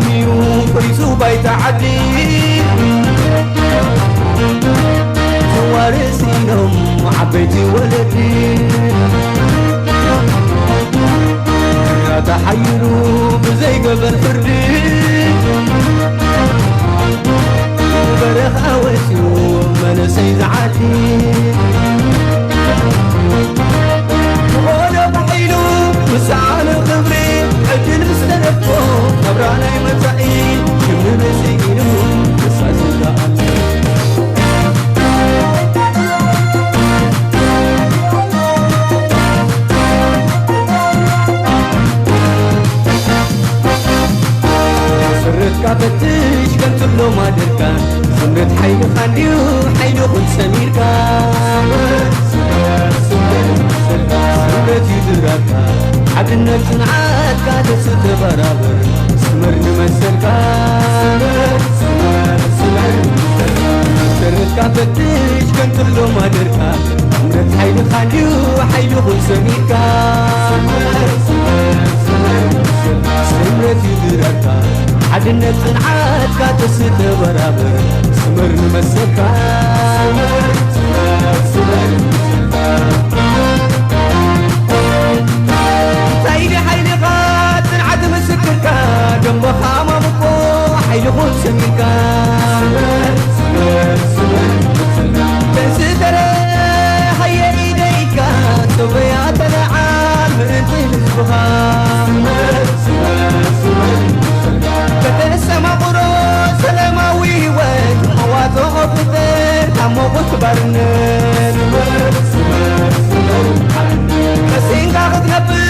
እዩ ፈሪሱ ባይታ ዓዲ። ተዋርስ ኢሎም ዓበይቲ ወለዲ። ተሓይሩ ብዘይገበር ፍርዲ። በረኻ ወፂኡ መንእሰይ ዝዓዲ። ዝኾነ ባዕሉ ምስዓኑ ክብሪ ዕድል ምስ ተነፍጎ ናብራ ናይ መጻኢ ክምርሲ ኢሉ ንሳ ዝረኣሉ። ስርትካ ፈትሽ ከንትሎ ማደርካ ስምረት ሓይልኻ እንድዩ ሓይሊ ኹን ሰሚርካ። ስምረት እዩ ድራርካ ሓድነት ጽንዓትካ ተስተበራበር ስመር ንመሰልካ። ስርትካ ፈትሽ ከንትሎ ማደርካ ስምረት ሓይልኻ እንድዩ ሓይሊ ኹን ሰሚርካ። ስምረት እዩ ድራርካ ሓድነት ጽንዓትካ ተስተበራበር ስመር ንመሰልካ። ሓይሊ ሓይልኻ ጽንዓት ምስክርካ ደንበኻ ማሙቆ ሓይሊ ኹን ሰሚርካ። ተንስእ ተረሃየ ኢደይካ ሰበያ ተለዓል ምእንቲ ህዝብኻ። ከተስተማቕሮ ሰላማዊ ህይወት መዋጽኦ ፍትር ካብ ሞቑት ባርነት ቀሲንካ ክትነብር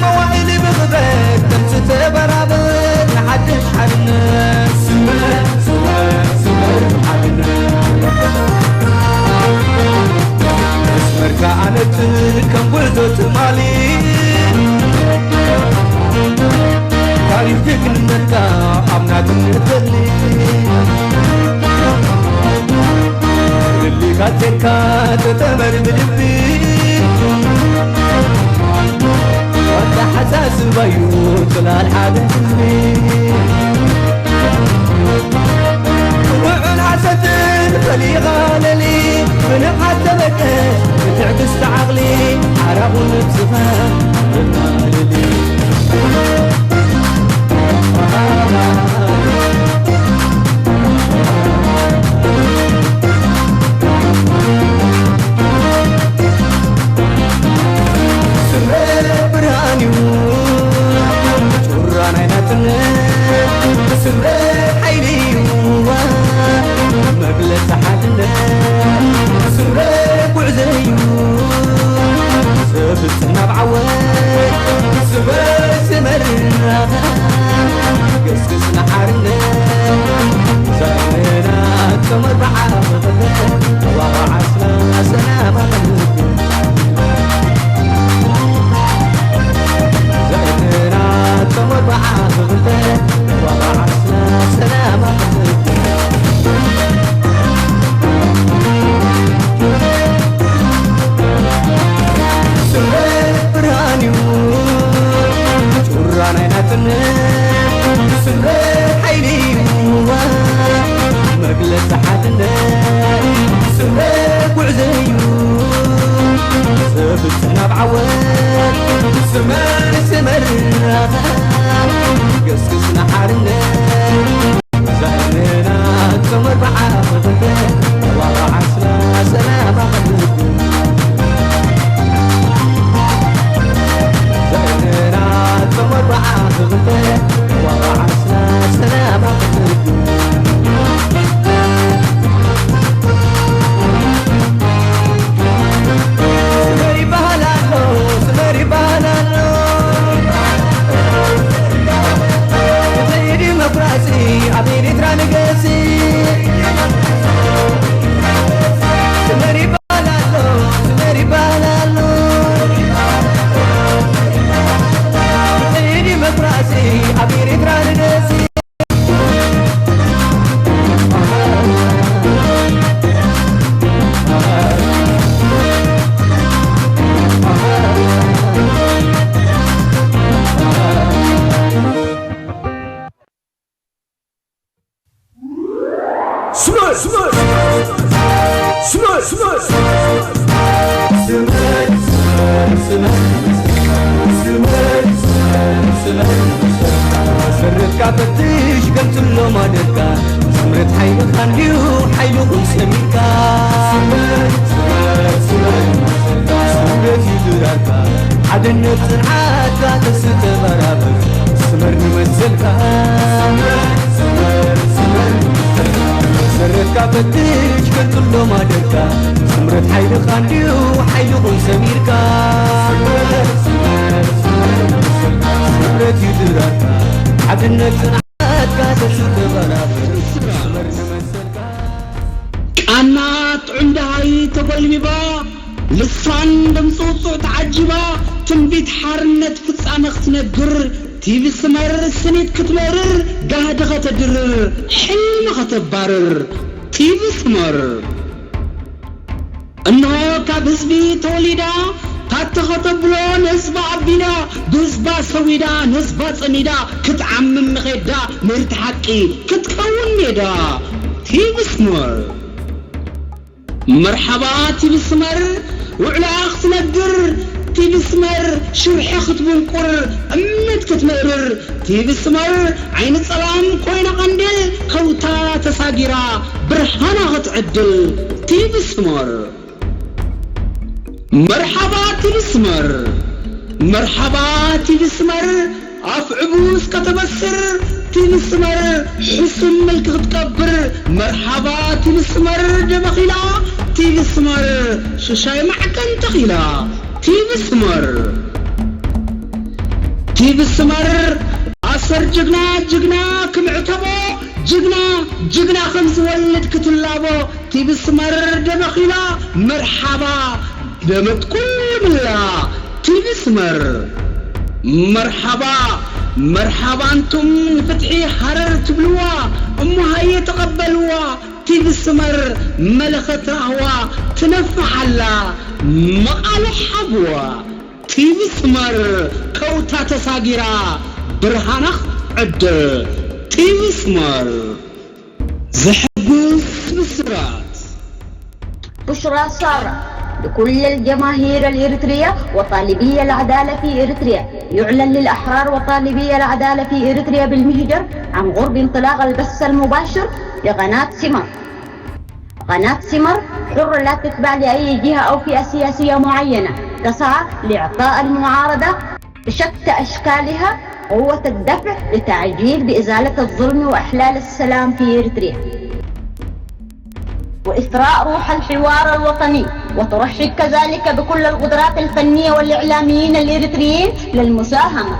መዋእል ብኽብረት ተንስእ ተበራበር ንሓድሽ ሓድነት። መስመርካ ኣነትን ከም ጉዕዞ ትማሊ ታሪኽ ጅግንነትካ ኣብ ናትነት ገድሊ ልልካ ቴካ ተጠመር ብልቢ ኣተሓሳስባዩ ጽላል ሓደ ህዝቢ። ውዑን ሓሰትን ፈሊኻ ለሊ ብንቕሓት ተበገስ ብትዕግስቲ ዓቕሊ ሓራኹ ነብስኻ የማልሊ። ስምረት ብርሃን እዩ ጩራ ናይ ናጽነት። ስምረት ሓይሊ እዩ መግለጺ ሓድነት። ስምረት ጉዕዞ እዩ ዘብጽሕ ናብ ዓወት። ስምረት ዝመርሕ ገስግስ ንሓርነት። ዘመናት ተመርዓ ብኽብረት ተዋቕዓ ስለ ሰላም ኣቐልብ። ዘመናት ተመርዓ ብኽብረት ተዋቕዓ ስለ ሰላም ኣቐልብ። ስምረት ብርሃን እዩ ስመር! ስመር! ስመር! ስምረትካ ፈትሽ፣ ገምትሎም ኣደካ። ስምረት ሓይልኻ እንድዩ፣ ሓይልኹም ሰሚርካ። ስምረት እዩ ድራርካ፣ ሓድነት ጽንዓትካ ተስተባራብር። ስመር ንመሰልካ። መሰረትካ ፈትሽ፣ ገምትሎም ኣደካ። ስምረት ሓይልኻ እንድዩ፣ ሓይልኹም ሰሚርካ። ስምረት እዩ ድራርካ፣ ሓድነት ጽንዓትካ ተስተባራብር። ስመር ንመሰልካ። ቃና ጥዑም ደሃይ ተጎልቢባ፣ ልሳን ድምፂ ውፁዕ ተዓጂባ፣ ትንቢት ሓርነት ፍጻመ ክትነግር፣ ቲቪ ስመር ስኒት ክትመርር፣ ጋህዲ ከተድርር፣ ሕልሚ ከተባርር። ቲቪ ስመር እንሆ ካብ ህዝቢ ተወሊዳ፣ ታተ ከተብሎ ንህዝባ ኣቢዳ፣ ብህዝባ ሰዊዳ፣ ንህዝባ ጸሚዳ፣ ክትዓምም ንኼዳ፣ ምእንቲ ሓቂ ክትከውን ሜዳ። ቲቪ ስመር። መርሓባ ቲቪ ስመር፣ ውዕሎኣ ክትነግር፣ ቲቪ ስመር ሽርሒ ክትብንቁር፣ እምነት ክትምእርር፣ ቲቪ ስመር ዓይኒ ጸላም ኮይና ቀንዴል፣ ከውታ ተሳጊራ፣ ብርሃና ክትዕድል፣ ቲቪ ስመር። መርሓባ ቲቪ ስመር፣ መርሓባ ቲቪ ስመር፣ ኣፍ ዕቡስ ከተበስር፣ ቲቪ ስመር ሕሱም ምልኪ ክትቀብር፣ መርሓባ ቲቪ ስመር ደበኺላ፣ ቲቪ ስመር ሽሻይ ማዕቀን ተኺላ፣ ቲቪ ስመር። ቲቪ ስመር ኣሰር ጅግና፣ ጅግና ክምዕተቦ፣ ጅግና፣ ጅግና ከም ዝወልድ ክትላቦ፣ ቲቪ ስመር ደበኺላ፣ መርሓባ ደመት ኩሉ ምላ፣ ቲቪ ስመር። መርሓባ፣ መርሓባ ኣንቱም ንፍትሒ ሃረር ትብልዋ፣ እሞ ሃየ ተቐበልዋ፣ ቲቪ ስመር መለኸት ራህዋ ትነፍሕ ኣላ፣ መቓልሕ ሃብዋ። ቲቪ ስመር ከውታ ተሳጊራ፣ ብርሃና ዕድል። ቲቪ ስመር ዘሕጉስ ብስራት። بشرى سارة لكل الجماهير الإريترية وطالبي العدالة في إريتريا. يعلن للأحرار وطالبي العدالة في إريتريا بالمهجر عن قرب انطلاق البث المباشر لقناة سمر. قناة سمر حرة، لا تتبع لأي جهة أو فئة سياسية معينة، تسعى لإعطاء المعارضة بشتى أشكالها قوة الدفع لتعجيل بإزالة الظلم وإحلال السلام في إريتريا، وإثراء روح الحوار الوطني، وترحب كذلك بكل القدرات الفنية والإعلاميين الإريتريين للمساهمة.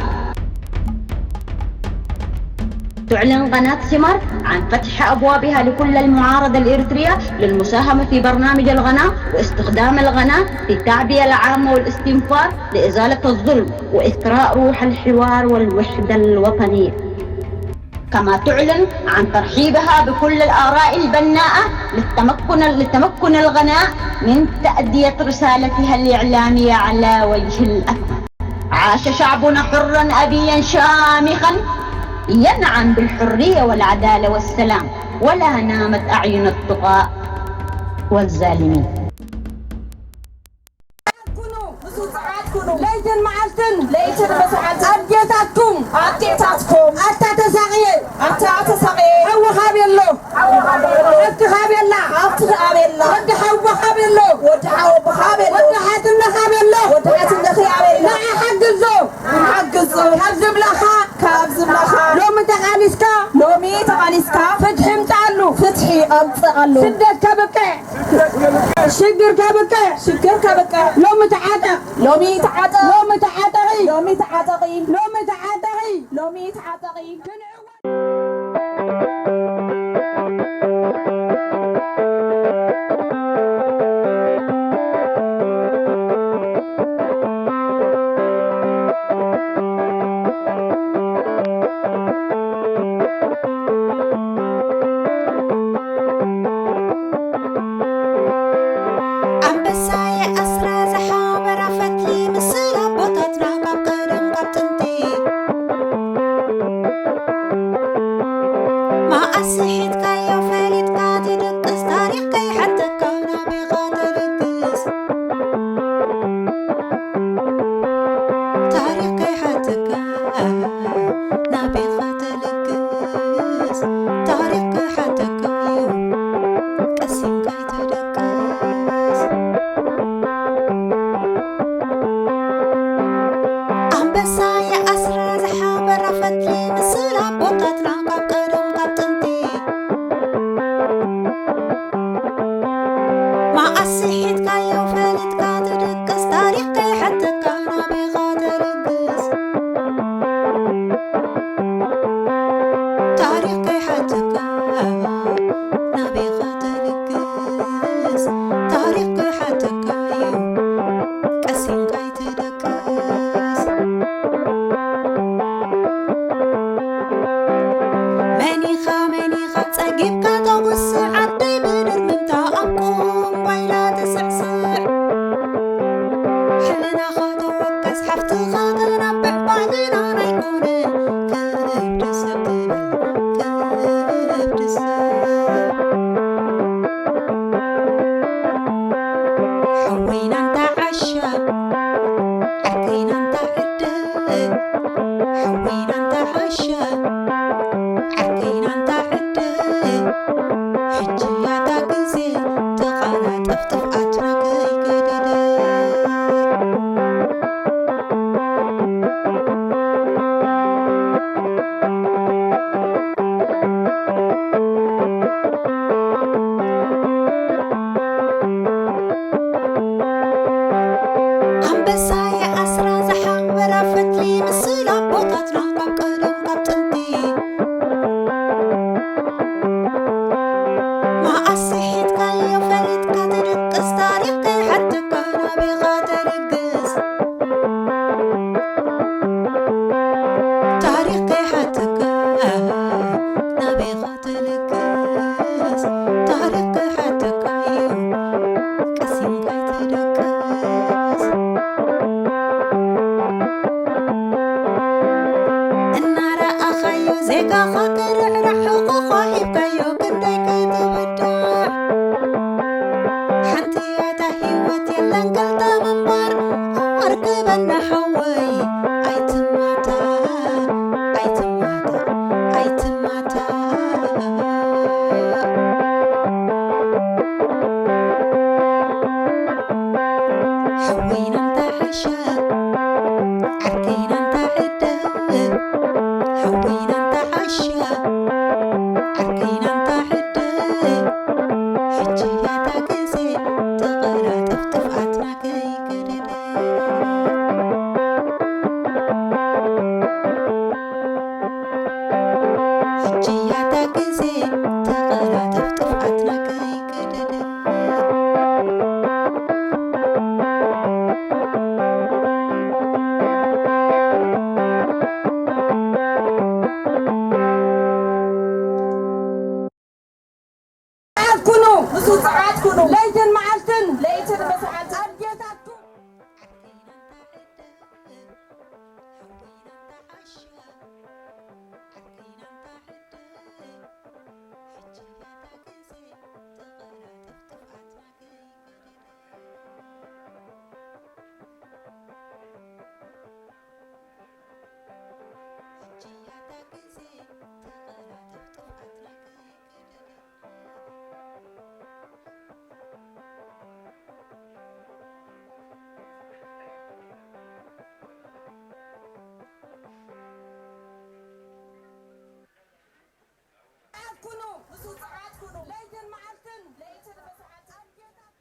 تعلن قناة سمر عن فتح أبوابها لكل المعارضة الإريترية للمساهمة في برنامج القناة واستخدام القناة في التعبئة العامة والاستنفار لإزالة الظلم وإثراء روح الحوار والوحدة الوطنية. كما تعلن عن ترحيبها بكل الآراء البناءة للتمكن، لتمكن القناة من تأدية رسالتها الإعلامية على وجه الأكمل. عاش شعبنا حرا أبيا شامخا ينعم بالحرية والعدالة والسلام، ولا نامت أعين الطغاة والظالمين. ኩኑ፣ ምስ ውጽዓት ኩኑ። ለይትን መዓልትን። ለይትን መዓልትን። ኣዴታትኩም። ኣዴታትኩም። ኣታ ተሳቕየ። ኣታ ተሳቕየ። ሓውኻ ቤሎ። ሓውኻ ቤሎ። ሓፍትኻ ቤላ። ሓፍትኻ ቤላ። ወዲ ሓውኻ ቤሎ። ወዲ ሓውኻ ቤሎ። ወዲ ሓትነኻ ቤሎ። ወዲ ሓትነኽያ ቤላ። ንዓ ሓግዞ። ንዓ ሓግዞ። ካብ ዝብላኻ። ካብ ዝብላኻ። ሎሚ ተቓሊስካ። ሎሚ ተቓሊስካ። ፍትሒ እምጽኣሉ። ፍትሒ ኣምጽኣሉ። ስደት ከብቅዕ። ሽግር ከብቅዕ። ሽግር ከብቅዕ። ሎሚ ተዓጠቕ። ሎሚ ተዓጠቕ። ሎሚ ተዓጠቒ። ሎሚ ተዓጠቒ። ሎሚ ተዓጠቒ። ሎሚ ተዓጠቒ። ክንዕወት። ኣንበሳየ ኣስራ ዝሓበራ ፈትሊ ምስል ኣቦታትና ካብ ቀደም ካብ ጥንቲ። ጊብካ ተጉስዕ ዓደይ ብድርምምታ ኣብ ቁምባይላ ትስዕስዕ። ሕልናኻ ተወቀስ ሓፍትኻ ተናብዕ ባህልና ኣይኮነን ከብዲ ሰብ ትብል ከብዲ ሰብ። ሓወይና እንታ ዓሻ ዓርከይና እንታ ዕደ ሓወይና እንታ ዓሻ ዓርከይና እንታ ዕደ ሕጂ ያታ ግዜ ተቓላጠፍ ጥፍኣትና ከይገደደ። ኣንበሳ የኣስራ ዝሓበራ ፈትሊ ምስላ ኣቦታትና ካብ ቀደም ካብ ጥንቲ። መኣስ ስሒትካዮ ፈሊጥካ ትድቅስ ታሪኽ ከይሓተካ ናበይኻ ተልግስ። ታሪኽ ከይሓተካ ናበይኻ ተልግስ። ታሪኽ ከይሓተካ እዩ ቀሲንካ ኣይትደቅስ። እናረኣኻዮ ዜጋኻ ክርሕራሕ ሕቑኻ ሂብካዮ ክንደይ ክትብዳዕ። ሓንቲ ያታ ህይወት የለን ክልተ ምንባር ኣርክበና ሓወይ ኣይትማታ ኣይትማታ ኣይትማታ። ሓወይና እንታ ሓሻ ዓርከይና እንታ ዕደ ሓወይና እንታ ሓሻ ዓርከይና እንታ ዕደ ሕጂ ያታ ግዜ ተቐላጠፍ ጥፍኣትና ከይገደደ። ሕጂ ያታ ግዜ ተቐላጠፍ ጥፍኣትና ከይገደደ። ጸዓት ኩኑ፣ ምስ ጸዓት ኩኑ፣ ለይትን መዓልትን፣ ለይትን መዓልትን፣ ኣዴታትኩም። ጸዓት ኩኑ፣ ምስ ጸዓት ኩኑ፣ ለይትን መዓልትን፣ ለይትን መዓልትን፣ ኣዴታት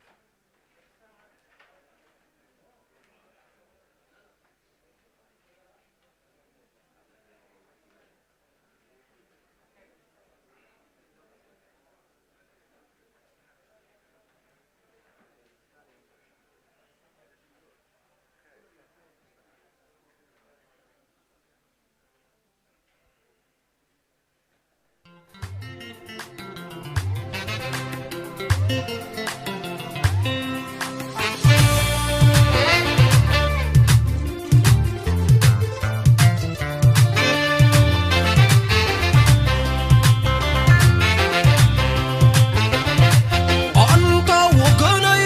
ኣንታ ወገነይ፣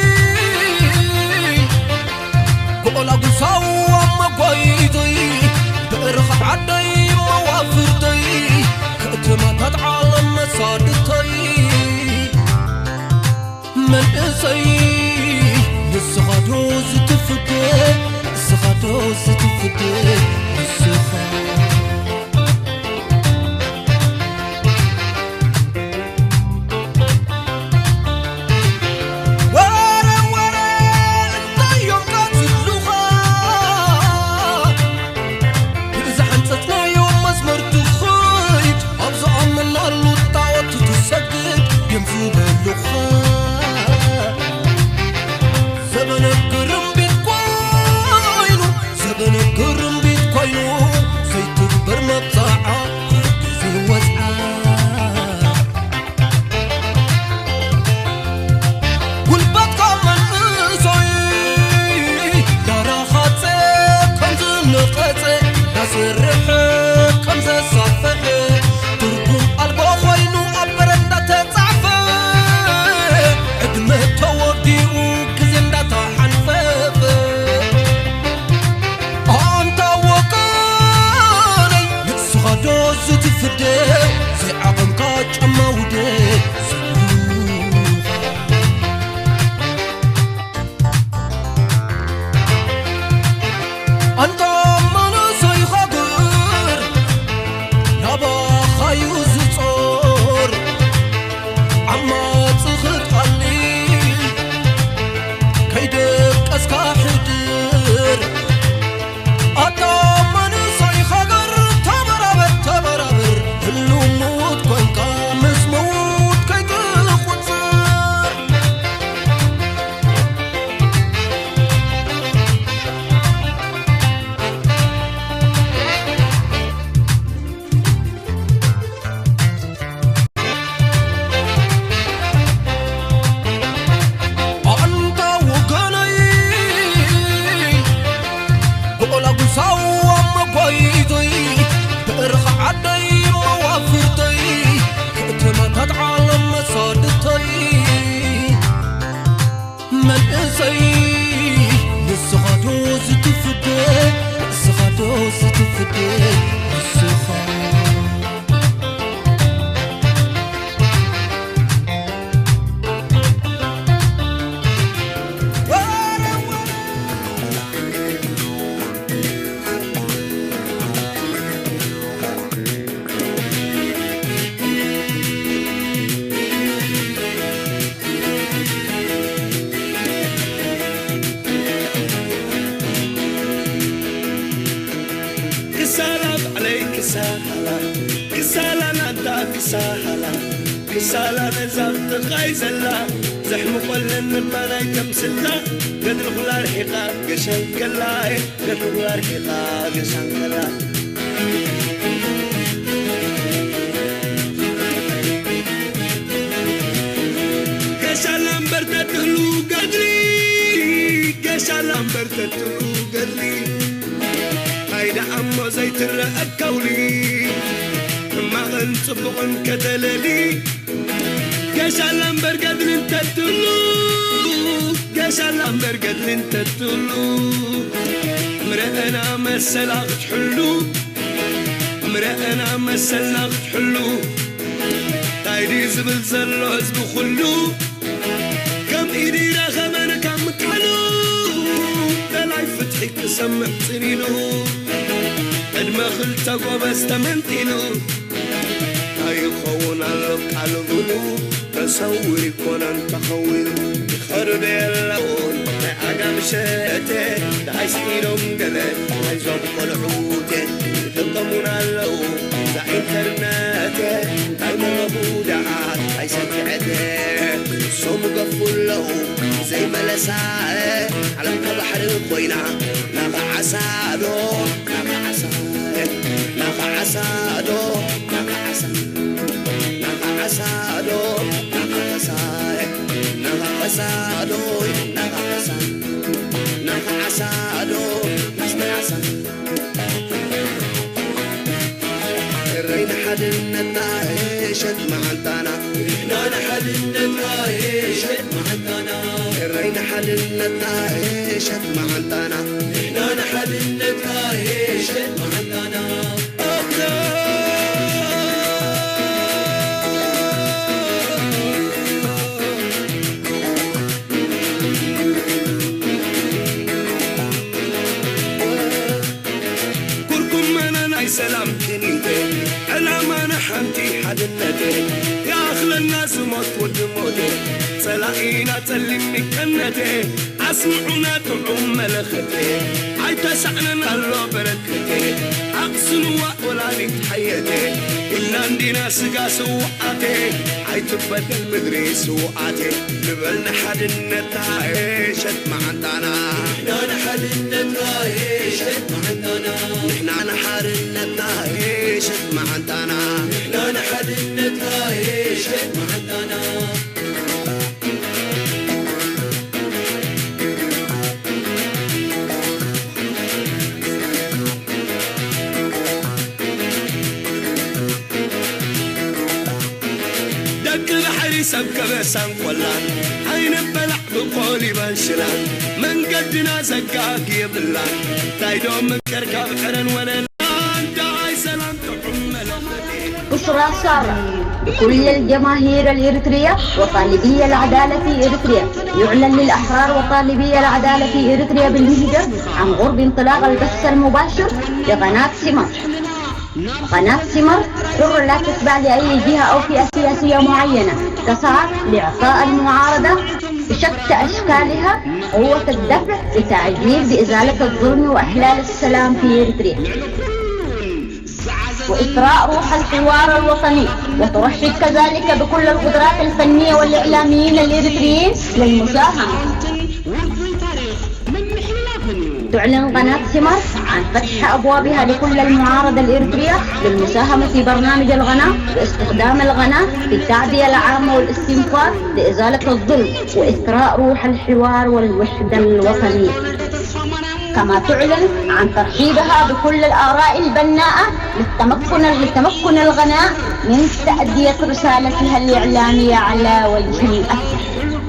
ክቆላጉሳው ኣብ መጓይተይ፣ ብዕርኻ ዓደይ መዋፍርተይ፣ ከተማታት ዓለም መሳድተይ። መንእሰይ ንስኻ ዶ ዝትፍደ፣ ንስኻ ዶ ዝትፍደ፣ ንስኻ። ወረ ወረ እንታይ እዮም ቀትሉኻ? ብዝሓንጸጽናዮ መስመር ትኸይድ፣ ኣብ ዝኣመናሉ ጣዖት ትሰግድ ድዮም ዝበሉኻ። ዘበነ ግርምቢጥ ኮይኑ፣ ዘበነ ግርምቢጥ ክሳላ ክሳላ ነዛ ኣብ ጥቓይ ዘላ ዘሕምቖለን እማ ናይ ተምስላ ገድሊ ኩላ ርሒቓ ገሻን ከላ ገድሊ ኩላ ርሒቓ ገሻን ከላ ገሻላ እምበር ተትህሉ ገድሊ ገሻላ እምበር ተትህሉ ገድሊ እንታይ ደኣ እሞ ዘይትረአ ከውሊ ሕማቕን ጽቡቕን ከተለሊ ገሻላ እምበር ገድሊ እንተትሉ ገሻላ እምበር ገድሊ እንተትሉ ምረአና መሰላ ክትሕሉ ምረአና መሰልና ክትሕሉ እንታይ ድዩ ዝብል ዘሎ ህዝቢ ኩሉ ከም ኢዱ ይረኸበን ካብ ምቃሉ ደላይ ፍትሒ ክሰምዕ ጽን ኢሉ ዕድመ ክልተ ጎበዝ ተመንጢሉ ኣይኸውን ኣሎ ቃል ብሉ ተሰዊሩ ይኮነን ተኸዊሉ ይኸርብ የለውን ናይ ዓጋም ሸተ ደሃይ ስኢሎም ገለ ናይዞም ቆልዑቴ ይጥቀሙን ኣለዉ እዛ ኢንተርነቴ እንታይ መረቡ ደኣ ኣይሰምዕቴ እሶም ገፉ ኣለዉ ዘይመለሳ ዓለም ከባሕሪ ኮይና ናኻ ዓሳዶ ናኻ ዓሳ ናኻ ዓሳዶ ናኻ ዓሳ ናኻ ዓሳዶ ናኻ ዓሳ ናኻ ዓሳዶ ናኻ ዓሳ ናኻ ዓሳዶ ናኻ ዓሳ እረይ ንሓድነትና ሸት መዓንታና ንሕና ንሓድነትና ሸት መዓንታና እረይ ንሓድነትና ሸት መዓንታና ንሕና ንሓድነትና ሸት መዓንታና ኩርኩመና ናይ ሰላም ክኒተ ዕላማና ሓንቲ ሓድነተ ይኣኽለና ዝሞት ወዲ ሞተ ጸላኢና ጸሊም ሚቀነተ ኣስምዑና ጥዑም መለኸተ ኣይተሳዕነን ኣሎ በረከተ ኣቕስንዋ ወላዲት ሓየተ ኢልና እንዲና ስጋ ስውኣተ ኣይትበደል ምድሪ ስውኣተ ንበል ንሓድነትና ሸት መዓንታና ንሕና ንሓድነትና ሸት መዓንታና ንሕና ንሓድነትና ሸት መዓንታና ንሕና ንሓድነትና ሸት መዓንታና ደቂ ባሕሪ ሰብ ከበሳን ቆላን ኣይንበላዕ ብቆሊባን ሽላን መንገድና ዘጋግ የብላን እንታይ ዶ ምቀር ካብ ዕረን ወለላን ደኣይ ሰላም ጥዑም መለኸቴ بشرى سارة لكل الجماهير الإريترية وطالبي العدالة في إريتريا. يعلن للأحرار وطالبي العدالة في إريتريا بالمهجر عن قرب انطلاق البث المباشر لقناة سمر. قناة سمر حرة لا تتبع لأي جهة أو فئة سياسية معينة، تسعى لإعطاء المعارضة بشتى أشكالها قوة الدفع لتعجيل بإزالة الظلم وإحلال السلام في إريتريا. وإثراء روح الحوار الوطني، وترحب كذلك بكل القدرات الفنية والإعلاميين الإريتريين للمساهمة. تعلن قناة سمر عن فتح أبوابها لكل المعارضة الإريترية للمساهمة في برنامج الغناء باستخدام الغناء في التعبئة العامة والاستنفار لإزالة الظلم وإثراء روح الحوار والوحدة الوطنية. كما تعلن عن ترحيبها بكل الآراء البناءة للتمكن لتمكن الغناء من تأدية رسالتها الإعلامية على وجه الأكمل.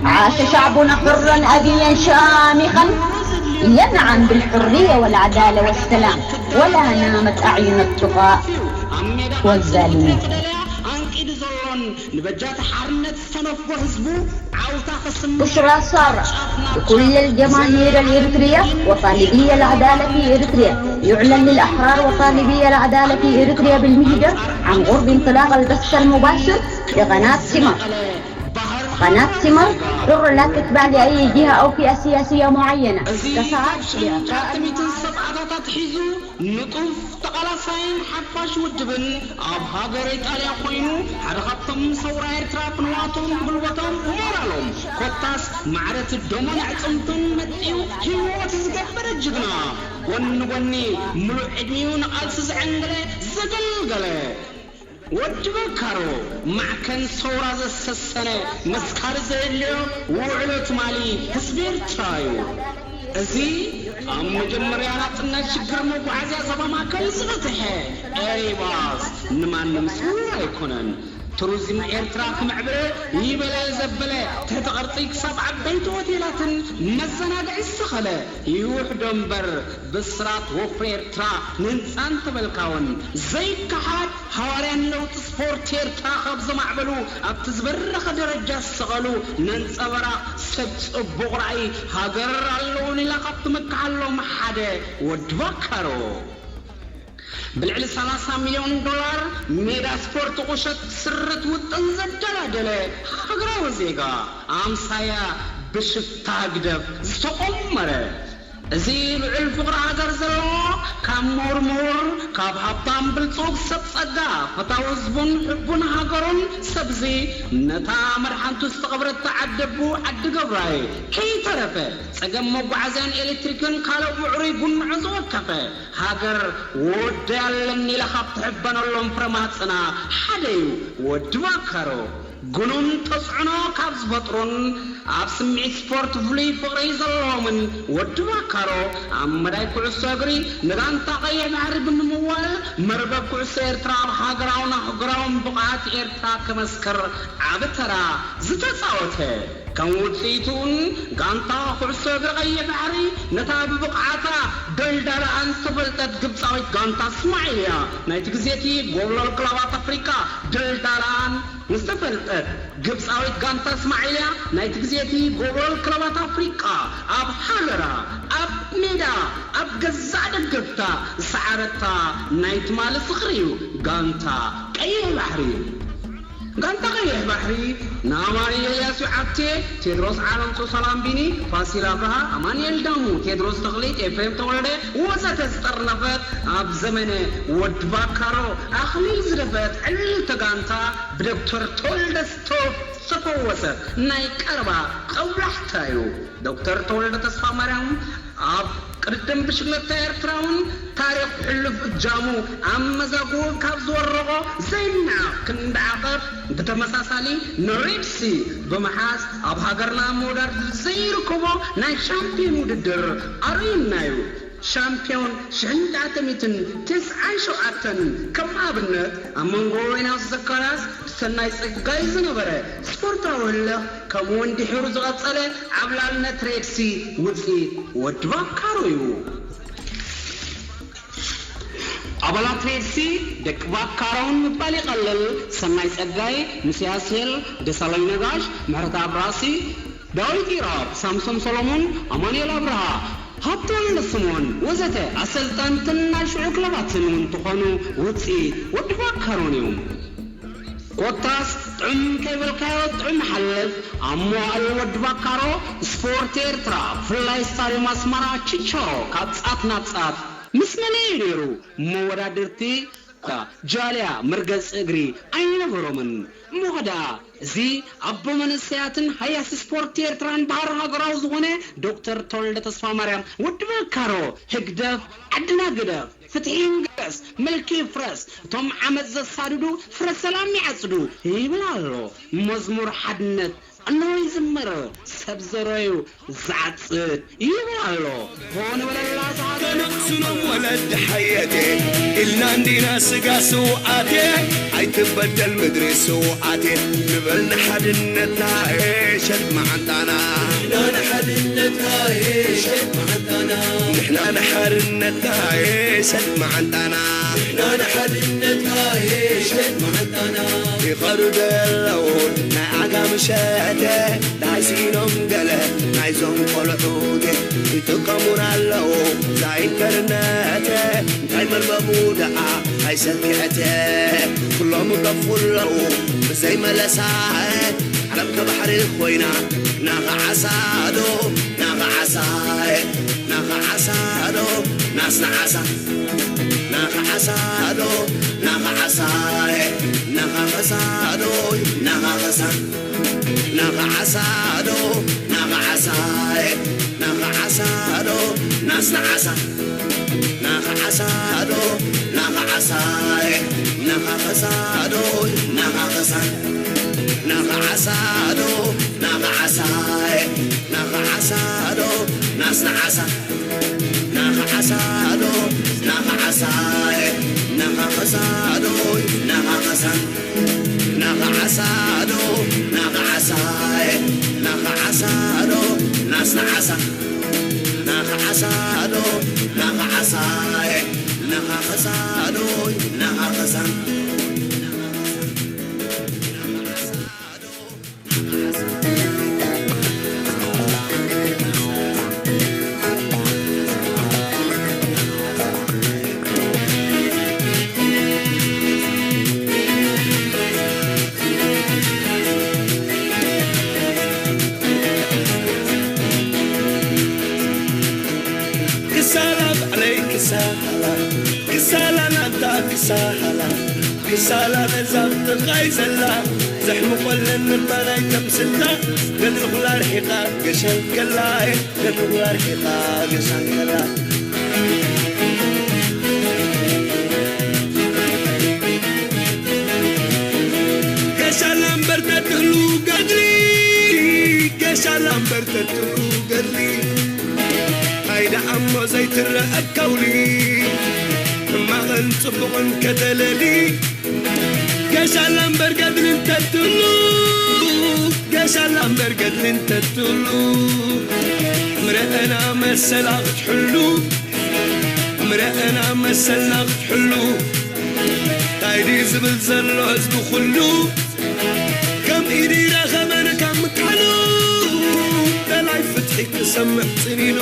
عاش شعبنا حرا أبيا شامخا ينعم بالحرية والعدالة والسلام، ولا نامت أعين الطغاة والظالمين. ኣንቂዱ ዘሎን ንበጃቲ ሓርነት ዝተነፍጎ ህዝቡ ዓውታ ክስምዕ بشرى سارة لكل الجماهير الإريترية وطالبي العدالة في إريتريا. يعلن للأحرار وطالبي العدالة في إريتريا بالمهجر عن قرب انطلاق البث المباشر لقناة سمر. قناة سمر، حر لا تتبع لأي جهة أو فئة سياسية معينة. እዚ ካብ ሽሕን ትሽዓተ ሚእትን ሰብዓታት ኣትሒዙ ንጡፍ ተቓላሳይን ሓፋሽ ውድብን ኣብ ሃገር ኢጣልያ ኮይኑ ሓደ ካብቶም ሰውራ ኤርትራ ብንዋቶም፣ ጉልበቶም፣ ሞራሎም ኮታስ ማዕረት ደሞን ኣዕጽምቱን መጺኡ ህይወት ዝገበረ ጅግና፣ ጎኒ ጎኒ ምሉእ ዕድሚኡ ንቓልሲ ዘዐንገለ ዘገልገለ ወዲ በካሮ ማዕከን ሰውራ ዘሰሰነ መስካሪ ዘየድልዮ ውዕሎ ትማሊ ህዝቢ ኤርትራ እዩ። እዚ ኣብ መጀመርያ ናጽነት ሽግር መጓዓዝያ ዞባ ማእከል ዝፈትሐ ኤሪባስ ንማንም ስውር ኣይኮነን። ቱሪዝም ኤርትራ ክምዕብል ይበለ ዘበለ ትሕቲ ቅርጺ ክሳብ ዓበይቲ ሆቴላትን መዘናግዒ ዝተኸለ ይውሕዶ እምበር ብስራት ወፍሪ ኤርትራ ንህንጻ እንተበልካውን ዘይከሓድ ሃዋርያን ለውጢ ስፖርት ኤርትራ ካብ ዘማዕበሉ ኣብቲ ዝበረኸ ደረጃ ዝሰቐሉ ነንጸበራቕ ሰብ ጽቡቕ ራእይ ሃገር ኣለውን ኢላ ካብ ትመክሓሎም ሓደ ወዲ ባካሮ። ብልዕሊ ሰላሳ ሚልዮን ዶላር ሜዳ ስፖርት ቁሸት ክስርት ውጥን ዘደላደለ ሃገራዊ ዜጋ ኣምሳያ ብሽፍታ ህግደፍ ዝተቖመረ እዚ ልዑል ፍቕሪ ሃገር ዘለዎ ካብ ምሁር ምሁር ካብ ሃብታም ብልጹግ ሰብ ጸጋ ፈታዊ ህዝቡን ሕቡን ሃገሩን ሰብዚ ነታ መድሓንቱ ዝተቐብረታ ዓደቡ ዓዲ ገብራይ ከይተረፈ ጸገም መጓዓዝያን ኤሌክትሪክን ካልእ ምዕሩይ ጉንዖ ዝወከፈ ሃገር ወዲ ኣለኒ ኢላ ካብ ትሕበነሎም ፍረ ማህጸና ሓደ እዩ ወዲ ባካሮ። ግኑን ተጽዕኖ ካብ ዝፈጥሩን ኣብ ስምዒት ስፖርት ፍሉይ ፍቕሪ ዘለዎምን ወዲ ባካሮ ኣብ መዳይ ኩዕሶ እግሪ ንጋንታ ቀይሕ ባሕሪ ብምምዋል መርበብ ኩዕሶ ኤርትራ ኣብ ሃገራውን ኣህጉራውን ብቕዓት ኤርትራ ክመስክር ዓቢ ተራ ዝተጻወተ። ከም ውጽኢቱ እውን ጋንታ ኩዕሶ እግሪ ቀይሕ ባሕሪ ነታ ብብቕዓታ ደልዳላኣን ዝተፈልጠት ግብጻዊት ጋንታ እስማዒልያ ናይቲ ግዜቲ ጎብለል ክለባት ኣፍሪቃ ደልዳላኣን ዝተፈልጠት ግብጻዊት ጋንታ እስማዒልያ ናይቲ ግዜቲ ጎብለል ክለባት ኣፍሪቃ ኣብ ሃገራ ኣብ ሜዳ ኣብ ገዛእ ደገፍታ ዝሰዓረታ ናይ ትማሊ ዝኽሪ እዩ ጋንታ ቀይሕ ባሕሪ። ጋንታ ቀይሕ ባሕሪ ንኣማኑኤል ኢያሱ ዓብቴ፣ ቴድሮስ ዓለምሶ፣ ሰላም ቢኒ፣ ፋሲል ኣብርሃ፣ ኣማኑኤል ዳሙ፣ ቴድሮስ ተኽሊት፣ ኤፍሬም ተወልደ ወዘተ ዝጠርነፈት ኣብ ዘመነ ወዲ ባካሮ ኣኽሊል ዝደፈት ዕልልቲ ጋንታ ብዶክተር ተወልደ ዝተፈወሰት ናይ ቀረባ ጦብላሕታ እዩ። ዶክተር ተወልደ ተስፋማርያም ኣብ ቅድድም ብሽክለታ ኤርትራ እውን ታሪኽ ሕሉፍ እጃሙ ኣብ መዛግቡ ካብ ዝወረቖ ዘይነዓቕ ክንዲ ዓቐብ፣ ብተመሳሳሊ ንሬድሲ ብምሓዝ ኣብ ሃገርና መወዳድርቲ ዘይርከቦ ናይ ሻምፒዮን ውድድር ኣርእዩና እዩ። ሻምፒዮን ሽሕን ትሽዓተ ሚእትን ተስዓን ሸውዓተን ከም ኣብነት ኣብ መንጎ ወይናስ ዘካርያስ ብሰናይ ጸጋይ ዝነበረ ስፖርታዊ ህልኽ ከምኡውን ድሒሩ ዝቐጸለ ዓብላልነት ሬድሲ ውጽኢት ወዲ ባካሮ እዩ። ኣባላት ሬድሲ ደቂ ባካሮውን ምባል ይቐልል። ሰናይ ጸጋይ፣ ምስያስ ሄል፣ ደሳለኝ ነጋሽ፣ ምሕረት ኣብራሲ፣ ዳዊት ኢራብ፣ ሳምሶም ሰሎሞን፣ ኣማኑኤል ኣብርሃ፣ ሃብቶም ስምኦን ወዘተ ኣሰልጠንትን ናይ ሽዑ ክለባትን እውን እንተኾኑ ውፅኢት ወዲ ባካሮን እዮም። ኮታስ ጥዑም ከይበልካዮ ጥዑም ሓልፍ ኣብ መዋእል ወዲ ባካሮ ስፖርት ኤርትራ ብፍላይ ስታድዮም ኣስመራ ችቻሮ ካብ ጻት ናብ ጻት ምስ መለየ ነይሩ መወዳድርቲ ጃልያ መርገጺ እግሪ ኣይነበሮምን። እሞ ኸኣ እዚ ኣቦ መንእሰያትን ሃያሲ ስፖርት ኤርትራን በሃር ሃገራዊ ዝኾነ ዶክተር ተወልደ ተስፋማርያም ወዲ በካሮ ህግደፍ ዓድና ግደፍ ፍትሒ ይንገስ መልኪ ይፍረስ እቶም ዓመጽ ዘሳድዱ ፍረ ሰላም ይዓጽዱ ይብል ኣሎ። መዝሙር ሓድነት እነሆ ይዝመር ሰብ ዘረዩ ዝዓጽድ ይብል ኣሎ። ሆ ንበለላ ዝሃገር ከነቕስኖም ወለድ ሓየቴ ኢልና እንዲና ስጋ ስውኣቴ ኣይትበደል ምድሪ ስውኣቴ ንበል ንሓድነትና ሸድ መዓንጣና ንሕና ንሓድነትና ሸድ መዓንጣና ንሕና ንሓድነትና ሸድ መዓንጣና ንሕና ንሓድነትና ሸድ መዓንጣና ይኸዱ ዘለዉ ናይ ዓጋመ ሸተ ዳይ ስኢኖም ገለ ናይዞም ቆልዑት ይጥቀሙና ኣለዉ እዛ ኢንተርነት እንታይ መርበቡ ደኣ ኣይሰኪዐት ኩሎም ይገፉ ኣለዉ ብዘይ መለሳ ከም ከባሕሪ ኮይና ናኻ ዓሳ ዶ ናኻ ዓሳ ናኻ ዓሳ ዶ ናስና ዓሳ ናኻ ዓሳ ዶ ናኻ ዓሳ ናኻ ኸሳ ዶ ናኻ ኸሳ ናኻ ዓሳ ዶ ናኻ ዓሳ ናኻ ዓሳ ዶ ናስና ዓሳ ናኻ ዓሳ ዶ ናኻ ዓሳ ናኻ ኸሳ ዶ ናኻ ኸሳ ናኻ ዓሳ ዶ ናኻ ዓሳ ናኻ ዓሳ ዶ ናስና ዓሳ ናኻ ዓሳ ዶ ናኻ ዓሳ ናኻ ኸሳ ዶ ናኻ ኸሳ ናኻ ዓሳ ዶ ናኻ ዓሳ ናኻ ዓሳ ዶ ናስና ዓሳ ናኻ ዓሳ ዶ ናኻ ዓሳ ናኻ ኸሳ ዶ ናኻ ኸሳ ክሳላ ባዕለይ ክሳላ ክሳላ ናታ ክሳላ ክሳላ ነዛ ብጥቓይ ዘላ ዘሕምቖለን እምበራይ ተምስላ ገድሊ ኩላ ርሒቓ ገሻን ከላ ገድሊ ኩላ ርሒቓ ገሻን ከላ ገሻላ እምበር ተትህሉ ገድሊ ገሻላ እምበር ተትህሉ ገድሊ ኣይዳ እሞ ዘይትረአ ከውሊ ሕማቕን ጽቡቕን ከተለሊ ገሻላ እምበር ገድሊ እንተትህሉ ገሻላ እምበር ገድሊ እንተትህሉ ምረአና መሰላ ክትሕሉ ምረአና መሰልና ክትሕሉ እንታይ ድዩ ዝብል ዘሎ ህዝቢ ኩሉ ከም ኢድ ይረኸበን ካብ ምቃሉ ደላይ ፍትሒ ክሰምዕ ጽን ኢሉ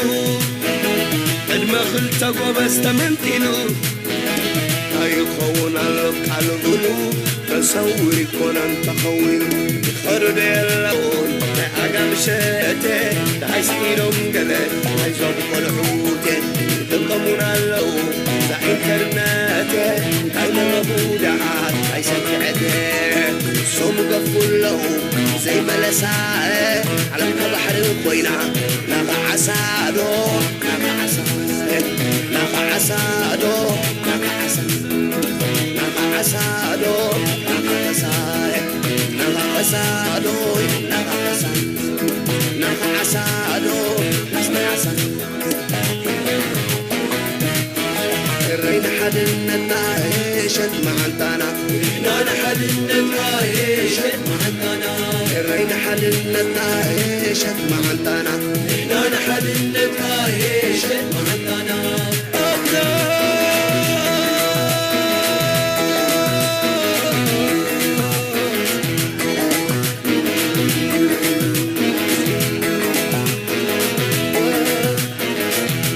ዕድመ ክልተ ጎበዝ ተመንጢሉ ኣይኸውን ኣሎ ቃል ብሉ ተሰውር ይኮነን ተኸዊሉ ይኸርዶ የለውን ናይ ዓጋም ሸተ እንታይ ስኢኖም ገለ ኣይዞም ቆልዑቴ ይጥቀሙን ኣለዉ እዛ ኢንተርነቴ እንታይ መረቡ ደኣ ኣይሰምዕቴ ሶም ገፉ ኣለዉ ዘይመለሳ ዓለም ከባሕሪ ኮይና ናኻ ዓሳ ዶ ናኻ ዓሳ ናኻ ዓሳ ዶ ናኻ ዓሳ ናኻ ዓሳ ዶ ናኻ ዓሳ ናኻ ዓሳ ዶ ናኻ ዓሳ ናኻ ዓሳ ዶ ናኻ ዓሳ እረይ ንሓድነትና ሸት መዓንታና ንሕና ንሓድነትና ሸት መዓንታና እረይ ንሓድነትና ሸት መዓንታና ንሕና ንሓድነትና ሸት መዓንታና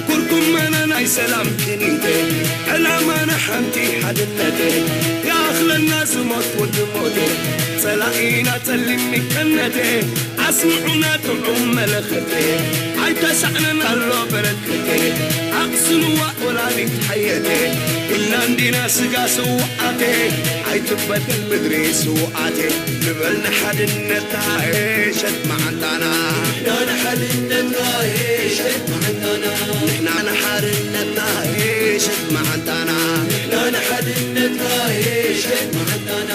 ኩርኩመና ናይ ሰላም ክኒተ ዕላማና ሓንቲ ሓድነተ ይኣኽለና ዝሞት ወዲ ሞተ ጸላኢና ጸሊም ሚቀነተ ኣስምዑና ጥዑም መለኸተ ኣይተሳዕነን ኣሎ በረከተ ኣቕስንዋ ወላዲት ሓየተ ኩልና እንዲና ስጋ ስውኣተ ኣይትበደል ምድሪ ስውኣተ ንበል ንሓድነትና ሸት መዓንታና ንሕና ንሓድነትና ሸት መዓንታና ንሕና ንሓርነትና ሸት መዓንታና ንሕና ንሓድነትና ሸት መዓንታና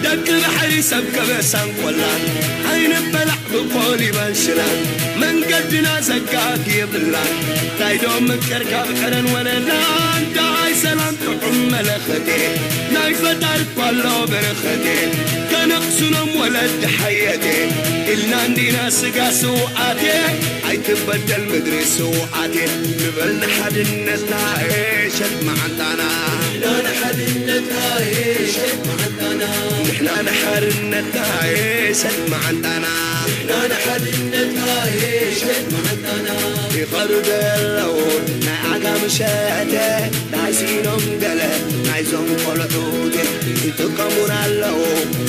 ደቂ ባሕሪ ሰብ ከበሳን ቆላን ኣይንበላዕ ብቆሊባን ሽላን መንገድና ዘጋግ የብላን እንታይ ዶ ምቅር ካብ ዕረን ወለላን ዳይ ሰላም ጥዑም መለኸቴ ናይ ፈጣሪ እኳ ኣሎ በረኸቴ ከነቕስኖም ወለዲ ሓየቴ ኢልና እንዲና ስጋ ስውኣቴ ኣይትበደል ምድሪ ስውኣቴ ንበል ንሓድነትና ሸት መዓንጣና ንሕና ንሓድነትና ሸት መዓንጣና ንሕና ንሓድነትና ሸት መዓንጣና ንሕና ንሓድነትና ሸት መዓንጣና ይቐሩ ዘለዉ ናይ ዓጋ ምሸቴ ናይ ስኢኖም ገለ ናይዞም ቆልዑቴ ይጥቀሙና ኣለዉ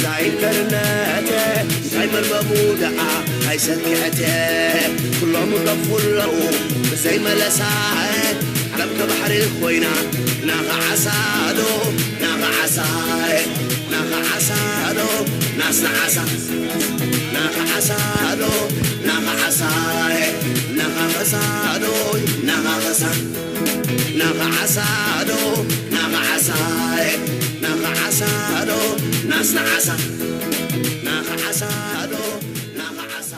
ናይ ኢንተርነቴ እንታይ መርበቡ ደኣ ኣይሰክዐቴ ኩሎም ይጠፍኡ ኣለዉ ብዘይ መለሳ ዓለም ከባሕሪ ኮይና ናኸዓሳዶ ናኸዓሳ ናኸዓሳዶ ናስናዓሳ ናኸዓሳዶ ናኸዓሳ ናኸዓሳዶ ናኸዓሳ ናኸዓሳዶ ናኸዓሳ ናኸዓሳዶ ናስናዓሳ ናኸዓሳዶ ናኸዓሳ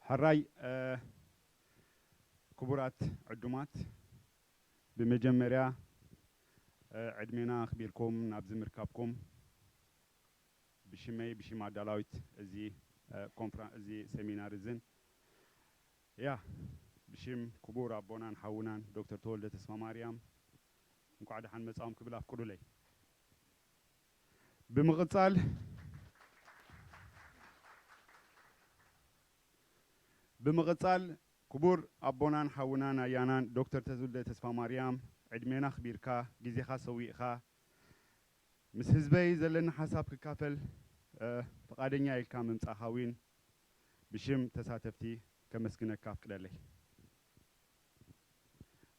ሕራይ ክቡራት ዕዱማት፣ ብመጀመርያ ዕድሜና ኣኽቢርኩም ናብዚ ምርካብኩም ብሽመይ ብሽም ኣዳላዊት እዚ ኮንፍራ እዚ ሴሚናር እዝን ያ ብሽም ክቡር ኣቦናን ሓውናን ዶክተር ተወልደ ተስፋማርያም እንኳዕ ደሓን መጻኦም ክብል ኣፍቅዱለይ። ብምቕጻል ብምቕጻል ክቡር ኣቦናን ሓውናን ኣያናን ዶክተር ተወልደ ተስፋማርያም ዕድሜና ኣኽቢርካ ግዜኻ ሰዊእኻ ምስ ህዝበይ ዘለኒ ሓሳብ ክካፈል ፍቓደኛ ኢልካ ምምጻእኻ እውን ብሽም ተሳተፍቲ ከመስግነካ ኣፍቅደለይ።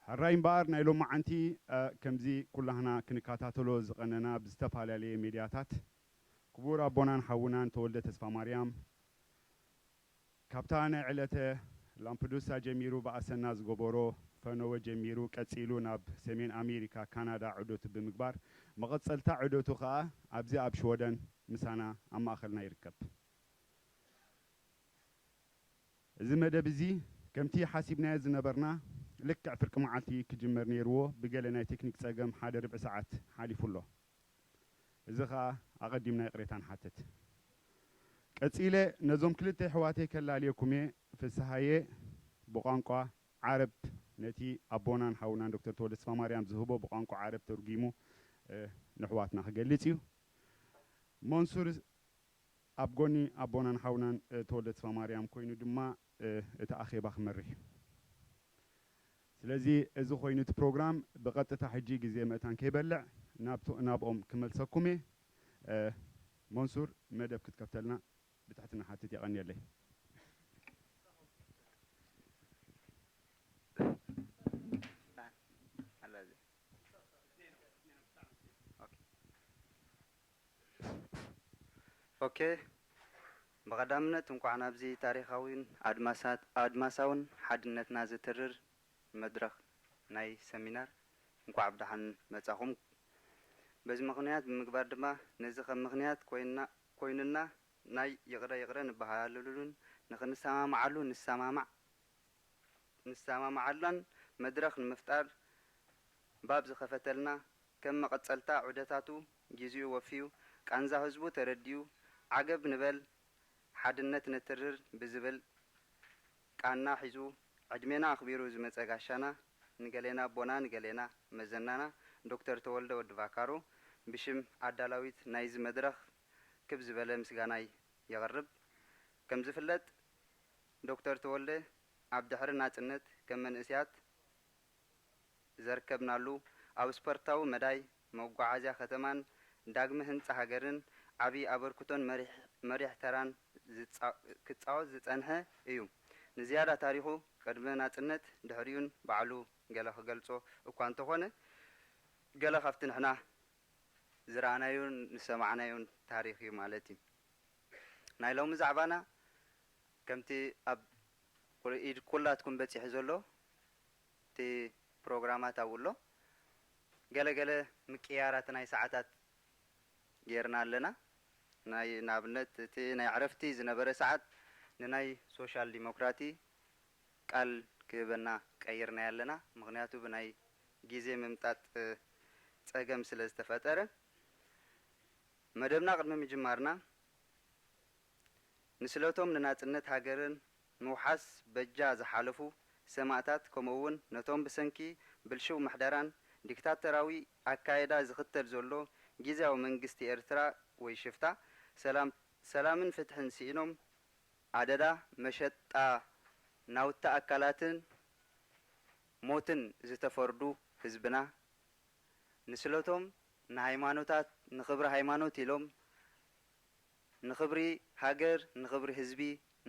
ሕራይ እምበኣር ናይ ሎማዓንቲ ከምዚ ኩላህና ክንከታተሎ ዝቐነና ብዝተፈላለየ ሜድያታት ክቡር ኣቦናን ሓውናን ተወልደ ተስፋማርያም ካብታ ናይ ዕለተ ላምፕዱሳ ጀሚሩ ብኣሰና ዝገበሮ ፈነወ ጀሚሩ ቀጺሉ ናብ ሰሜን ኣሜሪካ ካናዳ ዑደቱ ብምግባር መቐጸልታ ዑደቱ ከኣ ኣብዚ ኣብ ሽወደን ምሳና ኣብ ማእኸልና ይርከብ። እዚ መደብ እዚ ከምቲ ሓሲብናዮ ዝነበርና ልክዕ ፍርቂ መዓልቲ ክጅመር ነይርዎ ብገለ ናይ ቴክኒክ ጸገም ሓደ ርብዒ ሰዓት ሓሊፉ ኣሎ። እዚ ኸኣ ኣቐዲምና ይቕሬታ ንሓትት። ቀጺለ ነዞም ክልተ ኣሕዋተይ ከላልየኩም እየ። ፍስሃየ ብቋንቋ ዓረብ ነቲ ኣቦናን ሓውናን ዶክተር ተወልደ ተስፋማርያም ዝህቦ ብቋንቋ ዓረብ ተርጒሙ ንኣሕዋትና ክገልጽ እዩ። መንሱር ኣብ ጎኒ ኣቦናን ሓውናን ተወልደ ተስፋማርያም ኮይኑ ድማ እቲ ኣኼባ ክመርሕ እዩ። ስለዚ እዚ ኮይኑ እቲ ፕሮግራም ብቐጥታ ሕጂ ግዜ መእታን ከይበልዕ ናብቶ-፣ ናብኦም ክመልሰኩም እየ። እ፣ መንሱር መደብ ክትከፍተልና ብትሕትና ሓትት የቐንየለይ። ኦኬ፣ ብቐዳምነት እንኳዕ ናብዚ ታሪኻዊን ኣድማሳት-፣ ኣድማሳውን ሓድነትና ዝትርር መድረኽ ናይ ሰሚናር እንኳዕ ብደሓን መጻኹም። በዚ ምኽንያት ብምግባር ድማ ነዚ ከም ምኽንያት ኮይና-፣ ኮይኑና ናይ ይቕረ ይቕረ ንበሃሃለሉን ንኽንሰማምዓሉ ንሰማማዕ ንሰማማዓላን መድረኽ ንምፍጣር ባብ ዝኸፈተልና፣ ከም መቐጸልታ ዑደታቱ ጊዜኡ ወፍዩ፣ ቃንዛ ህዝቡ ተረዲኡ፣ ዓገብ ንበል፣ ሓድነት ነትርር ብዝብል ቃና ሒዙ፣ ዕድሜና ኣኽቢሩ ዝመጸ ጋሻና፣ ንገሌና ኣቦና፣ ንገሌና መዘናና፣ ዶክተር ተወልደ ወዲ ቫካሮ፣ ብሽም ኣዳላዊት ናይዚ መድረኽ ክብ ዝበለ ምስጋናይ የቕርብ። ከም ዝፍለጥ፣ ዶክተር ተወልደ ኣብ ድሕሪ ናጽነት ከም መንእሰያት ዘርከብናሉ ኣብ ስፖርታዊ መዳይ፣ መጓዓዝያ ከተማን ዳግመ ህንጻ ሃገርን ዓቢ ኣበርክቶን መሪሕ፣ መሪሕ ተራን ዝጻ-፣ ክጻወት ዝጸንሐ እዩ። ንዝያዳ ታሪኹ ቅድሚ ናጽነት ድሕሪኡን ባዕሉ ገለ ክገልጾ እኳ እንተኾነ፣ ገለ ካብቲ ንሕና ዝረኣናዮን ዝሰማዕናዮን ታሪኽ እዩ ማለት እዩ። ናይ ሎሚ ዛዕባና ከምቲ ኣብ ኩል-፣ ኢድ ኩላትኩም በጺሑ ዘሎ እቲ ፕሮግራማት ኣብኡ ኣሎ። ገለ ገለ ምቅያራት ናይ ሰዓታት ጌርና ኣለና። ናይ ንኣብነት እቲ ናይ ዕረፍቲ ዝነበረ ሰዓት ንናይ ሶሻል ዲሞክራቲ ቃል ክህበና ቀይርናዮ ኣለና። ምኽንያቱ ብናይ ግዜ ምምጣጥ ጸገም ስለ ዝተፈጠረ። መደብና ቅድሚ ምጅማርና ንስለቶም ንናጽነት ሃገርን ምውሓስ በጃ ዝሓለፉ ሰማእታት፣ ከምኡ'ውን ነቶም ብሰንኪ ብልሽው ምሕደራን ዲክታተራዊ ኣካይዳ ዝኽተል ዘሎ ግዝያዊ መንግስቲ ኤርትራ ወይ ሽፍታ፣ ሰላም፣ ሰላምን ፍትሕን ስኢኖም ኣደዳ መሸጣ ናውቲ ኣካላትን ሞትን ዝተፈርዱ ህዝብና፣ ንስለቶም ንሃይማኖታት፣ ንኽብሪ ሃይማኖት ኢሎም፣ ንኽብሪ ሃገር፣ ንኽብሪ ህዝቢ፣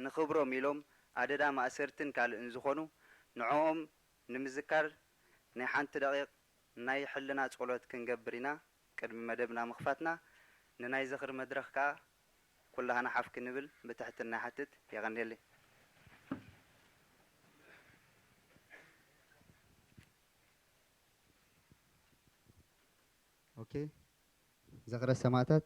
ንኽብሮም ኢሎም ኣደዳ ማእሰርትን ካልእን ዝኾኑ፣ ንዕኦም ንምዝካር ናይ ሓንቲ ደቂቕ ናይ ሕልና ጸሎት ክንገብር ኢና። ቅድሚ መደብና ምኽፋትና፣ ንናይ ዝኽሪ መድረኽ ከኣ ኩላህና ሓፍ ክንብል ብትሕትና ይሓትት። የቐንየለይ። ኦኬ፣ ዝኽረ ሰማእታት።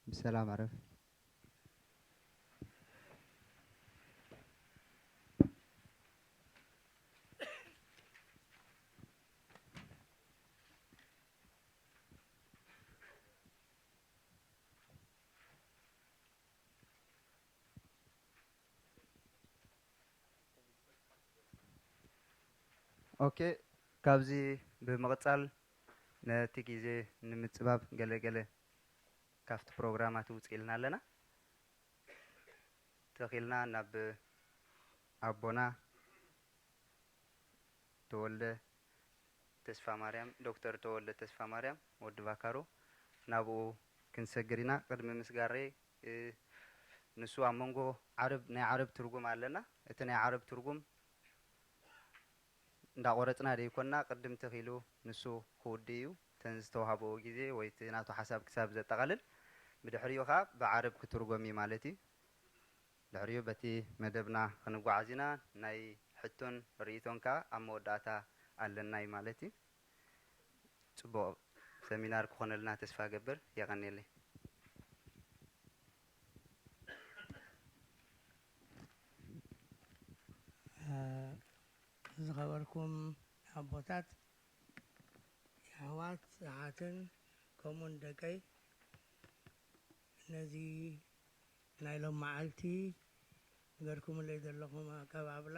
ብሰላም ዕረፍ። ኦኬ፣ ካብዚ ብምቕጻል ነቲ ግዜ ንምጽባብ ገለ ገለ ካብቲ ፕሮግራማት ውጽእ ኢልና ኣለና። ትኽ ኢልና ናብ ኣቦና ተወልደ ተስፋማርያም፣ ዶክተር ተወልደ ተስፋማርያም ወዲ ቫካሮ ናብኡ ክንሰግር ኢና። ቅድሚ ምስጋረይ፣ እ፣ ንሱ ኣብ መንጎ ዓረብ፣ ናይ ዓረብ ትርጉም ኣለና። እቲ ናይ ዓረብ ትርጉም እንዳቆረጽና ደይኮና፣ ቅድም ትኽ ኢሉ ንሱ ክውድእ እዩ። እተን ዝተዋህበኡ ግዜ ወይ እቲ ናቱ ሓሳብ ክሳብ ዘጠቓልል፣ ብድሕሪኡ ኸኣ ብዓረብ ክትርጎም እዩ ማለት እዩ። ድሕሪኡ በቲ መደብና ክንጓዓዝ ኢና። ናይ ሕቶን ርእይቶን ከኣ ኣብ መወዳእታ ኣለና እዩ ማለት እዩ። ጽቡቕ ሰሚናር ክኾነልና ተስፋ እገብር። የቐንየለይ። ዝኸበርኩም ኣቦታት፣ የሕዋት፣ ኣሓትን፣ ከምኡውን ደቀይ፣ ነዚ ናይ ሎም መዓልቲ ገርኩምለይ ዘለኹም ኣቀባብላ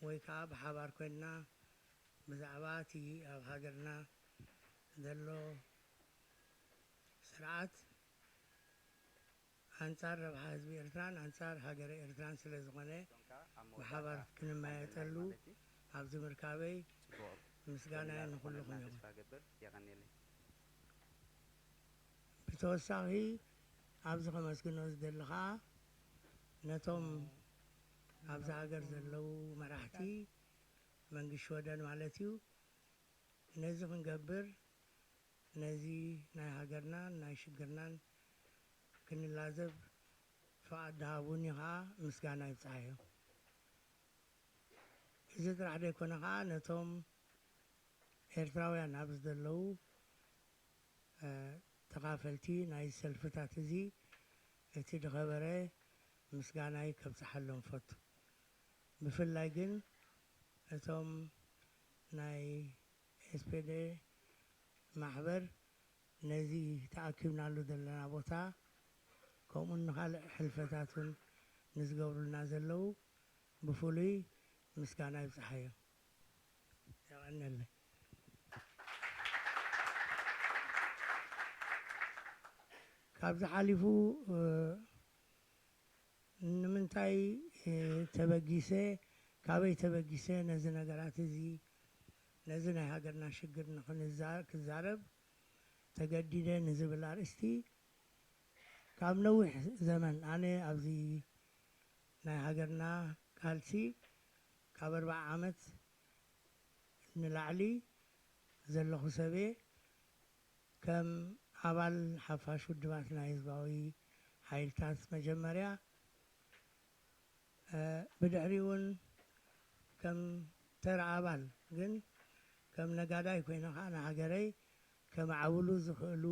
ወይ ከዓ ብሓባር ኮይንና ብዛዕባ እቲ ኣብ ሃገርና ዘሎ ስርዓት ኣንጻር ረብሓ ህዝቢ ኤርትራን ኣንጻር ሃገረ ኤርትራን ስለ ዝኾነ ብሓባር ክንመያየጠሉ ኣብዚ ምርካበይ ምስጋናይ ንኹልኹም ይኹን። ብተወሳኺ ኣብዚ ከመስግኖ ዝደሊ ኸኣ ነቶም ኣብዚ ሃገር ዘለዉ መራሕቲ መንግስቲ ሽወደን ማለት እዩ። ነዚ ክንገብር ነዚ ናይ ሃገርናን ናይ ሽግርናን ክንላዘብ ፍቓድ ድሃቡኒ ኸኣ ምስጋና ይብጽሓዮ። እዚ ጥራሕ ደይኮነ ኸኣ ነቶም ኤርትራውያን ኣብዚ ዘለዉ ተኻፈልቲ ናይ ሰልፍታት እዚ እቲ ድኸበረ ምስጋናይ ከብጽሓሎም ፈቱ። ብፍላይ ግን እቶም ናይ ኤስፔደ ማሕበር ነዚ ተኣኪብናሉ ዘለና ቦታ ከምኡ ንኻልእ ሕልፈታት እውን ንዝገብሩልና ዘለዉ ብፍሉይ ምስጋና ይብጽሓዮም። የቐንየለይ። ካብዚ ሓሊፉ ንምንታይ ተበጊሰ፣ ካበይ ተበጊሰ ነዚ ነገራት እዚ፣ ነዚ ናይ ሃገርና ሽግር ንክንዛ-፣ ክዛረብ ተገዲደ ንዝብል ኣርእስቲ ካብ ነዊሕ ዘመን ኣነ ኣብዚ ናይ ሃገርና ቃልሲ ካብ ኣርባዓ ዓመት ንላዕሊ ዘለኹ ሰብየ ከም ኣባል ሓፋሽ ውድባት ናይ ህዝባዊ ሓይልታት መጀመርያ፣ እ፣ ብድሕሪኡ እውን ከም ተራ ኣባል ግን ከም ነጋዳይ ኮይነ ከዓ ንሃገረይ ከማዕብሉ ዝኽእሉ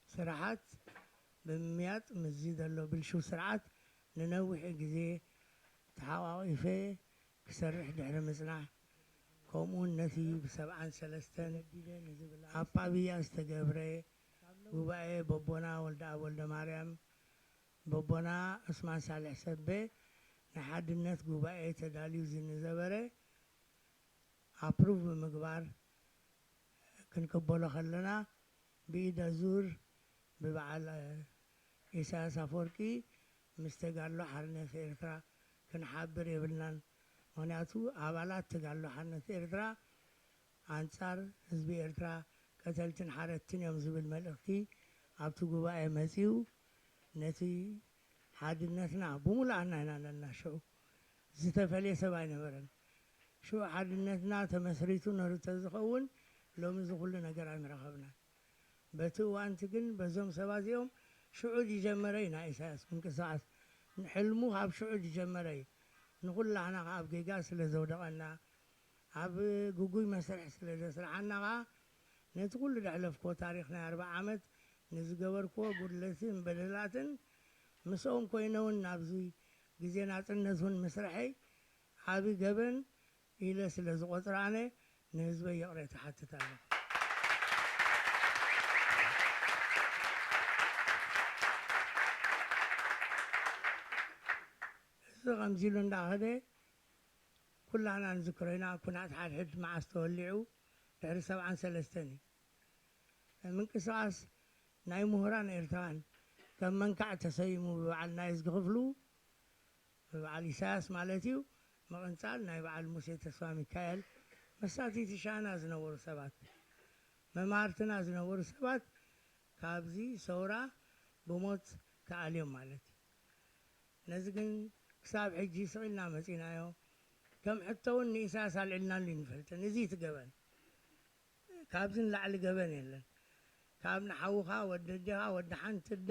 ስራሓት ብምምያጥ ምስዚ ዘሎ ብልሽው ስርዓት ንነዊሕ ግዜ ተሓቋቒፈ ክሰርሕ ድሕሪ ምጽናሕ፣ ከምኡውን ነቲ ብሰብዓን ሰለስተን ኣብ ጳብያ ዝተገብረ ጉባኤ በቦና ወልደኣብ ወልደማርያም፣ በቦና ዑስማን ሳልሕ ሰቤ ናይ ሓድነት ጉባኤ ተዳልዩ ዝንዘበረ ኣፕሩቭ ብምግባር ክንቅበሎ ከለና፣ ብኢደ ዙር ብበዓል ኢሳያስ ኣፈወርቂ ምስ ተጋድሎ ሓርነት ኤርትራ ክንሓብር የብልናን። ምኽንያቱ ኣባላት ተጋድሎ ሓርነት ኤርትራ ኣንጻር ህዝቢ ኤርትራ ቀተልትን ሓረድትን እዮም ዝብል መልእኽቲ ኣብቲ ጉባኤ መጺኡ፣ ነቲ ሓድነትና ብምሉኣና ኢና ነና ሽዑ ዝተፈልየ ሰብ ኣይነበረን። ሽዑ ሓድነትና ተመስሪቱ ነሩ ተዝኸውን ሎሚ እዚ ኩሉ ነገር ኣይምረኸብናን። በቲ እዋንቲ ግን በዞም ሰባት እዚኦም ሽዑ ዝጀመረ እዩ ናይ ኢሳያስ ምንቅስቓስ። ንሕልሙ ካብ ሽዑ ዝጀመረ እዩ። ንኹላህና ከኣ ኣብ ጌጋ ስለ ዘውደቐና፣ ኣብ ግጉይ መስርሕ ስለ ዘስርሓና ከኣ ነቲ ኩሉ ዘሕለፍክዎ ታሪኽ ናይ ኣርብዓ ዓመት ንዝገበርክዎ ጉድለትን በደላትን ምስኦም ኮይነ እውን ናብዚ ግዜ ናጽነት እውን ምስርሐይ ዓቢ ገበን ኢለ ስለ ዝቖጽሮ ኣነ ንህዝበይ ይቕሬታ እሓትት ኣለኹ። እዚ ከምዚ ኢሉ እንዳኸደ ኩላና ንዝክሮ ኢና። ኩናት ሓድሕድ መዓስ ተወሊዑ? ድሕሪ ሰብዓን ሰለስተን እዩ። ምንቅስቓስ ናይ ምሁራን ኤርትራውያን ከም መንካዕ ተሰይሙ ብበዓል ናይዝጊ ክፍሉ፣ ብበዓል ኢሳያስ ማለት እዩ፣ ምቕንጻል ናይ በዓል ሙሴ ተስፋ ሚካኤል፣ መሳተይቲ ሻና ዝነበሩ ሰባት፣ መማህርትና ዝነበሩ ሰባት ካብዚ ሰውራ ብሞት ተኣልዮም ማለት እዩ። ነዚ ግን ክሳብ ሕጂ ስቕ ኢልና መጺናዮ። ከም ሕቶ እውን ንኢሳያስ ኣልዒልናሉ ይንፈልጥን። እዚ እቲ ገበን። ካብዚ ንላዕሊ ገበን የለን። ካብ ንሓውኻ፣ ወዲ ኣዴኻ፣ ወዲ ሓንቲ ኣደ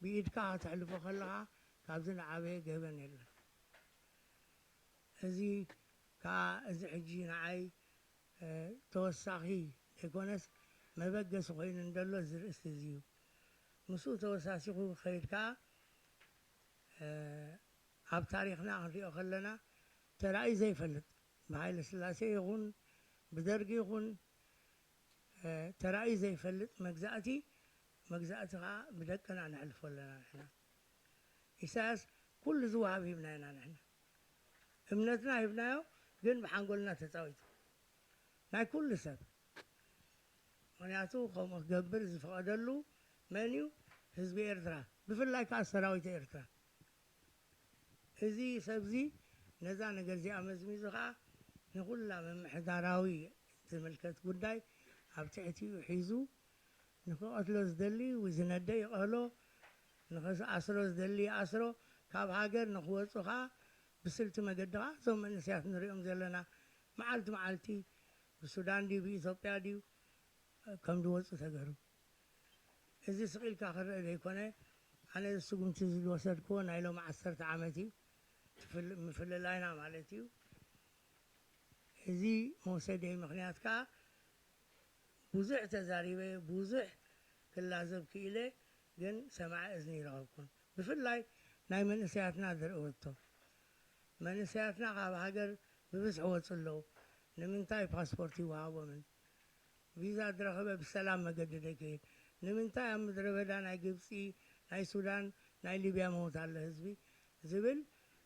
ብኢድካ ከተሕልፎ ከለኻ ካብዚ ንዓበየ ገበን የለን። እዚ ከኣ እዚ ሕጂ ንዓይ፣ እ፣ ተወሳኺ ዘይኮነስ መበገሲ ኮይኑ እንደሎ እዚ ርእስቲ እዚ እዩ። ምስኡ ተወሳሲኹ ክኸይድ ከኣ፣ እ፣ ኣብ ታሪኽና ክንሪኦ ከለና ተራእዩ ዘይፈልጥ፣ ብሃይለ ስላሴ ይኹን ብደርጊ ይኹን፣ እ፣ ተራእዩ ዘይፈልጥ መግዛእቲ፣ መግዛእቲ ከኣ ብደቅና ነሕልፎ ኣለና ንሕና። ኢሳያስ ኩሉ ዝወሃብ ሂብና ኢና ንሕና። እምነትና ሂብናዮ፣ ግን ብሓንጎልና ተጻዊቱ። ናይ ኩሉ ሰብ። ምኽንያቱ ከምኡ ክገብር ዝፈቐደሉ መን እዩ? ህዝቢ ኤርትራ፣ ብፍላይ ከኣ ሰራዊት ኤርትራ። እዚ ሰብዚ ነዛ ነገር እዚኣ መዝሚዙ ከኣ ንኹላ ምምሕዳራዊ ዝምልከት ጉዳይ ኣብ ትሕቲኡ ሒዙ ንኽቐትሎ ዝደሊ ዝነደ ይቐህሎ፣ ንኽኣስሮ ዝደሊ ይኣስሮ። ካብ ሃገር ንኽወጹ ከኣ ብስልቲ መገዲ ከኣ እዞም መንእሰያት ንሪኦም ዘለና መዓልቲ መዓልቲ ብሱዳን ድዩ ብኢትዮጵያ ድዩ ከም ዝወጹ ተገሩ። እዚ ስቕ ኢልካ ክረአ ዘይኮነ፣ ኣነ እዚ ስጉምቲ እዚ ዝወሰድክዎ ናይ ሎሚ ዓሰርተ ዓመት እዩ። ትፍል-፣ ምፍልላይና ማለት እዩ። እዚ መውሰደይ ምኽንያት ከኣ ብዙሕ ተዛሪበ፣ ብዙሕ ክላዘብ ክኢለ፣ ግን ሰማዒ እዝኒ ይረኸብኩን። ብፍላይ ናይ መንእሰያትና ዝርእወቶ። መንእሰያትና ካብ ሃገር ብብዝሒ ወጹ ኣለዉ። ንምንታይ ፓስፖርት ይወሃቦምን? ቪዛ ዝረኸበ ብሰላም መገዲ ደይከይድ? ንምንታይ ኣብ ምድረ በዳ ናይ ግብጺ፣ ናይ ሱዳን፣ ናይ ሊብያ መውት ኣሎ ህዝቢ? ዝብል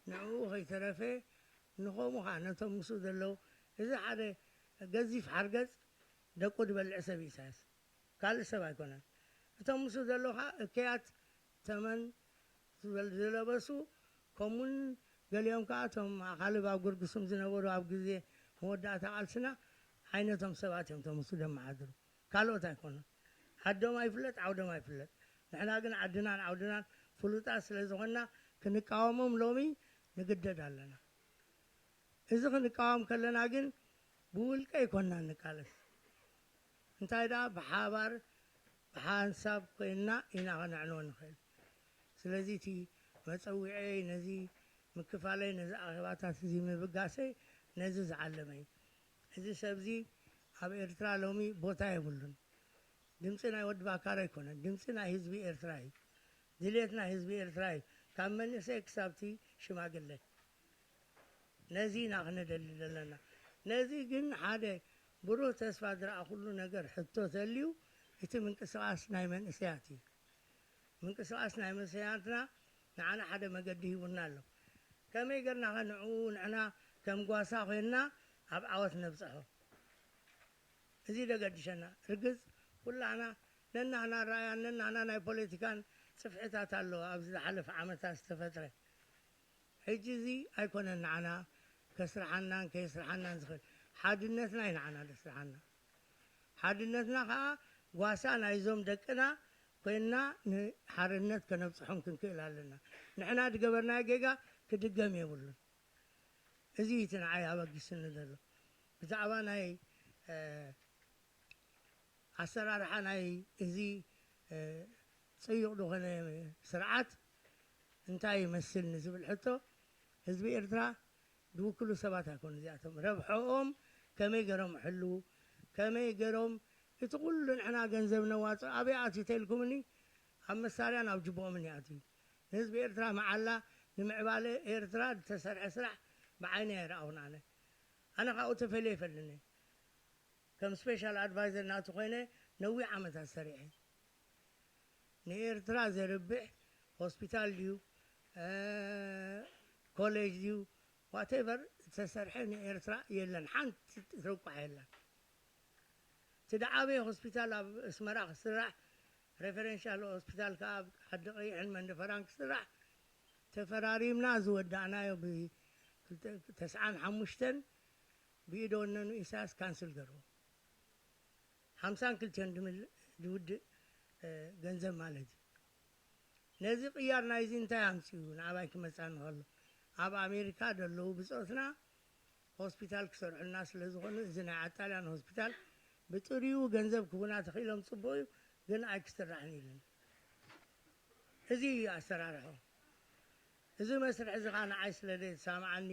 ንዕኡ ከይተረፈ ንኸምኡ ኸዓ ነቶም ምስኡ ዘለዉ፣ እዚ ሓደ ገዚፍ ሓርገጽ ደቁ ዝበልዕ ሰብ እዩ ኢሳያስ። ካልእ ሰብ ኣይኮነን። እቶም ምስኡ ዘለዉ ኸዓ እከያት ተመን ዝበል-፣ ዝለበሱ፣ ከምኡውን ገሊኦም ከኣ እቶም ኣኻልብ ኣብ ግርግሱም ዝነበሩ ኣብ ግዜ መወዳእታ ቃልስና ዓይነቶም ሰባት እዮም እቶም ምስኡ ደመሓድሩ። ካልኦት ኣይኮኑን። ዓዶም ኣይፍለጥ፣ ዓውዶም ኣይፍለጥ። ንሕና ግን ዓድናን ዓውድናን ፍሉጣት ስለ ዝኾንና ክንቃወሞም ሎሚ ንግደድ ኣለና። እዚ ክንቃወም ከለና ግን ብውልቀ ኣይኮንና ንቃለስ። እንታይ ደኣ ብሓባር ብሓንሳብ ኮይንና ኢና ከነዕንዎ ንኽእል። ስለዚ እቲ መጸዊዐይ ነዚ ምክፋለይ፣ ነዚ ኣኼባታት እዚ ምብጋሰይ ነዚ ዝዓለመ እዩ። እዚ ሰብዚ ኣብ ኤርትራ ሎሚ ቦታ የብሉን። ድምጺ ናይ ወዲ ባካር ኣይኮነን፣ ድምጺ ናይ ህዝቢ ኤርትራ እዩ። ድሌት ናይ ህዝቢ ኤርትራ እዩ፣ ካብ መንእሰይ ክሳብቲ ሽማግለ። ነዚ ኢና ክነደሊ ዘለና። ነዚ ግን ሓደ ብሩህ ተስፋ ዝረኣኹሉ ነገር ሕቶ ተልዩ፣ እቲ ምንቅስቓስ ናይ መንእሰያት እዩ። ምንቅስቓስ ናይ መንእሰያትና ንዓና ሓደ መገዲ ሂቡና ኣሎ። ከመይ ጌርና ኸ ንዕኡ ንሕና ከም ጓሳ ኮይንና ኣብ ዓወት ነብጽሖ? እዚ ደገድሸና። ርግጽ ኩላና ነናህና ኣረኣያን ነናህና ናይ ፖለቲካን ጽፍሕታት ኣለዎ ኣብዚ ዝሓለፈ ዓመታት ዝተፈጥረ። ሕጂ እዚ ኣይኮነን ንዓና ከስርሓናን ከየስርሓናን ዝኽእል። ሓድነትና እዩ ንዓና ዘስርሓና። ሓድነትና ኸኣ ጓሳ ናይዞም ደቅና ኮይንና ንሓርነት ከነብጽሖም ክንክእል ኣለና። ንሕና ዝገበርናዮ ጌጋ ክድገም የብሉን። እዚ እዩ እቲ ንዓይ ኣበጊስኒ ዘሎ። ብዛዕባ ናይ፣ እ፣ ኣሰራርሓ ናይ እዚ፣ እ፣ ጽዩቕ ዝኾነ ስርዓት እንታይ ይመስል ንዝብል ሕቶ፣ ህዝቢ ኤርትራ ዝውክሉ ሰባት ኣይኮኑ እዚኣቶም። ረብሕኦም ከመይ ገይሮም ይሕልዉ፣ ከመይ ገይሮም እቲ ኩሉ ንሕና ገንዘብ ነዋጽኦ ኣበይ ኣትዩ ተልኩምኒ፣ ኣብ መሳርያን ኣብ ጅቦኦምን ይኣትዩ። ንህዝቢ ኤርትራ መዓላ ንምዕባለ ኤርትራ ዝተሰርሐ ስራሕ ብዓይነይ ኣይረኣኹን ኣነ። ኣነ ካብኡ ተፈልየ ይፈልኒ። ከም ስፔሻል ኣድቫይዘር ናቱ ኮይነ ነዊሕ ዓመታት ሰሪሐ። ንኤርትራ ዘርብሕ ሆስፒታል ድዩ፣ እ፣ ኮሌጅ ድዩ፣ ዋቴቨር ዝተሰርሐ ንኤርትራ የለን። ሓንቲ ትርቋሕ የለን። እቲ ደዓበየ ሆስፒታል ኣብ ኣስመራ ክስራሕ፣ ሬፈረንሻል ሆስፒታል ከኣ ኣብ ዓዲ ቀይሕን መንደፈራን ክስራሕ ተፈራሪምና ዝወዳእናዮ ብ-፣ ክልተ-፣ ተስዓን ሓሙሽተን ብኢደ ወነኑ ኢሳያስ ካንስል ገርዎ። ሓምሳን ክልተን ድምል-፣ ድውድእ፣ እ፣ ገንዘብ ማለት እዩ። ነዚ ቅያር ናይዚ እንታይ ኣምጽኡ ንዓባይ ክመጻኒ ከሎ? ኣብ ኣሜሪካ ደለዉ ብጾትና ሆስፒታል ክሰርሑልና ስለ ዝኾኑ፣ እዚ ናይ ኣጣልያን ሆስፒታል ብጥሪኡ ገንዘብ ክቡና ተኽኢሎም ጽቡቕ እዩ፣ ግን ኣይክስራሕን ኢሉኒ። እዚ እዩ ኣሰራርሖ። እዚ መስርሕ እዚ ኸኣ ንዓይ ስለ ዘይተሳምዓኒ፣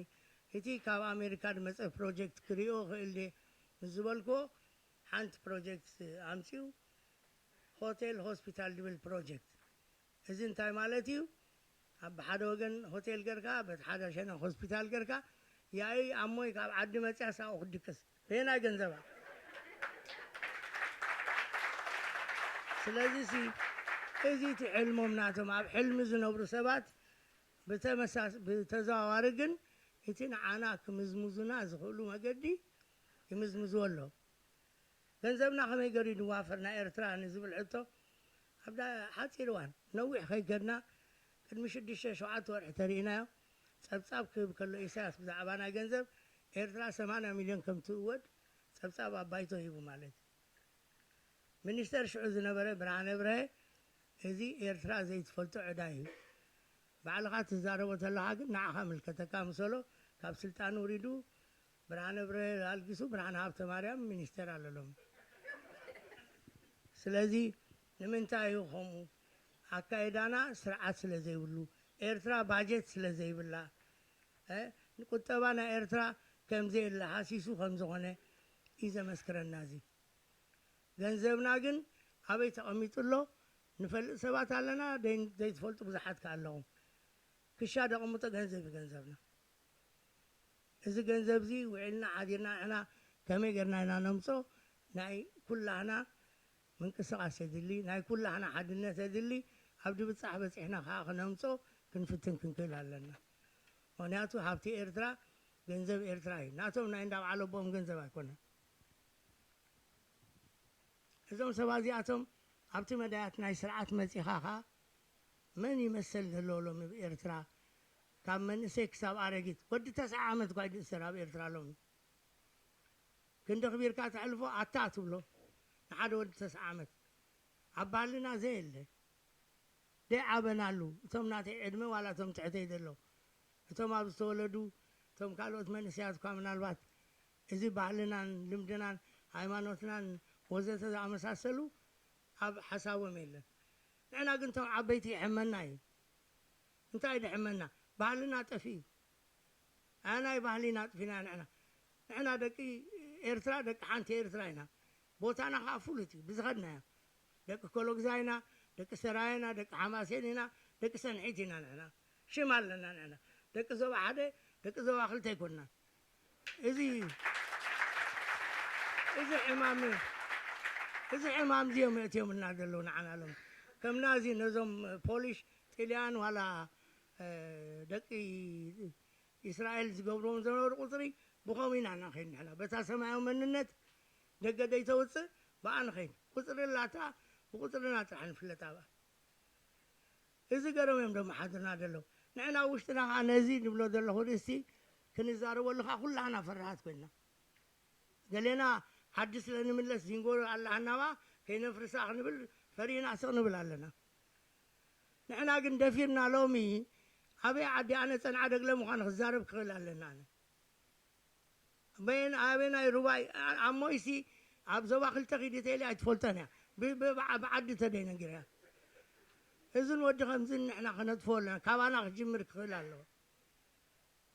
እቲ ካብ ኣሜሪካ ዝመጸ ፕሮጀክት ክሪኦ ክእል ድየ ምስ ዝበልክዎ፣ ሓንቲ ፕሮጀክት ኣምጺኡ፣ ሆቴል ሆስፒታል ዝብል ፕሮጀክት። እዚ እንታይ ማለት እዩ? ኣብ ሓደ ወገን ሆቴል ገርካ፣ በቲ ሓደ ሸነኽ ሆስፒታል ገርካ፣ ያኢ ኣሞይ ካብ ዓዲ መጽያ ሳኡ ክድቅስ። በየናይ ገንዘባ? ስለዚ ሲ፣ እዚ እቲ ሕልሞም ናቶም፣ ኣብ ሕልሚ ዝነብሩ ሰባት ብተመሳስ-፣ ብተዘዋዋሪ ግን እቲ ንዓና ክምዝምዙና ዝኽእሉ መገዲ ይምዝምዝዎ ኣለዉ። ገንዘብና ከመይ ገይሩ ይዋፈር ናይ ኤርትራ ንዝብል ሕቶ፣ ኣብ ዳ-፣ ሓጺር እዋን ነዊሕ ከይከድና፣ ቅድሚ ሽዱሽተ ሸውዓተ ወርሒ ተሪእናዮ። ጸብጻብ ክህብ ከሎ ኢሳያስ ብዛዕባ ናይ ገንዘብ ኤርትራ ሰማንያ ሚልዮን ከም ትእወድ ጸብጻብ ኣብ ባይቶ ሂቡ ማለት እዩ። ሚኒስተር ሽዑ ዝነበረ ብርሃነ ብርሀ፣ "እዚ ኤርትራ ዘይትፈልጦ ዕዳ እዩ። ባዕልኻ ትዛረቦ ተለኻ ግን ንዓኻ ምልከተካ" ምሰሎ ካብ ስልጣን ውሪዱ፣ ብርሃነ ብርሀ ኣልጊሱ ብርሃነ ሃብተማርያም ሚኒስተር ኣሎ ሎሚ። ስለዚ ንምንታይ እዩ ከምኡ? ኣካይዳና ስርዓት ስለ ዘይብሉ፣ ኤርትራ ባጀት ስለ ዘይብላ፣ እ፣ ንቁጠባ ናይ ኤርትራ ከም ዘየለ ሃሲሱ ከም ዝኾነ እዩ ዘመስክረና። እዚ ገንዘብና ግን ኣበይ ተቐሚጡ ኣሎ ንፈልጥ ሰባት ኣለና፣ ደይ-፣ ዘይትፈልጡ ብዙሓት ከ ኣለኹም። ክሻ ደቐምጦ ገንዘብ እዩ ገንዘብና። እዚ ገንዘብ እዚ ውዒልና ሓዲርና ንሕና ከመይ ጌርና ኢና ነምጾ? ናይ ኩላህና ምንቅስቓስ የድሊ፣ ናይ ኩላህና ሓድነት የድሊ። ኣብ ድብጻሕ በጺሕና ከኣ ክነምጾ ክንፍትን ክንክእል ኣለና። ምኽንያቱ ሃብቲ ኤርትራ ገንዘብ ኤርትራ እዩ። ናቶም ናይ እንዳ በዓል ኣቦኦም ገንዘብ ኣይኮነን። እዞም ሰባት እዚኣቶም ኣብቲ መዳያት ናይ ስርዓት መጺኻ ኸኣ መን ይመሰል ዘለዎ ሎሚ ኣብ ኤርትራ? ካብ መንእሰይ ክሳብ ኣረጊት ወዲ ተስዓ ዓመት እኳ እዩ ዝእሰር ኣብ ኤርትራ ሎሚ። ክንዲ ኣኽቢርካ ተሕልፎ ኣታ ትብሎ ንሓደ ወዲ ተስዓ ዓመት። ኣብ ባህልና ዘየለ ደይዓበናሉ፣ እቶም ናተይ ዕድመ ዋላ እቶም ትሕተይ ዘለዉ፣ እቶም ኣብ ዝተወለዱ፣ እቶም ካልኦት መንእሰያት እኳ ምናልባት እዚ ባህልናን ልምድናን ሃይማኖትናን ወዘተ ዝኣመሳሰሉ ኣብ ሓሳቦም የለን። ንሕና ግን እቶም ዓበይቲ ይሕመና እዩ። እንታይ ድሕመና? ባህልና ጠፊኡ። ኣናይ ባህሊና ኣጥፊና ንሕና። ንሕና ደቂ ኤርትራ፣ ደቂ ሓንቲ ኤርትራ ኢና። ቦታና ከኣ ፍሉጥ እዩ፣ ብዝኸድናዮ። ደቂ ኮሎግዛ ኢና፣ ደቂ ሰራየ ኢና፣ ደቂ ሓማሴን ኢና፣ ደቂ ሰንሒት ኢና ንሕና። ሽም ኣለና ንሕና። ደቂ ዞባ ሓደ፣ ደቂ ዞባ ክልተ ኣይኮንናን። እዚ፣ እዚ ሕማም፣ እዚ ሕማም እዚ እዮም የእትዮምልና ዘለዉ ንዓና ሎም። ከምና እዚ ነዞም ፖሊሽ፣ ጥልያን ዋላ፣ እ፣ ደቂ እስራኤል ዝገብርዎም ዝነበሩ ቁጽሪ ብኸምኡ ኢና ንኸይድ ንሕና። በታ ሰማያዊ መንነት ደገ ደይተውጽእ ብኣ ንኸይድ። ቁጽሪ ኣላታ፣ ብቁጽርና ጥራሕ ንፍለጥ ኣብኣ። እዚ ገሮም እዮም ደመሓድርና ዘለዉ። ንሕና ኣብ ውሽጥና ኸኣ ነዚ ንብሎ ዘለኹ ርእሲ ክንዛረበሉ ኸኣ ኩላህና ፈራሃት ኮይንና። ገሌና ዓዲ ስለ ንምለስ ዚንጎ ኣለሃናባ ከይነፍርሳ ክንብል ፈሪህና ስቕ ንብል ኣለና። ንሕና ግን ደፊርና ሎሚ ኣበይ ዓዲ ኣነ ጸንዓ ደግለ ምዃን ክዛረብ ክኽእል ኣለና። ኣነ በየን-፣ ኣበየናይ ሩባይ ኣ-፣ ኣብ ሞይሲ ኣብ ዞባ ክልተ ኪዲ ተይለ ኣይትፈልጦን እያ። ብ-፣ ብ-፣ ብዓ-፣ ብዓዲ ተደይ ነጊረያ። እዝን ወዲ ከምዝን ንሕና ክነጥፍኦ ኣለና። ካባና ክጅምር ክኽእል ኣለዎ።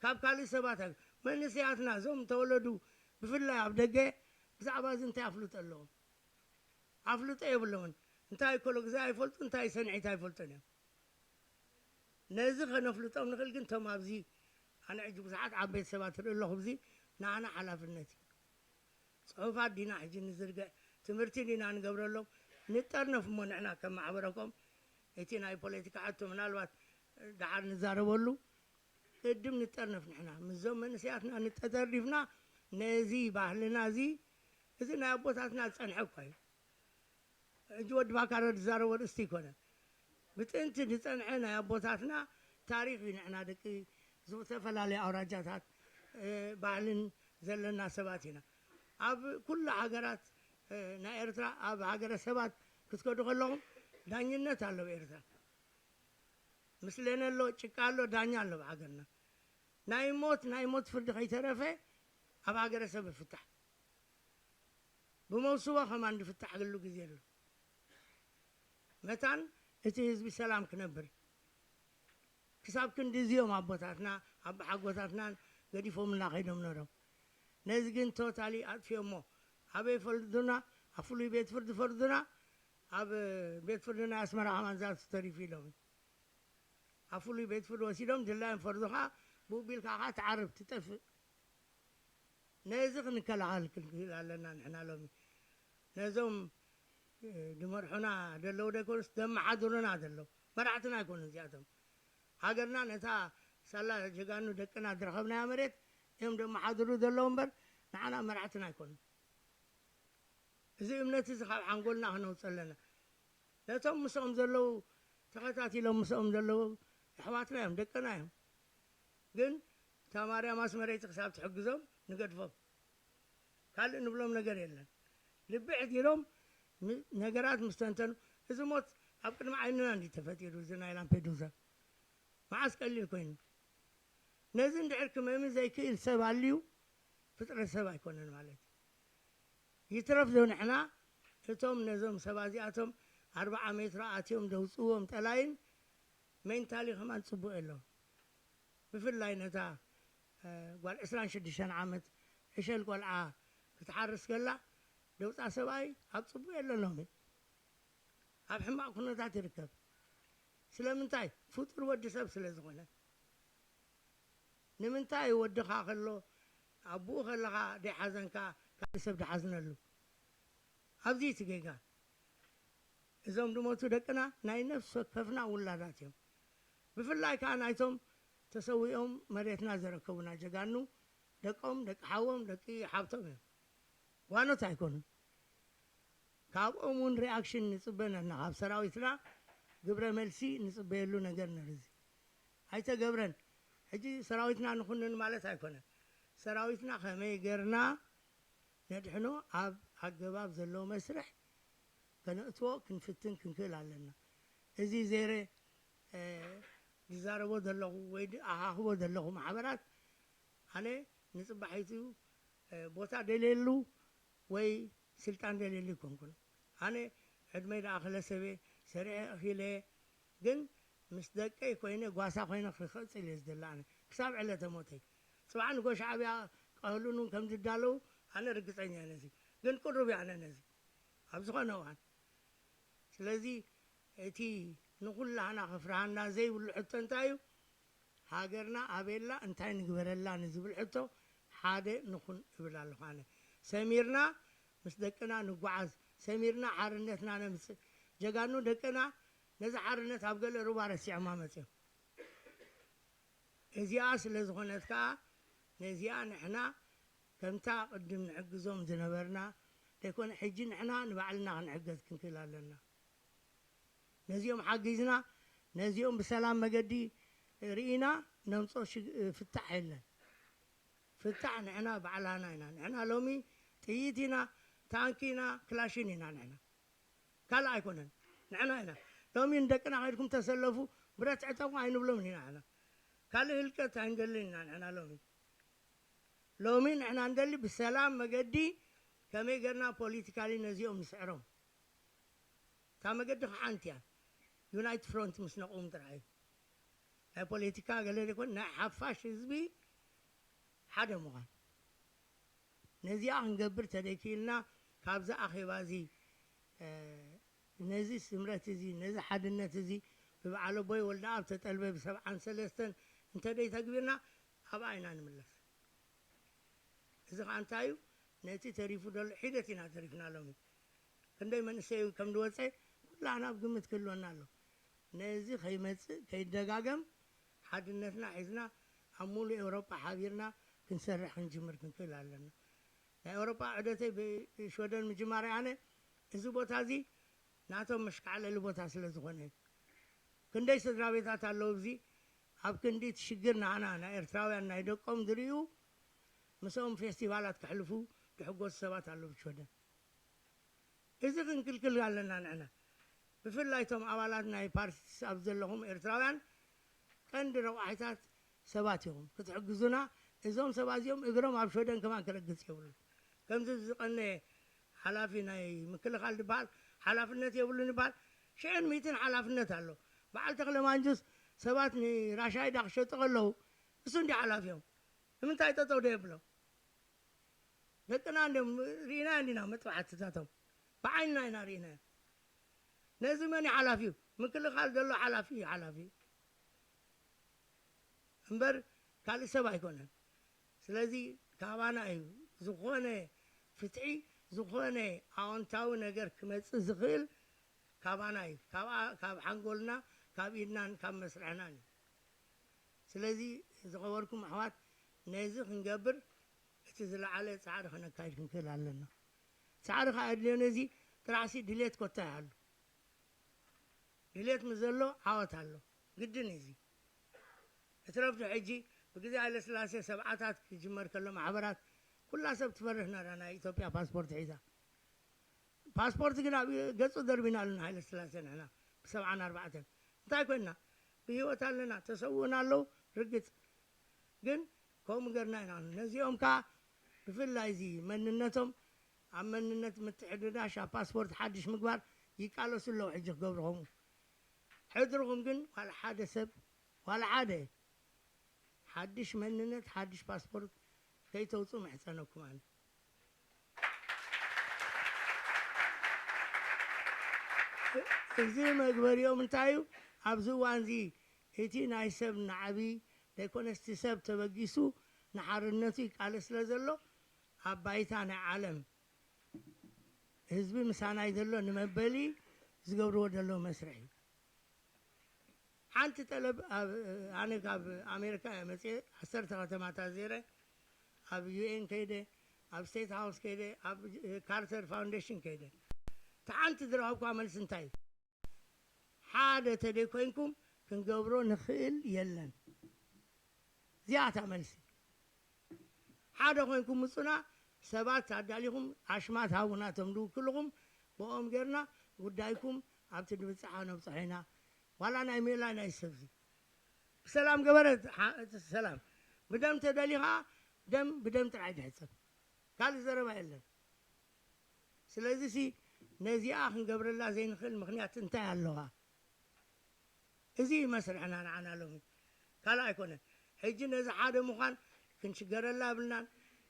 ካብ ካልእ ሰባት ኣይ-፣ መንእሰያትና እዞም ተወለዱ ብፍላይ ኣብ ደገ ብዛዕባ እዚ እንታይ ኣፍልጦ ኣለዎም? ኣፍልጦ የብሎምን። እንታይ ኮሎግዛ ኣይፈልጡ፣ እንታይ ሰንዒት ኣይፈልጡን እዮም። ነዚ ከነፍልጦም ንኽእል ግን እቶም ኣብዚ ኣነ ሕጂ ብዙሓት ዓበይቲ ሰባት ርኢ ኣለኹ። እዚ ንዓና ሓላፍነት እዩ። ጽሑፋት ዲና ሕጂ ንዝርግሕ፣ ትምህርቲ ዲና ንገብረሎም፣ ንጠርነፍ እሞ ንሕና ከም ማሕበረኮም እቲ ናይ ፖለቲካ ሕቶ ምናልባት ደሓር ንዛረበሉ፣ ቅድም ንጠርነፍ ንሕና ምስዞም መንእሰያትና ንተጠርኒፍና ነዚ ባህልና እዚ፣ እዚ ናይ ኣቦታትና ዝጸንሐ እኳ እዩ። ሕጂ ወዲ ባካረ ዝዛረቦ ርእስቲ ኣይኮነን። ብጥንቲ ዝጸንሐ ናይ ኣቦታትና ታሪኽ እዩ። ንሕና ደቂ ዝተፈላለዩ ኣውራጃታት፣ እ፣ ባህልን ዘለና ሰባት ኢና። ኣብ ኩሉ ሃገራት፣ እ፣ ናይ ኤርትራ ኣብ ሃገረሰባት ክትከዱ ከለኹም ዳኝነት ኣሎ ኣብ ኤርትራ። ምስለነ ኣሎ፣ ጭቃ ኣሎ፣ ዳኛ ኣሎ ኣብ ሃገርና። ናይ ሞት፣ ናይ ሞት ፍርዲ ከይተረፈ ኣብ ሃገረሰብ ይፍታሕ። ብመውስቦ ከማን ዝፍታሕ ክህሉ ግዜ ኣሎ። መታን እቲ ህዝቢ ሰላም ክነብር። ክሳብ ክንዲ እዚኦም ኣቦታትና፣ ኣቦሓጎታትናን ገዲፎምና ከይዶም ነሮም። ነዚ ግን ቶታሊ ኣጥፊኦሞ። ኣበይ ፈርዱና? ኣብ ፍሉይ ቤት ፍርዲ ፈርዱና። ኣብ ቤት ፍርዲ ናይ ኣስመራ ከማን ዛቱ ተሪፉ ኢሎም። ኣብ ፍሉይ ቤት ፍርዲ ወሲዶም ድላዮም ፈርዱኻ፣ ብኡ ቢልካ ኸዓ ትዓርብ፣ ትጠፍእ። ነዚ ክንከላኸል ክንክእል ኣለና ንሕና ሎሚ። ነዞም፣ እ፣ ዝመርሑና ዘለዉ ደይኮኑስ፣ ዘመሓድሩና ዘለዉ መራሕትና ኣይኮኑን እዚኣቶም። ሃገርና ነታ ሳላ ጀጋኑ ደቅና ዝረኸብናያ መሬት እዮም ደመሓድሩ ዘለዉ እምበር ንዓና መራሕትና ኣይኮኑን። እዚ እምነት እዚ ካብ ሓንጎልና ክነውፅእ ኣለና። ነቶም ምስኦም ዘለዉ ተኸታቲሎም ምስኦም ዘለዉ ኣሕዋትና እዮም፣ ደቅና እዮም። ግን እታ ማርያም ኣስመረይቲ ክሳብ ትሕግዞም ንገድፎም። ካልእ ንብሎም ነገር የለን። ልቢ ዕዲሮም ም- ነገራት ምስ ተንተኑ፣ እዚ ሞት ኣብ ቅድሚ ዓይንና እንዲ ተፈጢሩ፣ እዚ ናይ ላምፔዱዛ መዓስ ቀሊል ኮይኑ። ነዚ እንድሕር ክመሚ ዘይክእል ሰብ ኣልዩ ፍጥረት ሰብ ኣይኮነን ማለት እዩ። ይትረፍ ዶ ንሕና እቶም ነዞም ሰባት እዚኣቶም ኣርብዓ ሜትሮ ኣትዮም ደውፅዎም ጠላይን ሜንታሊ ከማን ፅቡቅ የለውን። ብፍላይ ነታ እ፣ ጓል ዕስራን ሽዱሽተን ዓመት ዕሸል ቆልዓ ክትሓርስ ከላ ደውፃ ሰብኣይ ኣብ ፅቡቅ የለን ሎሚ፣ ኣብ ሕማቅ ኩነታት ይርከብ። ስለምንታይ? ፍጡር ወዲ ሰብ ስለ ዝኾነ። ንምንታይ ወድኻ ከሎ ኣቦኡ ከለኻ ደይሓዘንካ ካልእ ሰብ ድሓዝነሉ? ኣብዚ እቲ ጌጋ። እዞም ድሞቱ ደቅና ናይ ነፍሲ ወከፍና ውላዳት እዮም። ብፍላይ ከዓ ናይቶም ተሰዊኦም መሬትና ዘረከቡና ጀጋኑ ደቆም፣ ደቂ ሓዎም፣ ደቂ ሓብቶም እዮም። ጓኖት ኣይኮኑን። ካብኦም እውን ሪኣክሽን ንፅበ ነርና፣ ካብ ሰራዊትና ግብረ መልሲ ንፅበየሉ ነገር ነርዚ ኣይተገብረን። ሕጂ ሰራዊትና ንኹንን ማለት ኣይኮነን። ሰራዊትና ከመይ ገርና ነድሕኖ ኣብ ኣገባብ ዘለዎ መስርሕ ከነእትዎ ክንፍትን ክንክእል ኣለና። እዚ ዜረ ዝዛረቦ ዘለኹ ወይ ኣኻኽቦ ዘለኹ ማሕበራት ኣነ ንፅባሒቱ ቦታ ደልየሉ ወይ ስልጣን ደልየሉ ይኮንኩን። ኣነ ዕድመይ ደኣ ክለ ሰበ ሰሪሐ እኺለ ግን ምስ ደቀይ ኮይነ ጓሳ ኮይነ ክቐፅል እየ ዝደሊ። ኣነ ክሳብ ዕለተ ሞተይ ፅባሕ ንጎ ሻዕብያ ቀህሉን ከም ዝዳለው ኣነ ርግፀኛ ነዚ ግን ቅሩብ ያነ ነዚ ኣብ ዝኾነ እዋን። ስለዚ እቲ ንኹላህና ክፍርሃና ዘይብሉ ሕቶ እንታይ እዩ? ሃገርና ኣበየላ እንታይ ንግበረላ ንዝብል ሕቶ ሓደ ንኹን እብል ኣለኹ ኣነ። ሰሚርና ምስ ደቅና ንጓዓዝ፣ ሰሚርና ሓርነትና ነምፅእ። ጀጋኑ ደቅና ነዚ ሓርነት ኣብ ገለ ሩባ ረሲዖማ መፅዮም። እዚኣ ስለ ዝኾነት ከዓ ነዚኣ ንሕና ከምታ ቅድም ንሕግዞም ዝነበርና ደይኮነ ሕጂ ንሕና ንባዕልና ክንሕገዝ ክንክእል ኣለና። ነዚኦም ሓጊዝና ነዚኦም ብሰላም መገዲ ርኢና ነምፅኦ ፍታሕ የለን። ፍታሕ ንሕና ባዕላና ኢና። ንሕና ሎሚ ጥይት ኢና፣ ታንኪ ኢና፣ ክላሽን ኢና ንሕና። ካልእ ኣይኮነን። ንሕና ኢና ሎሚ ንደቅና ከይድኩም ተሰለፉ ብረት ዕጠቁ ኣይንብሎምን ኢና። ንሕና ካልእ ህልቀት ኣይንደልን ኢና። ንሕና ሎሚ ሎሚ ንሕና እንደሊ ብሰላም መገዲ ከመይ ገርና ፖለቲካሊ ነዚኦም ንስዕሮም። እታ መገዲ ከዓ ሓንቲ እያ። ዩናይት ፍሮንት ምስ ነቑም ጥራሕ እዩ። ናይ ፖለቲካ ገለ ዘይኮን ናይ ሓፋሽ ህዝቢ ሓደ ምዃን። ነዚኣ ክንገብር ተደይክኢልና ካብዚ ኣኼባ እዚ ነዚ ስምረት እዚ ነዚ ሓድነት እዚ ብበዓል ኣቦይ ወልደኣብ ተጠልበ ብሰብዓን ሰለስተን እንተደይ ተግቢርና ኣብኣ ኢና ንምለስ። እዚ ከዓ እንታይ እዩ? ነቲ ተሪፉ ዘሎ ሒደት ኢና ተሪፍና ሎሚ። ክንደይ መንእሰይ ከም ዝወፀ ኩላህና ኣብ ግምት ክህልወና ኣሎ። ነዚ ከይመፅእ ከይደጋገም ሓድነትና ሒዝና ኣብ ሙሉእ ኤውሮጳ ሓቢርና ክንሰርሕ ክንጅምር ክንክእል ኣለና። ናይ ኤውሮጳ ዑደተይ ብሽወደን ምጅማረይ ኣነ እዚ ቦታ እዚ ናቶም መሽካዕለሊ ቦታ ስለ ዝኾነ እዩ። ክንደይ ስድራ ቤታት ኣለዉ ኣብዚ ኣብ ክንዲ እቲ ሽግር ንዓና ናይ ኤርትራውያን ናይ ደቆም ዝርእዩ ምስኦም ፌስቲቫላት ከሕልፉ ዝሕጎሱ ሰባት ኣለዉ ብሽወደን። እዚ ክንክልክል ኣለና ንሕና። ብፍላይ እቶም ኣባላት ናይ ፓርቲስ ኣብ ዘለኹም ኤርትራውያን ቀንዲ ረቋሒታት ሰባት ኢኹም ክትሕግዙና። እዞም ሰባት እዚኦም እግሮም ኣብ ሸደን ከማን ክረግጽ የብሉ። ከምዚ ዝቐነየ ሓላፊ ናይ ምክልኻል ዝበሃል ሓላፍነት የብሉን ይበሃል። ሽዕን ሚእትን ሓላፍነት ኣሎ። በዓል ተኽለ ማንጁስ ሰባት ንራሻይዳ ክሸጡ ከለዉ እሱ እንዲ ሓላፊ እዮም። ንምንታይ ጠጠው ዶ የብሎም? ደቅና እንዲም ርኢና እንዲና መጥባሕትታቶም ብዓይንና ኢና ርኢናዮ። ነዚ መን ሓላፊ እዩ? ምክልኻል ዘሎ ሓላፊ እዩ ሓላፊ እምበር ካልእ ሰብ ኣይኮነን። ስለዚ ካባና እዩ ዝኾነ ፍትሒ ዝኾነ ኣዎንታዊ ነገር ክመፅእ ዝኽእል ካባና እዩ። ካብ ሓንጎልና ካብ ኢድናን ካብ መስርሕናን እዩ። ስለዚ ዝኸበርኩም ኣሕዋት፣ ነዚ ክንገብር እቲ ዝለዓለ ጻዕሪ ከነካይድ ክንክእል ኣለና። ጻዕሪ ከኣ ኣድልዮ ነዚ ጥራሕሲ ድሌት ኮታ ይሃሉ። ድሌት ምስ ዘሎ ዓወት ኣሎ። ግድን እዩ እዚ። እቲ ረብዶ ሕጂ ብግዜ ሃይለስላሴ ሰብዓታት ክጅመር ከሎ ማሕበራት ኩላ ሰብ ትፈርህ ነራ ናይ ኢትዮጵያ ፓስፖርት ሒዛ። ፓስፖርት ግን ኣብ ገጹ ደርቢናሉ ንሃይለስላሴ ንሕና ብሰብዓን ኣርባዕተን። እንታይ ኮይንና? ብህይወት ኣለና፣ ተሰውኡና ኣለዉ፣ ርግጽ። ግን ከምኡ ገርና ኢና። ነዚኦም ከኣ ብፍላይ እዚ መንነቶም ኣብ መንነት ምትሕድዳሽ ኣብ ፓስፖርት ሓድሽ ምግባር ይቃለሱ ኣለዉ። ሕጂ ክገብሩ ከምኡ ሕድርኹም ግን ዋላ ሓደ ሰብ ዋላ ሓደ ሓድሽ መንነት ሓድሽ ፓስፖርት ከይተውፅኡ ምሕፀነኩም ኣነ። እዚ መግበሪኦም እንታይ እዩ? ኣብዚ እዋን እዚ እቲ ናይ ሰብ ናዕቢ ዘይኮነስ እቲ ሰብ ተበጊሱ ንሓርነቱ ይቃለስ ስለ ዘሎ ኣብ ባይታ ናይ ዓለም ህዝቢ ምሳናይ ዘሎ ንመበሊ ዝገብርዎ ዘለዉ መስርሕ እዩ። ሓንቲ ጠለብ ኣብ ኣነ ካብ ኣሜሪካ እየ መፅየ ዓሰርተ ከተማታት ዜረ ኣብ ዩኤን ከይደ ኣብ ስቴት ሃውስ ከይደ ኣብ ካርተር ፋውንዴሽን ከይደ እቲ ሓንቲ ዝረኸብኳ መልሲ እንታይ ሓደ ተደይ ኮይንኩም ክንገብሮ ንኽእል የለን። እዚኣታ መልሲ ሓደ ኮይንኩም ምፁና ሰባት ኣዳሊኹም ኣሽማት ሃቡና ቶም ዝውክልኹም ብኦም ጌርና ጉዳይኩም ኣብቲ ንብፅሓ ነብፅሖ ኢና። ዋላ ናይ ሜላ ናይ ሰብዚ ብሰላም ገበረ እቲ ሰላም ብደም ተደሊኻ ደም ብደም ጥራይ ድሕፀብ ካልእ ዘረባ የለን። ስለዚ ሲ ነዚኣ ክንገብረላ ዘይንኽእል ምኽንያት እንታይ ኣለዋ? እዚ መስርሕና ንዓና ሎሚ ካልእ ኣይኮነን። ሕጂ ነዚ ሓደ ምዃን ክንሽገረላ ኣብልናን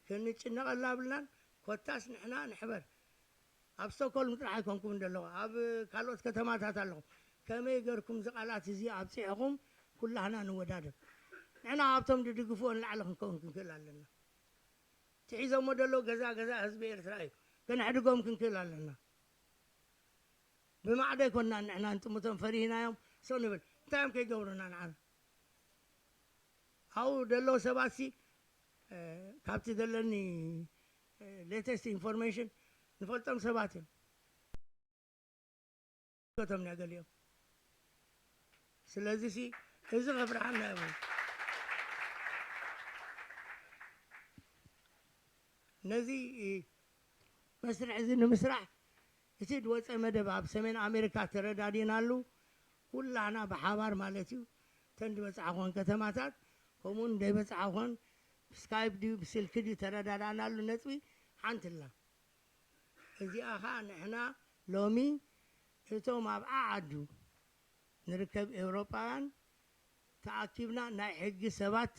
ክንጭነቐላ ኣብልናን። ኮታስ ንሕና ንሕበር። ኣብ ስቶኮልም ጥራሕ ኣይኮንኩም ዘለኹ ኣብ ካልኦት ከተማታት ኣለኹም። ከመይ ገርኩም እዚ ቃላት እዚ ኣብፂሕኹም ኩላህና ንወዳደብ። ንሕና ካብቶም ድድግፍዎ ንላዕሊ ክንከውን ክንክእል ኣለና። ትሒዞሞ ደለዉ ገዛ ገዛ ህዝቢ ኤርትራ እዩ። ከነሕድጎም ክንክእል ኣለና። ብማዕዶ ኣይኮንና ንሕና ንጥምቶም ፈሪህናዮም ሰው ንብል እንታይ እዮም ከይገብሩና ንዓና ኣብኡ ደለዉ ሰባት ሲ ካብቲ ዘለኒ ሌተስት ኢንፎርሜሽን ንፈልጦም ሰባት እዮም ቶም ናይ ገሊኦም ስለዚ ሲ እዚ ከፍርሓና የብሉ ነዚ መስርሕ እዚ ንምስራሕ እቲ ዝወፀ መደብ ኣብ ሰሜን ኣሜሪካ ተረዳዲናሉ ኩላህና ብሓባር ማለት እዩ እተን ዝበፃዕኾን ከተማታት ከምኡውን ዘይበፃዕኾን ብስካይፕ ድዩ ብስልኪ ድዩ ተረዳዳእናሉ ነጥቢ ሓንቲ ኣላ እዚኣ ኸዓ ንሕና ሎሚ እቶም ኣብ ዓዓዱ ንርከብ ኤውሮጳውያን ተኣኪብና ናይ ሕጊ ሰባት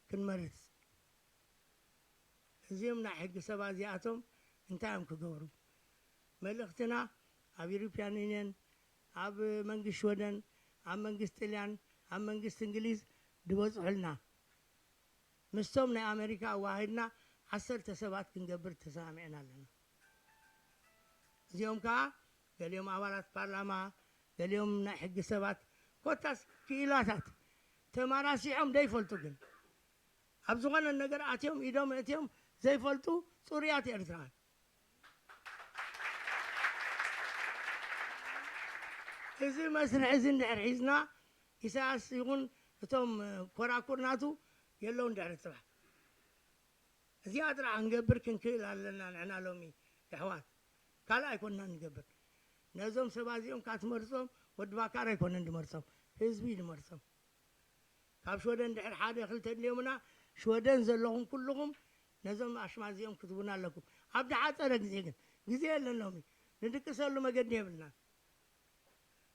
ክንመርጽ እዚኦም ናይ ሕጊ ሰባት እዚኣቶም እንታይ እዮም ክገብሩ መልእኽትና ኣብ European Union ኣብ መንግስቲ ሽወደን ኣብ መንግስቲ ጥልያን ኣብ መንግስቲ እንግሊዝ ድበጽሑልና ምስቶም ናይ ኣሜሪካ ኣዋሂድና ዓሰርተ ሰባት ክንገብር ተሰማሚዕና ኣለና እዚኦም ከዓ ገሊኦም ኣባላት ፓርላማ ገሊኦም ናይ ሕጊ ሰባት ኮታስ ክኢላታት ተማራሲዖም ደይፈልጡ ግን ኣብ ዝኾነ ነገር ኣትዮም ኢዶም እትዮም ዘይፈልጡ ፅሩያት ኤርትራን እዚ መስርሕ እዚ እንድሕር ሒዝና ኢሳያስ ይኹን እቶም ኮራኩር ናቱ የለውን ድሕሪ ፅባሕ እዚኣ ጥራሕ ክንገብር ክንክእል ኣለና ንሕና ሎሚ የሕዋት ካልእ ኣይኮንና ንገብር ነዞም ሰባት እዚኦም ካትመርፆም ወዲ ባካር ኣይኮነን ድመርፆም ህዝቢ ድመርፆም ካብ ሽወደን ድሕር ሓደ ክልተ ድልዮምና ሽወደን ዘለኹም ኩልኹም ነዞም ኣሽማ እዚኦም ክትቡና ኣለኩም ኣብ ድሓፀረ ግዜ ግን ግዜ የለን ሎሚ ንድቅሰሉ መገዲ የብልናን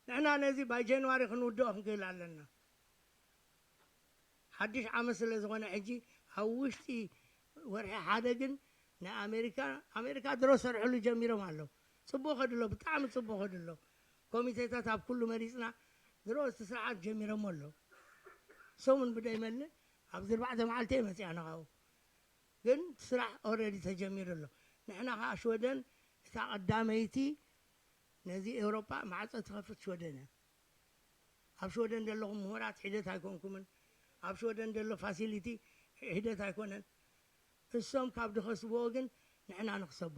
ንሕና ነዚ ባይ ጀንዋሪ ክንውድኦ ክንክእል ኣለና ሓድሽ ዓመት ስለ ዝኾነ ሕጂ ኣብ ውሽጢ ወርሒ ሓደ ግን ናይ ኣሜሪካ ኣሜሪካ ድሮ ሰርሕሉ ጀሚሮም ኣለዉ ፅቡቅ ከድሎ ብጣዕሚ ፅቡቅ ከድሎ ኮሚቴታት ኣብ ኩሉ መሪፅና ድሮ እቲ ስርዓት ጀሚሮሞ ኣለዉ ሰሙን ብደይመልእ ኣብዚ ኣርባዕተ መዓልቲ እየ መፅያ ንኻኡ ግን ስራሕ ኦረዲ ተጀሚሩ ኣሎ ንሕና ከዓ ሽወደን እታ ቀዳመይቲ ነዚ ኤውሮጳ ማዕፀ ትኸፍት ሽወደን እያ ኣብ ሽወደን ዘለኹም ምሁራት ሒደት ኣይኮንኩምን ኣብ ሽወደን ዘሎ ፋሲሊቲ ሒደት ኣይኮነን። እሶም ካብ ድኸስብዎ ግን ንሕና ንኽሰቦ።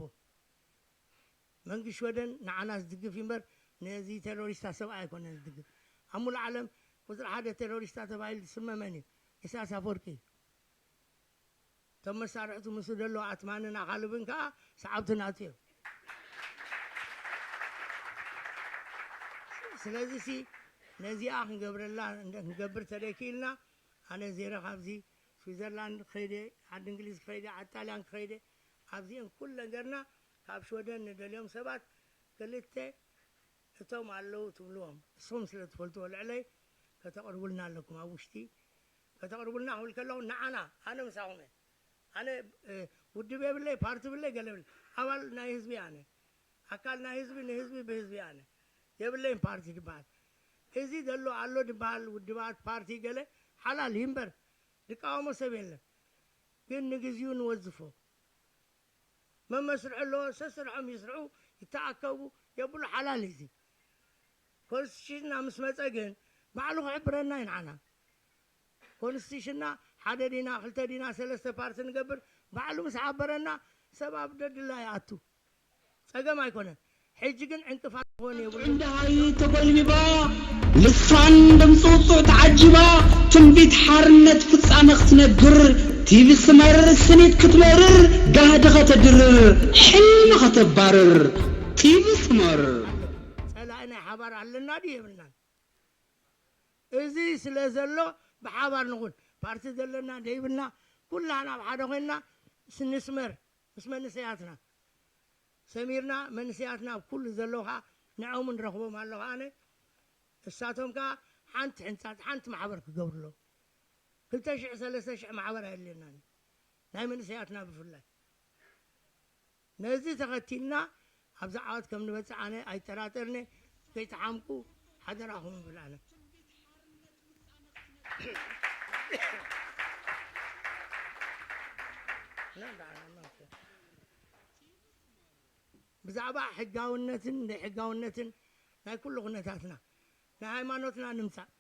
መንግስቲ ሽወደን ንዓና ዝድግፍ እዩ እምበር ነዚ ቴሮሪስታ ሰብኣይ ኣይኮነን ዝድግፍ። ኣብ ሙሉእ ዓለም ቁፅሪ ሓደ ቴሮሪስታ ተባሂሉ ዝስመ መን እዩ? ኢሳያስ ኣፈወርቂ እዩ። እቶም መሳርሕቱ ምስኡ ዘለዉ ኣትማንን ኣኻልብን ከዓ ሰዓብቱ ናቱ እዮም። ስለዚ ሲ ነዚኣ ክንገብረላ እንደ ክንገብር ተደይክኢልና ኣነ ዜረ ካብዚ ስዊዘርላንድ ክኸይደ ዓዲ እንግሊዝ ክኸይደ ዓዲ ጣልያን ክኸይደ ኣብዚአን ኩለን ገርና ካብ ሽወደን ንደልዮም ሰባት ክልተ እቶም ኣለዉ ትብልዎም ንስኹም ስለ ትፈልጥዎ ልዕለይ ከተቕርቡልና ኣለኩም ኣብ ውሽጢ ከተቕርቡልና ክብል ከለኹ ንዓና ኣነ ምሳኹም እየ ኣነ ውድብ የብለይ ፓርቲ ብለይ ገለ ብለይ ኣባል ናይ ህዝቢ ኣነ ኣካል ናይ ህዝቢ ንህዝቢ ብህዝቢ ኣነ የብለይን ፓርቲ ዝበሃል እዚ ዘሎ ኣሎ ዝበሃል ውድባት ፓርቲ ገለ ሓላል እዩ እምበር ዝቃወሞ ሰብ የለን ግን ንግዚኡ ንወዝፎ መመስርሒ ኣለዎ ሰስርሖም ይስርሑ ይተኣከቡ የብሉ ሓላል እዩ ኮንስቲቱሽንና ምስ መፀ ግን ባዕሉ ክሕብረና እዩ ንዓና ኮንስቲቱሽንና ሓደ ዲና ክልተ ዲና ሰለስተ ፓርቲ ንገብር ባዕሉ ምስ ሓበረና ሰብ ኣብ ደድላ ይኣቱ ፀገም ኣይኮነን ሕጂ ግን ዕንቅፋት ክኾን የብሉ ጥዑም ደሃይ ተጎልቢባ ልሳን ድምፂ ውፁዕ ተዓጂባ ትንቢት ሓርነት ፍፃመ ክትነግር ቲቪ ስመር ስኒት ክትመርር ጋህዲ ከተድርር ሕልሚ ከተባርር ቲቪ ስመር ፀላኢ ናይ ሓባር ኣለና ድዩ የብልናን እዚ ስለ ዘሎ ብሓባር ንኹን ፓርቲ ዘለና ደይብልና ኩላህና ኣብ ሓደ ኮይንና ንስመር ምስ መንእሰያትና ሰሚርና መንእሰያትና ኣብ ኩሉ ዘለዉ ከዓ ንዕኦም ንረኽቦም ኣለኹ ኣነ እሳቶም ከዓ ሓንቲ ሕንፃፅ ሓንቲ ማሕበር ክገብሩ ኣለዉ ክልተ ሽሕ ሰለስተ ሽሕ ማሕበር ኣየድልየናን እዩ ናይ መንእሰያትና ብፍላይ ነዚ ተኸቲልና ኣብዚ ዓወት ከም ንበፅሕ ኣነ ኣይጠራጠርነ ከይተሓምቁ ሓደራኹም ይብል ኣነ ብዛዕባ ሕጋውነትን ዘይሕጋውነትን ናይ ኩሉ ኩነታትና ናይ ሃይማኖትና ንምፃእ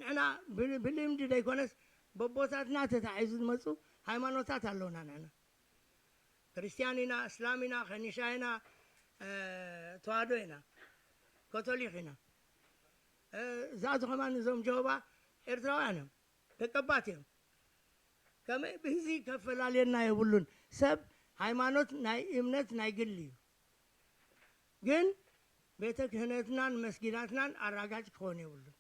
ንሕና ብልምዲ ዘይኮነስ በቦታትና ተታሒዙ ዝመፁ ሃይማኖታት ኣለውና ንሕና ክርስትያን ኢና እስላም ኢና ከኒሻ ኢና ተዋህዶ ኢና ካቶሊክ ኢና እዛቱ ከማን እዞም ጀሆባ ኤርትራውያን እዮም ደቀባት እዮም ከመይ ብህዚ ከፈላልየና የብሉን ሰብ ሃይማኖት ናይ እምነት ናይ ግሊ እዩ ግን ቤተ ክህነትናን መስጊዳትናን ኣራጋጭ ክኾን የብሉን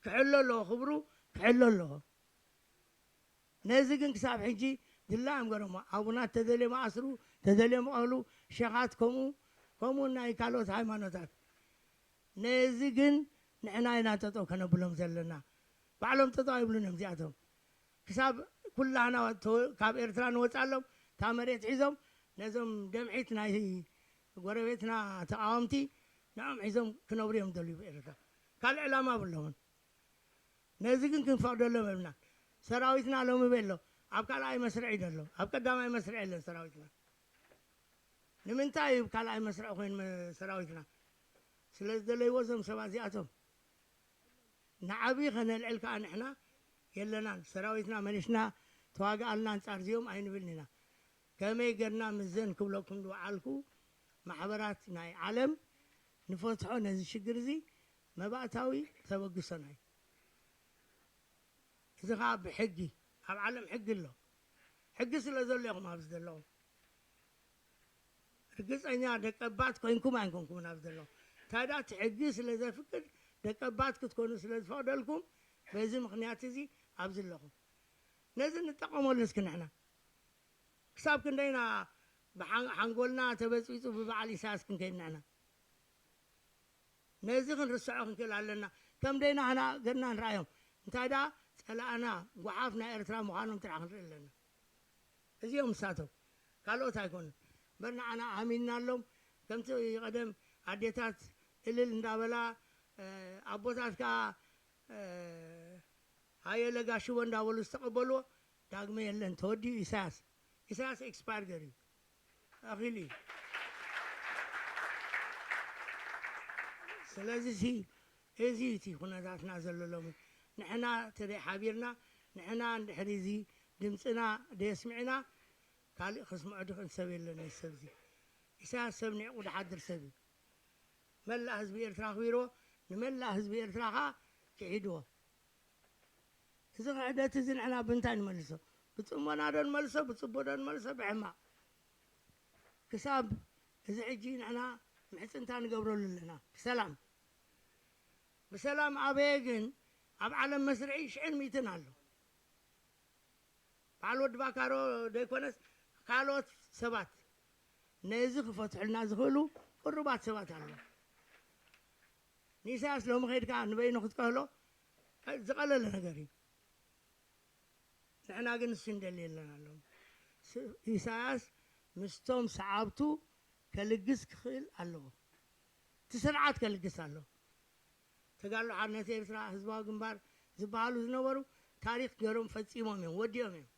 ክሕሎ ኣለዎ ክብሩ ክሕሎ ኣለዎ ነዚ ግን ክሳብ ሕጂ ድላ እዮም ገረሞ ኣቡናት ተደልዮም ኣስሩ ተደልዮም ቀሉ ሸኻት ከምኡ ከምኡ ናይ ካልኦት ሃይማኖታት ነዚ ግን ንሕና ኢና ጠጠው ከነብሎም ዘለና ባዕሎም ጠጠው ኣይብሉን እዮም እዚኣቶም ክሳብ ኩላህና ካብ ኤርትራ ንወፅኣሎም እታ መሬት ሒዞም ነዞም ደምዒት ናይ ጎረቤትና ተቃወምቲ ንዖም ሒዞም ክነብሩ እዮም ደልዩ ኤርትራ ካልእ ዕላማ ብለውን ነዚ ግን ክንፈቕደሎም የብልና ሰራዊትና ሎሚ ቤሎ ኣብ ካልኣይ መስርዕ እዩ ዘሎ ኣብ ቀዳማይ መስርዕ የለን ሰራዊትና ንምንታይ እዩ ካልኣይ መስርዕ ኮይኑ ሰራዊትና ስለ ዝደለይዎ እዞም ሰባት እዚኣቶም ንዓብዪ ከነልዕል ከዓ ንሕና የለናን ሰራዊትና መሊስና ተዋግኣልና ኣንፃር እዚኦም ኣይንብልን ኢና ከመይ ገርና ምዘን ክብለኩም ዝወዓልኩ ማሕበራት ናይ ዓለም ንፈትሖ ነዚ ሽግር እዚ መባእታዊ ተበግሶና እዩ እዚ ከዓ ብሕጊ ኣብ ዓለም ሕጊ ኣሎ ሕጊ ስለ ዘሎ ኢኹም ኣብዚ ዘለኹም ርግፀኛ ደቀባት ኮይንኩም ኣይንኮንኩምን ኣብዚ ዘለኹም እንታይ ደኣ እቲ ሕጊ ስለ ዘፍቅድ ደቀባት ክትኮኑ ስለ ዝፈቅደልኩም በዚ ምክንያት እዚ ኣብዚ ኣለኹም ነዚ ንጠቀመሉ እስኪ ንሕና ክሳብ ክንደይና ሓንጎልና ተበፂፁ ብበዓል ኢሳያስ ክንከይድ ንሕና ነዚ ክንርስዖ ክንክእል ኣለና ከም ደይና ህና ገርና ንረኣዮም እንታይ ደኣ ፀላእና ጓሓፍ ናይ ኤርትራ ምዃኖም ጥራሕ ክንርኢ ኣለና እዚኦም ንሳቶም ካልኦት ኣይኮኑን እምበር ንዓና ኣሚንናሎም ከምቲ ቀደም ኣዴታት እልል እንዳበላ ኣቦታት ከዓ ሃየ ለጋሽቦ እንዳበሉ ዝተቐበልዎ ዳግመ የለን ተወዲኡ ኢሳያስ ኢሳያስ ኤክስፓየር ገይሩ እዩ ኣኺሉ እዩ ስለዚ ሲ እዚ እቲ ኩነታትና ዘሎ ሎሚ ንሕና ተደይ ሓቢርና፣ ንሕና እንድሕሪ እዚ ድምፅና ደየስምዕና፣ ካልእ ክስምዖ ድኽእል ሰብ የለን። እዚ ሰብ እዚ ኢሳያስ ሰብ ኒዕቑ ድሓድር ሰብ እዩ። መላእ ህዝቢ ኤርትራ ኣኽቢርዎ፣ ንመላእ ህዝቢ ኤርትራ ኸዓ ክሒድዎ። እዚ ክሕደት እዚ ንሕና ብምንታይ ንመልሶ? ብጽሞና ዶ ንመልሶ? ብጽቡቕ ዶ ንመልሶ? ብሕማቕ። ክሳብ እዚ ሕጂ ንሕና ምሕጽንታ ንገብረሉ ኣለና። ብሰላም፣ ብሰላም ኣበየ ግን ኣብ ዓለም መስርዒ ሽሕን ሚእትን ኣሎ። በዓል ወዲ ባካሮ ዘይኮነስ ካልኦት ሰባት ነዚ ክፈትሑልና ዝኽእሉ ቅሩባት ሰባት ኣለዉ። ንኢሳያስ ሎሚ ከይድካ ንበይኑ ክትቀህሎ ዝቐለለ ነገር እዩ። ንሕና ግን እሱ እንደሊ የለን ኣለዉ። ስ-፣ ኢሳያስ ምስቶም ሰዓብቱ ከልግስ ክኽእል ኣለዎ። እቲ ስርዓት ከልግስ ኣለዎ። ተጋድሎ ሓርነት ኤርትራ፣ ህዝባዊ ግንባር ዝበሃሉ ዝነበሩ ታሪኽ ገይሮም ፈጺሞም እዮም፣ ወዲኦም እዮም።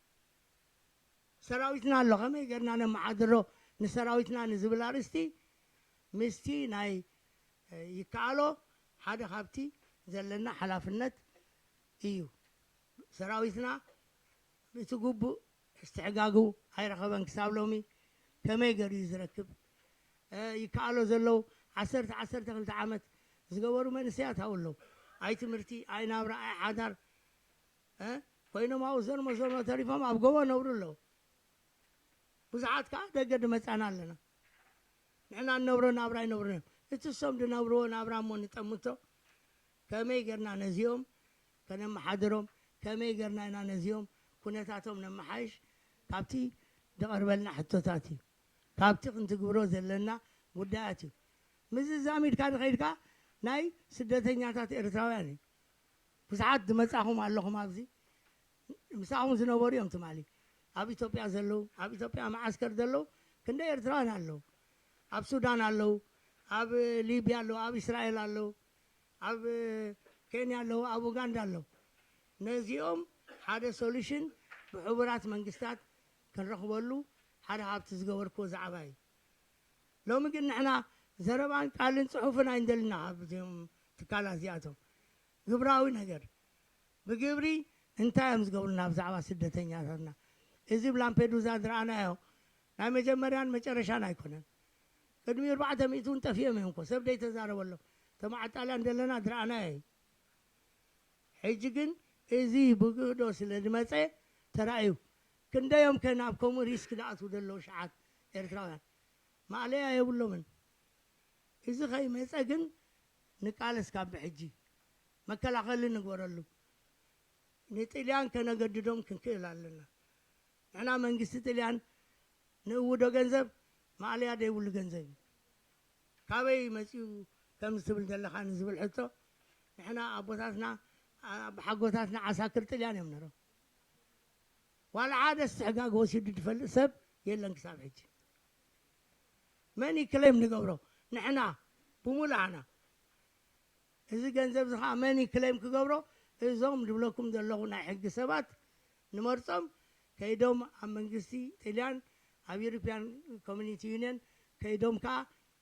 ሰራዊትና ኣሎ፣ ከመይ ጌርና ነመሓድሮ ንሰራዊትና ንዝብል ኣርእስቲ ምስቲ ናይ፣ እ፣ ይከኣሎ ሓደ ካብቲ ዘለና ሓላፍነት እዩ። ሰራዊትና እቲ ግቡእ እስትሕጋጉ ኣይረኸበን ክሳብ ሎሚ። ከመይ ገይሩ እዩ ዝረክብ? እ፣ ይከኣሎ ዘለዉ ዓሰርተ፣ ዓሰርተ ክልተ ዓመት ዝገበሩ መንእሰያት ኣብኡ ኣለዉ። ኣይ ትምህርቲ፣ ኣይ ናብራ፣ ኣይ ሓዳር፣ እ፣ ኮይኖም ኣብኡ ዘርሞ ዘርሞ ተሪፎም ኣብ ጎቦ ነብሩ ኣለዉ። ብዙሓት ከኣ ደገ ድመጻና ኣለና። ንሕና እንነብሮ ናብራ ኣይነብሩን እዮም። እቲ እሶም ድነብርዎ ናብራ እሞ ንጠምቶ። ከመይ ጌርና ነዚኦም ከነመሓድሮም፣ ከመይ ጌርና ኢና ነዚኦም ኩነታቶም ነመሓይሽ፣ ካብቲ ዝቐርበልና ሕቶታት እዩ። ካብቲ ክንትግብሮ ዘለና ጉዳያት እዩ። ምዝዛም ኢድካ ንኸይድካ ናይ ስደተኛታት ኤርትራውያን እዩ። ብዙሓት ዝመጻኹም ኣለኹም ኣብዚ፣ ምሳኹም ዝነበሩ እዮም ትማሊ። ኣብ ኢትዮጵያ ዘለዉ፣ ኣብ ኢትዮጵያ መዓስከር ዘለዉ ክንደይ ኤርትራውያን ኣለዉ። ኣብ ሱዳን ኣለዉ፣ ኣብ ሊብያ ኣለዉ፣ ኣብ እስራኤል ኣለዉ፣ ኣብ ኬንያ ኣለዉ፣ ኣብ ኡጋንዳ ኣለዉ። ነዚኦም ሓደ ሶሉሽን ብሕቡራት መንግስታት ክንረኽበሉ ሓደ ካብቲ ዝገበርክዎ ዛዕባ እዩ። ሎሚ ግን ንሕና ዘረባን ቃልን ጽሑፍን ኣይንደልና ካብ እዚኦም ትካላት እዚኣቶም። ግብራዊ ነገር ብግብሪ እንታይ እዮም ዝገብሩና ብዛዕባ ስደተኛታትና? እዚ ብ ላምፔዱዛ ዝረኣናዮ ናይ መጀመርያን መጨረሻን ኣይኮነን። ቅድሚ ኣርባዕተ ሚእቲ እውን ጠፊኦም እዮም እኮ፣ ሰብ ደይተዛረበሎም። እቶም ኣብ ጣልያን ዘለና ዝረኣናዮ እዩ። ሕጂ ግን እዚ ብግህዶ ስለ ዝመጸ ተራእዩ። ክንደዮም ከ ናብ ከምኡ ሪስክ ዝኣትዉ ዘለዉ ሸዓት ኤርትራውያን? ማእለያ የብሎምን። እዚ ከይመጸ ግን ንቃለስ ካብ ብሕጂ። መከላኸሊ ንግበረሉ። ንጥልያን ከነገድዶም ክንክእል ኣለና። ንሕና መንግስቲ ጥልያን ንእውዶ ገንዘብ ማእለያ ዘይብሉ ገንዘብ እዩ። ካበይ መጺኡ ከም ዝትብል ዘለኻ ንዝብል ሕቶ፣ ንሕና ኣቦታትና፣ ኣቦሓጎታትና ዓሳክር ጥልያን እዮም ነይሮም። ዋላ ሓደ እስትሕጋግ ወሲዱ ዝፈልጥ ሰብ የለን ክሳብ ሕጂ። መን እዩ ክሌም ንገብሮ? ንሕና ብሙላህና። እዚ ገንዘብ እዚ ኸዓ መን እዩ ክሌም ክገብሮ? እዞም ዝብለኩም ዘለኹ ናይ ሕጊ ሰባት ንመርጾም፣ ከይዶም ኣብ መንግስቲ ጥልያን፣ ኣብ ዩሮፕያን ኮሚኒቲ ዩኒየን ከይዶም ከኣ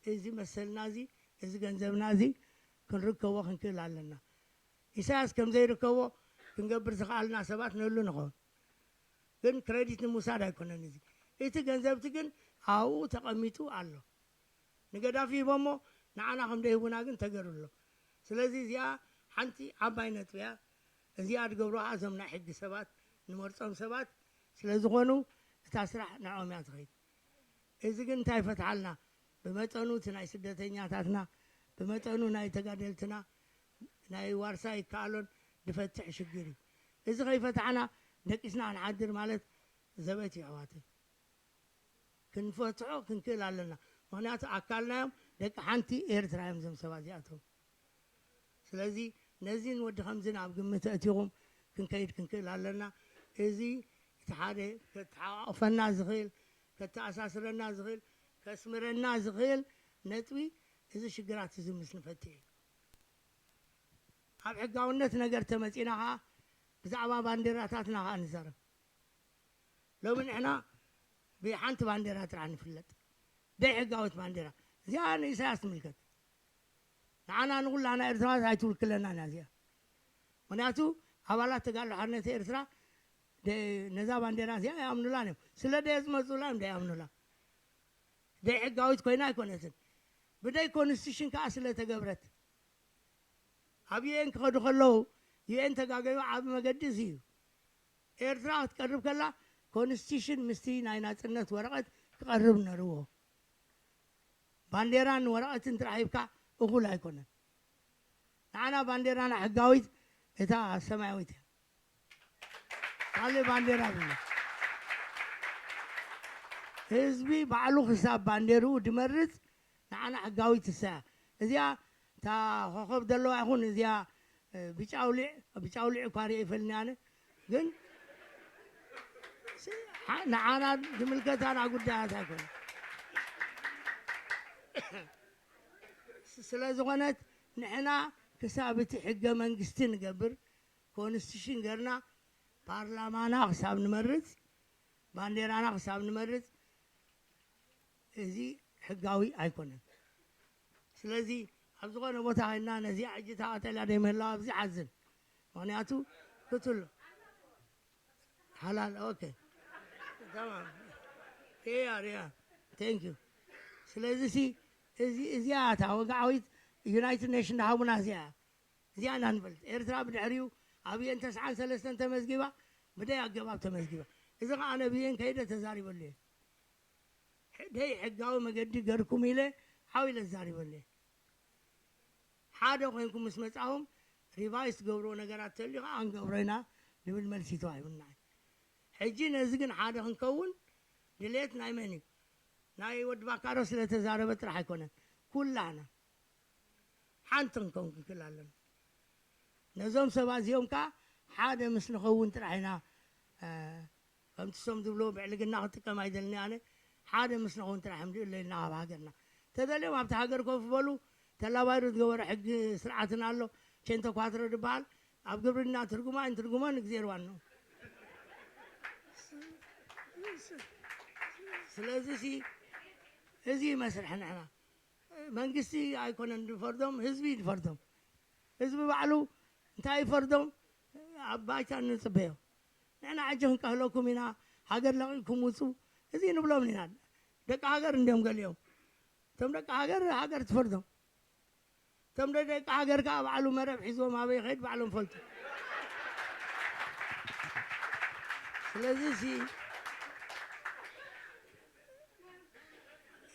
እዚ መሰልና እዚ፣ እዚ ገንዘብና እዚ ክንርከቦ ክንክእል ኣለና። ኢሳያስ ከም ዘይርከቦ ክንገብር ዝኸኣልና ሰባት ንህሉ ንኸውን። ግን ክሬዲት ንምውሳድ ኣይኮነን እዚ። እቲ ገንዘብቲ ግን ኣብኡ ተቐሚጡ ኣሎ። ንገዳፊ ሂቦሞ ንዓና ከም ደይህቡና ግን ተገሩ ኣሎ። ስለዚ እዚኣ ሓንቲ ዓባይ ነጥቢ እያ። እዚኣ ዝገብሩዋ እዞም ናይ ሕጊ ሰባት ንመርጾም ሰባት ስለ ዝኾኑ እታ ስራሕ ንዕኦም እያ ትኸይድ። እዚ ግን እንታይ ይፈትሓልና? ብመጠኑ እቲ ናይ ስደተኛታትና፣ ብመጠኑ ናይ ተጋደልትና፣ ናይ ዋርሳይ ይከኣሎን ዝፈትሕ ሽግር እዩ። እዚ ከይፈታሕና ደቂስና ክንሓድር ማለት ዘበት እዩ ኣሕዋተይ። ክንፈትሖ ክንክእል ኣለና። ምኽንያቱ ኣካልና እዮም፣ ደቂ ሓንቲ ኤርትራ እዮም እዞም ሰባት እዚኣቶም። ስለዚ ነዚን ወዲ ከምዝን ኣብ ግምት ኣእቲኹም ክንከይድ ክንክእል ኣለና። እዚ እቲ ሓደ ከተሓቋቑፈና ዝኽእል፣ ከተኣሳስረና ዝኽእል፣ ከስምረና ዝኽእል ነጥቢ እዚ ሽግራት እዚ ምስ ንፈትሕ እዩ። ኣብ ሕጋውነት ነገር ተመጺና ኸዓ ብዛዕባ ባንዴራታትና ኸዓ ንዛረብ። ሎሚ ንሕና ብሓንቲ ባንዴራ ጥራሕ ንፍለጥ፣ ደይ ሕጋዊት ባንዴራ። እዚኣ ንኢሳያስ ትምልከት። ንዓና ንኹላና ኤርትራዋት ኣይትውክለናን እያ እዚኣ። ምኽንያቱ ኣባላት ተጋድሎ ሓርነት ኤርትራ ደ-፣ ነዛ ባንዴራ እዚኣ ይኣምኑላን እዮም። ስለ ደየዝመፁላ እዮም ደይኣምኑላ። ደይ ሕጋዊት ኮይና ኣይኮነትን። ብደይ ኮንስቲቱሽን ከዓ ስለ ተገብረት። ኣብ ዩ ኤን ክኸዱ ከለዉ፣ ዩ ኤን ተጋገዩ ዓቢ መገዲ እዚ እዩ። ኤርትራ ክትቀርብ ከላ፣ ኮንስቲቱሽን ምስቲ ናይ ናጽነት ወረቐት ክቐርብ ነርዎ። ባንዴራን ወረቐትን ጥራሕ ሂብካ እኹል ኣይኮነን። ንዓና ባንዴራና ሕጋዊት እታ ሰማያዊት እያ። ካልእ ባንዴራ የብሉን። ህዝቢ ባዕሉ ክሳብ ባንዴርኡ ድመርጽ ንዓና ሕጋዊት እሳ እያ። እዚኣ እታ ኮኸብ ዘለዋ ይኹን እዚኣ፣ እ፣ ብጫ ኣውሊዕ፣ ብጫ ኣውሊዕ እኳ ርእየ ይፈልኒ ኣነ። ግን ስ-፣ ሓ-፣ ንዓና ዝምልከታና ጉዳያት ኣይኮነን። ስ-፣ ስለ ዝኾነት ንሕና ክሳብ እቲ ሕገ መንግስቲ ንገብር፣ ኮንስቲቱሽን ገርና ፓርላማና ክሳብ ንመርጽ፣ ባንዴራና ክሳብ ንመርጽ፣ እዚ ሕጋዊ ኣይኮነን። ስለዚ ኣብ ዝኾነ ቦታ ኮይንና ነዚኣ ሕጂ እታ ቀጠልያ ደይ ምህላዋ ኣብዚ ሓዝን። ምኽንያቱ ክትሎ ሓላል፣ ኦኬ፣ ተማም። ሪያ፣ ሪያ፣ ቴንክ ዩ። ስለዚ ሲ፣ እዚ፣ እዚኣ እታ ወግዓዊት ዩናይትድ ኔሽን ዝሃቡና እዚኣ፣ እዚኣ ኢና ንፈልጥ። ኤርትራ ብድሕሪኡ ኣብ ዩ ኤን ተስዓን ሰለስተን ተመዝጊባ፣ ብደይ ኣገባብ ተመዝጊባ። እዚ ኸዓ ነብ ዩ ኤን ከይደ ተዛሪበሉ እየ። ደይ ሕጋዊ መገዲ ገርኩም ኢለ ሓው ኢለ ተዛሪበሉ እየ። ሓደ ኮይንኩም ምስ መጻኹም ሪቫይዝ ትገብርዎ ነገራት ተልዩ ኸዓ ክንገብሮ ኢና ዝብል መልሲ ተዋሂቡና እዩ። ሕጂ ነዚ ግን ሓደ ክንከውን ድሌት ናይ መን እዩ? ናይ ወዲ ባካሮ ስለ ተዛረበ ጥራሕ ኣይኮነን። ኩላና ሓንቲ ክንከውን ክንክእል ኣለና። ነዞም ሰባት እዚኦም ከኣ ሓደ ምስ ንኸውን ጥራሕ ኢና፣ እ፣ ከምቲ ሶም ዝብልዎ ብዕልግና ክጥቀም ኣይደልን ኣነ፣ ሓደ ምስ ንኸውን ጥራሕ እዮም ድእለ ኢልና ካብ ሃገርና። ተደልዮም ኣብቲ ሃገር ኮፍ በሉ፣ ተላባይሩ ዝገበረ ሕጊ ስርዓትን ኣሎ፣ ቼንተ ኳትሮ ዝበሃል፣ ኣብ ግብርና ትርጉማ ኣይንትርጉሞን እግዜር ዋንኡ። ስለዚ ሲ፣ እዚ ይመስርሕ ንሕና። መንግስቲ ኣይኮነን ዝፈርዶም፣ ህዝቢ እዩ ዝፈርዶም። ህዝቢ ባዕሉ እንታይ ይፈርዶም ኣብ ባይታ ንጽበዮ። ንሕና ሕጂ ክንቀህለኩም ኢና፣ ሃገር ለቒቕኩም ውጹ፣ እዚ ንብሎም ኢና። ደቂ ሃገር እንድዮም ገሊኦም። እቶም ደቂ ሃገር፣ ሃገር ትፈርዶም። እቶም ደ-፣ ደቂ ሃገር ከኣ ባዕሉ መረብ ሒዝዎም ኣበይ ይኸይድ ባዕሎም ፈልጡ። ስለዚ ሲ፣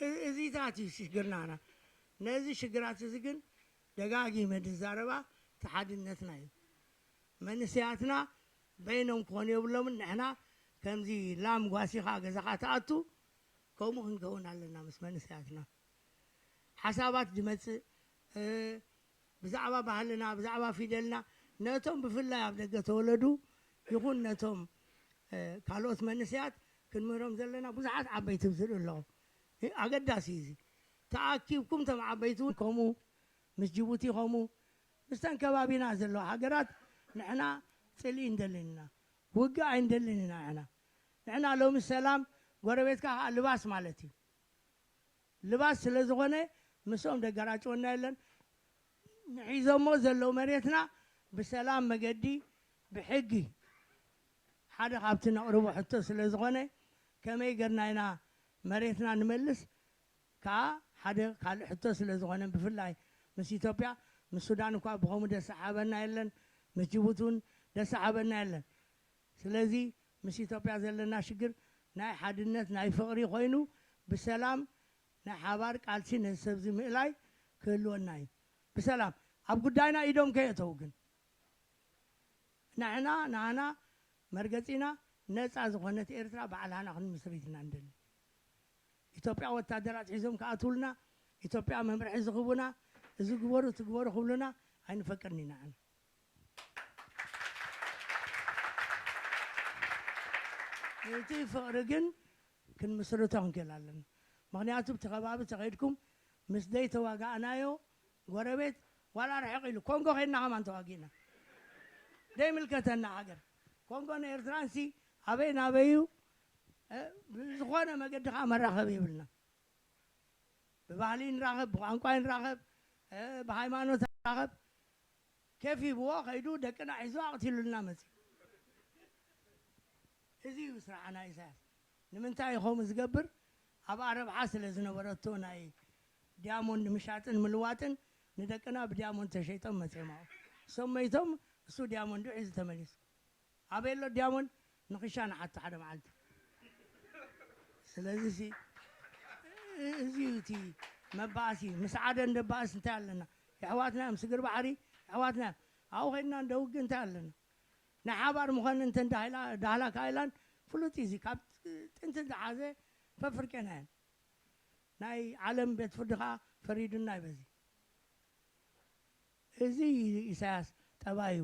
እ-፣ እዚታት እዩ ሽግርናና። ነዚ ሽግራት እዚ ግን ደጋጊመ ዝዛረባ እቲ ሓድነትና እዩ። መንእሰያትና በይኖም ክኾኑ የብሎምን። ንሕና ከምዚ ላም ጓሲኻ ገዛኻ ትኣቱ፣ ከምኡ ክንከውን ኣለና ምስ መንእሰያትና። ሓሳባት ዝመጽእ፣ እ፣ ብዛዕባ ባህልና፣ ብዛዕባ ፊደልና፣ ነቶም ብፍላይ ኣብ ደገ ተወለዱ ይኹን ነቶም፣ እ፣ ካልኦት መንእሰያት ክንምህሮም ዘለና ብዙሓት ዓበይቲ ዝርኢ ኣለኹ። እ፣ ኣገዳሲ እዩ እዚ። ተኣኪብኩም፣ እቶም ዓበይቲ እውን ከምኡ፣ ምስ ጅቡቲ ከምኡ፣ ምስተን ከባቢና ዘለዋ ሃገራት ንሕና ጽልኢ እንደልን ኢና፣ ውግእ ኣይንደልን ኢና ንሕና። ንሕና ሎሚ ሰላም፣ ጎረቤትካ ከኣ ልባስ ማለት እዩ። ልባስ ስለ ዝኾነ ምስኦም ደገራጭወና የለን። ንሒዞሞ ዘለዉ መሬትና ብሰላም መገዲ፣ ብሕጊ፣ ሓደ ካብቲ ነቕርቦ ሕቶ ስለ ዝኾነ፣ ከመይ ገርና ኢና መሬትና ንመልስ? ከኣ ሓደ ካልእ ሕቶ ስለ ዝኾነ፣ ብፍላይ ምስ ኢትዮጵያ፣ ምስ ሱዳን እኳ ብኸምኡ ደስ ዝሓበና የለን፣ ምስ ጅቡቲ እውን ደስ ዝሓበና የለን። ስለዚ ምስ ኢትዮጵያ ዘለና ሽግር ናይ ሓድነት፣ ናይ ፍቕሪ ኮይኑ፣ ብሰላም ናይ ሓባር ቃልሲ ነዚ ሰብ እዚ ምእላይ ክህልወና እዩ። ብሰላም ኣብ ጉዳይና ኢዶም ከየእተው ግን፣ ንሕና፣ ንዓና መርገጺና ነጻ ዝኾነት ኤርትራ ባዕላና ክንምስሪት ኢና እንደሊ። ኢትዮጵያ ወታደራት ሒዞም ክኣትውልና፣ ኢትዮጵያ መምርሒ ዝህቡና፣ እዚ ግበሩ፣ እቲ ግበሩ ክብሉና ኣይንፈቅድን ኢና ንሕና። እቲ ፍቕሪ ግን ክንምስርቶ ክንክእል ኣለና። ምኽንያቱ፣ ብቲ ከባቢ ተኸይድኩም ምስ ዘይተዋጋእናዮ ጎረቤት፣ ዋላ ርሕቕ ኢሉ፣ ኮንጎ ኸይድና ከማን ተዋጊእና። ዘይምልከተና ሃገር። ኮንጎ ንኤርትራንሲ ኣበይ ናበይ እዩ? እ፣ ብዝኾነ መገዲ ኸዓ መራኸቢ የብልና። ብባህሊ ንራኸብ፣ ብቋንቋ ንራኸብ፣ እ፣ ብሃይማኖት ንራኸብ። ኬፍ ሂብዎ ከይዱ ደቅና ሒዙ ኣቕቲሉልና መጺኡ። እዚ እዩ ስራሕና ኢሳያስ። ንምንታይ እዩ ከምኡ ዝገብር? ኣብኣ ረብሓ ስለ ዝነበረቶ ናይ ዲያሞንድ ምሻጥን ምልዋጥን ንደቅና ብዲያሞንድ ተሸይጦም መጺኦም ኣብኡ። እሶም መይቶም እሱ ዲያሞንዱ ሒዙ ተመሊሱ። ኣበይ ኣሎ ዲያሞንድ? ንኺሻ ንሓቶ ሓደ መዓልቲ። ስለዚ ሲ እዚ እዩ እቲ መባእሲ። ምስ ዓደን ደባእስ እንታይ ኣለና? የሕዋትና እዮም፣ ስግር ባሕሪ የሕዋትና እዮም። ኣብኡ ኸይድና እንደ ውግእ እንታይ ኣለና? ናይ ሓባር ምዃን እንተ እንዳሃይላ ዳህላ ካይላን ፍሉጥ እዩ። እዚ ካብ ጥንቲ ዝሓዘ ፈፍርቄና እየን። ናይ ዓለም ቤት ፍርዲ ኸዓ ፈሪዱና እዩ በዚ። እዚ ኢሳያስ ጠባዩ።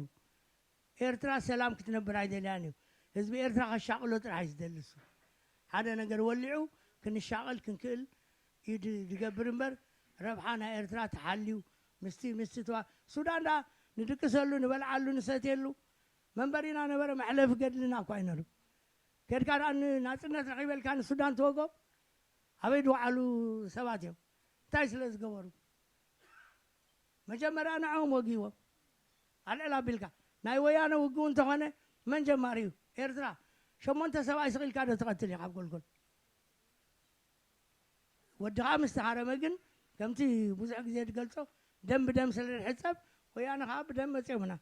ኤርትራ ሰላም ክትነብር ኣይደልያን እዩ። ህዝቢ ኤርትራ ከሻቕሎ ጥራሕ እዩ ዝደሊ እሱ። ሓደ ነገር ወሊዑ ክንሻቐል ክንክእል እዩ ድ- ዝገብር እምበር ረብሓ ናይ ኤርትራ ተሓልዩ ምስቲ ምስቲ ተዋ ሱዳን ዳ ንድቅሰሉ ንበልዓሉ ንሰትየሉ መንበሪና ነበረ። መሕለፊ ገድልና እኳ ኣይነሩ። ከድካ ደኣ ንናጽነት ረኺበልካ ንሱዳን ተወጎ ኣበይ ድወዓሉ ሰባት እዮም? እንታይ ስለ ዝገበሩ? መጀመርያ ንዕኦም ወጊዎም ኣልዕል ኣቢልካ ናይ ወያነ ውግኡ እንተኾነ መን ጀማሪ እዩ? ኤርትራ። ሸሞንተ ሰብኣይ ስቕ ኢልካ ዶ ትቐትል ኢኻ ኣብ ጎልጎል? ወድኻ ምስ ተሃረመ ግን ከምቲ ብዙሕ ግዜ ዝገልጾ ደም ብደም ስለ ዝሕጸብ ወያነ ከዓ ብደም መጺኦምና።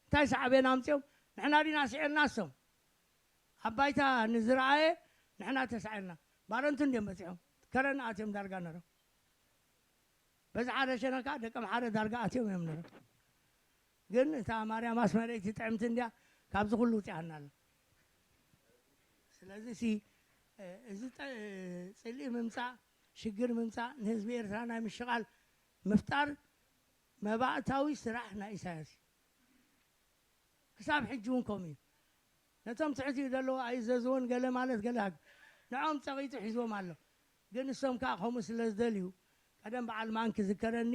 እንታይ ሳዕቤን ኣምጺኦም? ንሕና ዲና ስዒርና እሶም ኣብ ባይታ ንዝረኣየ ንሕና ተሳዒርና። ባረንቱ እንድዮም በጺሖም ከረን ኣትዮም ዳርጋ ነሮም። በዚ ሓደ ሸነካ ደቂ ኣምሓረ ዳርጋ ኣትዮም እዮም ነሮም። ግን እታ ማርያም ኣስመረይቲ ጥዕምቲ እንድያ ካብዚ ኩሉ ውፅኣና ኣላ። ስለዚ ሲ እዚ ፅልኢ ምምፃእ ሽግር ምምፃእ ንህዝቢ ኤርትራ ናይ ምሽቓል ምፍጣር መባእታዊ ስራሕ ናይ ኢሳያስ እዩ። ክሳብ ሕጂ እውን ከምኡ እዩ። ነቶም ትሕቲኡ ዘለዉ ኣይእዘዝዎን ገለ ማለት ገለ ሃግ ንዖም ፀቒጡ ሒዝዎም ኣሎ። ግን እሶም ከዓ ከምኡ ስለ ዝደልዩ ቀደም በዓል ማን ክዝከረኒ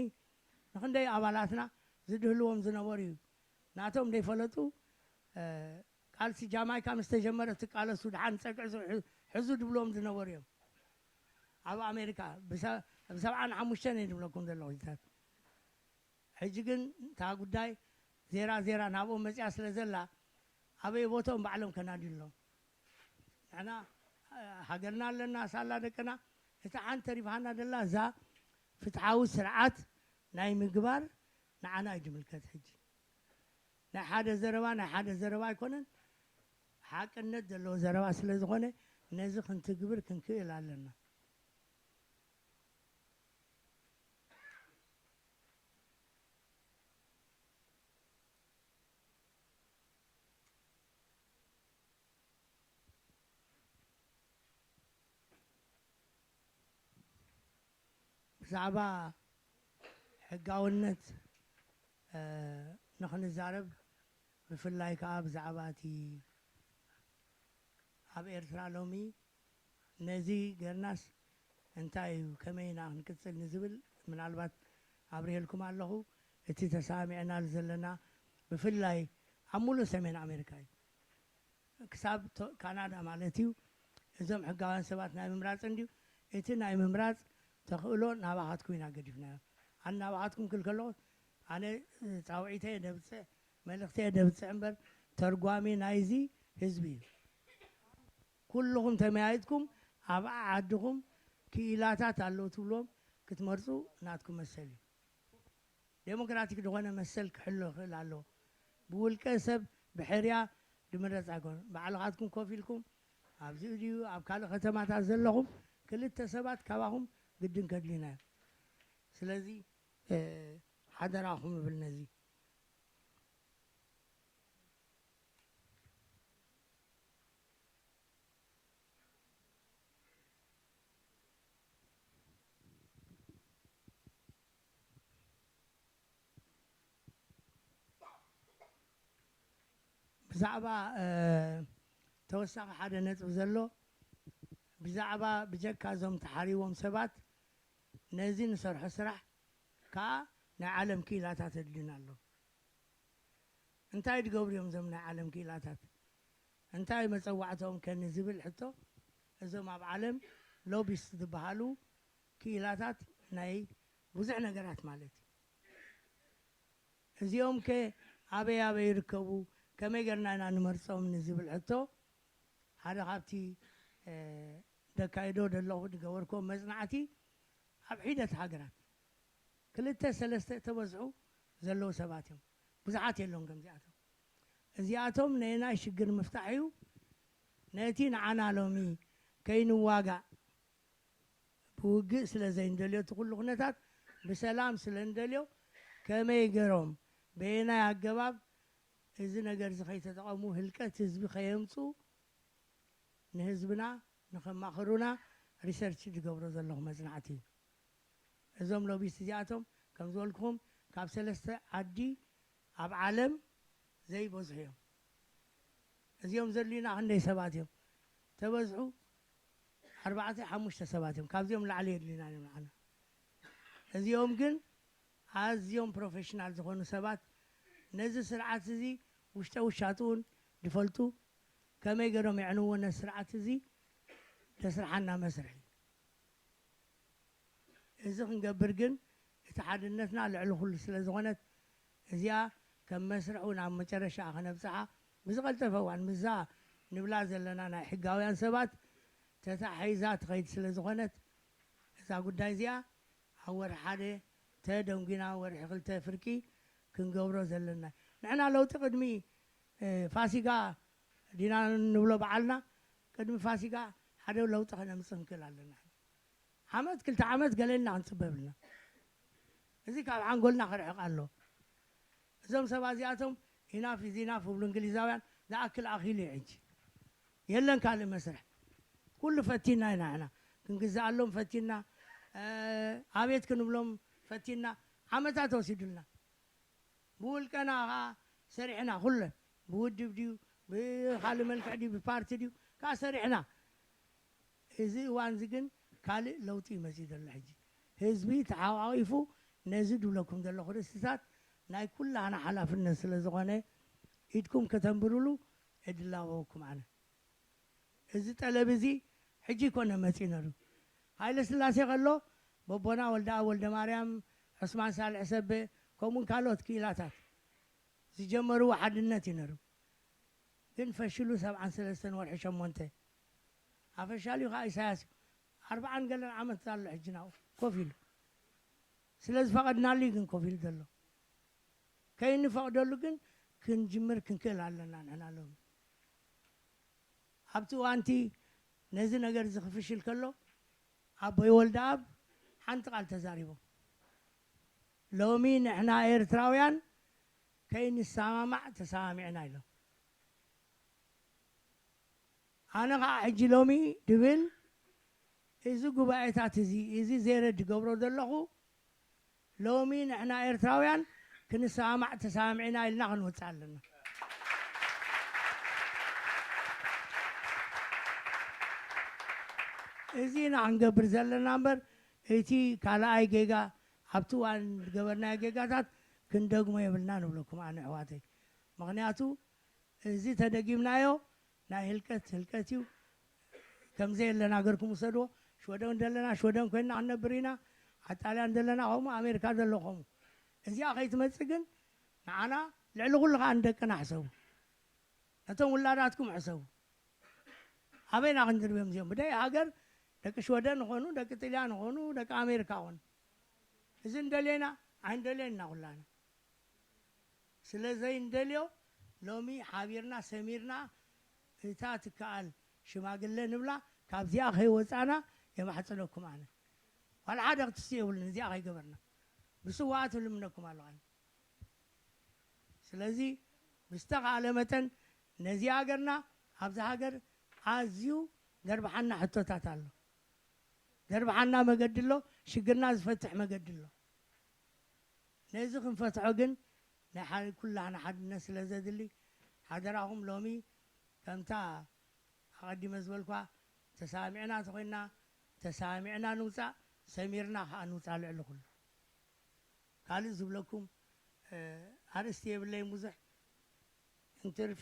ንክንደይ ኣባላትና ዝድህልዎም ዝነበሩ እዩ። ናቶም ደይፈለጡ ቃልሲ ጃማይካ ምስ ተጀመረ ትቃለሱ ድሓን ፀግዒ ሕዙ ድብልዎም ዝነበሩ እዮም። ኣብ ኣሜሪካ ብሰብዓን ሓሙሽተን እየ ድብለኩም ዘለኹ ዚታት ሕጂ ግን እታ ጉዳይ ዜራ ዜራ ናብኦም መፅያ ስለ ዘላ ኣበይ ቦትኦም ባዕሎም ከናድዩ ኣለዎም። ንሕና ሃገርና ኣለና ሳላ ደቅና እታ ሓንቲ ተሪፋና ደላ እዛ ፍትሓዊ ስርዓት ናይ ምግባር ንዓና እዩ ዝምልከት። ሕጂ ናይ ሓደ ዘረባ ናይ ሓደ ዘረባ ኣይኮነን፣ ሓቅነት ዘለዎ ዘረባ ስለ ዝኾነ ነዚ ክንትግብር ክንክእል ኣለና። ብዛዕባ ሕጋውነት ንኽንዛረብ ብፍላይ ከዓ ብዛዕባ እቲ ኣብ ኤርትራ ሎሚ ነዚ ገርናስ እንታይ እዩ ከመይ ኢና ክንቅፅል ንዝብል ምናልባት ኣብርሄልኩም ኣለኹ። እቲ ተሳሚዕናሉ ዘለና ብፍላይ ኣብ ሙሉእ ሰሜን ኣሜሪካ እዩ። ክሳብ ካናዳ ማለት እዩ። እዞም ሕጋውያን ሰባት ናይ ምምራፅ እንድዩ እቲ ናይ ምምራፅ ተኽእሎ ናባኻትኩም ኢና ገዲፍናዮ። ኣነ ናባኻትኩም ክብል ከለኹ ኣነ ፃውዒተ ደብፅዕ መልእኽተ ደብፅዕ እምበር ተርጓሚ ናይዚ ህዝቢ እዩ። ኩልኹም ተመያይጥኩም ኣብ ዓድኹም ክኢላታት ኣለዉ ትብልዎም ክትመርፁ ናትኩም መሰል እዩ። ዴሞክራቲክ ዝኾነ መሰል ክሕሎ ይኽእል ኣለዎ። ብውልቀ ሰብ ብሕርያ ድምረፅ ኣይኮነን። ባዕልኻትኩም ኮፍ ኢልኩም ኣብዚኡ ድዩ ኣብ ካልእ ከተማታት ዘለኹም ክልተ ሰባት ካባኹም ግድን ከድልዩና እዮም። ስለዚ ሓደራኹም እብል ነዚ ብዛዕባ ተወሳኺ ሓደ ነጥቢ ዘሎ ብዛዕባ ብጀካ እዞም ተሓሪዎም ሰባት ነዚ ንሰርሖ ስራሕ ከዓ ናይ ዓለም ክኢላታት ኣድልዩና ኣሎ። እንታይ ድገብሩ እዮም እዞም ናይ ዓለም ክኢላታት? እንታይ መፀዋዕትኦም ከ ንዝብል ሕቶ እዞም ኣብ ዓለም ሎቢስት ዝበሃሉ ክኢላታት ናይ ብዙሕ ነገራት ማለት እዩ። እዚኦም ከ ኣበይ ኣበይ ይርከቡ? ከመይ ጌርና ኢና ንመርጾም ንዝብል ሕቶ፣ ሓደ ካብቲ፣ እ፣ ደካይዶ ደለኹ ዝገበርክዎ መጽናዕቲ፣ ኣብ ሒደት ሃገራት ክልተ ሰለስተ እተበዝሑ ዘለዉ ሰባት እዮም። ብዙሓት የለውን ከምዚኣቶም። እዚኣቶም ነየናይ ሽግር ምፍታሕ እዩ? ነቲ ንዓና ሎሚ ከይንዋጋእ ብውግእ ስለ ዘይንደልዮ፣ እቲ ኩሉ ኩነታት ብሰላም ስለ እንደልዮ፣ ከመይ ገይሮም፣ በየናይ ኣገባብ እዚ ነገር እዚ ከይተጠቐሙ ህልቀት ህዝቢ ከየምጽኡ ንህዝብና ንኸማኽሩና ሪሰርች ዝገብሮ ዘለኹ መጽናዕቲ እዩ። እዞም ሎቢስት እዚኣቶም ከም ዝበልኩኹም ካብ ሰለስተ ዓዲ ኣብ ዓለም ዘይበዝሑ እዮም። እዚኦም ዘድልዩና ክንደይ ሰባት እዮም? ተበዝሑ ኣርባዕተ ሓሙሽተ ሰባት እዮም። ካብዚኦም ላዕሊ የድልዩና እዮም ንዓና። እዚኦም ግን ኣዝዮም ፕሮፌሽናል ዝኾኑ ሰባት ነዚ ስርዓት እዚ ውሽጠ ውሻጥኡን ዝፈልጡ፣ ከመይ ገይሮም የዕንዎ ነዚ ስርዓት እዚ ዘስርሓና መስርሕ እዩ። እዚ ክንገብር ግን እቲ ሓድነትና ልዕሊ ኩሉ ስለ ዝኾነት እዚኣ ከም መስርሕ እውን ኣብ መጨረሻ ከነብጽሓ ብዝቐልጠፈ እዋን ምስዛ ንብላ ዘለና ናይ ሕጋውያን ሰባት ተታሒዛ ትኸይድ ስለ ዝኾነት እዛ ጉዳይ እዚኣ ኣብ ወርሒ ሓደ ተደንጒና ወርሒ ክልተ ፍርቂ ክንገብሮ ዘለና። ንሕና ለውጢ ቅድሚ፣ እ፣ ፋሲጋ ዲና ንብሎ በዓልና፣ ቅድሚ ፋሲጋ ሓደ ለውጢ ከነምጽእ ክንክእል ኣለና። ዓመት ክልተ ዓመት ገለ ኢልና ክንጽበ የብልና። እዚ ካብ ሓንጎልና ክርሕቕ ኣለዎ። እዞም ሰባት እዚኣቶም ኢናፍ ኢዝ ኢናፍ ክብሉ እንግሊዛውያን፣ ዝኣክል ኣኺሉ እዩ ሕጂ። የለን ካልእ መስርሕ። ኩሉ ፈቲና ኢና ንሕና። ክንግዝኣሎም ፈቲና፣ እ፣ ኣቤት ክንብሎም ፈቲና። ዓመታት ወሲዱልና። ብውልቀና ኸዓ ሰሪሕና ኩለን። ብውድብ ድዩ፣ ብኻልእ መልክዕ ድዩ፣ ብፓርቲ ድዩ፣ ከዓ ሰሪሕና። እዚ እዋን እዚ ግን ካልእ ለውጢ እዩ መጺኡ ዘሎ። ሕጂ ህዝቢ ተሓቋቒፉ ነዚ ድብለኩም ዘለኹ ርእስታት ናይ ኩላህና ሓላፍነት ስለ ዝኾነ ኢድኩም ከተንብሩሉ እድላበወኩም ኣነ። እዚ ጠለብ እዚ ሕጂ ይኮነ መጺኡ ነሩ። ሃይለ ስላሴ ከሎ በቦና ወልደኣብ ወልደ ማርያም፣ ዑስማን ሳልሕ ሰበ፣ ከምኡውን ካልኦት ክኢላታት ዝጀመርዎ ሓድነት እዩ ነሩ። ግን ፈሽሉ ሰብዓን ሰለስተን ወርሒ ሸሞንተ። ኣፈሻሊኡ ከዓ ኢሳያስ እዩ። ኣርብዓን ገለን ዓመት ኣሎ ሕጂ ናብኡ ኮፍ ኢሉ። ስለ ዝፈቐድናሉ እዩ ግን ኮፍ ኢሉ ዘሎ። ከይንፈቕደሉ ግን ክንጅምር ክንክእል ኣለና ንሕና ሎሚ። ኣብቲ እዋንቲ ነዚ ነገር እዚ ክፍሽል ከሎ ኣቦይ ወልደኣብ ሓንቲ ቃል ተዛሪቦም። ሎሚ ንሕና ኤርትራውያን ከይንሰማማዕ ተሰማሚዕና ኢሎም። ኣነ ኸዓ ሕጂ ሎሚ ድብል እዚ ጉባኤታት እዚ፣ እዚ ዜረ ድገብሮ ዘለኹ ሎሚ ንሕና ኤርትራውያን ክንሰማማዕ ተሰማሚዕና ኢልና ክንወጽእ ኣለና። እዚ ኢና ክንገብር ዘለና እምበር እቲ ካልኣይ ጌጋ ኣብቲ እዋን ዝገበርናዮ ጌጋታት ክንደግሞ የብልና ንብለኩም ኣነ ኣሕዋተይ። ምኽንያቱ እዚ ተደጊምናዮ ናይ ህልቀት ህልቀት እዩ። ከምዘይ ኣለና ገርኩም ውሰድዎ። ሽወደን ደለና ሽወደን ኮይና ክንነብር ኢና። ኣብ ጣልያን ዘለና ከምኡ፣ ኣሜሪካ ዘሎ ከምኡ። እዚኣ ከይትመጽእ ግን ንዓና ልዕሊ ኩሉ ከዓ ንደቅና ሕሰቡ። ነቶም ውላዳትኩም ሕሰቡ። ኣበይና ክንድርብዮም እዚኦም? ብደይ ሃገር ደቂ ሽወደን ይኾኑ፣ ደቂ ጥልያን ይኾኑ፣ ደቂ ኣሜሪካ ይኾኑ። እዚ እንደልየና ኣይንደልየን ኢና ኩላና። ስለ ዘይንደልዮ ሎሚ ሓቢርና ሰሚርና እታ ትከኣል ሽማግለ ንብላ ካብዚኣ ከይወፃና የማሕፅነኩም ኣነ። ዋላ ሓደ ክትስኡ የብሉን እዚኣ ከይገበርና። ብስዋኣት እልምነኩም ኣለኹ ኣነ። ስለዚ ብዝተኻእለ መጠን ነዚ ሃገርና፣ ኣብዛ ሃገር ኣዝዩ ደርብሓና ሕቶታት ኣሎ። ደርብሓና መገዲ ኣሎ፣ ሽግርና ዝፈትሕ መገዲ ኣሎ። ነዚ ክንፈትሖ ግን ናይ ሓደ ኩላህና ሓድነት ስለ ዘድሊ ሓደራኹም ሎሚ ከምታ ኣቐዲመ ዝበልኳ ተሳሚዕና ተኾይንና ተሳሚዕና ንውፃእ፣ ሰሚርና ከዓ ንውፃእ ልዕሊ ኩሉ። ካልእ ዝብለኩም፣ እ፣ ኣርእስቲ የብለይን ብዙሕ። እንትርፊ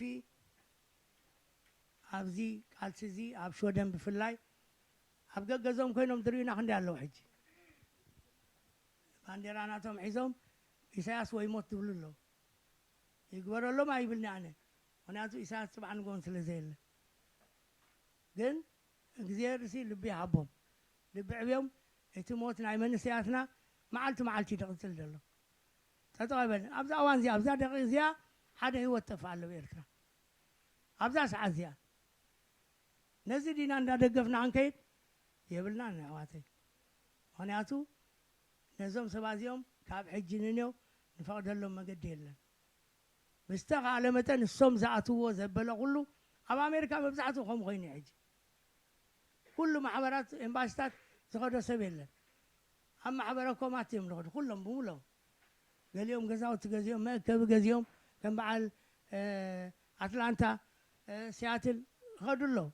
ኣብዚ ቃልሲ እዚ ኣብ ሽወደን ብፍላይ ኣብ ገገዞም ኮይኖም ዝርእዩና ክንደይ ኣለዉ። ሕጂ ባንዴራ ናቶም ሒዞም ኢሳያስ ወይ ሞት ዝብሉ ኣለዉ። ይግበረሎም ኣይብልኒ ኣነ። ምኽንያቱ ኢሳያስ ጽባሕ ንግሆን ስለ ዘየለ። ግን እግዚኣብሔር ሲ ልቢ ይሃቦም። ልቢ ዕብዮም። እቲ ሞት ናይ መንእሰያትና መዓልቲ መዓልቲ እዩ ዝቕጽል ዘሎ። ጠጠው ኣይበልን። ኣብዛ እዋን እዚኣ፣ ኣብዛ ደቂቕ እዚኣ ሓደ ህይወት ጠፍእ ኣሎ ኣብ ኤርትራ። ኣብዛ ሰዓት እዚኣ። ነዚ ዲና እንዳደገፍና ክንከይድ የብልናን ኣሕዋተይ። ምኽንያቱ ነዞም ሰባት እዚኦም ካብ ሕጂ ንኔው ንፈቕደሎም መገዲ የለን። ብዝተኻእለ መጠን እሶም ዝኣትውዎ ዘበለ ኩሉ ኣብ ኣሜሪካ መብዛሕትኡ ከምኡ ኮይኑ እዩ ሕጂ። ኩሉ ማሕበራት ኤምባሲታት ዝኸዶ ሰብ የለን። ኣብ ማሕበረ ኮማት እዮም ዝኸዱ ኩሎም ብምሎም። ገሊኦም ገዛውቲ ገዚኦም፣ መእከቢ ገዚኦም፣ ከም በዓል፣ እ፣ ኣትላንታ፣ እ፣ ሲያትል ይኸዱ ኣለዉ።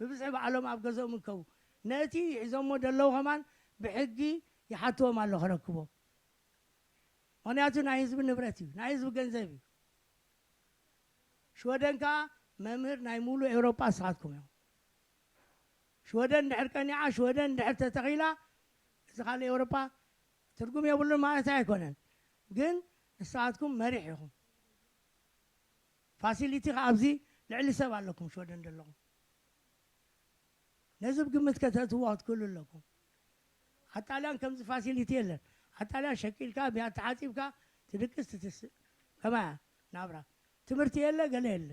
ብብዝሒ ባዕሎም ኣብ ገዝኦም ይእከቡ። ነቲ ሒዞሞ ዘለዉ ከማን ብሕጊ ይሓትዎም ኣሎ ክረክቦ። ምኽንያቱ ናይ ህዝቢ ንብረት እዩ፣ ናይ ህዝቢ ገንዘብ እዩ። ሽወደን ከኣ መምህር ናይ ሙሉ ኤውሮጳ ንስኻትኩም እዮም። ሽወደን እንድሕር ቀኒዓ፣ ሽወደን እንድሕር ተተኺላ፣ እዚ ካልእ ኤውሮጳ ትርጉም የብሉን ማለት ኣይኮነን። ግን ንስኻትኩም መሪሕ ኢኹም። ፋሲሊቲ ከኣ ኣብዚ ልዕሊ ሰብ ኣለኩም ሽወደን ዘለኹም። ነዚ ብግምት ከተእትዎ ክትክእሉ ኣለኩም። ኣብ ጣልያን ከምዚ ፋሲሊቲ የለን። ኣብ ጣልያን ሸቂልካ፣ ብያ ተሓጺብካ፣ ትድቅስ፣ ትትስእ። ከማያ ናብራ። ትምህርቲ የለ፣ ገለ የለ።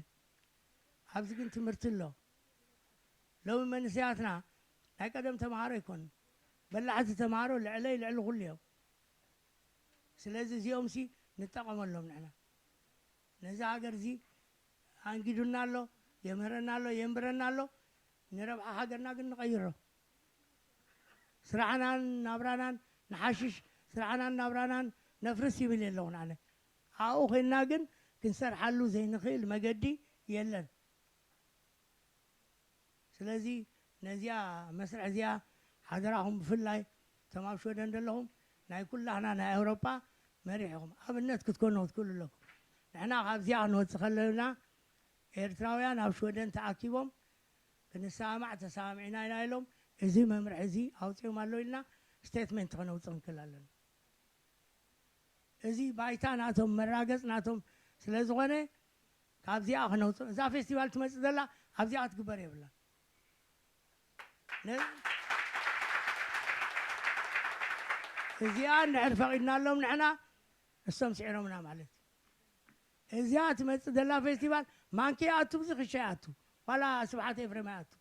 ኣብዚ ግን ትምህርቲ ኣሎ። ሎሚ መንእሰያትና ናይ ቀደም ተምሃሮ ኣይኮኑን። በላሕቲ ተምሃሮ ልዕለይ ልዕሊ ኩሉ እዮም። ስለዚ እዚኦም ሲ ንጠቐመሎም ንሕና። ነዚ ሃገር እዚ ኣንጊዱና ኣሎ፣ የምህረና ኣሎ፣ የንብረና ኣሎ። ንረብሓ ሃገርና ግን ንቐይሮ። ስራሕናን ናብራናን ንሓሽሽ፣ ስራሕናን ናብራናን ነፍርስ ይብል የለኹን ኣነ። ኣብኡ ኮይንና ግን ክንሰርሓሉ ዘይንኽእል መገዲ የለን። ስለዚ ነዚኣ መስርሕ እዚኣ ሓደራኹም፣ ብፍላይ እቶም ኣብ ሽወደን ዘለኹም ናይ ኩላህና ናይ ኣውሮጳ መሪሕ ኢኹም፣ ኣብነት ክትኮኑ ክትክእሉ ኣለኩም። ንሕና ካብዚኣ ክንወጽእ ከለና ኤርትራውያን ኣብ ሽወደን ተኣኪቦም ክንሰማማዕ ተሰማሚዕና ኢና ኢሎም፣ እዚ መምርሒ እዚ ኣውጺኦም ኣለዉ ኢልና ስቴትመንት ከነውጽእ ክንክእል ኣለና። እዚ ባይታ ናቶም፣ መራገጽ ናቶም ስለ ዝኾነ ካብዚኣ ክነውጽእ፣ እዛ ፌስቲቫል ትመጽእ ዘላ ኣብዚኣ ክትግበር የብላን። ነ-፣ እዚኣ እንድሕር ፈቒድናሎም ንሕና፣ እሶም ስዒሮምና ማለት እዩ። እዚኣ ትመጽእ ዘላ ፌስቲቫል ማንኪ ይኣቱ፣ ብዙ ክሻ ይኣቱ፣ ዋላ ስብሓት ኤፍሬም ኣይኣቱ።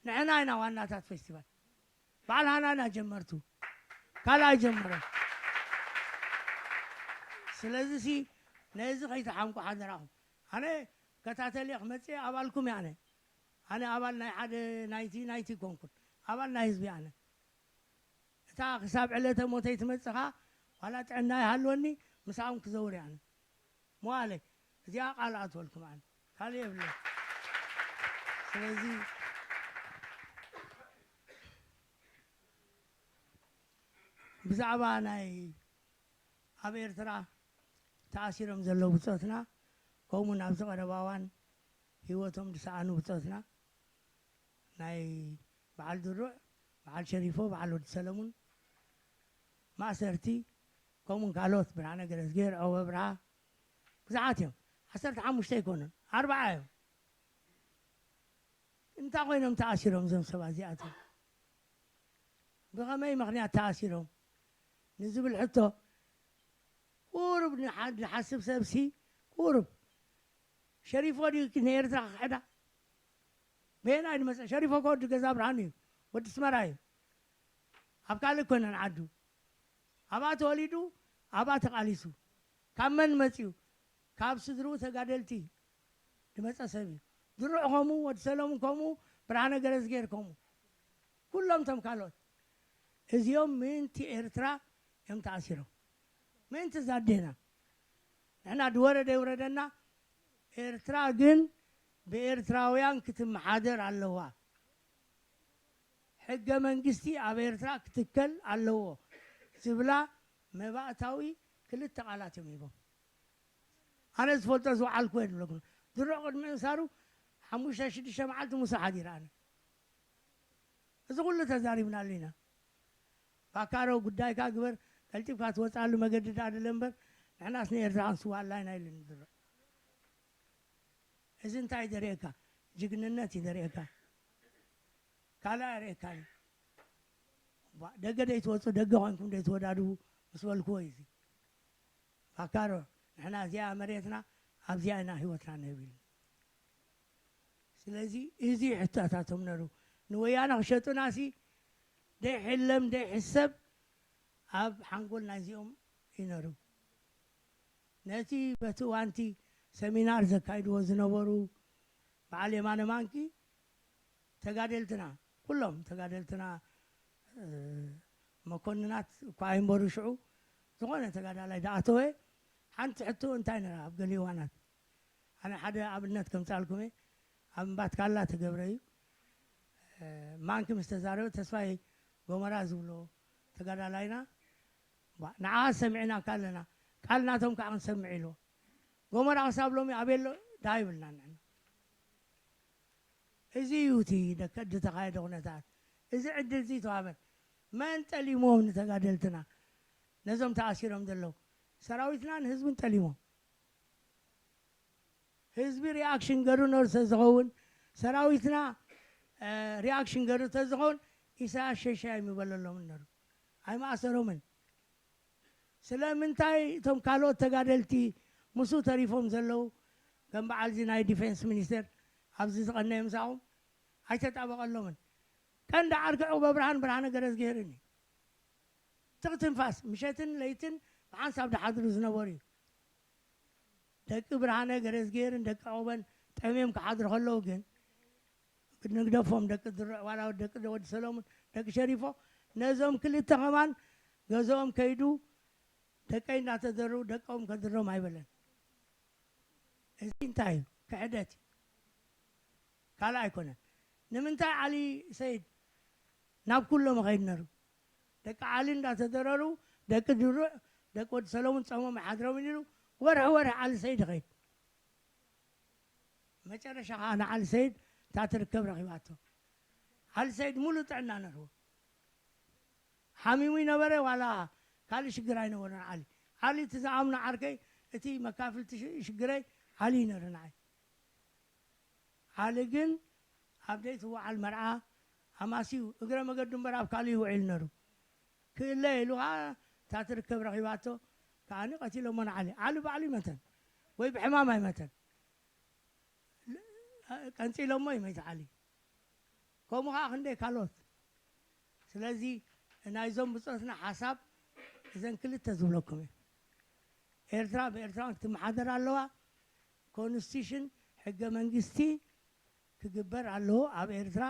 ንሕና ኢና ዋናታት ፌስቲቫል። በዓል ሃና ኢና ጀመርቱ። ካልእ ኣይጀመረን። ስለዚ ሲ ነዚ ከይትሓምቁ ሓደራኹም። ኣነ ከታተል እየ ክመጽእ እየ፣ ኣባልኩም እየ ኣነ። ኣነ ኣባል ናይ ሓደ ናይቲ ናይቲ ኣይኮንኩን። ኣባል ናይ ህዝቢ እየ ኣነ። እታ ክሳብ ዕለተ ሞተይ ትመጽእ ኸኣ ዋላ ጥዕና ይሃልወኒ፣ ምሳኦም ክዘውር እየ ኣነ። መዋለይ እዚኣ ቃል ኣትወልኩም ኣነ። ካልእ የብለይ። ስለዚ ብዛዕባ ናይ ኣብ ኤርትራ ተኣሲሮም ዘለዉ ብጾትና፣ ከምኡውን ኣብዚ ቀረባ እዋን ህይወቶም ዝሰኣኑ ብጾትና፣ ናይ በዓል ድሩዕ፣ በዓል ሸሪፎ፣ በዓል ወዲ ሰለሙን ማእሰርቲ፣ ከምኡውን ካልኦት፣ ብርሃነ ገረዝጌር፣ ዐወ ብርሃ፣ ብዙሓት እዮም። ዓሰርተ ሓሙሽተ ኣይኮኑን፣ ኣርብዓ እዮም። እንታይ ኮይኖም ተኣሲሮም እዞም ሰባት እዚኣቶም? ብኸመይ ምኽንያት ተኣሲሮም ንዝብል ሕቶ ቁሩብ ንሓ-፣ ዝሓስብ ሰብሲ ቁሩብ ሸሪፎ ድዩ ንኤርትራ ክሕዳ? በየናይ ዝመጸ? ሸሪፎ እኮ ወዲ ገዛ ብርሃን እዩ፣ ወዲ ኣስመራ እዩ። ኣብ ካልእ ኣይኮነን ዓዱ። ኣብኣ ተወሊዱ፣ ኣብኣ ተቓሊሱ። ካብ መን መጺኡ? ካብ ስድርኡ ተጋደልቲ ዝመጸ ሰብ እዩ። ድሩዕ ከምኡ፣ ወዲ ሰለሙን ከምኡ፣ ብርሃነ ገረዝጌር ከምኡ። ኩሎም እቶም ካልኦት እዚኦም ምእንቲ ኤርትራ እዮም ተኣሲሮም። ምእንቲ እዛ ኣዴና። ንሕና ድወረደ ይውረደና፣ ኤርትራ ግን ብኤርትራውያን ክትመሓደር ኣለዋ። ሕገ መንግስቲ ኣብ ኤርትራ ክትከል ኣለዎ ዝብላ መባእታዊ ክልተ ቃላት እዮም ሂቦም። ኣነ ዝፈልጦ ዝወዓልኩ እየ ዝብለኩም። ድሮ ቅድሚ ምእሳሩ ሓሙሽተ ሽዱሽተ መዓልቲ ሙሳ ሓዲረ ኣነ። እዚ ኩሉ ተዛሪብናሉ ኢና። ባካሮ ጉዳይካ ግበር፣ ቀልጢፍካ ትወፅኣሉ መገዲ ደኣ ደለ እምበር፣ ንሕናስ ንኤርትራ ክንስዋኣላ ኢና ኢሉ ንዝርዕ። እዚ እንታይ ደርእየካ? ጅግንነት እዩ ደርእየካ። ካልእ ኣርእየካ እዩ። ባ-፣ ደገ ደይትወፁ፣ ደገ ኮይንኩም ደይትወዳድቡ ምስ በልክዎ እዩ እዚ። ባካሮ፣ ንሕና እዚኣ መሬትና ኣብዚኣ ኢና ህይወትና ንህብ ኢሉ። ስለዚ እዚ ሕቶታቶም ነሩ ንወያነ ክሸጡና ሲ ደይሕለም ደይሕሰብ ኣብ ሓንጎል ናይዚኦም ይነሩ። ነቲ በቲ እዋንቲ ሰሚናር ዘካይድዎ ዝነበሩ በዓል የማነ ማንኪ ተጋደልትና፣ ኩሎም ተጋደልትና፣ እ፣ መኮንናት እኳ ኣይንበሩ ሽዑ፣ ዝኾነ ተጋዳላይ ዳኣተወ ሓንቲ ሕቶ እንታይ ነራ ኣብ ገሊ እዋናት፣ ኣነ ሓደ ኣብነት ከምጻልኩም እየ። ኣብ እምባትካላ ተገብረ እዩ። እ፣ ማንኪ ምስ ተዛረበ ተስፋይ ጎመራ ዝብሎ ተጋዳላይና፣ ባ-፣ ንዓ ሰሚዕናካ ኣለና፣ ቃል ናቶም ከዓ ክንሰምዕ ኢልዎ። ጎመራ ክሳብ ሎሚ ኣበይ ኣሎ? ደሃ ይብልና ንሕና። እዚ እዩ እቲ ደከ-፣ ዝተኻየደ ኩነታት። እዚ ዕድል እዚ ተዋህበን። መን ጠሊምዎም ንተጋደልትና? ነዞም ተኣሲሮም ዘለዉ። ሰራዊትናን ህዝብን ጠሊሞም። ህዝቢ ሪኣክሽን ገሩ ነሩ ተዝኸውን፣ ሰራዊትና፣ እ፣ ሪኣክሽን ገሩ ተዝኸውን፣ ኢሳያስ ሸሻይ ኣይምበለሎምን ነሩ። ኣይመኣሰሮምን። ስለምንታይ እቶም ካልኦት ተጋደልቲ ምስኡ ተሪፎም ዘለዉ፣ ከም በዓል እዚ ናይ ዲፌንስ ሚኒስቴር ኣብዚ ዝቐነየ ምሳኹም ኣይተጣበቐሎምን? ቀንዲ ዓርኪ ዕቑበ ብርሃን፣ ብርሃነ ገረዝግሄርን እዩ። ትኽ ትንፋስ፣ ምሸትን ለይትን ብሓንሳብ ድሓድሩ ዝነበሩ እዩ። ደቂ ብርሃነ ገረዝግሄርን ደቂ ዕቑበን ጠምዮም ክሓድሩ ከለዉ ግን፣ ንግደፎም፣ ደቂ ድሩዕ፣ ዋላ ደቂ ወዲ ሰሎሙን፣ ደቂ ሸሪፎ፣ ነዞም ክልተ ከማን ገዝኦም ከይዱ፣ ደቀይ እንዳተደሩ ደቆም ከድሮም ኣይበለን። እዚ እንታይ እዩ? ክሕደት እዩ። ካልእ ኣይኮነን። ንምንታይ ዓሊ ሰይድ ናብ ኩሎም ይኸይድ ነሩ? ደቂ ዓሊ እንዳተደረሩ፣ ደቂ ድሩዕ፣ ደቂ ወዲ ሰሎሙን ጸሞም ይሓድሮም ኢሉ፣ ወርሒ ወርሒ ዓሊ ሰይድ ይኸይድ። መጨረሻ ከዓ ንዓሊ ሰይድ እታ ትርከብ ረኺባቶ። ዓሊ ሰይድ ሙሉእ ጥዕና ነርዎ። ሓሚሙ ይነበረ ዋላ ካልእ ሽግር ኣይነበሮን ዓሊ። ዓሊ እቲ ዝኣምኖ ዓርከይ፣ እቲ መካፍልቲ ሽ-፣ ሽግረይ ዓሊ እዩ ነሩ ንዓይ። ዓሊ ግን ኣብ ደይትወዓል መርዓ ኣማስዩ እግረ መገዱ እምበር ኣብ ካልእ ይውዒል ነሩ። ክእለ ኢሉ ከዓ እታ ትርከብ ረኺባቶ፣ ከዓኒ ቀቲሎሞ ንዓሊ። ዓሊ ባዕሉ ይመተን ወይ ብሕማም ኣይመተን። ቀንጺሎሞ እዩ መይት ዓሊ። ከምኡ ኸዓ ክንደይ ካልኦት። ስለዚ ናይዞም ብጾትና ሓሳብ እዘን ክልተ ዝብለኩም እየ። ኤርትራ ብኤርትራውያን ክትመሓደር ኣለዋ። ኮንስቲቱሽን፣ ሕገ መንግስቲ ክግበር ኣለዎ ኣብ ኤርትራ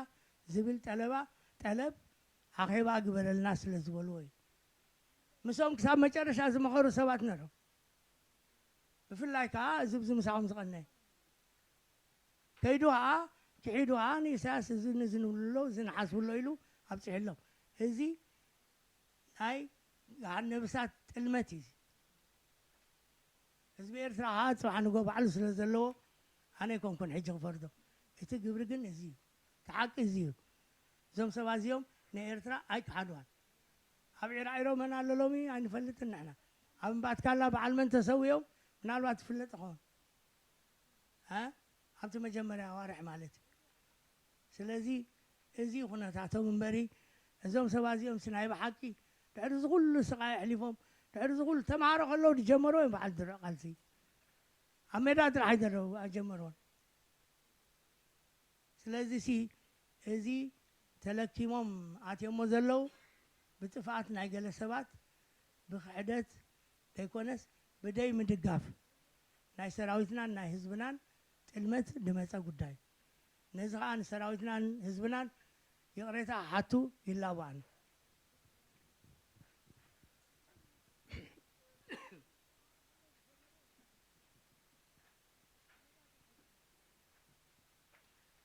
ዝብል ጠለባ፣ ጠለብ ኣኼባ ግበረልና ስለ ዝበልዎ እዩ። ምስኦም ክሳብ መጨረሻ ዝመኸሩ ሰባት ነሮም። ብፍላይ ከዓ እዚ ብዚ ምሳኹም ዝቐነየ ከይዱ ኸዓ፣ ክሒዱ ኸዓ ንኢሳያስ እዚ ንዝንብሉ ኣሎ፣ እዚ ንሓስብሎ ኢሉ ኣብፂሑ ኣሎ። እዚ ናይ ገሃነብ እሳት ጥልመት እዩ። ህዝቢ ኤርትራ ኸዓ ፅባሕ ንጎ ባዕሉ ስለ ዘለዎ ኣነ ኣይኮንኩን ሕጂ ክፈርዶ። እቲ ግብሪ ግን እዚ እዩ። እቲ ሓቂ እዚ እዩ። እዞም ሰባት እዚኦም ንኤርትራ ኣይከሓድዋን። ኣብ ዒራዒሮ መን ኣሎ ሎሚ ኣይንፈልጥን ንሕና። ኣብ እምባትካላ በዓል መን ተሰዊኦም ምናልባት ይፍለጥ ይኸውን። እ? ኣብቲ መጀመርያ ኣዋርሕ ማለት እዩ። ስለዚ እዚ ኩነታቶም እምበሪ እዞም ሰባት እዚኦም ሲ ናይ ብሓቂ ድሕሪ እዚ ኩሉ ስቓይ ኣሕሊፎም ድሕሪ እዚ ኩሉ ተምሃሮ ከለዉ ዝጀመርዎ እዮም በዓል ድረ ቃልሲ ኣብ ሜዳ ጥራሕ ኣይደረቡ ኣይጀመርዎን። ስለዚ ሲ እዚ ተለኪሞም ኣትዮሞ ዘለዉ ብጥፍኣት ናይ ገለ ሰባት ብክሕደት ዘይኮነስ ብደይ ምድጋፍ ናይ ሰራዊትናን ናይ ህዝብናን ጥልመት ዝመፀ ጉዳይ። ነዚ ከዓ ንሰራዊትናን ህዝብናን ይቕሬታ ክሓቱ ይላባኣን።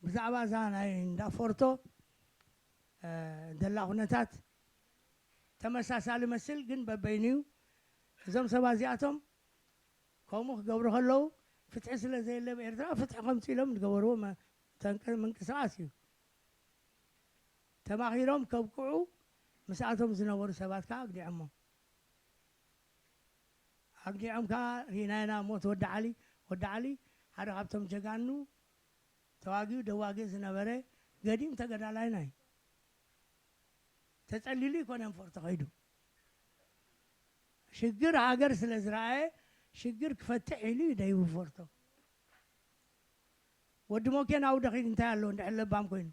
ብዛዕባ እዛ ናይ እንዳ ፎርቶ፣ እ፣ ዘላ ኩነታት ተመሳሳሊ መስል ግን በበይኑ እዩ። እዞም ሰባት እዚኣቶም ከምኡ ክገብሩ ከለዉ ፍትሒ ስለ ዘየለ ኣብ ኤርትራ ፍትሒ ከምፅኡ ኢሎም ዝገበርዎ መ-፣ ተንቀ-፣ ምንቅስቃስ እዩ። ተማኺሮም ከብቅዑ ምስኣቶም ዝነበሩ ሰባት ከዓ ኣግዲዖሞም። ኣግዲዖም ከዓ ርኢናይና ሞት ወዲ ዓሊ። ወዲ ዓሊ ሓደ ካብቶም ጀጋኑ ተዋጊኡ ደዋጊ ዝነበረ ገዲም ተገዳላይና እዩ። ተጸሊሉ ይኮነን ፎርቶ ከይዱ። ሽግር ሃገር ስለ ዝረኣየ ሽግር ክፈትሕ ኢሉ እዩ ደይቡ ፎርቶ። ወዲ ሞኬን ኣውደ ኺድ እንታይ ኣለዎ እንድሕር ለባም ኮይኑ?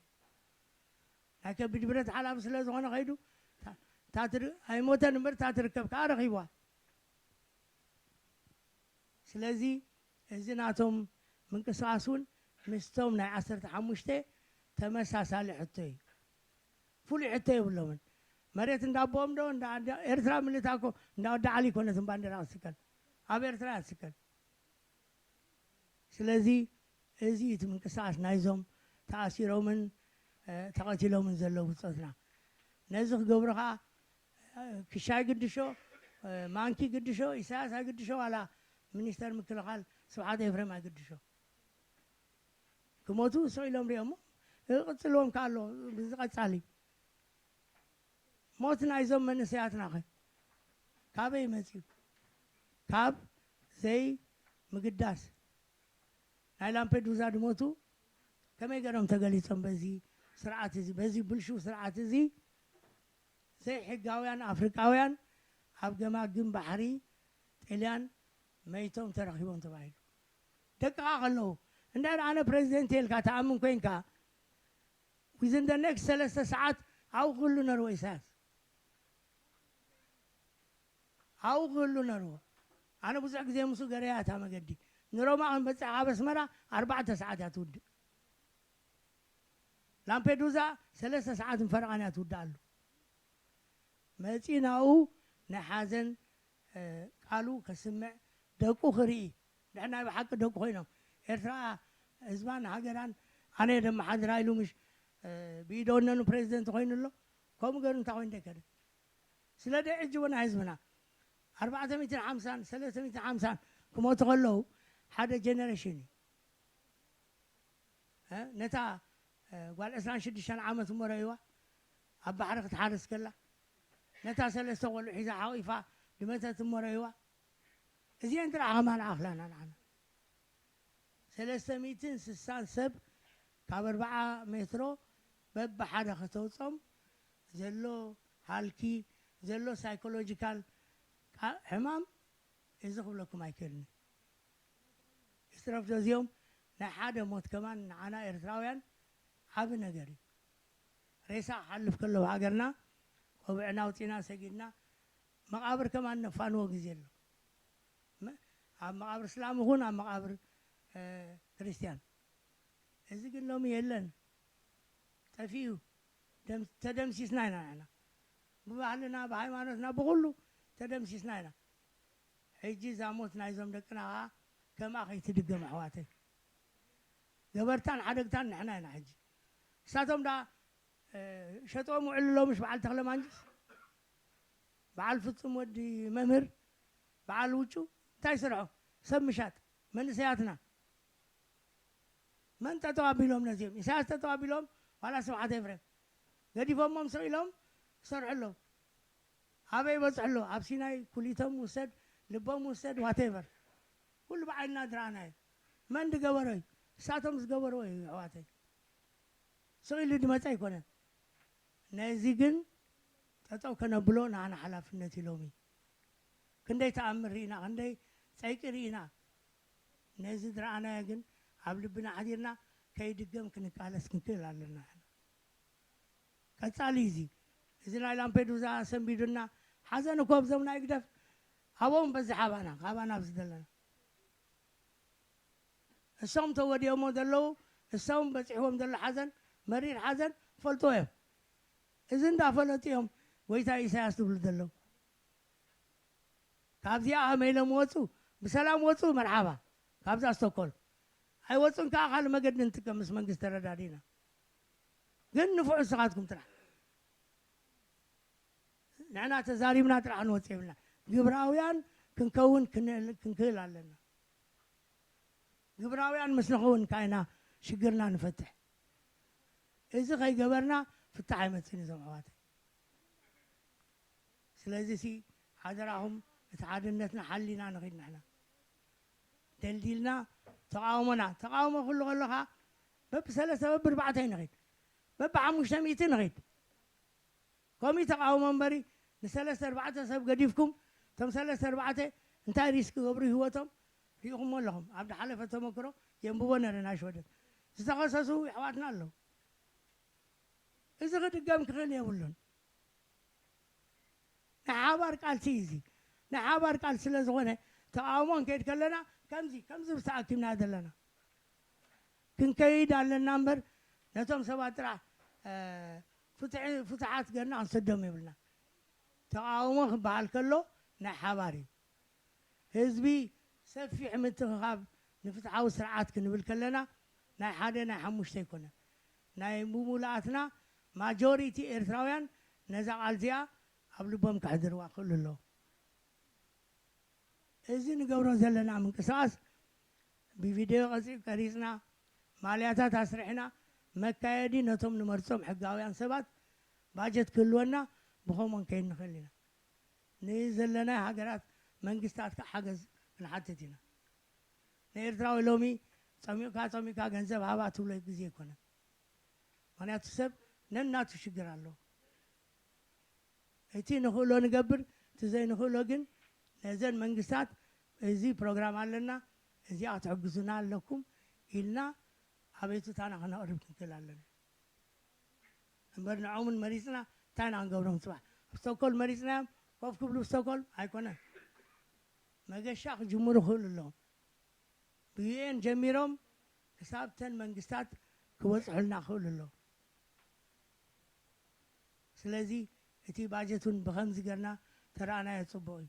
ናይ ከቢድ ብረት ሓላፊ ስለ ዝኾነ ከይዱ፣ እታ፣ እታ ትር-፣ ኣይሞተን እምበር እታ ትርከብ ከዓ ረኺብዋ። ስለዚ እዚ ናቶም ምንቅስቃስ እውን ምስቶም ናይ ዓሰርተ ሓሙሽተ ተመሳሳሊ ሕቶ እዩ። ፍሉይ ሕቶ የብሎምን። መሬት እንዳቦኦም ዶ እንዳ፣ እንዳ ኤርትራ ምልታ እኮ እንዳ ወዲ ዓሊ ይኮነትን ባንዴራ ክትስቀል፣ ኣብ ኤርትራ እያ ትስቀል። ስለዚ እዚ እቲ ምንቅስቃስ ናይዞም ተኣሲሮምን ተቐቲሎምን ዘለዉ ብፆትና። ነዚ ክገብሩ ከዓ ክሻይ ግድሾ፣ ማንኪ ግድሾ፣ ኢሳያስ ኣይግድሾ፣ ዋላ ሚኒስተር ምክልኻል ስብሓት ኤፍሬም ኣይግድሾ። ክሞቱ ስቕ ኢሎም ሪኦሞ፣ ክቕፅልዎም ከ ኣሎ። ብዝቐፃሊ ሞት ናይዞም መንእሰያትና ኸ ካበይ መፅዩ? ካብ ዘይምግዳስ። ናይ ላምፔዱዛ ድሞቱ ከመይ ገይሮም ተገሊጾም? በዚ ስርዓት እዚ፣ በዚ ብልሹው ስርዓት እዚ ዘይሕጋውያን ኣፍሪቃውያን ኣብ ገማግም ባሕሪ ጥልያን መይቶም ተረኺቦም ተባሂሉ። ደቅኻ ከለዉ እንድሕር ኣነ ፕሬዚደንት ኢልካ ተኣምን ኮይንካ፣ within the next ሰለስተ ሰዓት ኣብኡ ክህሉ ነርዎ ኢሳያስ። ኣብኡ ክህሉ ነርዎ። ኣነ ብዙሕ ግዜ ምስኡ ገረያ እታ መገዲ። ንሮማ ክንበጽሕ ካብ ኣስመራ ኣርባዕተ ሰዓት እያ ትውድእ። ላምፔዱዛ ሰለስተ ሰዓትን ፈረቓን እያ ትውድኣሉ። መጺእናኡ ናይ ሓዘን፣ እ፣ ቃሉ ከስምዕ፣ ደቁ ክርኢ። ድሕር ናይ ብሓቂ ደቁ ኮይኖም። ኤርትራ ህዝባን ሃገራን ኣነ እየ ደመሓድራ ኢሉ ምሽ፣ እ፣ ብኢደ ወነኑ ፕሬዚደንት ኮይኑ ኣሎ። ከምኡ ገይሩ እንታይ ኮይኑ ደይከደ? ስለ ደይ ዕጅቦና ህዝብና። ኣርባዕተ ሚእትን ሓምሳን ሰለስተ ሚእትን ሓምሳን ክሞቱ ከለዉ ሓደ ጀነሬሽን እዩ። እ፣ ነታ፣ እ፣ ጓል ዕስራን ሽዱሽተን ዓመት እሞ ረእይዋ ኣብ ባሕሪ ክትሓርስ ከላ፣ ነታ ሰለስተ ቆልዑ ሒዛ ሓቒፋ ድመተት እሞ ረእይዋ። እዚአን ጥራሕ ከማን ኣኽላና ንዓና። ሰለስተ ሚእትን ስሳን ሰብ ካብ ኣርብዓ ሜትሮ በብሓደ ከተውጾም ዘሎ ሃልኪ፣ ዘሎ ሳይኮሎጂካል ቃ-፣ ሕማም እዚ ክብለኩም ኣይክእልን። ይትረፍ ዶ እዚኦም ናይ ሓደ ሞት ከማን ንዓና ኤርትራውያን ዓቢ ነገር እዩ። ሬሳ ክሓልፍ ከሎ ኣብ ሃገርና ቆብዕና ኣውጺእና ሰጊድና፣ መቓብር ከማን ነፋንዎ ግዜ ኣሎ። መ-፣ ኣብ መቓብር እስላም ይኹን ኣብ መቓብር፣ እ፣ ክርስትያን። እዚ ግን ሎሚ የለን፣ ጠፊኡ። ደም-፣ ተደምሲስና ኢና ንሕና። ብባህልና፣ ብሃይማኖትና፣ ብኹሉ ተደምሲስና ኢና። ሕጂ እዛ ሞት ናይዞም ደቅና ኸዓ ከምኣ ከይትድገም ኣሕዋተይ። ገበርታን ሓደግታን ንሕና ኢና ሕጂ። እሳቶም ደኣ፣ እ፣ ሸጦም ውዕል ኣሎ ምሽ በዓል ተኽለ ማንጅስ? በዓል ፍጹም ወዲ መምህር፣ በዓል ውጩ፣ እንታይ ስርሖ? ሰብ ምሻጥ፣ መንእሰያትና። መን ጠጠው ኣቢሎም ነዚኦም? ኢሳያስ ጠጠው ኣቢሎም፣ ዋላ ስብሓት ኤፍሬም? ገዲፎሞም ስቕ ኢሎም ይሰርሑ ኣለዉ። ኣበይ ይበጽሑ ኣለዉ? ኣብ ሲናይ ኩሊቶም ውሰድ፣ ልቦም ውሰድ፣ ዋቴቨር። ኩሉ ብዓይንና ዝረኣናዮ። መን ዝገበሮ እዩ? እሳቶም ዝገበርዎ እዩ፣ ኣሕዋተይ። ስቕ ኢሉ ዝመጸ ኣይኮነን። ነዚ ግን ጠጠው ከነብሎ ንዓና ሓላፍነት እዩ ሎሚ። ክንደይ ተኣምር ርኢና፣ ክንደይ ጸይቂ ርኢና። ነዚ ዝረኣናዮ ግን ኣብ ልብና ኣሕዲርና ከይድገም ክንቃለስ ክንክእል ኣለና። ቀጻሊ እዚ፣ እዚ ናይ ላምፔዱዛ ሰንቢዱና፣ ሓዘን እኮ ኣብዞም ናይ ግደፍ፣ ኣብኦም በዝሕ ኣባና፣ ካባና ኣብዚ ዘለና። እሶም ተወዲኦሞ ዘለዉ፣ እሶም በጺሕዎም ዘሎ ሓዘን፣ መሪር ሓዘን ፈልጦ እዮም። እዚ እንዳፈለጡ እዮም ጎይታ ኢሳያስ ዝብሉ ዘለዉ። ካብዚኣ ከመይ ኢሎም ወጹ? ብሰላም ወጹ፣ መርሓባ። ካብዛ ስቶኮልም ኣይወጹን ከኣ ካልእ መገዲ ንጥቀም ምስ መንግስቲ ተረዳዲእና። ግን ንፉዕ ንስኻትኩም ጥራሕ። ንሕና ተዛሪብና ጥራሕ ክንወጽእ የብልና። ግብራውያን ክንከውን ክንእል-፣ ክንክእል ኣለና። ግብራውያን ምስ ንኸውን ካይና ሽግርና ንፈትሕ። እዚ ከይገበርና ፍታሕ ኣይመጽእን እዩ፣ እዞም ኣሕዋተይ። ስለዚ ሲ ሓደራኹም እቲ ሓድነትና ሓሊና ንኺድ ንሕና ደልዲልና ተቃውሞና ተቃውሞ ክሉ ከለኻ በብሰለስተ በብርባዕተ ንኺድ በብሓሙሽተ ሚእቲ ንኺድ ከምኡ ተቃውሞ እምበሪ ንሰለስተ ኣርባዕተ ሰብ ገዲፍኩም እቶም ሰለስተ ኣርባዕተ እንታይ ሪስክ ገብሩ ህይወቶም ሪኢኹሞ ኣለኹም ኣብ ዝሓለፈ ተመክሮ የንብቦ ነረ ናይ ሽወደን ዝተኸሰሱ ኣሕዋትና ኣለዉ እዚ ክድገም ክኽእል የብሉን ናይ ሓባር ቃልሲ እዩ እዚ ናይ ሓባር ቃልሲ ስለ ዝኾነ ተቃውሞ ንከይድ ከለና ከምዚ ከምዚ ምስ ተኣኪብና ዘለና ክንከይድ ኣለና እምበር ነቶም ሰባት ጥራሕ ፍትሓት ገርና ክንሰዶም የብልና ተቃውሞ ክበሃል ከሎ ናይ ሓባር እዩ ህዝቢ ሰፊሕ ምትኽኻብ ንፍትሓዊ ስርዓት ክንብል ከለና ናይ ሓደ ናይ ሓሙሽተ ኣይኮነን ናይ ምሙሉኣትና ማጆሪቲ ኤርትራውያን ነዛ ቃል እዚኣ ኣብ ልቦም ከሕድርዋ ክእሉ ኣለዎ እዚ ንገብሮ ዘለና ምንቅስቃስ ብቪድዮ ቀሪፅና ማልያታት ኣስሪሕና መካየዲ ነቶም ንመርፆም ሕጋውያን ሰባት ባጀት ክህልወና ብኸምኡ ንከይድ ንኽእል ኢና ንዘለናይ ሃገራት መንግስታት ከዓ ሓገዝ ክንሓትት ኢና ንኤርትራዊ ሎሚ ፀሚቕካ ፀሚቕካ ገንዘብ ሃባ ትብሎ ግዜ ኣይኮነን ምክንያቱ ሰብ ነናቱ ሽግር ኣለዎ እቲ ንኽእሎ ንገብር እቲ ዘይንኽእሎ ግን ነዘን መንግስታት እዚ ፕሮግራም ኣለና እዚኣ ክትሕግዙና ኣለኩም ኢልና ኣቤቱታና ከነቕርብ ክንክእል ኣለና እምበር ንዖምን መሪፅና እንታይ ኢና ክንገብሮም ፅባሕ ኣብ ስቶኮል መሪፅናዮም ኮፍ ክብሉ ስቶኮል ኣይኮነን መገሻ ክጅምሩ ክእሉ ኣለዎም ብዩኤን ጀሚሮም ክሳብ ተን መንግስታት ክበፅሑልና ክእሉ ኣለዎም ስለዚ እቲ ባጀት እውን ብኸምዚ ገርና ተረኣናዮ ፅቡቕ እዩ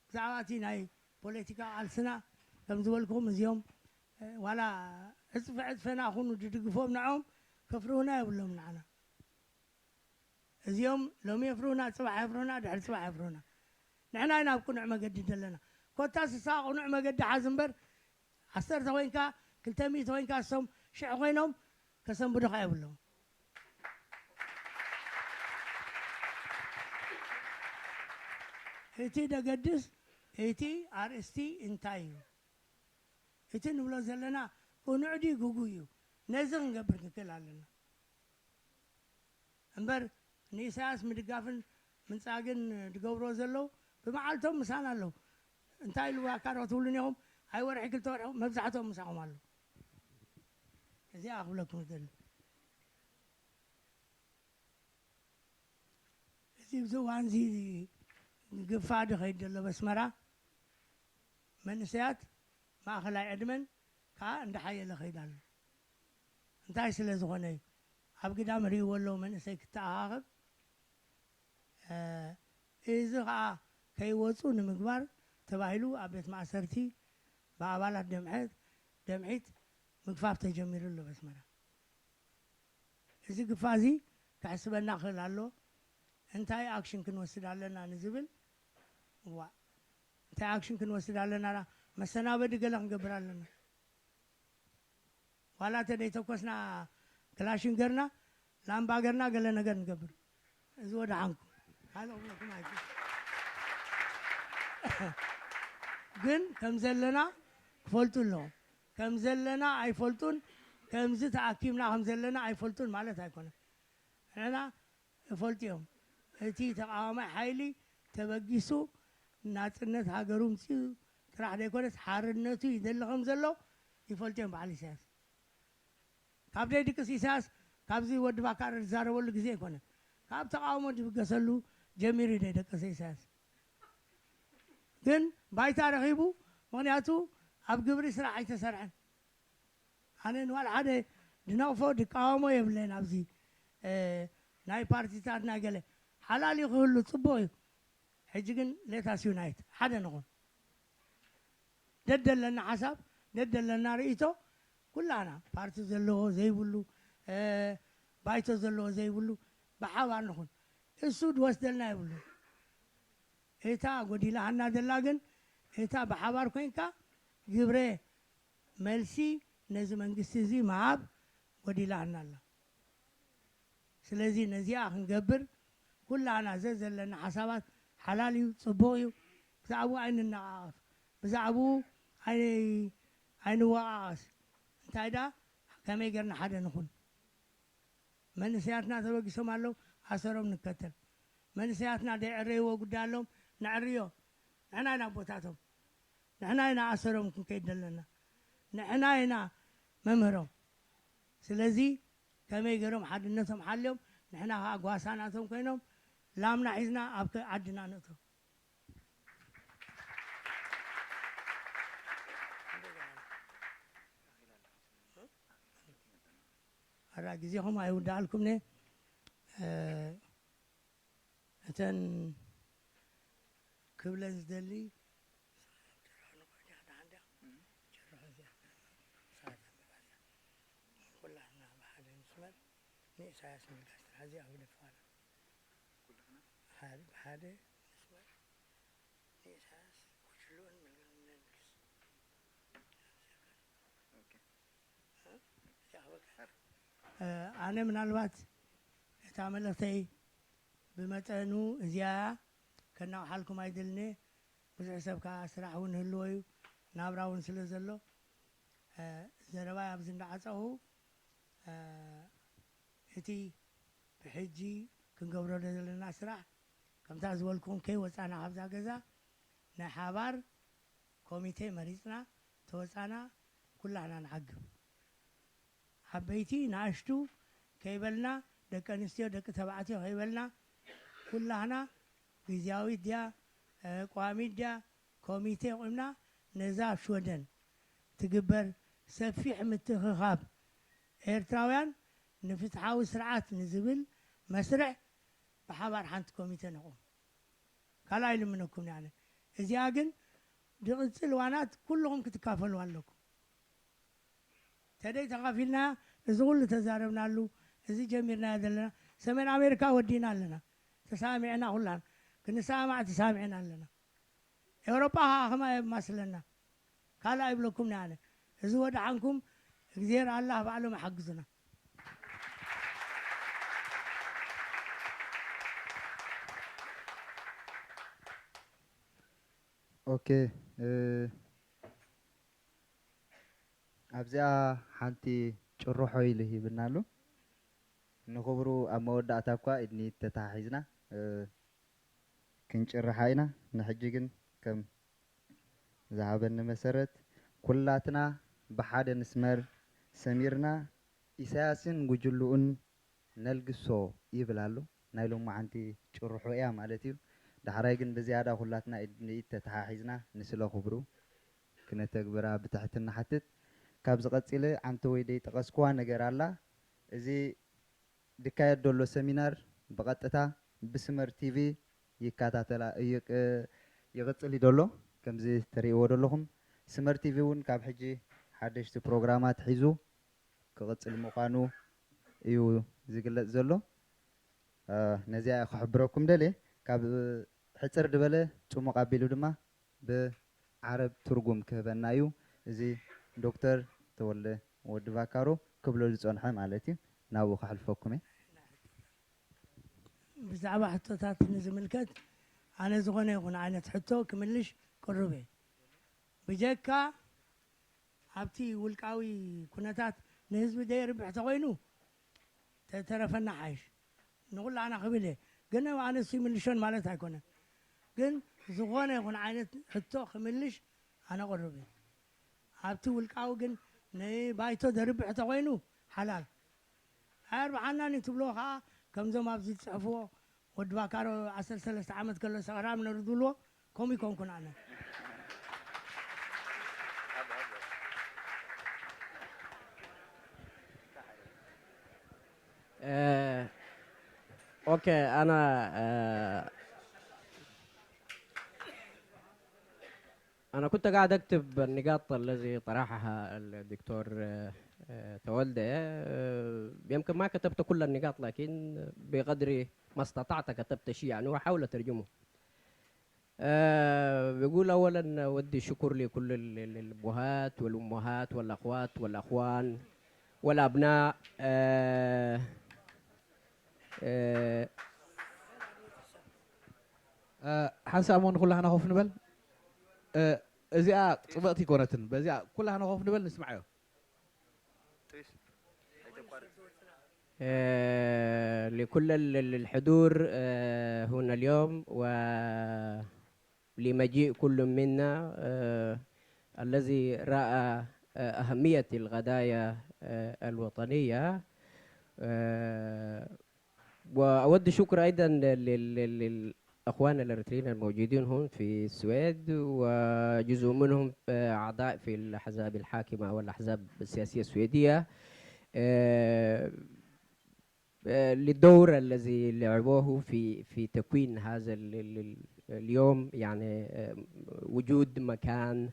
ብዛዕባ እቲ ናይ ፖለቲካ ቃልስና ከም ዝበልኩም እዚኦም ዋላ ዕፅፊ ዕፅፈና ኹኑ ድድግፎም ንዖም ከፍርሁና የብሎም ንዓና እዚኦም ሎሚ የፍርሁና ፅባሕ የፍርሁና ድሕሪ ፅባሕ የፍርሁና ንሕና ኢና ኣብ ቅኑዕ መገዲ ዘለና ኮታ ስሳ ቅኑዕ መገዲ ሓዝ እምበር ዓሰርተ ኮይንካ ክልተ ሚእቲ ኮይንካ እሶም ሽሕ ኮይኖም ከሰንብዱኻ የብሎም እቲ ደገድስ እቲ ኣርእስቲ እንታይ እዩ እቲ ንብሎ ዘለና ቅኑዕ ድዩ ግጉ እዩ ነዚ ክንገብር ንክእል ኣለና እምበር ንኢሳያስ ምድጋፍን ምንጻግን ዝገብርዎ ዘለዉ ብመዓልቶም ምሳና ኣለዉ እንታይ ኢሉ ኣካዶ ክትብሉን ኢኹም ኣይ ወርሒ ክልተ ወርሒ መብዛሕትኦም ምሳኹም ኣለዉ እዚኣ ክብለኩም ዝደሊ እዚ ብዚ እዋን እዚ ግፋ ድኸይድ ዘሎ በስመራ መንእሰያት ማእኸላይ ዕድመን ከዓ እንዳሓየለ ከይድ ኣሎ እንታይ ስለ ዝኾነ እዩ ኣብ ግዳም ርእይዎ ኣለዉ መንእሰይ ክተኣኻኸብ እዚ ከዓ ከይወፁ ንምግባር ተባሂሉ ኣብ ቤት ማእሰርቲ ብኣባላት ደምሐት ደምሒት ምግፋፍ ተጀሚሩ ኣሎ በስመራ እዚ ግፋ እዚ ከሕስበና ክእል ኣሎ እንታይ ኣክሽን ክንወስድ ኣለና ንዝብል እዋእ እንታይ ኣክሽን ክንወስድ ኣለና መሰናበዲ ገለ ክንገብር ኣለና ዋላ ተደይተኮስና ክላሽን ገርና ላምባ ገርና ገለ ነገር ንገብር እዚ ወደ ሓንኩ ካልእ ክብለኩም ኣይክእል ግን ከም ዘለና ክፈልጡ ኣለዎም ከም ዘለና ኣይፈልጡን ከምዚ ተኣኪብና ከም ዘለና ኣይፈልጡን ማለት ኣይኮነን ንሕና ይፈልጡ እዮም እቲ ተቃዋማይ ሓይሊ ተበጊሱ ናፅነት ሃገሩ ምፅኡ ጥራሕ ዘይኮነስ ሓርነቱ ይደሊ ከም ዘሎ ይፈልጡ እዮም በዓል ኢሳያስ ካብ ደይ ድቅስ ኢሳያስ ካብዚ ወዲ ባካር ዝዛረበሉ ግዜ ኣይኮነ ካብ ተቃውሞ ዝብገሰሉ ጀሚሩ ደይ ደቀሰ ኢሳያስ ግን ባይታ ረኺቡ ምክንያቱ ኣብ ግብሪ ስራሕ ኣይተሰርሐን ኣነ ንዋል ሓደ ድነቕፎ ድቃወሞ የብለን ኣብዚ ናይ ፓርቲታት ናይ ገለ ሓላል ክህሉ ፅቡቅ እዩ ሕጂ ግን ሌታስ ዩናይት ሓደ ንኹን ደደለና ሓሳብ ደደለና ርእቶ ኩላና ፓርቲ ዘለዎ ዘይብሉ ባይቶ ዘለዎ ዘይብሉ ብሓባር ንኹን እሱ ድወስደልና የብሉ እታ ጎዲላሃና ዘላ ግን እታ ብሓባር ኮይንካ ግብረ መልሲ ነዚ መንግስቲ እዚ ምሃብ ጎዲላሃና ኣላ ስለዚ ነዚኣ ክንገብር ኩላና ዘዘለና ሓሳባት ሓላል እዩ ፅቡቕ እዩ ብዛዕባኡ ኣይንነቓቐፍ፣ ብዛዕባኡ ኣይ-፣ ኣይንወቓቐስ። እንታይ ደኣ፣ ከመይ ጌርና ሓደ ንኹን? መንእሰያትና ተበጊሶም ኣለዉ፣ ኣሰሮም ንከተል። መንእሰያትና ደይዕረይዎ ጉዳይ ኣለዎም፣ ነዕርዮ። ንሕና ኢና ኣቦታቶም። ንሕና ኢና ኣሰሮም ክንከይድ ዘለና። ንሕና ኢና መምህሮም። ስለዚ ከመይ ገይሮም ሓድነቶም ሓልዮም፣ ንሕና ከኣ ጓሳ ናቶም ኮይኖም፣ ላምና ሒዝና ኣብ ከ-፣ ዓድና ነእቶ። ኣራ ግዜኹም ኣይውዳኣልኩምነ። እ፣ እተን ክብለን ዝደሊ ኩላትና ብሓደ ንስመር ንኢሳያስ ምልጋስ ጥራሕ እዚኣ ግደፍዋና። ኩላትና? ሓደ፣ ብሓደ ንስመር ንኢሳያስ ጉጅልኡን ምልጋስ ነልግስ። ኦኬ። እ፣ እዚኣ ክበቅዕ። እ፣ ኣነ ምናልባት እታ መልእኽተይ ብመጠኑ እዚኣ እያ፣ ከናውሓልኩም ኣይደልን'የ። ብዙሕ ሰብ ከኣ ስራሕ እውን ህልዎ እዩ፣ ናብራ እውን ስለ ዘሎ፣ እ፣ ዘረባይ ኣብዚ እንዳዓጸኹ፣ እ፣ እቲ ብሕጂ ክንገብሮ ዘለና ስራሕ፣ ከምታ ዝበልኩም ከይወጻና ካብዛ ገዛ፣ ናይ ሓባር ኮሚቴ መሪጽና ተወጻና ኩላህና ንዓግብ። ዓበይቲ ንኣሽቱ ከይበልና፣ ደቂ ኣንስትዮ ደቂ ተባዕትዮ ከይበልና፣ ኩላህና ግዝያዊት ድያ፣ እ፣ ቋሚት ድያ፣ ኮሚቴ ቁምና ነዛ ኣብ ሽወደን ትግበር ሰፊሕ ምትእኽኻብ ኤርትራውያን ንፍትሓዊ ስርዓት ንዝብል መስርሕ ብሓባር ሓንቲ ኮሚቴ ነቑም። ካልእ ኣይልምነኩምን ኣነ። እዚኣ ግን ዝቕጽል እዋናት ኩልኹም ክትካፈሉ ኣለኩም። ተደይ ተኻፊልና እዚ ኩሉ ተዛረብናሉ፣ እዚ ጀሚርናዮ ዘለና፣ ሰሜን ኣሜሪካ ወዲና ኣለና። ተሳሚዕና ኩላና፣ ክንሰማማዕ ተሳሚዕና ኣለና። ኤውሮጳ ከኣ ከማይ የማስለና። ካልእ ኣይብለኩምን ኣነ። እዚ ወድሓንኩም፣ እግዚኣብሔር ኣላህ ባዕሎም ይሓግዙና። ኦኬ፣ እ፣ ኣብዚኣ ሓንቲ ጭርሖ ኢሉ ሂብና ኣሎ። ንኽብሩ ኣብ መወዳእታ እኳ ኢድኒ ተተሓሒዝና፣ እ፣ ክንጭርሓ ኢና። ንሕጂ ግን ከም ዝሃበኒ መሰረት፣ ኩላትና ብሓደ ንስመር፣ ሰሚርና ኢሳያስን ጉጅልኡን ነልግሶ ይብል ኣሎ። ናይ ሎማዓንቲ ጭርሖ እያ ማለት እዩ። ዳሕራይ ግን ብዝያዳ ኩላትና ኢድ ንኢድ ተተሓሒዝና ንስለ ክብሩ ክነተግብራ ብትሕትና ንሓትት። ካብዚ ቀጺለ ዓንተወይ ደይጠቐስክዋ ነገር ኣላ። እዚ ዝካየድ ዘሎ ሰሚናር ብቐጥታ ብስመር ቲቪ ይከታተላ፣ ይቅ-፣ ይቕጽል እዩ ዘሎ። ከምዚ ትርእይዎ ዘለኹም ስመር ቲቪ እውን ካብ ሕጂ ሓደሽቲ ፕሮግራማት ሒዙ ክቕጽል ምዃኑ እዩ ዝግለጽ ዘሎ። እ፣ ነዚኣ እየ ክሕብረኩም ደልየ። ካብ ሕጽር ዝበለ ጽሙቕ ኣቢሉ ድማ ብዓረብ ትርጉም ክህበና እዩ። እዚ ዶክተር ተወልደ ወዲ ቫካሮ ክብሎ ዝጸንሐ ማለት እዩ። ናብኡ ከሕልፈኩም እየ። ብዛዕባ ሕቶታት ንዝምልከት ኣነ ዝኾነ ይኹን ዓይነት ሕቶ ክምልሽ ቅሩብ እየ። ብጀካ ኣብቲ ውልቃዊ ኩነታት ንህዝቢ ደየርብሕ ተኾይኑ ተተረፈና ሓይሽ ንኹላና ክብል እየ። ግን ኣነ እሱ ይምልሾን ማለት ኣይኮነን። ግን ዝኾነ ይኹን ዓይነት ሕቶ ክምልሽ ኣነ ቅሩብ እየ። ኣብቲ ውልቃዊ ግን ንባይቶ ዘርብሕ ተኾይኑ ሓላል። ኣየርብሓናን እዩ ትብልዎ ኸዓ ከምዞም ኣብዚ ዝጽሕፍዎ ወዲ ባካሮ ዓሰርተ ሰለስተ ዓመት ከሎ ሰኽራም ነሩ ዝብልዎ ከምኡ ይኮንኩን ኣነ። آه، اوكي، انا آه، انا كنت قاعد اكتب النقاط الذي طرحها الدكتور آه، آه، تولدة. آه، يمكن ما كتبت كل النقاط، لكن بقدر ما استطعت كتبت شيء يعني، واحاول اترجمه. آه، بقول اولا اودي الشكر لكل ال- ال- الابهات والامهات والاخوات والاخوان والابناء. آه، آه، ሓንሳእ እሞ ንኩላህና ኮፍ ንበል። እዚኣ ጽብቕቲ ኣይኮነትን። በዚኣ ኩላህና ኮፍ ንበል ንስምዓዮ። آه، لكل ال- ال- الحضور آه، هنا اليوم، ولمجيء كل منا آه، الذي رأى آه، أهمية القضايا آه، الوطنية. آه، وأود الشكر أيضا لل- لل- لل- للأخوان الإريتريين الموجودين هون في السويد، وجزء منهم آه، أعضاء في الأحزاب الحاكمة والأحزاب السياسية السويدية. آه، آه، للدور الذي لعبوه في في تكوين هذا ال- ال- ال- اليوم، يعني آه، وجود مكان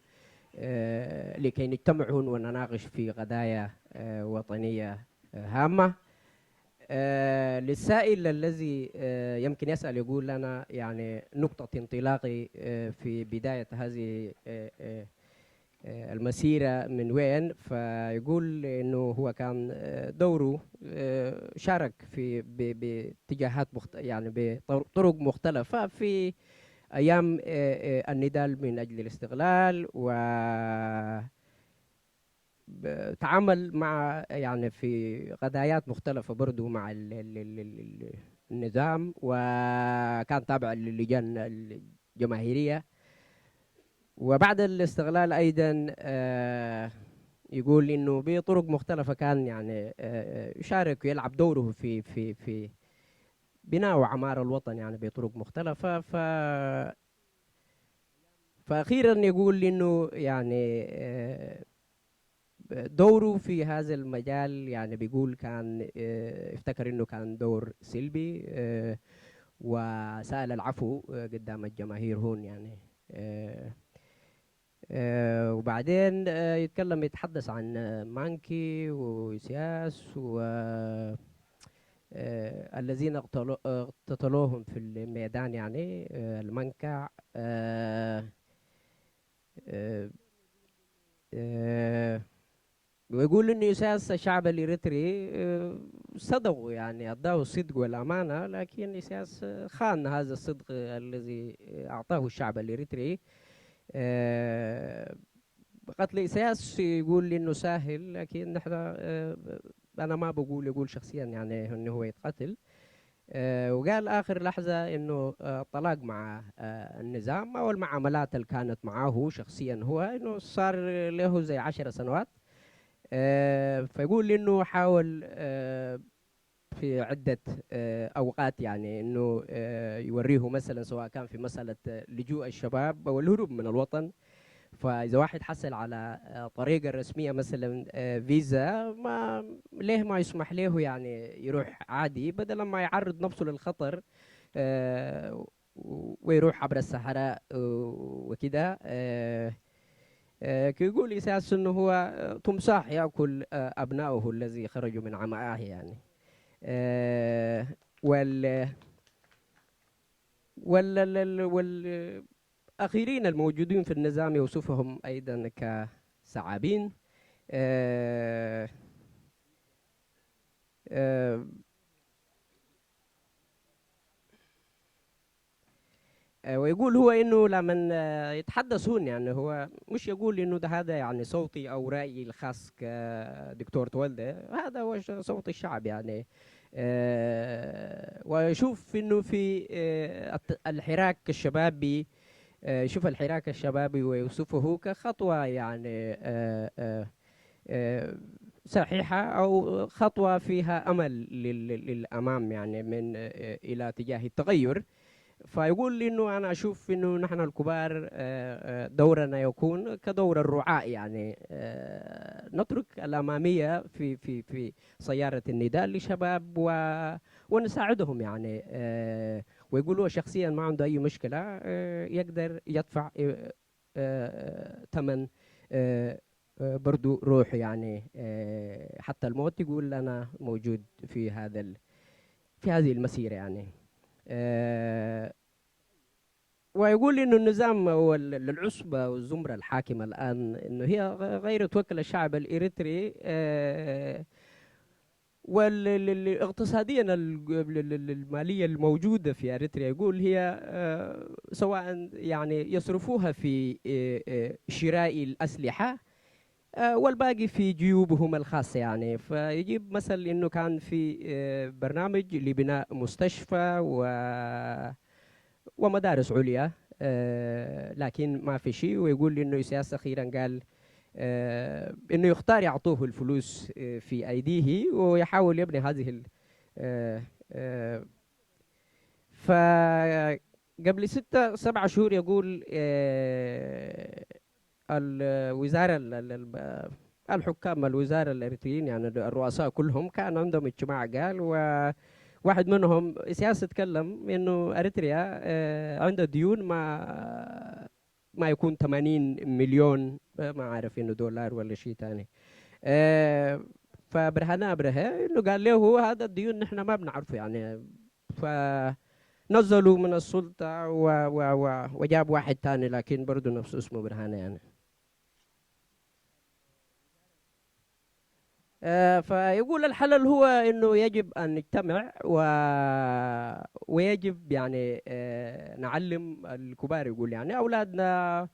آه، لكي نجتمع هنا ونناقش في قضايا آه، وطنية آه، هامة. آه، للسائل الذي آه، يمكن يسأل يقول لنا يعني نقطة انطلاقي آه، في بداية هذه آه، آه، آه، المسيرة من وين، فيقول إنه هو كان آه، دوره آه، شارك في ب- باتجاهات مخت يعني بطرق مختلفة في أيام آه، آه، النضال من أجل الاستقلال، و ب- تعامل مع يعني في قضايات مختلفة برضو مع ال- ال- ال- ال- ال- النظام، وكان تابع للجان الجماهيرية. وبعد الاستقلال أيضا آه، يقول إنه بطرق مختلفة كان يعني آه، يشارك ويلعب دوره في في في بناء وعمار الوطن يعني بطرق مختلفة. ف فأخيرا يقول إنه يعني آه، دوره في هذا المجال يعني بيقول كان آه، افتكر إنه كان دور سلبي آه، وسأل العفو آه، قدام الجماهير هون يعني آه، آه، وبعدين آه، يتكلم يتحدث عن آه، مانكي وسياس و آه، الذين اقتلو- اقتتلوهم في الميدان يعني آه، المنكع آه، آه، آه، ويقول إنه إساس الشعب الإريتري آه، صدقوا يعني أداه الصدق والأمانة، لكن إساس خان هذا الصدق الذي أعطاه الشعب الإريتري. آه، قتل إساس يقول إنه سهل، لكن نحن آه، أنا ما بقول يقول شخصيا يعني إنه هو يتقتل. آه، وقال آخر لحظة إنه آه، الطلاق مع آه، النظام أو المعاملات اللي كانت معاه شخصيا هو إنه صار له زي عشر سنوات. آه، فيقول إنه حاول آه، في عدة آه، أوقات يعني إنه آه، يوريه مثلا سواء كان في مسألة آه، لجوء الشباب أو الهروب من الوطن. فإذا واحد حصل على آه، طريقة رسمية مثلا آه، فيزا ما ليه ما يسمح له يعني يروح عادي بدل ما يعرض نفسه للخطر آه، ويروح عبر الصحراء آه، وكده آه، آه، كيقول إساس إنه هو آه، تمساح يأكل آه، أبنائه الذي خرجوا من عمآه يعني آه، وال وال وال والأخيرين الموجودين في النظام يوصفهم أيضا كثعابين آه، آه، آه، ويقول هو إنه لمن آه، يتحدثون يعني هو مش يقول إنه ده هذا يعني صوتي أو رأيي الخاص كدكتور تولدة، هذا هو ش- صوت الشعب يعني آه، ويشوف إنه في آه، الت- الحراك الشبابي آه، شوف الحراك الشبابي ويوصفه كخطوة يعني آه، آه، آه، صحيحة أو خطوة فيها أمل لل- للأمام يعني من آه، إلى اتجاه التغير. فيقول إنه أنا أشوف إنه نحن الكبار آه، آه، دورنا يكون كدور الرعاة يعني آه، نترك الأمامية في في في سيارة النضال لشباب و ونساعدهم يعني آه، ويقول هو شخصيا ما عنده أي مشكلة آه، يقدر يدفع آه، آه، ثمن آه، آه، برضو روح يعني آه، حتى الموت يقول أنا موجود في هذا ال... في هذه المسيرة يعني آه، ويقول إنه النظام هو ال- العصبة والزمرة الحاكمة الآن إنه هي غ- غير توكل الشعب الإريتري آه، والاقتصاديا المالية الموجودة في أريتريا، يقول هي، آه، سواء يعني يصرفوها في، آه، آه، شراء الأسلحة، آه، والباقي في جيوبهم الخاصة يعني. فيجيب مثل إنه كان في، آه، برنامج لبناء مستشفى و ومدارس عليا، آه، لكن ما في شيء. ويقول لي إنه سياسة أخيرا قال، آه، إنه يختار يعطوه الفلوس، آه، في أيديه ويحاول يبني هذه ال-، آه، آه، فقبل ستة سبعة شهور يقول، آه، الوزارة ال-، ال-، ال-، الحكام الوزارة الإريتريين، يعني الرؤساء كلهم، كان عندهم اجتماع، قال، وواحد منهم سياسي اتكلم إنه أريتريا، آه، عندها ديون ما، ما يكون ثمانين مليون، آه، ما عارف إنه دولار ولا شيء تاني. آه، فبرهان أبرهة إنه قال له: "هذا الديون نحن ما بنعرفه، يعني". فنزلوا من السلطة و-، و-، و-، وجاب واحد تاني، لكن برضو نفس اسمه برهان يعني. آه، فيقول الحل هو إنه يجب أن نجتمع و-، ويجب يعني، آه، نعلم الكبار، يقول يعني أولادنا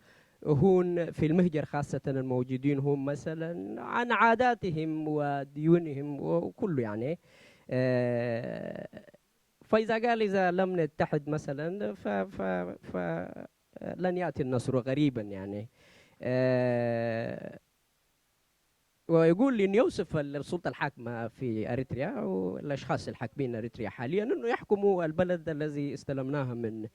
هون في المهجر خاصة الموجودين هون مثلًا عن عاداتهم وديونهم وكله يعني. آه، فإذا قال: "إذا لم نتحد مثلًا ف-، ف-، ف-، لن يأتي النصر غريبًا"، يعني. آه، ويقول إن يوصف السلطة الحاكمة في أريتريا والأشخاص الحاكمين أريتريا حاليًا إنه يحكموا البلد الذي استلمناها من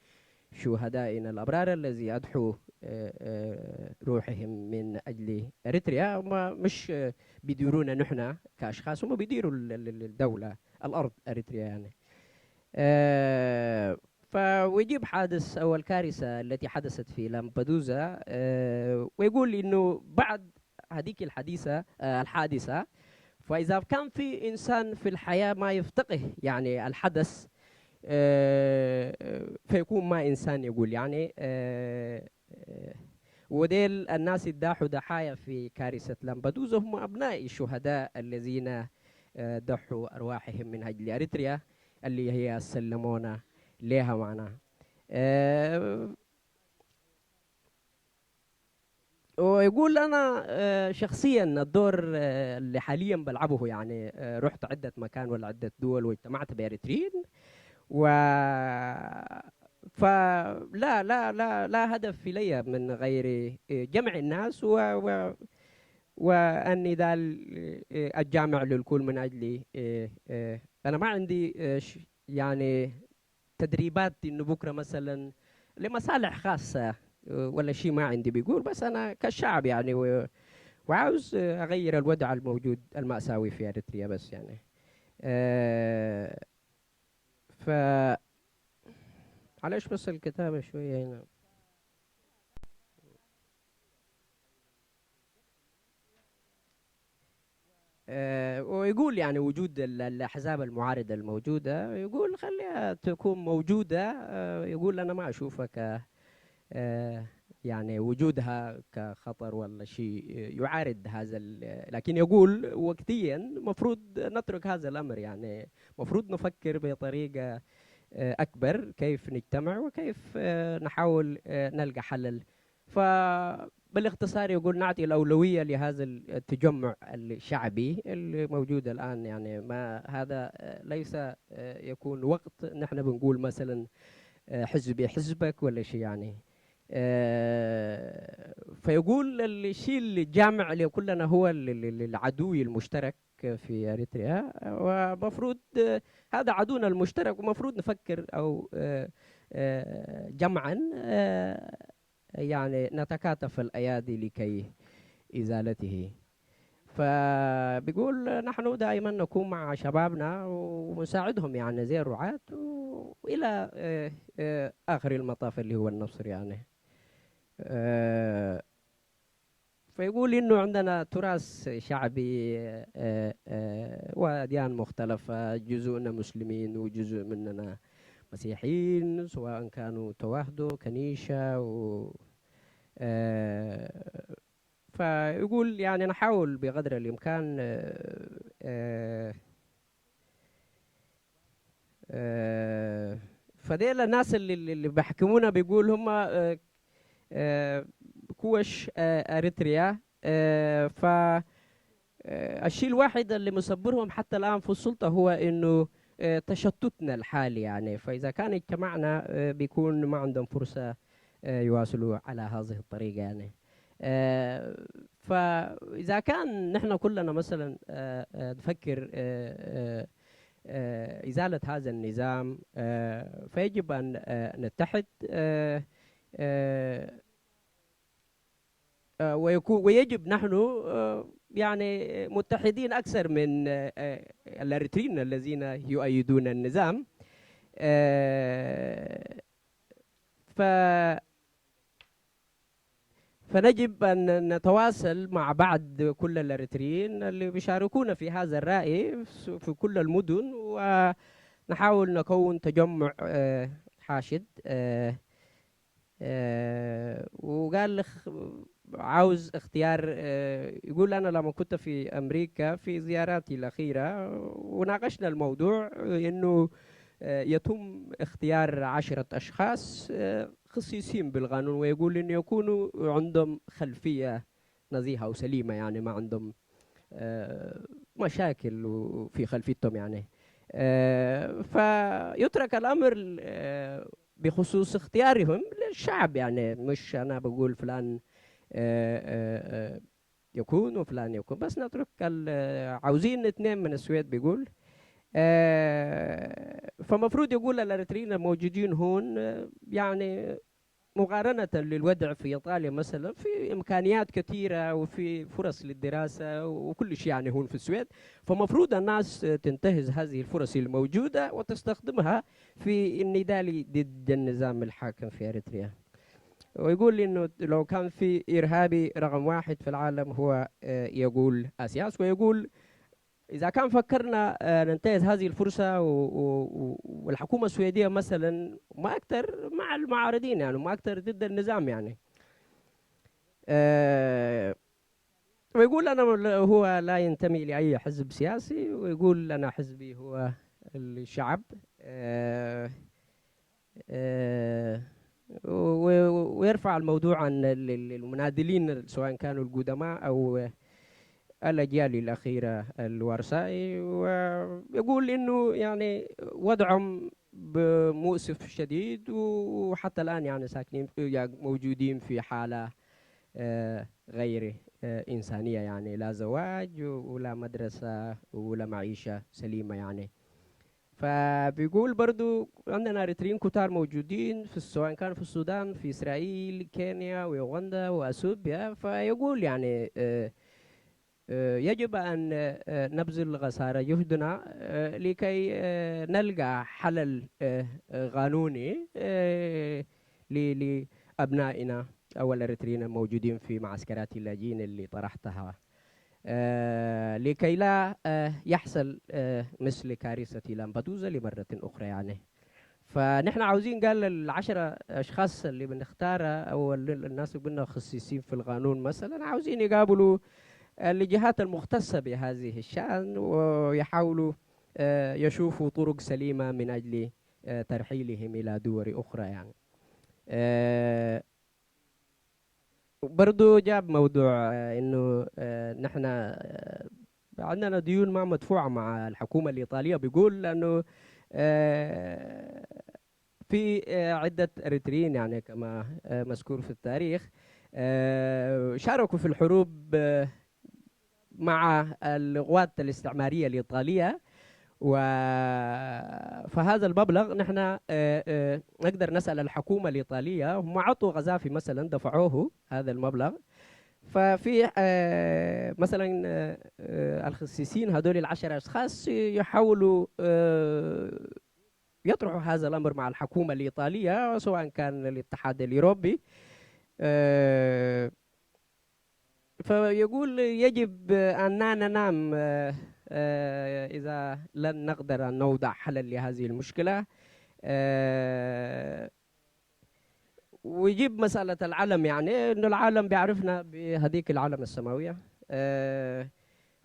شهدائنا الأبرار الذي أضحوا، آه، آه، روحهم من أجل أريتريا. هم مش، آه، بيديرونا نحن كأشخاص، هم بيديروا ال-، ال-، ال-، الدولة، الأرض أريتريا يعني. آه، فويجيب حادث أو الكارثة التي حدثت في لامبدوزا، آه، ويقول إنه بعد هذيك الحديثة، آه، الحادثة، فإذا كان في إنسان في الحياة ما يفتقه يعني الحدث، آه، آه، فيكون ما إنسان، يقول يعني. آه، آه، وديل الناس اداحوا ضحايا في كارثة لامبدوزا هم أبناء الشهداء الذين، آه، ضحوا أرواحهم من أجل أريتريا اللي هي سلمونا ليها معنا. آه، ويقول: "أنا، آه، شخصيًا الدور، آه، اللي حاليًا بلعبه، يعني، آه، رحت عدة مكان ولا عدة دول واجتمعت بإريتريين، و، فلا، لا، لا، لا هدف إلي من غير، آه، جمع الناس و، و، والنضال، آه، الجامع للكل من أجل، آه، آه، أنا ما عندي، آه، ش-، يعني، تدريبات إنه بكرة مثلًا لمصالح خاصة، آه، ولا شيء ما عندي"، بيقول، "بس أنا كشعب يعني و-، وعاوز، آه، أغير الوضع الموجود المأساوي في أريتريا بس يعني". آه، ف، معلش بس الكتابة شوية هنا. آه، ويقول يعني وجود ال-، الأحزاب المعارضة الموجودة، يقول خليها تكون موجودة. آه، يقول أنا ما أشوفها ك-، آه، يعني وجودها كخطر ولا شيء يعارض هذا ال-، لكن يقول وقتيًا مفروض نترك هذا الأمر، يعني مفروض نفكر بطريقة، آه، أكبر كيف نجتمع وكيف، آه، نحاول، آه، نلقى حل. فبالاختصار يقول نعطي الأولوية لهذا التجمع الشعبي الموجود الآن، يعني ما هذا، آه، ليس، آه، يكون وقت نحن بنقول مثلًا، آه، حزبي حزبك ولا شيء يعني. آه، فيقول الشيء اللي جامع لكلنا هو ال-، ال-، ال-، العدو المشترك في أريتريا، ومفروض، آه، هذا عدونا المشترك، ومفروض نفكر أو، آه، آه، جمعًا، آه، يعني نتكاتف الأيادي لكي إزالته. فبيقول نحن دائمًا نكون مع شبابنا ونساعدهم يعني زي الرعاة و-، وإلى، آه، آه، آخر المطاف اللي هو النصر يعني. آه، فيقول إنه عندنا تراث شعبي، آه، آه، وأديان مختلفة، جزءنا مسلمين وجزء مننا مسيحيين، سواء كانوا تواهدو، كنيشة و، آه، فيقول يعني نحاول بقدر الإمكان، آه، آه، آه، فديل الناس اللي, اللي بيحكمونا بيقول هم، آه، آه، كوش، آه، أريتريا. آه، ف آه، الشيء الوحيد اللي مصبرهم حتى الآن في السلطة هو إنه، آه، تشتتنا الحالي، يعني. فإذا كان اجتمعنا، آه، بيكون ما عندهم فرصة، آه، يواصلوا على هذه الطريقة، يعني. آه، فإذا كان نحن كلنا مثلًا، آه، آه، نفكر، آه، آه، آه، إزالة هذا النظام، آه، فيجب أن، آه، نتحد، آه، آه، آه، ويكو-، ويجب نحن، آه، يعني متحدين أكثر من، آه، آه، الأريتريين الذين يؤيدون النظام. آه، ف-، فنجب أن نتواصل مع بعض كل الأريتريين اللي بيشاركونا في هذا الرأي في كل المدن، ونحاول نكون تجمع، آه، حاشد. آه، آه، وقال لخ-، عاوز اختيار، آه، يقول: "أنا لما كنت في أمريكا في زياراتي الأخيرة وناقشنا الموضوع، آه، إنه، آه، يتم اختيار عشرة أشخاص، آه، خصيصين بالقانون"، ويقول إنه يكونوا عندهم خلفية نزيهة وسليمة، يعني ما عندهم، آه، مشاكل و-، في خلفيتهم، يعني. آه، فيترك الأمر، آه، بخصوص اختيارهم للشعب، يعني مش أنا بقول فلان، آه، آه، آه، يكون وفلان يكون، بس نترك ال-، عاوزين اثنين من السويد بيقول. آه، فمفروض يقول الأريتريين الموجودين هون، آه، يعني مقارنة للوضع في إيطاليا مثلًا، في إمكانيات كثيرة وفي فرص للدراسة وكل شيء، يعني، هون في السويد. فمفروض الناس تنتهز هذه الفرص الموجودة وتستخدمها في النضال ضد النظام الحاكم في أريتريا. ويقول إنه لو كان في إرهابي رقم واحد في العالم هو، آه، يقول أسياس، ويقول إذا كان فكرنا، آه، ننتهز هذه الفرصة و-، و-، و-، والحكومة السويدية مثلًا ما أكتر مع المعارضين، يعني، ما أكتر ضد النظام، يعني. آه، ويقول أنا لا، هو لا ينتمي لأي حزب سياسي، ويقول أنا حزبي هو الشعب. آه، آه، و-، و-، ويرفع الموضوع عن ال-، ال-، المناضلين، سواء كانوا القدماء أو الأجيال الأخيرة الورثاء، ويقول إنه يعني وضعهم ب-، مؤسف شديد، وحتى الآن يعني ساكنين، يعني موجودين في حالة، آه، غير، آه، إنسانية، يعني لا زواج ولا مدرسة ولا معيشة سليمة، يعني. فبيقول برضو عندنا أريتريين كتار موجودين في، سواء كان في السودان، في إسرائيل، كينيا، ويوغندا، وأثيوبيا. فيقول يعني، آه، آه، يجب أن، آه، نبذل قصارى جهدنا، آه، لكي، آه، نلقى حلل، آه، آه، قانوني، آه، ل-، لأبنائنا أو الأريتريين الموجودين في معسكرات اللاجئين اللي طرحتها، آه، لكي لا، آه، يحصل، آه، مثل كارثة لامبدوزا لمرة أخرى، يعني. فنحن عاوزين، قال، العشرة أشخاص اللي بنختارها أو ال-، الناس اللي قلنا خصيصين في القانون مثلًا، عاوزين يقابلوا الجهات المختصة بهذه الشأن، ويحاولوا، آه، يشوفوا طرق سليمة من أجل، آه، ترحيلهم إلى دول أخرى، يعني. آه، برضو جاب موضوع، آه، إنه، آه، نحن، آه، عندنا ديون ما مدفوعة مع الحكومة الإيطالية، بيقول لأنه، آه، في، آه، عدة إريتريين، يعني، كما، آه، مذكور في التاريخ، آه، شاركوا في الحروب، آه، مع القوات الاستعمارية الإيطالية. و-، فهذا المبلغ نحن، آه، آه، نقدر نسأل الحكومة الإيطالية، هم عطوا قذافي مثلًا، دفعوه هذا المبلغ. ففي، آه، مثلًا، آه، آه، الخسيسين هذول العشرة أشخاص يحاولوا، آه، يطرحوا هذا الأمر مع الحكومة الإيطالية، سواء كان الاتحاد الأوروبي. آه، فيقول يجب أن لا ننام، آه، آه، إذا لن نقدر أن نوضع حل لهذه المشكلة. آه، ويجيب مسألة العلم، يعني إنه العالم بيعرفنا بهذيك العلم السماوية. آه،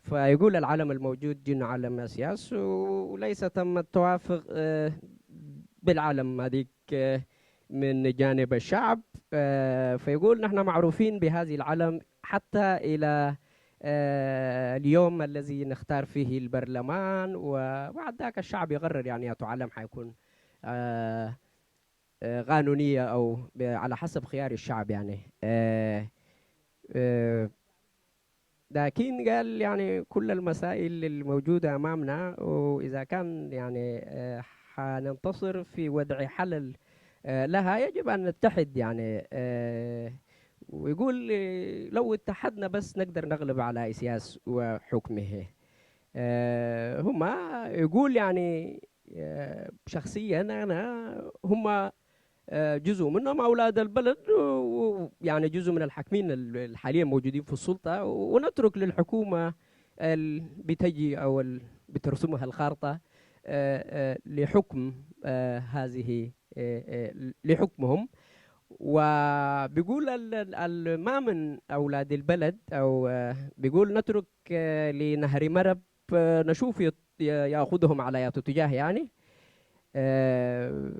فيقول العلم الموجود جن علم أسياس، وليس تم التوافق، آه، بالعلم هذيك، آه، من جانب الشعب. آه، فيقول: "نحن معروفين بهذه العلم حتى إلى، آه، اليوم الذي نختار فيه البرلمان، وبعد ذاك الشعب يقرر، يعني، يا علم حيكون، آه، آه، قانونية أو ب-، على حسب خيار الشعب، يعني." آه، آه، لكن قال، يعني، كل المسائل الموجودة أمامنا، وإذا كان، يعني، آه، حننتصر في وضع حل، آه، لها، يجب أن نتحد، يعني. آه، ويقول، آه، لو اتحدنا بس نقدر نغلب على إسياس وحكمه. آه، هم يقول، يعني، آه، شخصيًا أنا، هم، آه، جزء منهم أولاد البلد، و-، يعني، جزء من الحاكمين ال-، الحاليًا موجودين في السلطة، ونترك للحكومة ال-، بتجي أو ال-، بترسمها الخارطة، آه، آه، لحكم، آه، هذه، آه، آه، لحكمهم. وبيقول ال-، ال-، ال-، ما من أولاد البلد، أو، آه، بيقول نترك، آه، لنهر مرب، آه، نشوف يت-، ي-، يأخذهم على ياتو تجاه، يعني. آه،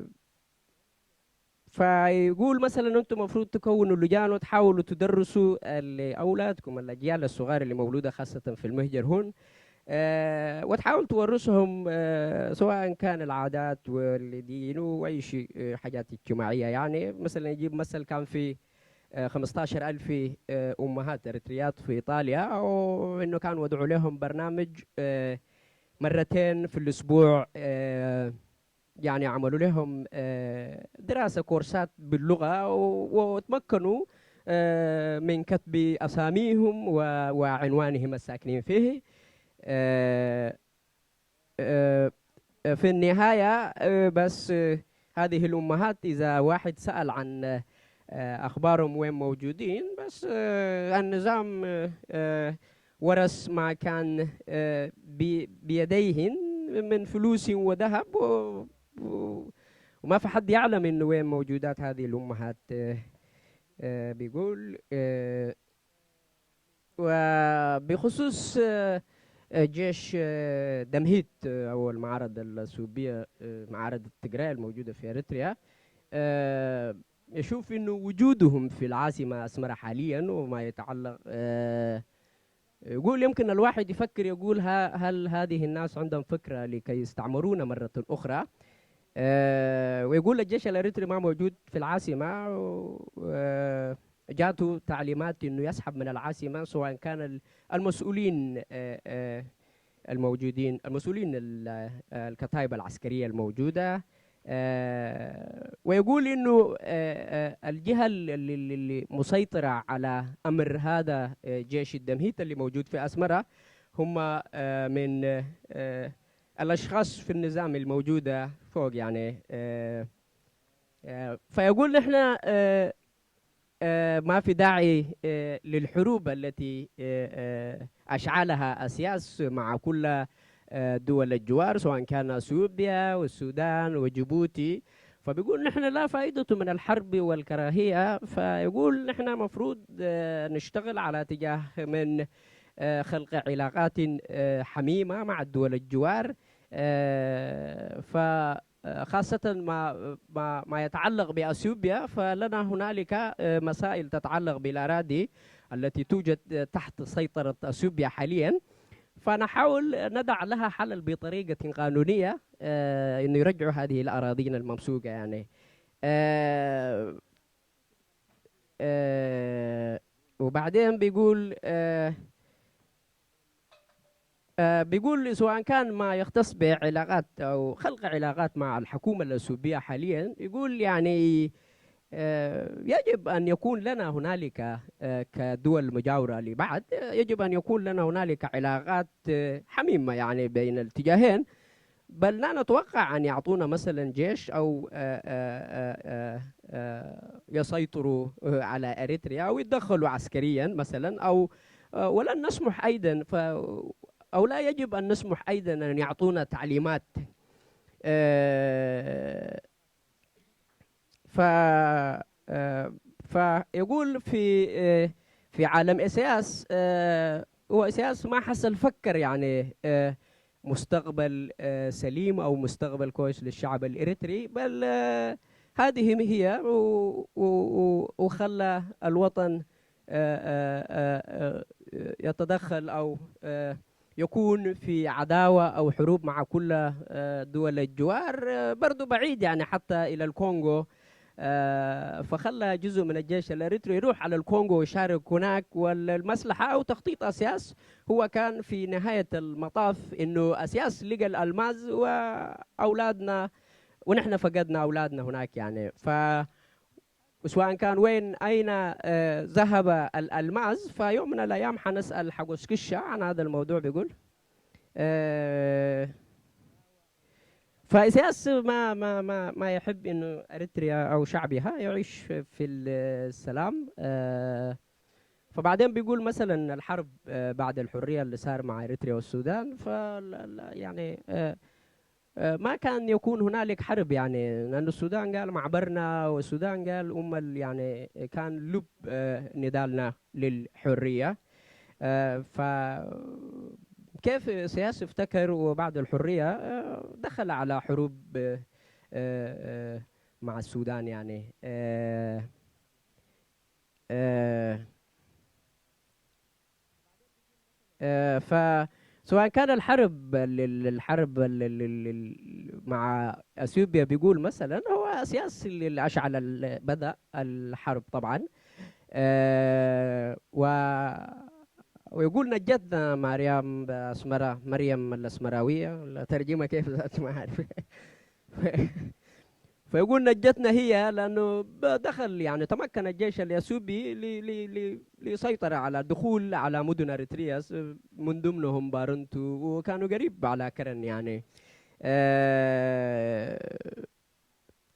فيقول مثلًا أنتم مفروض تكونوا لجان وتحاولوا تدرسوا ال-، أولادكم، الأجيال الصغار اللي مولودة خاصة في المهجر هون، آه، وتحاول تورثهم، آه، سواء كان العادات والدين وأي شيء، آه، حاجات اجتماعية. يعني، مثلًا، يجيب مثل، كان في، آه، خمستاشر ألف، آه، أمهات إريتريات في إيطاليا، وإنه كان وضعوا لهم برنامج، آه، مرتين في الأسبوع، آه، يعني، عملوا لهم، آه، دراسة، كورسات باللغة، و-، وتمكنوا، آه، من كتب أساميهم و-، وعنوانهم الساكنين فيه. آه، آه، في النهاية، آه، بس، آه، هذه الأمهات، إذا واحد سأل عن، آه، أخبارهم وين موجودين، بس، آه، النظام، آه، آه، ورث ما كان، آه، بي-، بيديهن من فلوس وذهب، و-، و-، وما في حد يعلم إنه وين موجودات هذه الأمهات. آه، آه، بيقول، آه، وبخصوص، آه، آه، جيش، آه، دمهيت، آه، أو المعارضة الأثيوبية، آه، معارضة تجراي الموجودة في إريتريا، آه، يشوف إنه وجودهم في العاصمة أسمرة حاليًا وما يتعلق، آه، يقول يمكن الواحد يفكر، يقول: "ها-، هل هذه الناس عندهم فكرة لكي يستعمرونا مرة أخرى؟" آه، ويقول الجيش الإريتري ما موجود في العاصمة، و-، آه، جاته تعليمات إنه يسحب من العاصمة، سواء كان ال-، المسؤولين، آه، آه، الموجودين، المسؤولين ال-، آه، الكتائب العسكرية الموجودة. آه، ويقول إنه، آه، آه، الجهة ال-، ال-، ال-، اللي مسيطرة على أمر هذا، آه، جيش الدمهيت اللي موجود في أسمرة هم، آه، من، آه، الأشخاص في النظام الموجودة فوق، يعني. آه، آه، فيقول نحن، آه، آه، ما في داعي، آه، للحروب التي، آه، آه، أشعلها أسياس مع كل، آه، دول الجوار، سواء كان أثيوبيا والسودان وجيبوتي. فبيقول نحن لا فائدة من الحرب والكراهية، فيقول نحن مفروض، آه، نشتغل على تجاه من، آه، خلق علاقات، آه، حميمة مع الدول الجوار. آه، ف آه، خاصة ما، ما، ما يتعلق بأثيوبيا، فلنا هنالك، آه، مسائل تتعلق بالأراضي التي توجد، آه، تحت سيطرة أثيوبيا حاليًا، فنحاول نضع لها حل بطريقة قانونية، آه، إنه يرجعوا هذه الأراضينا الممسوكة، يعني. آه، آه، وبعدين بيقول، آه، آه، بيقول سواء كان ما يختص بعلاقات أو خلق علاقات مع الحكومة الأثيوبية حاليًا، يقول يعني، آه، يجب أن يكون لنا هنالك، آه، كدول مجاورة لبعض، آه، يجب أن يكون لنا هنالك علاقات، آه، حميمة يعني بين الاتجاهين، بل لا نتوقع أن يعطونا مثلًا جيش أو، آه، آه، آه، آه، آه، يسيطروا، آه، على إريتريا أو يتدخلوا عسكريًا مثلًا، أو، آه، ولن نسمح أيضًا، ف-، أو لا يجب أن نسمح أيضًا أن يعطونا تعليمات. آه، ف-، آه، فيقول في، آه، في عالم إسياس، آه، هو إسياس ما حصل فكر يعني، آه، مستقبل، آه، سليم أو مستقبل كويس للشعب الإريتري، بل، آه، هذه هي و-، و-، و-، وخلى الوطن، آه، آه، آه، آه، يتدخل أو، آه، يكون في عداوة أو حروب مع كل، آه، دول الجوار، آه، برضو بعيد يعني حتى إلى الكونغو. آه، فخلى جزء من الجيش الإريتري يروح على الكونغو ويشارك هناك، والمصلحة أو تخطيط أسياس هو كان في نهاية المطاف إنه أسياس لقى الألماس وأولادنا، ونحن فقدنا أولادنا هناك يعني. ف سواء كان وين، أين، آه، ذهب الألماس، فيوم من الأيام حنسأل حقوس كشة عن هذا الموضوع. بيقول، آه، فإسياس ما، ما، ما، ما يحب إنه أريتريا أو شعبها يعيش في السلام. آه، فبعدين بيقول مثلًا الحرب، آه، بعد الحرية اللي صار مع أريتريا والسودان، فال-، ال-، يعني، آه، آه، ما كان يكون هنالك حرب، يعني، لأن السودان قال معبرنا، والسودان قال أم ال-، يعني، كان لب، آه، نضالنا للحرية. آه، ف كيف سياسي افتكر وبعد الحرية، آه، دخل على حروب، آه، آه، آه، مع السودان، يعني. آه، آه، آه، فسواء كان الحرب ال-، ال-، الحرب ال-، ال-، ال-، ال-، مع أثيوبيا، بيقول مثلًا هو سياسي اللي أشعل ال-، بدأ الحرب طبعًا. آه، و-، ويقول: "نجتنا مريم بأسمرة، مريم الأسمراوية"، الترجمة كيف ذات ما أعرف. فيقول: "نجتنا هي"، لأنه ب-، دخل، يعني، تمكن الجيش الأثيوبي ل-، ل-، ل-، ليسيطر على الدخول على مدن أريتريا، س-، من ضمنهم بارنتو، وكانوا قريب على كرن، يعني. آه،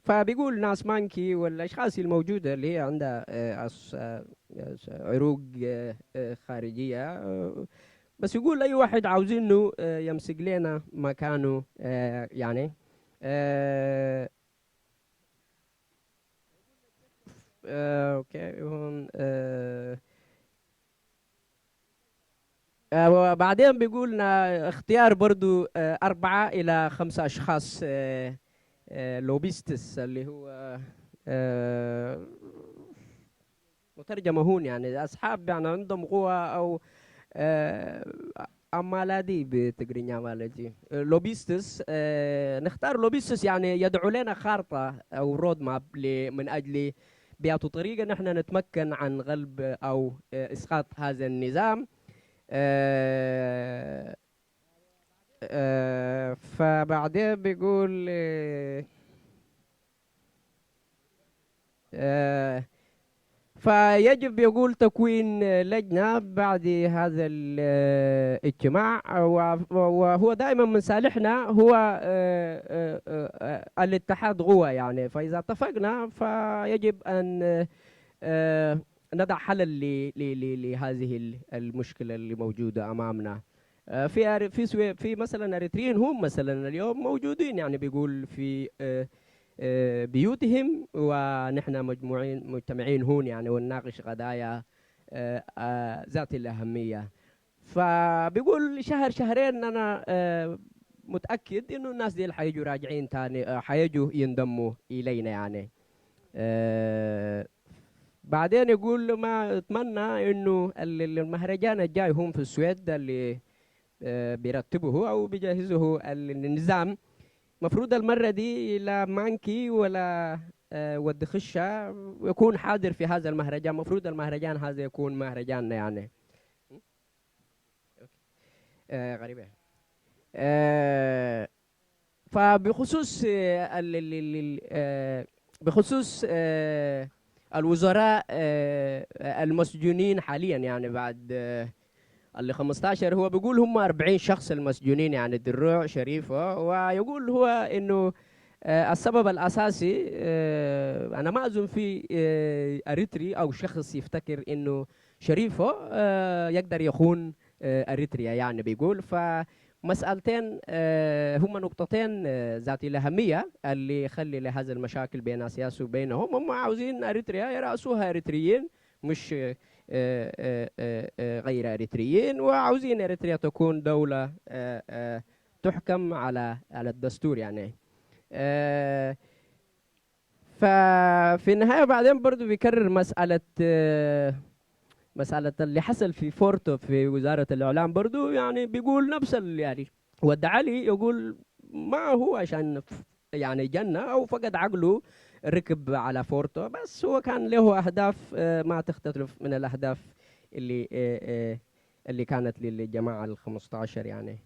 فبيقول ناس مانكي والأشخاص الموجودة اللي هي عندها، آه، أص-، آه، عروق، آه، آه، خارجية، آه، بس يقول أي واحد عاوزينه، آه، يمسك لنا مكانه، آه، يعني. آه، آه، أوكي، هون، آه، آه، وبعدين بيقولنا اختيار برضو، آه، أربعة إلى خمسة أشخاص، آه، آه، لوبيستس، اللي هو، آه، مترجمة هون، يعني، أصحاب، يعني، عندهم قوة أو، آه، أما لا دي بتقرينيا مالتي. آه، لوبيستس، آه، نختار لوبيستس، يعني، يدعو لنا خارطة أو رود ماب ل-، من أجل بيعطوا طريقة نحن نتمكن عن غلب أو، آه، إسقاط هذا النظام. آه، آه، فبعدين بيقول، آه، آه، فيجب، يقول، تكوين لجنة بعد هذا الاجتماع، و-، وهو دائمًا من صالحنا هو، آه، آه، آه، آه، الاتحاد قوة، يعني، فإذا اتفقنا فيجب أن، آه، نضع حل ل-، ل-، ل-، لهذه ال-، المشكلة اللي موجودة أمامنا. آه، في أر-، في سوي-، في مثلًا أريتريين هم مثلًا اليوم موجودين، يعني، بيقول في، آه، آه، بيوتهم، ونحن مجموعين، مجتمعين هون، يعني، ونناقش قضايا، آه، آه، ذات الأهمية. فبيقول شهر، شهرين أنا، آه، متأكد إنه الناس ديل حيجوا راجعين تاني، آه، حيجوا ينضموا إلينا، يعني. آه، بعدين يقول ما أتمنى إنه ال-، ال-، المهرجان الجاي هون في السويد اللي، آه، بيرتبه أو بيجهزه ال-، النظام، مفروض المرة دي لا مانكي ولا، آه، ود خشة يكون حاضر في هذا المهرجان. مفروض المهرجان هذا يكون مهرجاننا، يعني. آه، غريبة. آه، فبخصوص، آه، ال-، ال-، ال-، ال-، آه، بخصوص، آه، الوزراء، آه، المسجونين حاليًا، يعني، بعد، آه، ال خمستاشر، هو بيقول هم أربعين شخص المسجونين، يعني، دروع شريفة، ويقول هو إنه، آه، السبب الأساسي، آه، أنا ما أظن في، آه، أريتري أو شخص يفتكر إنه شريفه، آه، يقدر يخون، آه، أريتريا، يعني، بيقول. فمسألتين، آه، هم نقطتين، آه، ذات الأهمية اللي يخلي لهذا المشاكل بين أسياس وبينهم. هم عاوزين أريتريا يرأسوها أريتريين، مش، آه، آه، آه، آه، آه، غير إريتريين، وعاوزين إريتريا تكون دولة، آه، آه، تحكم على على الدستور، يعني. آه، ففي النهاية بعدين برضو بيكرر مسألة، آه، مسألة اللي حصل في فورتو في وزارة الإعلام، برضو يعني بيقول نفس ال-، يعني ود علي يقول ما هو عشان ف-، يعني جنة أو فقد عقله ركب على فورتو، بس هو كان له أهداف، آه، ما تختلف من الأهداف اللي، آه، آه، اللي كانت للجماعة ال خمستاشر، يعني.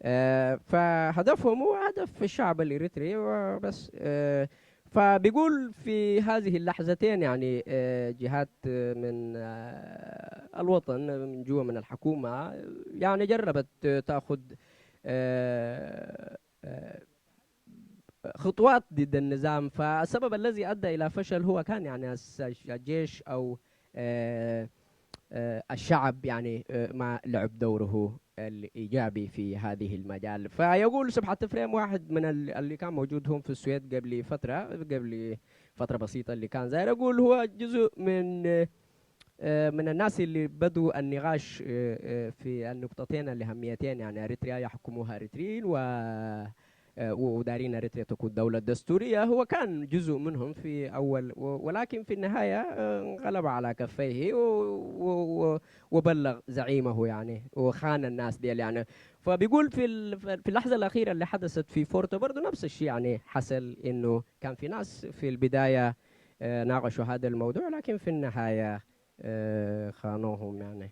آه، فهدفهم هو هدف الشعب الإريتري وبس. آه، فبيقول في هذه اللحظتين، يعني، آه، جهات، آه، من، آه، الوطن، من جوا، من الحكومة، يعني، جربت، آه، تأخذ، آه، آه، خطوات ضد النظام. فالسبب الذي أدى إلى فشل هو كان، يعني، الس-، الجيش أو، آه، آه، الشعب، يعني، آه، ما لعب دوره الإيجابي في هذه المجال. فيقول سبحة فريم، واحد من ال-، اللي كان موجود هون في السويد قبل فترة، قبل فترة بسيطة اللي كان زاير، يقول هو جزء من، آه، من الناس اللي بدوا النقاش، آه، آه، في النقطتين الأهميتين، يعني أريتريا يحكموها أريتريين و آه، و-، ودارين أريتريا تكون دولة دستورية. هو كان جزء منهم في أول، و-، ولكن في النهاية، آه، انقلب على كفيه و-، و-، و-، وبلغ زعيمه، يعني، وخان الناس ديل، يعني. فبيقول في ال-، في اللحظة الأخيرة اللي حدثت في فورتو برضو نفس الشيء، يعني، حصل إنه كان في ناس في البداية، آه، ناقشوا هذا الموضوع، لكن في النهاية، آه، خانوهم، يعني.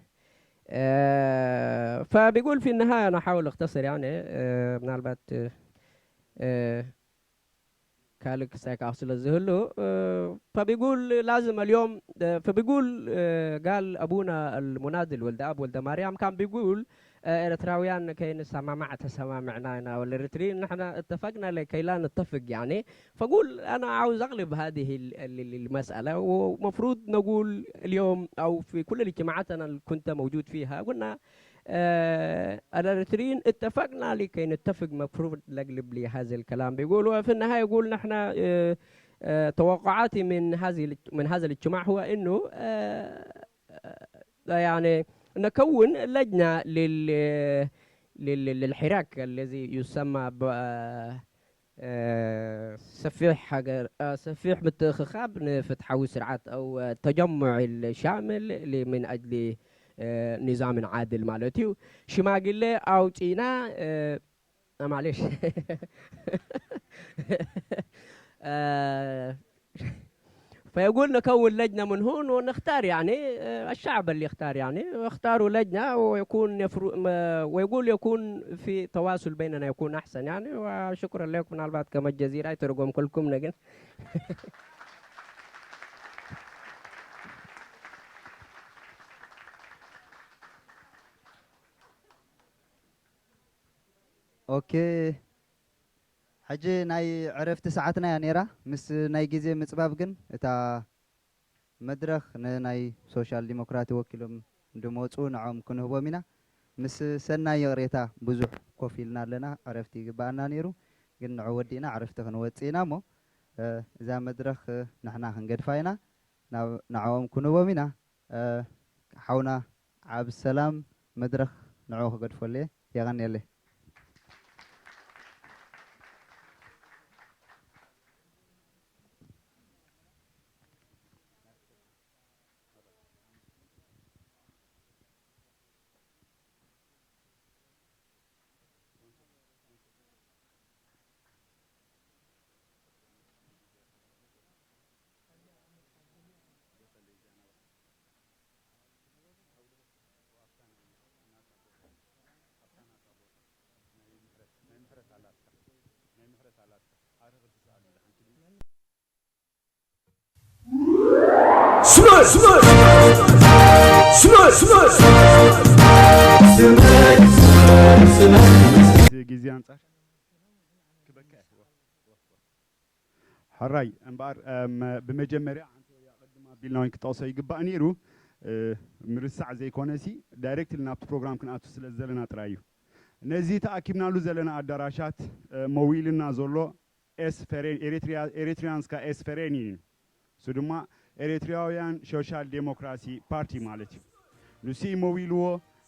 آه، فبيقول في النهاية، أنا أحاول أختصر، يعني، آه، ምናልባት፣ آه، ካልእ ክሳይ ክኣኽሎ ዝህሉ፣ እ፣ فبيقول لازم اليوم، እ፣ فبيقول، እ፣ قال أبونا المناضل ولد أب ولد مريم كان بيقول، እ፣ ኤርትራውያን ከይንሰማማዕ ተሰማምዕና ኢና፣ والإريتريين نحن اتفقنا لكي لا نتفق، يعني. فقول أنا عاوز أغلب هذه ال-، ال-، ال-، المسألة، ومفروض نقول اليوم أو في كل الاجتماعات أنا اللي كنت موجود فيها، قلنا آه، الإريتريين اتفقنا لكي نتفق، مفروض نقلب لهذا الكلام. بيقول، وفي النهاية يقول: نحن، آه، آه، توقعاتي من هذه الاج-، من هذا الاجتماع هو إنه، آه، آه، يعني نكون لجنة لل-، لل-، للحراك الذي يسمى ب-، آه، ሰፊሕ ሃገር፣ አ፣ ሰፊሕ ምትእኽኻብ ንፍትሓዊ ስርዓት ኣው ተጀሙዕ ኢል ሻምል ሊ-፣ ምን ኣጅሊ፣ እ፣ ኒዛምን ዓድል ማለት እዩ። ሽማግሌ ኣውጺና፣ እ፣ አ፣ ማዕሌሽ። እ፣ فيقول نكون لجنة من هون ونختار، يعني، آه، الشعب اللي يختار، يعني، اختاروا لجنة ويكون يفرو-، م-، ويقول يكون في تواصل بيننا يكون أحسن، يعني، وشكرًا لكم. ምናልባት ከም ኣልጀዚራ ኣይተረጎምኩልኩም ግን። ኦኬ፣ ሕጂ ናይ ዕረፍቲ ሰዓትና እያ ነይራ። ምስ ናይ ግዜ ምጽባብ ግን እታ መድረኽ ንናይ ሶሻል ዲሞክራት ወኪሎም እንድመጹ ንዖም ክንህቦም ኢና። ምስ ሰናይ ይቕሬታ ብዙሕ ኮፍ ኢልና ኣለና፣ ዕረፍቲ ይግባኣና ነይሩ፣ ግን ንዑ ወዲእና ዕረፍቲ ክንወጽእ ኢና እሞ፣ እ፣ እዛ መድረኽ፣ እ፣ ንሕና ክንገድፋ ኢና፣ ናብ፣ ንዕኦም ክንህቦም ኢና። እ፣ ሓውና ዓብሰላም መድረኽ ንዕኡ ክገድፈሉ እየ። የቐንየለይ። ግዜ ኣንጻር ክበካ እየ። ሕራይ እምበኣር፣ እም፣ ብመጀመርያ ኣንተ ኣቐድም ኣቢልና እውን ክጠቕሶ ይግባእ ነይሩ። እ፣ ምርሳዕ ዘይኮነሲ፣ ዳይሬክትሊ ናብቲ ፕሮግራም ክንኣቱ ስለ ዘለና ጥራይ እዩ። ነዚ ተኣኪብናሉ ዘለና ኣዳራሻት፣ እ፣ መዊልና ዘሎ ኤስ ፈሬን፣ ኤሪትሪያ-፣ ኤሪትሪያንስካ ኤስ ፈሬን እዩ። እሱ ድማ ኤሪትሪያውያን ሶሻል ዴሞክራሲ ፓርቲ ማለት እዩ። ንሱ እዩ መዊልዎ፣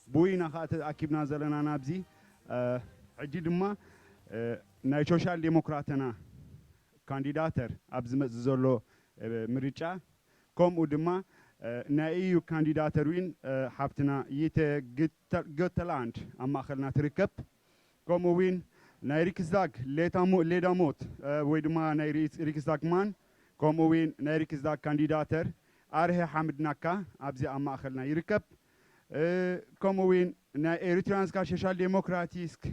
ብኡ ኢና ከዓ ተኣኪብና ዘለና ናብዚ። ሕጂ ድማ ናይ ሶሻል ዴሞክራትና ካንዲዳተር ኣብ ዝመጽእ ዘሎ ምርጫ፣ ከምኡ ድማ ናይ ኢዩ ካንዲዳተር ዊን ሓብትና ይተ ገተላንድ ኣብ ማእኸልና ትርከብ። ከምኡ እውን ናይ ሪክስዳግ ሌዳሞት ወይ ድማ ናይ ሪክስዳግ ማን፣ ከምኡ እውን ናይ ሪክስዳግ ካንዲዳተር ኣርሄ ሓምድናካ ኣብዚ ኣብ ማእኸልና ይርከብ። ከምኡ እውን ናይ ኤሪትራንስካ ሶሻል ዴሞክራቲስክ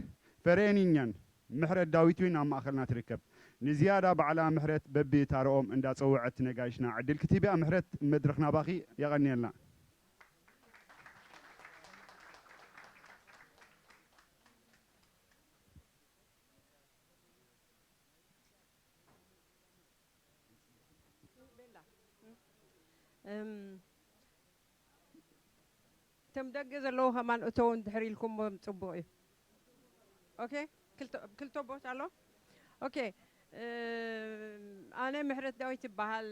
ፈሬኒኛን ምሕረት ዳዊት እውን ኣብ ማእኸልና ትርከብ። ንዝያዳ ባዕላ ምሕረት በቢ ታረኦም እንዳፀወዐት ነጋይሽና ዕድል ክትህብያ ምሕረት መድረኽ ናባኺ። የቐንየልና። እቶም ደገ ዘለዉ ከማን እተው እንድሕር ኢልኩሞም ጽቡቕ እዩ። ኦኬ፣ ክልተ ቦታ ኣሎ። ኦኬ፣ ኣነ ምሕረት ዳዊት ይበሃል።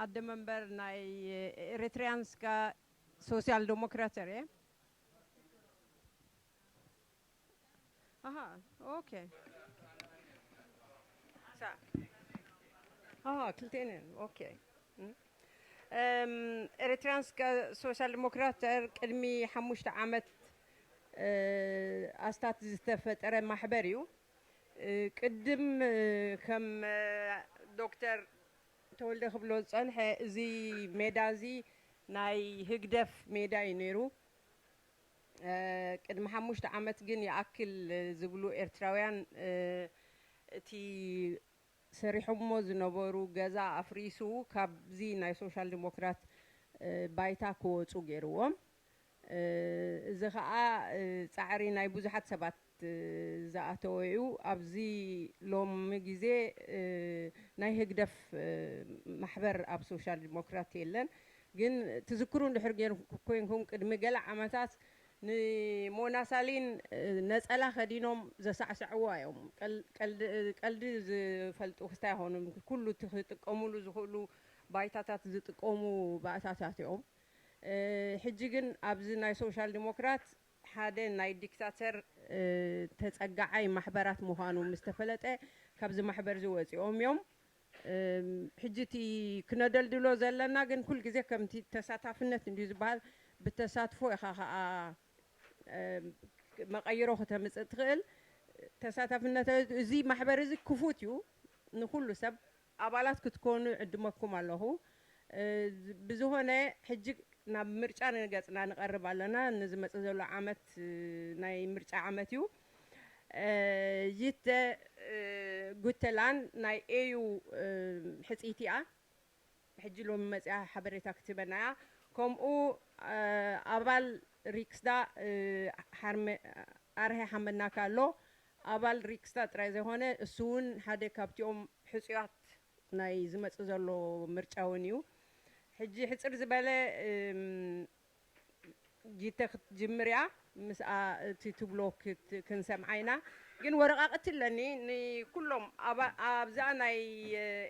ኣደ መንበር ናይ ኤሪትሪያንስካ ሶሲያል ዴሞክራተር እየ። ኣሃ፣ ኦኬ። ሳ- ኣሃ፣ ክልቴን እየን። ኦኬ። ኤሪትሪያንስ ሶሻል ዲሞክራተር ቅድሚ ሓሙሽተ ዓመት ኣስታት ዝተፈጠረ ማሕበር እዩ። ቅድም ከም ዶክተር ተወልደ ክብሎ ዝጸንሐ፣ እዚ ሜዳ እዚ ናይ ህግደፍ ሜዳ እዩ ነይሩ። ቅድሚ ሓሙሽተ ዓመት ግን ይኣክል ዝብሉ ኤርትራውያን እቲ ሰሪሖሞ ዝነበሩ ገዛ ኣፍሪሱ ካብዚ ናይ ሶሻል ዲሞክራት ባይታ ክወፁ ገይርዎም። እዚ ከዓ ፃዕሪ ናይ ብዙሓት ሰባት ዝኣተወ እዩ። ኣብዚ ሎሚ ግዜ ናይ ህግደፍ ማሕበር ኣብ ሶሻል ዲሞክራት የለን። ግን ትዝክሩ እንድሕር ኮይንኩም ቅድሚ ገለ ዓመታት ንሞናሳሊን ነፀላ ከዲኖም ዘሳዕስዕዋ እዮም። ቀልዲ ዝፈልጡ ክስታይ ይኾኑ፣ ኩሉ እቲ ክጥቀሙሉ ዝኽእሉ ባይታታት ዝጥቀሙ ባእታታት እዮም። ሕጂ ግን ኣብዚ ናይ ሶሻል ዲሞክራት ሓደ ናይ ዲክታተር ተፀጋዓይ ማሕበራት ምዃኑ ምስ ተፈለጠ ካብዚ ማሕበር እዚ ወፂኦም እዮም። ሕጂ እቲ ክነደልድሎ ዘለና ግን ኩል ግዜ ከምቲ ተሳታፍነት እንድዩ ዝበሃል ብተሳትፎ ኢኻ ከዓ መቐይሮ ክተምፅእ ትኽእል። ተሳታፍነት እዚ ማሕበር እዚ ክፉት እዩ ንኩሉ ሰብ። ኣባላት ክትኮኑ ዕድመኩም ኣለኹ። ብዝኾነ ሕጂ ናብ ምርጫ ንገፅና ንቐርብ ኣለና። ንዝመፅእ ዘሎ ዓመት ናይ ምርጫ ዓመት እዩ። ይተ ጉተላን ናይ ኤዩ ሕፅይቲ እያ። ሕጂ ሎሚ መፅያ ሓበሬታ ክትህበና እያ። ከምኡ ኣባል ሪክስዳ ኣርሄ ሓመናካ ኣሎ። ኣባል ሪክስዳ ጥራይ ዘይኮነ እሱ እውን ሓደ ካብቲኦም ሕፁያት ናይ ዝመፅእ ዘሎ ምርጫ እውን እዩ። ሕጂ ሕፅር ዝበለ ጊተ ክትጅምር እያ። ምስኣ እቲ ትብሎ ክንሰምዓ ኢና። ግን ወረቓቕቲ ኣለኒ ንኩሎም ኣብዛ ናይ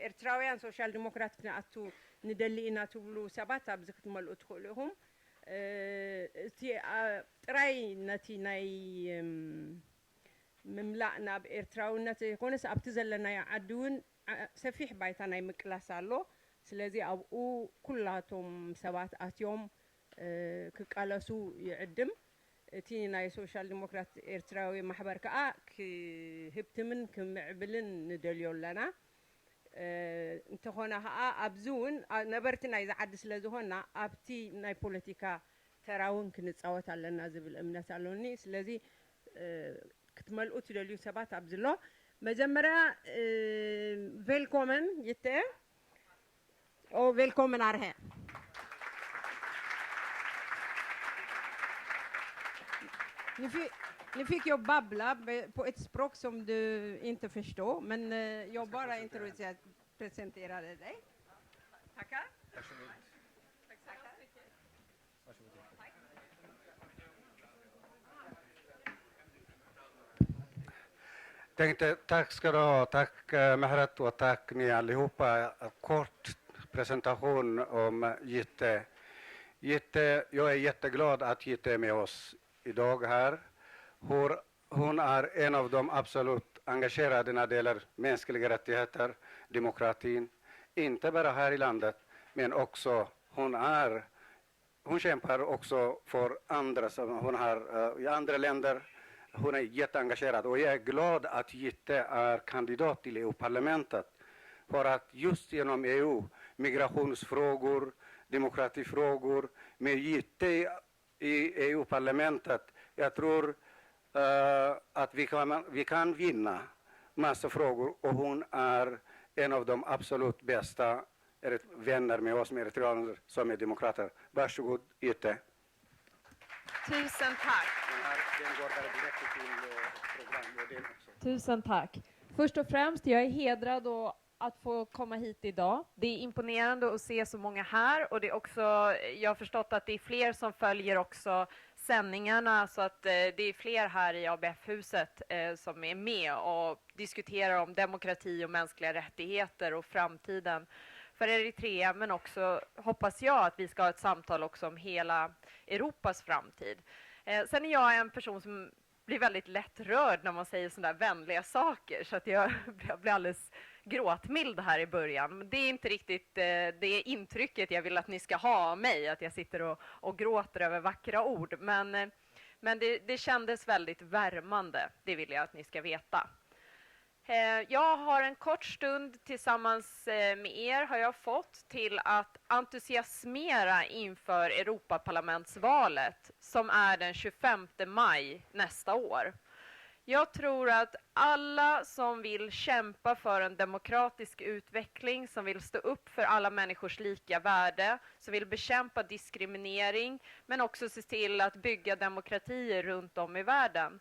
ኤርትራውያን ሶሻል ዲሞክራት ክንኣቱ ንደሊ ኢና ትብሉ ሰባት ኣብዚ ክትመልኡ ትኽእሉ ኢኹም። እቲ ጥራይ ነቲ ናይ ምምላእ ናብ ኤርትራውነት ዘይኮነስ ኣብቲ ዘለናዮ ዓዲ እውን ሰፊሕ ባይታ ናይ ምቅላስ ኣሎ። ስለዚ ኣብኡ ኩላቶም ሰባት ኣትዮም ክቃለሱ ይዕድም። እቲ ናይ ሶሻል ዲሞክራት ኤርትራዊ ማሕበር ከኣ ክህብትምን ክምዕብልን ንደልዮ ኣለና። እንተኾነ ከኣ ኣብዚ እውን ነበርቲ ናይዚ ዓዲ ስለ ዝኾንና ኣብቲ ናይ ፖለቲካ ተራ እውን ክንጻወት ኣለና ዝብል እምነት ኣሎኒ። ስለዚ ክትመልኡ ትደልዩ ሰባት ኣብዚ ኣሎ። መጀመርያ ቬልኮመን ይተ ኦ ቬልኮመን ኣርሀ Nu fick, nu fick jag babbla på ett språk som du inte förstår, men eh, jag bara introducerar, presenterade dig. Tackar. Tack så mycket. Tack så mycket. Tänkte, tack ska du ha, tack eh, Mehret och tack ni allihopa. Kort presentation om Jytte. Jytte, jag är jätteglad att Jytte är med oss idag här. Hon, hon är en av de absolut engagerade när det gäller mänskliga rättigheter, demokratin. Inte bara här i landet, men också hon är hon kämpar också för andra, som hon har eh, i andra länder. Hon är jätteengagerad och jag är glad att Jytte är kandidat till E U-parlamentet. För att just genom E U, migrationsfrågor, demokratifrågor, med Jytte i E U-parlamentet, jag tror eh, att vi kan, vi kan vinna massa frågor och hon är en av de absolut bästa erit- vänner med oss med eritreaner som är demokrater. Varsågod, Jytte. Tusen tack. Den, här, den går bara direkt till eh, program och den också. Tusen tack. Först och främst, jag är hedrad och att få komma hit idag. Det är imponerande att se så många här och det är också, jag har förstått att det är fler som följer också sändningarna så att eh, det är fler här i A B F-huset eh, som är med och diskuterar om demokrati och mänskliga rättigheter och framtiden för Eritrea, men också hoppas jag att vi ska ha ett samtal också om hela Europas framtid. Eh, sen är jag en person som blir väldigt lätt rörd när man säger sådana där vänliga saker, så att jag blir alldeles gråtmild här i början. Men det är inte riktigt eh, det intrycket jag vill att ni ska ha av mig, att jag sitter och, och gråter över vackra ord. Men, eh, men det, det kändes väldigt värmande, det vill jag att ni ska veta. Eh, jag har en kort stund tillsammans eh, med er har jag fått till att entusiasmera inför Europaparlamentsvalet som är den tjugofemte maj nästa år. Jag tror att alla som vill kämpa för en demokratisk utveckling, som vill stå upp för alla människors lika värde, som vill bekämpa diskriminering men också se till att bygga demokratier runt om i världen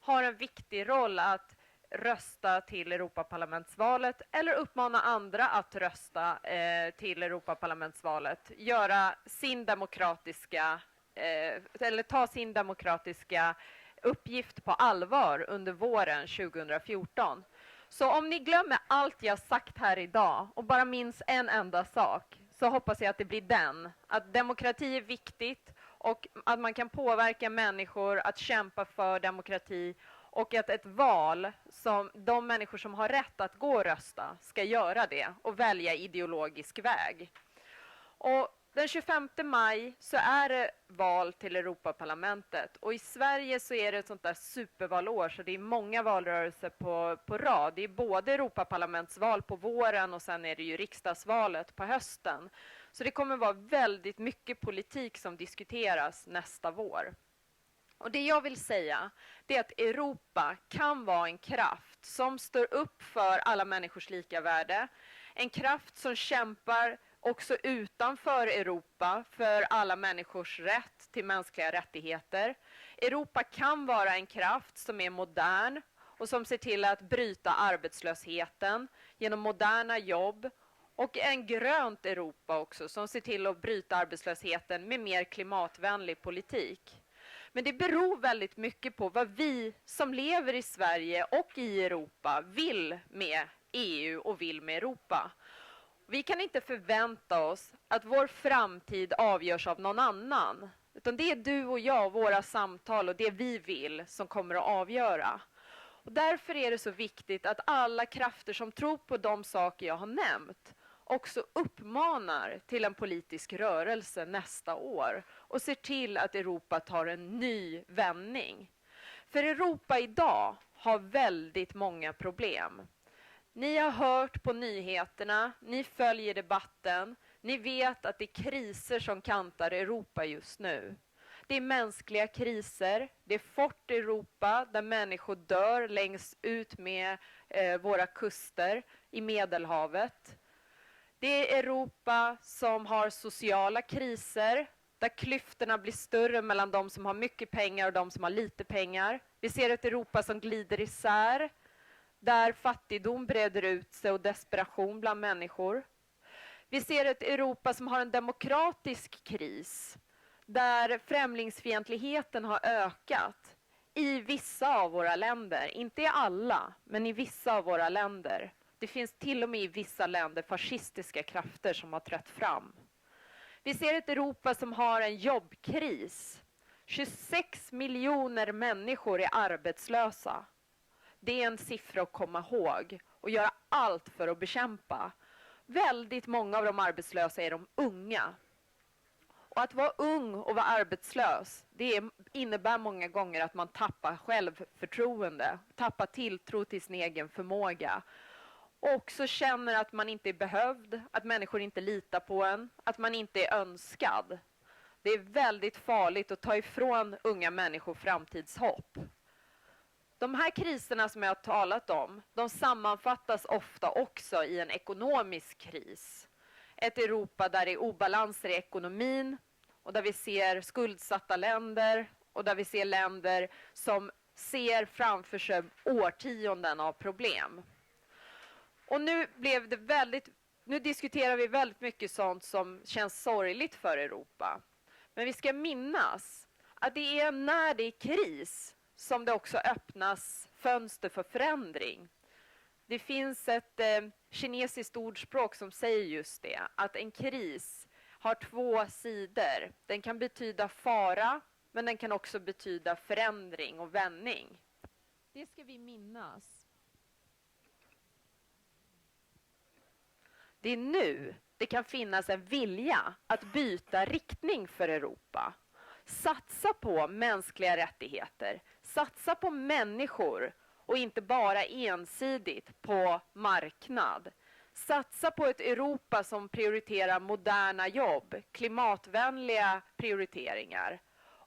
har en viktig roll att rösta till Europaparlamentsvalet eller uppmana andra att rösta eh, till Europaparlamentsvalet, göra sin demokratiska eh, eller ta sin demokratiska uppgift på allvar under våren tjugohundrafjorton. Så om ni glömmer allt jag sagt här idag och bara minns en enda sak så hoppas jag att det blir den, att demokrati är viktigt och att man kan påverka människor att kämpa för demokrati och att ett val som de människor som har rätt att gå och rösta ska göra det och välja ideologisk väg. Och den tjugofemte maj så är det val till Europaparlamentet och i Sverige så är det ett sånt där supervalår så det är många valrörelser på, på rad. Det är både Europaparlamentsval på våren och sen är det ju riksdagsvalet på hösten. Så det kommer vara väldigt mycket politik som diskuteras nästa vår. Och det jag vill säga det är att Europa kan vara en kraft som står upp för alla människors lika värde. En kraft som kämpar också utanför Europa för alla människors rätt till mänskliga rättigheter. Europa kan vara en kraft som är modern och som ser till att bryta arbetslösheten genom moderna jobb och en grönt Europa också som ser till att bryta arbetslösheten med mer klimatvänlig politik. Men det beror väldigt mycket på vad vi som lever i Sverige och i Europa vill med E U och vill med Europa. Vi kan inte förvänta oss att vår framtid avgörs av någon annan. Utan det är du och jag och våra samtal och det vi vill som kommer att avgöra. Och därför är det så viktigt att alla krafter som tror på de saker jag har nämnt också uppmanar till en politisk rörelse nästa år och ser till att Europa tar en ny vändning. För Europa idag har väldigt många problem. Ni har hört på nyheterna, ni följer debatten, ni vet att det är kriser som kantar Europa just nu. Det är mänskliga kriser, det är fort Europa där människor dör längs ut med eh, våra kuster i Medelhavet. Det är Europa som har sociala kriser, där klyftorna blir större mellan de som har mycket pengar och de som har lite pengar. Vi ser ett Europa som glider isär, där fattigdom breder ut sig och desperation bland människor. Vi ser ett Europa som har en demokratisk kris, där främlingsfientligheten har ökat i vissa av våra länder, inte i alla, men i vissa av våra länder. Det finns till och med i vissa länder fascistiska krafter som har trätt fram. Vi ser ett Europa som har en jobbkris. tjugosex miljoner människor är arbetslösa. Det är en siffra att komma ihåg och göra allt för att bekämpa. Väldigt många av de arbetslösa är de unga. Och att vara ung och vara arbetslös, det är, innebär många gånger att man tappar självförtroende, tappar tilltro till sin egen förmåga. Och också känner att man inte är behövd, att människor inte litar på en, att man inte är önskad. Det är väldigt farligt att ta ifrån unga människor framtidshopp. De här kriserna som jag har talat om, de sammanfattas ofta också i en ekonomisk kris. Ett Europa där det är obalanser i ekonomin och där vi ser skuldsatta länder och där vi ser länder som ser framför sig årtionden av problem. Och nu blev det väldigt, nu diskuterar vi väldigt mycket sånt som känns sorgligt för Europa. Men vi ska minnas att det är när det är kris som det också öppnas fönster för förändring. Det finns ett eh, kinesiskt ordspråk som säger just det, att en kris har två sidor. Den kan betyda fara, men den kan också betyda förändring och vändning. Det ska vi minnas. Det är nu det kan finnas en vilja att byta riktning för Europa. Satsa på mänskliga rättigheter, satsa på människor och inte bara ensidigt på marknad. Satsa på ett Europa som prioriterar moderna jobb, klimatvänliga prioriteringar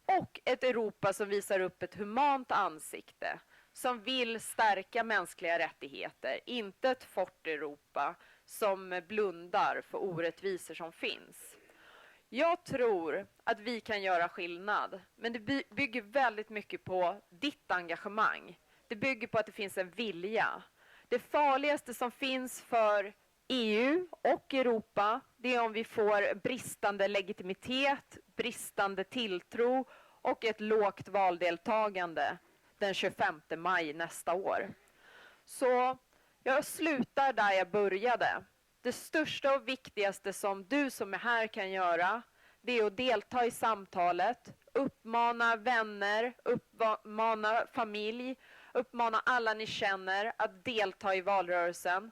och ett Europa som visar upp ett humant ansikte, som vill stärka mänskliga rättigheter, inte ett fort Europa som blundar för orättvisor som finns. Jag tror att vi kan göra skillnad, men det by- bygger väldigt mycket på ditt engagemang. Det bygger på att det finns en vilja. Det farligaste som finns för E U och Europa, det är om vi får bristande legitimitet, bristande tilltro och ett lågt valdeltagande den tjugofemte maj nästa år. Så jag slutar där jag började. Det största och viktigaste som du som är här kan göra, det är att delta i samtalet, uppmana vänner, uppmana familj, uppmana alla ni känner att delta i valrörelsen.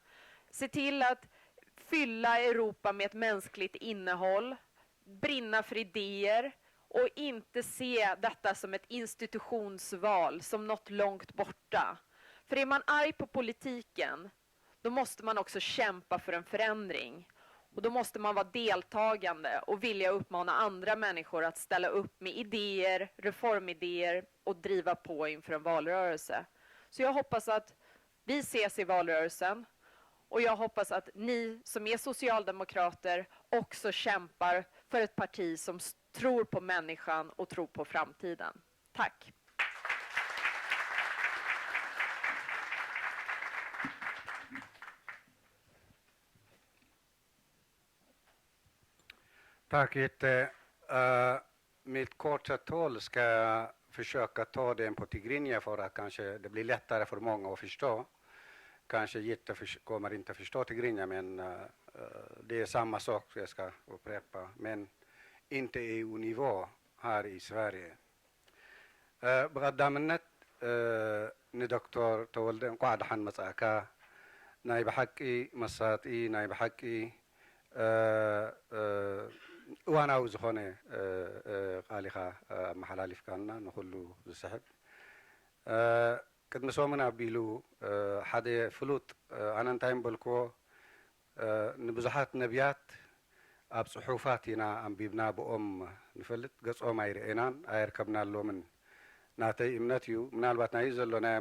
Se till att fylla Europa med ett mänskligt innehåll, brinna för idéer och inte se detta som ett institutionsval, som något långt borta. För är man arg på politiken, då måste man också kämpa för en förändring. Och då måste man vara deltagande och vilja uppmana andra människor att ställa upp med idéer, reformidéer och driva på inför en valrörelse. Så jag hoppas att vi ses i valrörelsen och jag hoppas att ni som är socialdemokrater också kämpar för ett parti som s- tror på människan och tror på framtiden. Tack! Tack Jytte. Eh, mitt korta tal ska jag försöka ta den på tigrinja för att kanske det blir lättare för många att förstå. Kanske Jytte förs- kommer inte förstå tigrinja, men eh, eh, det är samma sak jag ska upprepa. Men inte E U-nivå här i Sverige. ብቐዳምነት ንዶክተር ተወልደ እንቋዕ ደሓን መጻእካ። ናይ ብሓቂ መሳጢ፣ ናይ ብሓቂ እዋናዊ ዝኾነ ቃል ኢኻ ኣመሓላሊፍካልና፣ ንኹሉ ዝስሕብ። ቅድሚ ሰሙን ኣቢሉ ሓደ ፍሉጥ፣ ኣነ እንታይ ምበልክዎ፣ ንብዙሓት ነቢያት ኣብ ጽሑፋት ኢና ኣንቢብና፣ ብኦም ንፈልጥ፣ ገጾም ኣይረኤናን ኣየርከብናሎምን። ናተይ እምነት እዩ። ምናልባት ናይዚ ዘሎ ናይ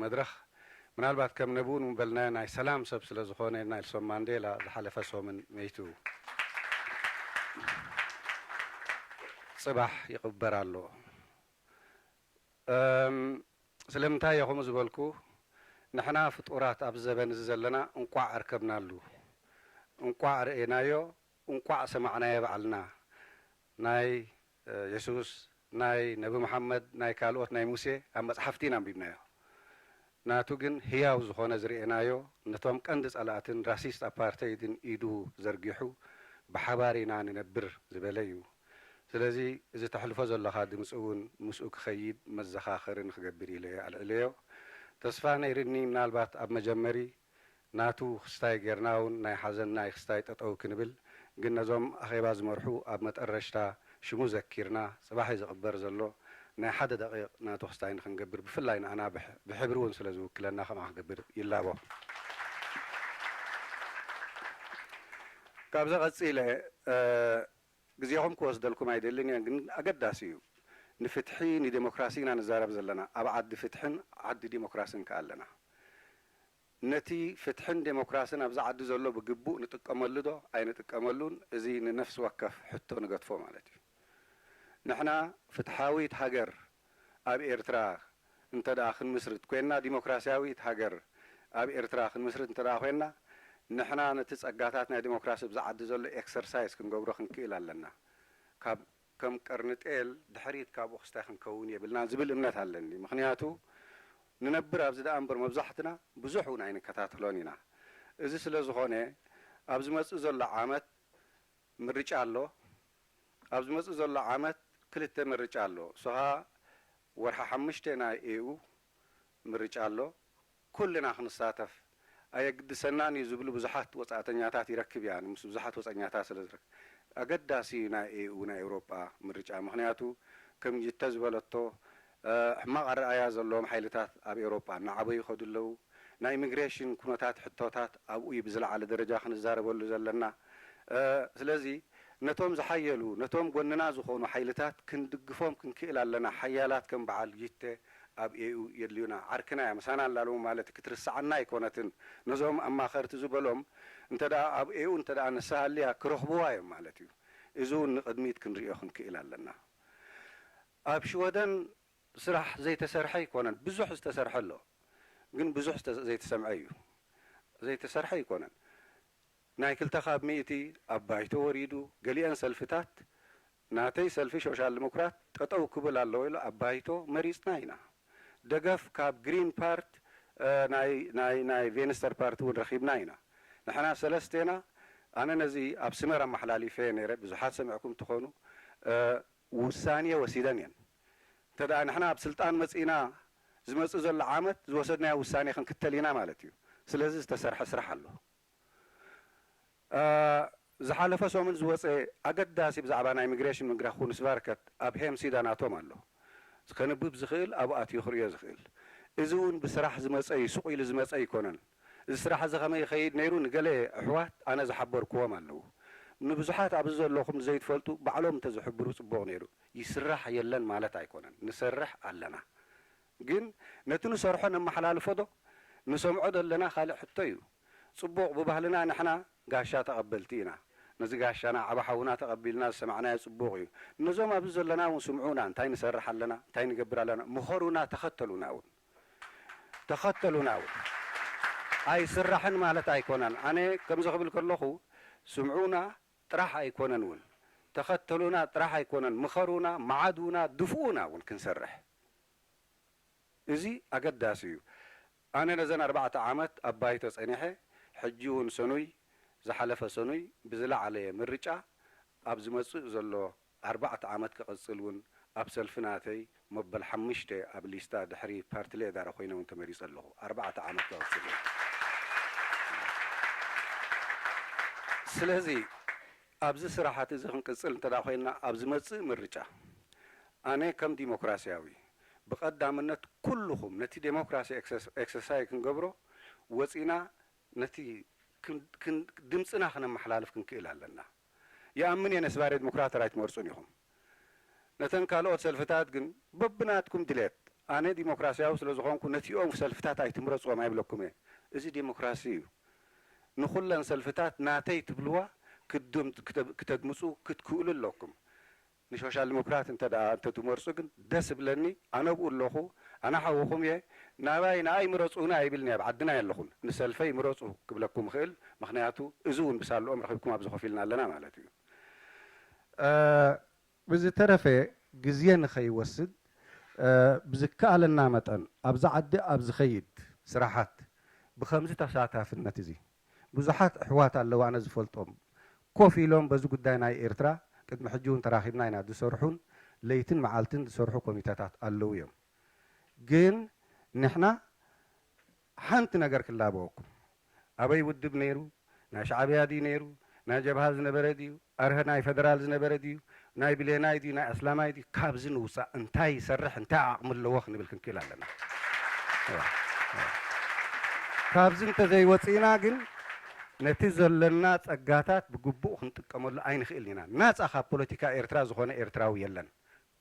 መድረኽ ምናልባት ከም ነብኡ ንበልናዮ ናይ ሰላም ሰብ ስለ ዝኾነ፣ ኔልሶን ማንዴላ ዝሓለፈ ሰሙን መይቱ። ጽባሕ ይቕበር ኣሎ። ስለምንታይ እየ ከምኡ ዝበልኩ? ንሕና ፍጡራት ኣብዚ ዘበን እዚ ዘለና እንቋዕ ኣርከብናሉ፣ እንቋዕ ረኤናዮ፣ እንቋዕ ሰማዕናዮ ባዕልና። ናይ የሱስ፣ ናይ ነቢ መሓመድ፣ ናይ ካልኦት፣ ናይ ሙሴ ኣብ መጽሓፍቲ ኢና ኣንቢብናዮ። ናቱ ግን ህያው ዝኾነ ዝርኤናዮ፣ ነቶም ቀንዲ ጸላእትን ራሲስት ኣፓርተይድን ኢዱ ዘርጊሑ፣ ብሓባር ኢና ንነብር ዝበለ እዩ። ስለዚ እዚ ተሕልፎ ዘለኻ ድምፂ እውን ምስኡ ክኸይድ መዘኻኸሪ ንክገብር ኢለ ኣልዕለዮ። ተስፋ ነይርኒ ምናልባት ኣብ መጀመሪ ናቱ ክስታይ ጌርና እውን ናይ ሓዘን ናይ ክስታይ ጠጠው ክንብል፣ ግን ነዞም ኣኼባ ዝመርሑ ኣብ መጠረሽታ ሽሙ ዘኪርና፣ ጽባሕ እዩ ዝቕበር ዘሎ፣ ናይ ሓደ ደቂቕ ናቱ ክስታይ ንኽንገብር፣ ብፍላይ ንኣና ብሕ-፣ ብሕብሪ እውን ስለ ዝውክለና ከምኣ ክገብር ይላቦ። ካብዚ ቀጺለ፣ እ፣ ግዜኹም ክወስደልኩም ኣይደልን እየ፣ ግን ኣገዳሲ እዩ። ንፍትሒ፣ ንዴሞክራሲ ኢና ንዛረብ ዘለና። ኣብ ዓዲ ፍትሕን ዓዲ ዴሞክራስን ከኣ ኣለና። ነቲ ፍትሕን ዴሞክራስን ኣብዚ ዓዲ ዘሎ ብግቡእ ንጥቀመሉ ዶ ኣይንጥቀመሉን? እዚ ንነፍሲ ወከፍ ሕቶ ንገድፎ ማለት እዩ። ንሕና ፍትሓዊት ሃገር ኣብ ኤርትራ እንተ ደኣ ክንምስርት ኮይና፣ ዲሞክራስያዊት ሃገር ኣብ ኤርትራ ክንምስርት እንተ ደኣ ኮይና፣ ንሕና ነቲ ጸጋታት ናይ ዲሞክራሲ ኣብዚ ዓዲ ዘሎ ኤክሰርሳይዝ ክንገብሮ ክንክእል ኣለና። ካብ ከም ቀርኒ ጤል ድሕሪት ካብኡ ክስታይ ክንከውን የብልናን ዝብል እምነት ኣለኒ። ምኽንያቱ ንነብር ኣብዚ ደኣ እምበር መብዛሕትና ብዙሕ እውን ኣይንከታተሎን ኢና። እዚ ስለ ዝኾነ ኣብ ዝመጽእ ዘሎ ዓመት ምርጫ ኣሎ። ኣብ ዝመጽእ ዘሎ ዓመት ክልተ ምርጫ ኣሎ። እሱ ኸኣ ወርሒ ሓሙሽተ ናይ ኤዩ ምርጫ ኣሎ። ኩልና ክንሳተፍ ኣየግድሰናን እዩ ዝብሉ ብዙሓት ወጻእተኛታት ይረክብ እያ። ምስ ብዙሓት ወጻእተኛታት ስለ ዝረክብ ኣገዳሲ እዩ ናይ ኤዩ ናይ ኤውሮጳ ምርጫ። ምኽንያቱ ከም ጅተ ዝበለቶ፣ እ፣ ሕማቕ ኣረኣእያ ዘለዎም ሓይልታት ኣብ ኤውሮጳ እናዓበዩ ይኸዱ ኣለዉ። ናይ ኢሚግሬሽን ኩነታት ሕቶታት ኣብኡ እዩ ብዝለዓለ ደረጃ ክንዛረበሉ ዘለና። እ፣ ስለዚ ነቶም ዝሓየሉ፣ ነቶም ጎንና ዝኾኑ ሓይልታት ክንድግፎም ክንክእል ኣለና። ሓያላት ከም በዓል ጅተ ኣብ ኤዩ የድልዩና። ዓርክና እያ፣ ምሳና ኣላልዉ ማለት ክትርስዓና ኣይኮነትን። ነዞም ኣማኸርቲ ዝበሎም እንተ ደኣ ኣብ ኤዩ እንተ ደኣ ንሳ ሃልያ ክረኽብዋ እዮም ማለት እዩ። እዚ እውን ንቕድሚት ክንርእዮ ክንክእል ኣለና። ኣብ ሽወደን ስራሕ ዘይተሰርሐ ኣይኮነን፣ ብዙሕ ዝተሰርሐ ኣሎ፣ ግን ብዙሕ ዝተ-፣ ዘይተሰምዐ እዩ። ዘይተሰርሐ ኣይኮነን። ናይ ክልተ ካብ ሚእቲ ኣብ ባይቶ ወሪዱ፣ ገሊአን ሰልፍታት ናተይ ሰልፊ ሶሻል ዲሞክራት ጠጠው ክብል ኣለዎ ኢሉ ኣብ ባይቶ መሪጽና ኢና። ደገፍ ካብ ግሪን ፓርት፣ እ፣ ናይ፣ ናይ፣ ናይ ቬንስተር ፓርቲ እውን ረኺብና ኢና። ንሕና ሰለስቴና፣ ኣነ ነዚ ኣብ ስመር ኣመሓላሊፈ ነይረ፣ ብዙሓት ሰሚዕኩም ትኾኑ፣ እ፣ ውሳኔ ወሲደን እየን። እንተ ደኣ ንሕና ኣብ ስልጣን መጺእና፣ ዝመጽእ ዘሎ ዓመት ዝወሰድናዮ ውሳኔ ክንክተል ኢና ማለት እዩ። ስለዚ ዝተሰርሐ ስራሕ ኣሎ። እ፣ ዝሓለፈ ሰሙን ዝወጸ ኣገዳሲ ብዛዕባ ናይ ኢሚግሬሽን ምንግራ ኩንስቫርከት ኣብ ሄምሲዳ ናቶም ኣሎ። ከንብብ ዝኽእል ኣብኡ ኣትዩ ክርእዮ ዝኽእል። እዚ እውን ብስራሕ ዝመጸ እዩ፣ ሱቕ ኢሉ ዝመጸ ኣይኮነን። እዚ ስራሕ እዚ ከመይ ይኸይድ ነይሩ? ንገለ ኣሕዋት ኣነ ዝሓበርክዎም ኣለዉ። ንብዙሓት ኣብዚ ዘለኹም ዘይትፈልጡ ባዕሎም እንተዝሕብሩ ጽቡቕ ነይሩ። ይስራሕ የለን ማለት ኣይኮነን፣ ንሰርሕ ኣለና። ግን ነቲ ንሰርሖ ነመሓላልፎ ዶ? ንሰምዖ ዶ ኣለና ካልእ ሕቶ እዩ። ጽቡቕ፣ ብባህልና ንሕና ጋሻ ተቐበልቲ ኢና። ነዚ ጋሻና ዓቢ ሓውና ተቐቢልና ዝሰማዕናዮ ጽቡቕ እዩ። ነዞም ኣብዚ ዘለና እውን ስምዑና፣ እንታይ ንሰርሕ ኣለና፣ እንታይ ንገብር ኣለና፣ ምኸሩና፣ ተኸተሉና እውን። ተኸተሉና እውን። ኣይስራሕን ማለት ኣይኮነን። ኣነ ከምዚ ክብል ከለኹ ስምዑና ጥራሕ ኣይኮነን እውን። ተኸተሉና ጥራሕ ኣይኮነን፣ ምኸሩና፣ መዓዱና፣ ድፍኡና እውን ክንሰርሕ። እዚ ኣገዳሲ እዩ። ኣነ ነዘን ኣርባዕተ ዓመት ኣብ ባይቶ ጸኒሐ፣ ሕጂ እውን ሰኑይ፣ ዝሓለፈ ሰኑይ ብዝለዓለ ምርጫ ኣብ ዝመጽእ ዘሎ ኣርባዕተ ዓመት ክቕጽል እውን ኣብ ሰልፊ ናተይ መበል ሓሙሽተ ኣብ ሊስታ ድሕሪ ፓርቲ ሌዳር ኮይነ እውን ተመሪጸ ኣለኹ። ኣርባዕተ ዓመት ክቕጽል እዩ። ስለዚ ኣብዚ ስራሓት እዚ ክንቅጽል እንተ ደኣ ኮይንና፣ ኣብ ዝመጽእ ምርጫ ኣነ ከም ዲሞክራስያዊ ብቐዳምነት ኩልኹም ነቲ ዴሞክራሲ ኤክሰርስ-፣ ኤክሰርሳይ ክንገብሮ ወጺና ነቲ ክን-፣ ክን-፣ ድምጽና ክነመሓላልፍ ክንክእል ኣለና። ይኣምን እየ ነስባሪ ዲሞክራት ኣይትመርጹን ኢኹም። ነተን ካልኦት ሰልፍታት ግን በብናትኩም ድሌት፣ ኣነ ዲሞክራስያዊ ስለ ዝኾንኩ ነቲኦም ሰልፍታት ኣይትምረጽዎም ኣይብለኩም እየ። እዚ ዲሞክራሲ እዩ። ንኹለን ሰልፍታት ናተይ ትብልዋ ክድም-፣ ክተ-፣ ክተድምጹ ክትክእሉ ኣለኩም። ንሶሻል ዲሞክራት እንተ ደኣ እንተትመርጹ ግን ደስ እብለኒ። ኣነ ኣብኡ ኣለኹ፣ ኣነ ሓውኹም እየ። ናባይ ንኣይ ምረጹኒ ኣይብልን እየ፣ ኣብ ዓድና የለኹን። ንሰልፈይ ምረጹ ክብለኩም እኽእል፣ ምኽንያቱ እዚ እውን ብሳልኦም ረኺብኩም ኣብዚ ኮፍ ኢልና ኣለና ማለት እዩ። እ፣ ብዝተረፈ ግዜ ንኸይወስድ፣ እ፣ ብዝከኣለና መጠን ኣብዚ ዓዲ ኣብ ዝኸይድ ስራሓት ብኸምዚ ተሳታፍነት እዚ ብዙሓት ኣሕዋት ኣለዉ፣ ኣነ ዝፈልጦም፣ ኮፍ ኢሎም በዚ ጉዳይ ናይ ኤርትራ ቅድሚ ሕጂ እውን ተራኺብና ኢና ዝሰርሑን ለይትን መዓልትን ዝሰርሑ ኮሚተታት ኣለዉ እዮም። ግን ንሕና ሓንቲ ነገር ክላበወኩም፣ ኣበይ ውድብ ነይሩ? ናይ ሻዕብያ ድዩ ነይሩ? ናይ ጀብሃ ዝነበረ ድዩ? ኣርሀ ናይ ፈደራል ዝነበረ ድዩ? ናይ ብሌናይ ድዩ? ናይ ኣስላማይ ድዩ? ካብዚ ንውፃእ፣ እንታይ ይሰርሕ፣ እንታይ ዓቕሚ ኣለዎ ክንብል ክንክእል ኣለና። ካብዚ እንተዘይወፂእና ግን ነቲ ዘለና ፀጋታት ብግቡእ ክንጥቀመሉ ኣይንኽእልን ኢና። ናፃ ካብ ፖለቲካ ኤርትራ ዝኾነ ኤርትራዊ የለን።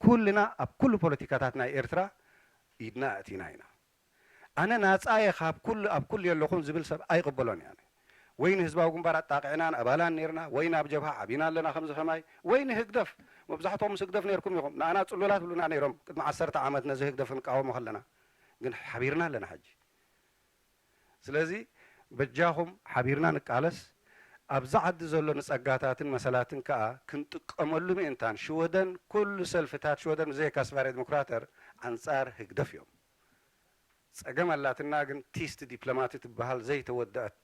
ኩልና ኣብ ኩሉ ፖለቲካታት ናይ ኤርትራ ኢድና ኣእቲና ኢና። ኣነ ናጻ እየ ካብ ኩሉ ኣብ ኩሉ የለኹን ዝብል ሰብ ኣይቕበሎን እየ። ኣነ ወይ ንህዝባዊ ግንባር ኣጣቂዕናን ኣባላን ነርና፣ ወይ ናብ ጀብሃ ዓቢና ኣለና ከምዚ ከማይ፣ ወይ ንህግደፍ። መብዛሕትኦም ምስ ህግደፍ ነርኩም ኢኹም። ንኣና ጽሉላት ብሉና ነይሮም ቅድሚ ዓሰርተ ዓመት ነዚ ህግደፍ ክንቃወሞ ከለና። ግን ሓቢርና ኣለና ሕጂ። ስለዚ በጃኹም ሓቢርና ንቃለስ። ኣብዚ ዓዲ ዘሎ ንጸጋታትን መሰላትን ከኣ ክንጥቀመሉ ምእንታን ሽወደን፣ ኩሉ ሰልፍታት ሽወደን ብዘይካ ስቨርዲሞክራተር ኣንጻር ህግደፍ እዮም። ጸገም ኣላትና ግን ቲስት ዲፕሎማት ትበሃል ዘይተወደኣት፣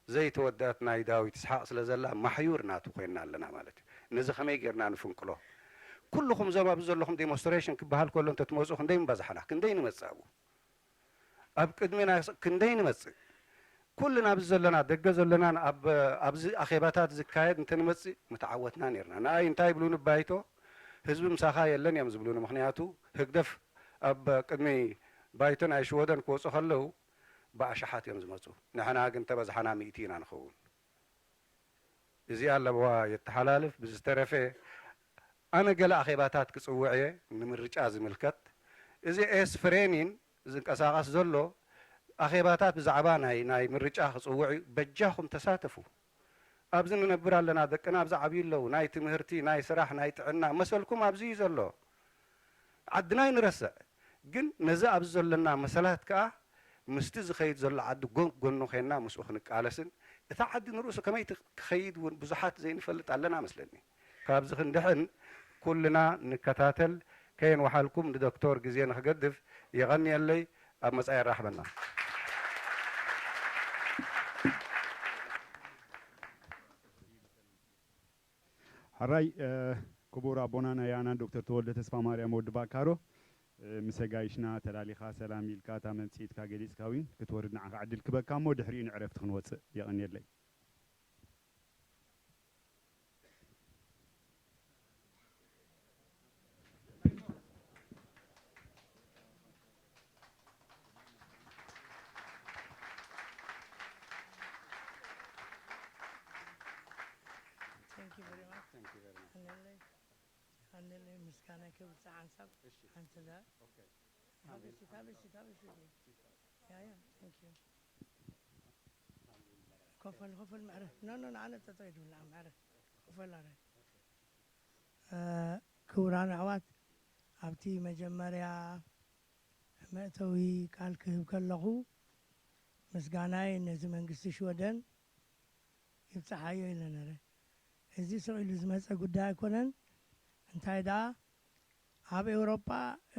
ዘይተወደኣት ናይ ዳዊት ይስሓቕ ስለ ዘላ ማሕዩር ናቱ ኮይንና ኣለና ማለት እዩ። ነዚ ከመይ ጌርና ንፍንቅሎ? ኩልኹም እዞም ኣብዚ ዘለኹም ዴሞንስትሬሽን ክበሃል ከሎ እንተትመጹ ክንደይ ምበዛሕና፣ ክንደይ ንመጽእ ኣብኡ? ኣብ ቅድሚ ናይ ክንደይ ንመጽእ? ኩልና ኣብዚ ዘለና፣ ደገ ዘለናን ኣብ፣ ኣብዚ ኣኼባታት ዝካየድ እንተንመጽእ ምተዓወትና ኔርና። ንኣይ እንታይ ይብሉኒ ባይቶ፣ ህዝቢ ምሳኻ የለን እዮም ዝብሉኒ። ምኽንያቱ ህግደፍ ኣብ ቅድሚ ባይቶ ናይ ሽወደን ክወጹ ከለዉ ብኣሽሓት እዮም ዝመጹ። ንሕና ግን ተበዝሓና ሚእቲ ኢና ንኸውን። እዚኣ ኣለዋ የተሓላልፍ። ብዝተረፈ ኣነ ገለ ኣኼባታት ክጽውዕ እየ ንምርጫ ዝምልከት። እዚ ኤስ ፍሬኒን ዝንቀሳቐስ ዘሎ ኣኼባታት ብዛዕባ ናይ፣ ናይ ምርጫ ክጽውዕ እዩ። በጃኹም ተሳተፉ። ኣብዚ ንነብር ኣለና፣ ደቅና ኣብዚ ዓብዩ ኣለዉ። ናይ ትምህርቲ፣ ናይ ስራሕ፣ ናይ ጥዕና መሰልኩም ኣብዚ እዩ ዘሎ። ዓድና ኣይንረስዕ፣ ግን ነዚ ኣብዚ ዘለና መሰላት ከኣ ምስቲ ዝኸይድ ዘሎ ዓዲ ጎን ጎኑ ኴንና ምስኡ ክንቃለስን እታ ዓዲ ንርእሱ ከመይ ት-፣ ክኸይድ እውን ብዙሓት ዘይንፈልጥ ኣለና መስለኒ። ካብዚ ክንድሕን ኩልና ንከታተል። ከየንወሓልኩም ንዶክተር ግዜ ንኽገድፍ የቐንየለይ። ኣብ መጻኢ የራኽበና። ሕራይ፣ እ፣ ክቡር ኣቦና ናይ ኣናን ዶክተር ተወልደ ተስፋማርያም ወዲ ባካሮ፣ እ፣ ምስ ኣጋይሽና ተላሊኻ ሰላም ኢልካ እታ መምጽኢትካ ገሊጽካ እውን ክትወርድ ንዓኻ ዕድል ክበካ እሞ ድሕሪኡ ንዕረፍቲ ክንወጽእ። የቐንየለይ። Thank you very much. Thank you very much. የቐንየለይ፣ የቐንየለይ፣ ምስጋና ክብጻሕ ሓንሳብ። እሺ። ሓንቲ ዛ-፣ ኦኬ። ታበሺ፣ ታበሺ፣ ታበሺ። ያ፣ ያ፣ thank you። ኮፈል፣ ኮፈል፣ ምዕረ። ኖ፣ ኖ፣ ንዓነ ጠጠው ይድብላ፣ ምዕረ። ኮፈል፣ ኣረ። እ፣ ክቡራን ኣሕዋት፣ ኣብቲ መጀመርያ መእተዊ ቃል ክህብ ከለኹ፣ ምስጋናይ ነቲ መንግስቲ ሽወደን ይብጽሓዮ ኢለ ነረ። እዚ ስቕ ኢሉ ዝመጸ ጉዳይ ኣይኮነን። እንታይ ደኣ፣ ኣብ ኤውሮጳ፣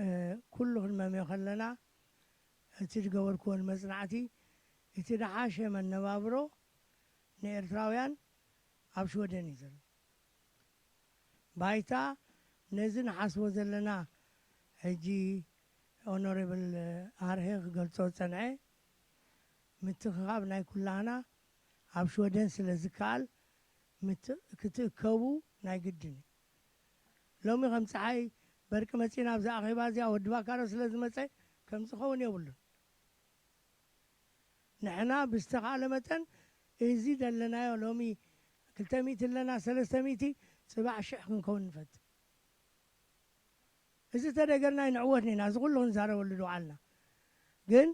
እ፣ ኩሉ ክንመምዮ ከለና፣ እቲ ዝገበርክዎ ንመጽናዕቲ፣ እቲ ደሓሸ መነባብሮ ንኤርትራውያን ኣብ ሽወደን እዩ ዘሎ። ባይታ ነዚ ንሓስቦ ዘለና፣ ሕጂ ኦኖሬብል ኣርሄ ክገልጾ ዝጸንዐ፣ ምትእኽኻብ ናይ ኩላህና ኣብ ሽወደን ስለ ዝከኣል፣ ምት-፣ ክትእከቡ ናይ ግድን እዩ። ሎሚ ከም ጸሓይ በርቂ መጺና ኣብዚ ኣኼባ እዚኣ ወዲ ባካሮ ስለ ዝመጸ፣ ከምዚ ክኸውን የብሉን። ንሕና ብዝተኻእለ መጠን እዚ ዘለናዮ ሎሚ ክልተ ሚእቲ ኣለና፣ ሰለስተ ሚእቲ፣ ጽባሕ ሽሕ ክንከውን ንፈትን። እዚ ተደገርና ኣይንዕወትን ኢና፣ እዚ ኩሉ ክንዛረበሉ ዝወዓልና። ግን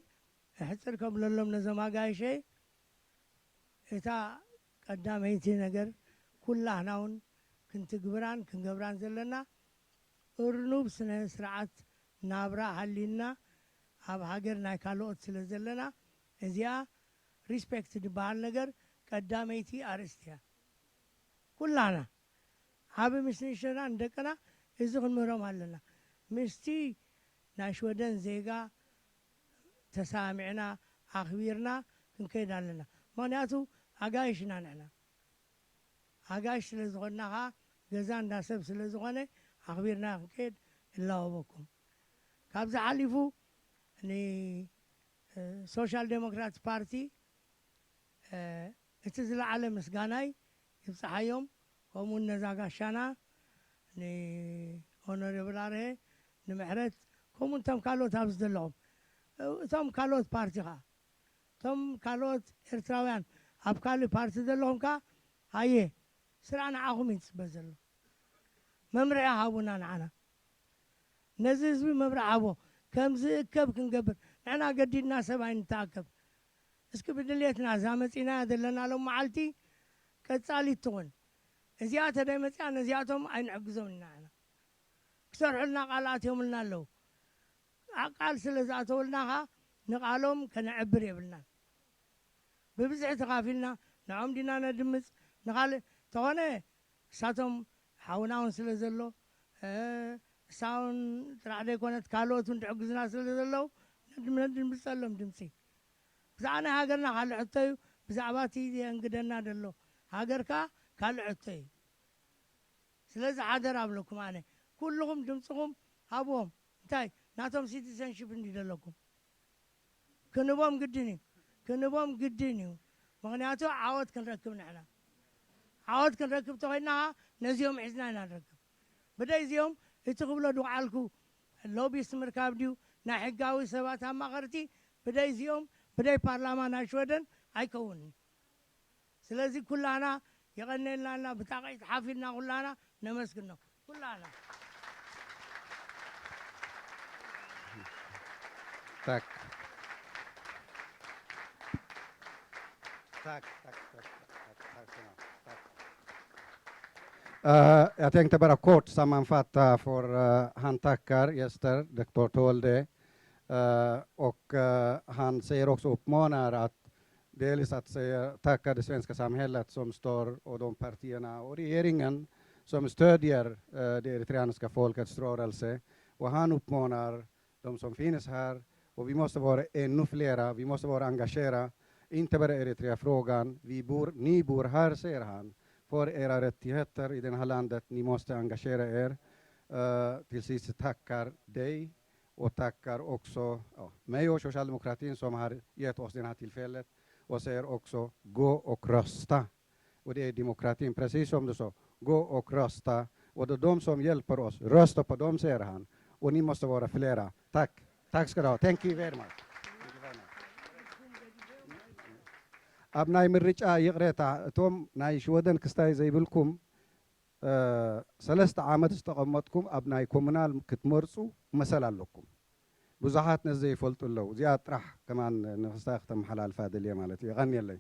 እሕጽር ከብለሎም ነዞም ኣጋይሸይ፣ እታ ቀዳመይቲ ነገር ኩላህና እውን ክንትግብራን ክንገብራን ዘለና፣ እርኑብ ስነ ስርዓት ናብራ ሃልዩና ኣብ ሃገር ናይ ካልኦት ስለ ዘለና፣ እዚኣ ሪስፔክት ዝበሃል ነገር ቀዳመይቲ ኣርእስቲ እያ። ኩላና ዓቢ ምስ ንእሽተና ንደቅና እዚ ክንምህሮም ኣለና። ምስቲ ናይ ሽወደን ዜጋ ተሳሚዕና ኣኽቢርና ክንከይድ ኣለና። ምኽንያቱ ኣጋይሽ ኢና ንሕና። ኣጋይሽ ስለ ዝኾንና ኸዓ ገዛ እንዳ ሰብ ስለ ዝኾነ ኣኽቢርና ክንከይድ እላወበኩም። ካብዚ ሓሊፉ ን ሶሻል ዴሞክራት ፓርቲ እቲ ዝለዓለ ምስጋናይ ይብፅሓዮም። ከምኡ ነዛ ጋሻና ንኦኖሬብል ኣርሄ ንምሕረት ከምኡ እቶም ካልኦት ኣብዚ ዘለኹም እቶም ካልኦት ፓርቲ ኸዓ እቶም ካልኦት ኤርትራውያን ኣብ ካልእ ፓርቲ ዘለኹም ከ ሃየ ስራሕ ንዓኹም እዩ ዝፅበ ዘሎ። መምርሒ ሃቡና ንዓና ነዚ ህዝቢ መምርሒ ሃቦ ከም ዝእከብ ክንገብር ንሕና ገዲድና ሰብ ኣይንተኣከብ። እስኪ ብድልየትና እዛ መፂናያ ዘለና ሎም መዓልቲ ቀፃሊት ትኹን። እዚኣ ተደይ መፅያ ነዚኣቶም ኣይንሕግዞም ኢና ኢና ክሰርሑልና ቃል ኣትዮምልና ኣለዉ። ቃል ስለ ዝኣተወልና ኸ ንቓሎም ከነዕብር የብልናን። ብብዝሒ ተኻፊልና ንዖም ዲና ነድምፅ ንኻልእ ተኾነ እሳቶም ሓውና እውን ስለ ዘሎ እሳውን ጥራሕ ዘይኮነት ካልኦት እውን ድሕግዝና ስለ ዘለዉ ነድምፀሎም ድምፂ። ብዛዕባ ናይ ሃገርና ካልእ ሕቶ እዩ። ብዛዕባ እቲ ዘንግደና ዘሎ ሃገርካ ካልእ ሕቶ እዩ። ስለዚ ሓደር ኣብለኩም ኣነ ኩልኹም ድምፅኹም ሃብዎም። እንታይ ናቶም ሲቲዘንሽፕ እንዲ ዘለኩም ክንቦም ግድን እዩ። ክንቦም ግድን እዩ። ምኽንያቱ ዓወት ክንረክብ ንሕና ዓወት ክንረክብ ተኾይና ነዚኦም ሒዝና ኢና ንረክብ። ብደይ እዚኦም እቲ ክብሎ ድውዓልኩ ሎቢስት ምርካብ ድዩ ናይ ሕጋዊ ሰባት ኣማኸርቲ ብደይ እዚኦም ብደይ ፓርላማ ናይ ሽወደን ኣይከውንን። ስለዚ ኩላና የቐነልና ብጣቂት ሓፊልና ኩላና ነመስግኖ ኩላና። Tak. Tack, tack, tack, tack, tack, tack, tack. Uh, jag tänkte bara kort sammanfatta för uh, han tackar gäster, doktor Tolde. Uh, och uh, han säger också uppmanar att dels att säga, tacka det svenska samhället som står och de partierna och regeringen som stödjer uh, det eritreanska folkets rörelse. Och han uppmanar de som finns här. Och vi måste vara ännu flera, vi måste vara engagerade. Inte bara Eritrea-frågan, vi bor, ni bor här, säger han. För era rättigheter i det här landet, ni måste engagera er. Uh, till sist tackar dig och tackar också ja, mig och socialdemokratin som har gett oss det här tillfället och säger också gå och rösta. Och det är demokratin, precis som du sa. Gå och rösta. Och det är de som hjälper oss. Rösta på dem, säger han. Och ni måste vara flera. Tack. Tack ska du ha. Thank you very much. ኣብ ናይ ምርጫ ይቕሬታ እቶም ናይ ሽወደን ክስታይ ዘይብልኩም ሰለስተ ዓመት ዝተቐመጥኩም ኣብ ናይ ኮሙናል ክትመርፁ መሰል ኣለኩም። ብዙሓት ነዚ ዘይፈልጡ ኣለዉ። እዚኣ ጥራሕ ከማን ንክስታ ክተመሓላልፋ ደልየ ማለት እዩ። የቐንየለይ።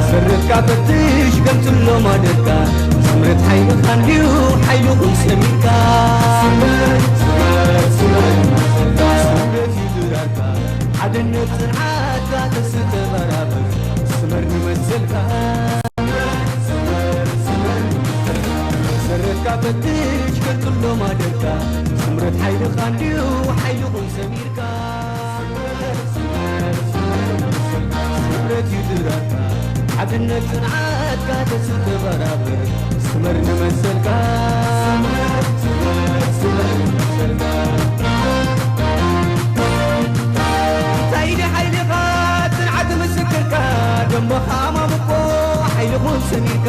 ስረትካ ፈትሽ ገምትሎ ማደርካ ስምረት ሓይልኻ እንድዩ ሓይልኹም ሰሚርካ ስምረት እዩ ድራርካ ሓድነት ጽንዓትካ ተስተባራብር ስመር ንመሰልካ ሰረትካ ፈትሽ ገርጥሎ ማደርካ ስምረት ሓይልኻ እንድዩ ሓይልኹም ሰሚርካ ስምረት እዩ ድራርካ ሓድነት ጽንዓትካ ተስተባራብር ስመር ንመሰልካ እንታይ ድዩ ሓይልኻ ጽንዓት ምስክርካ ደሞኻ ማሙቆ ሓይልኹም ሰሚርካ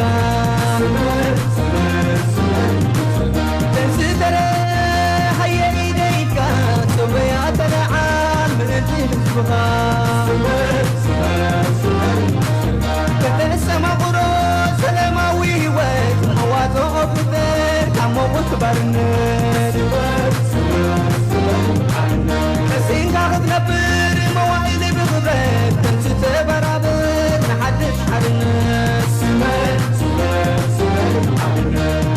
ተዝተረ ሃየ ኢደይካ ጸወያ ተለዓል ምእንቲ ህዝብኻ ከተሰማቕሮ ሰላማዊ ህይወት መዋጽኦ ፍጠር ካብ መቑት ነብር መዋእል ብኽብረት ተንስ ተበራበር ንሓድሽ ሓርነት። ስመር፣ ስመር፣ ስመር ንሓርነት።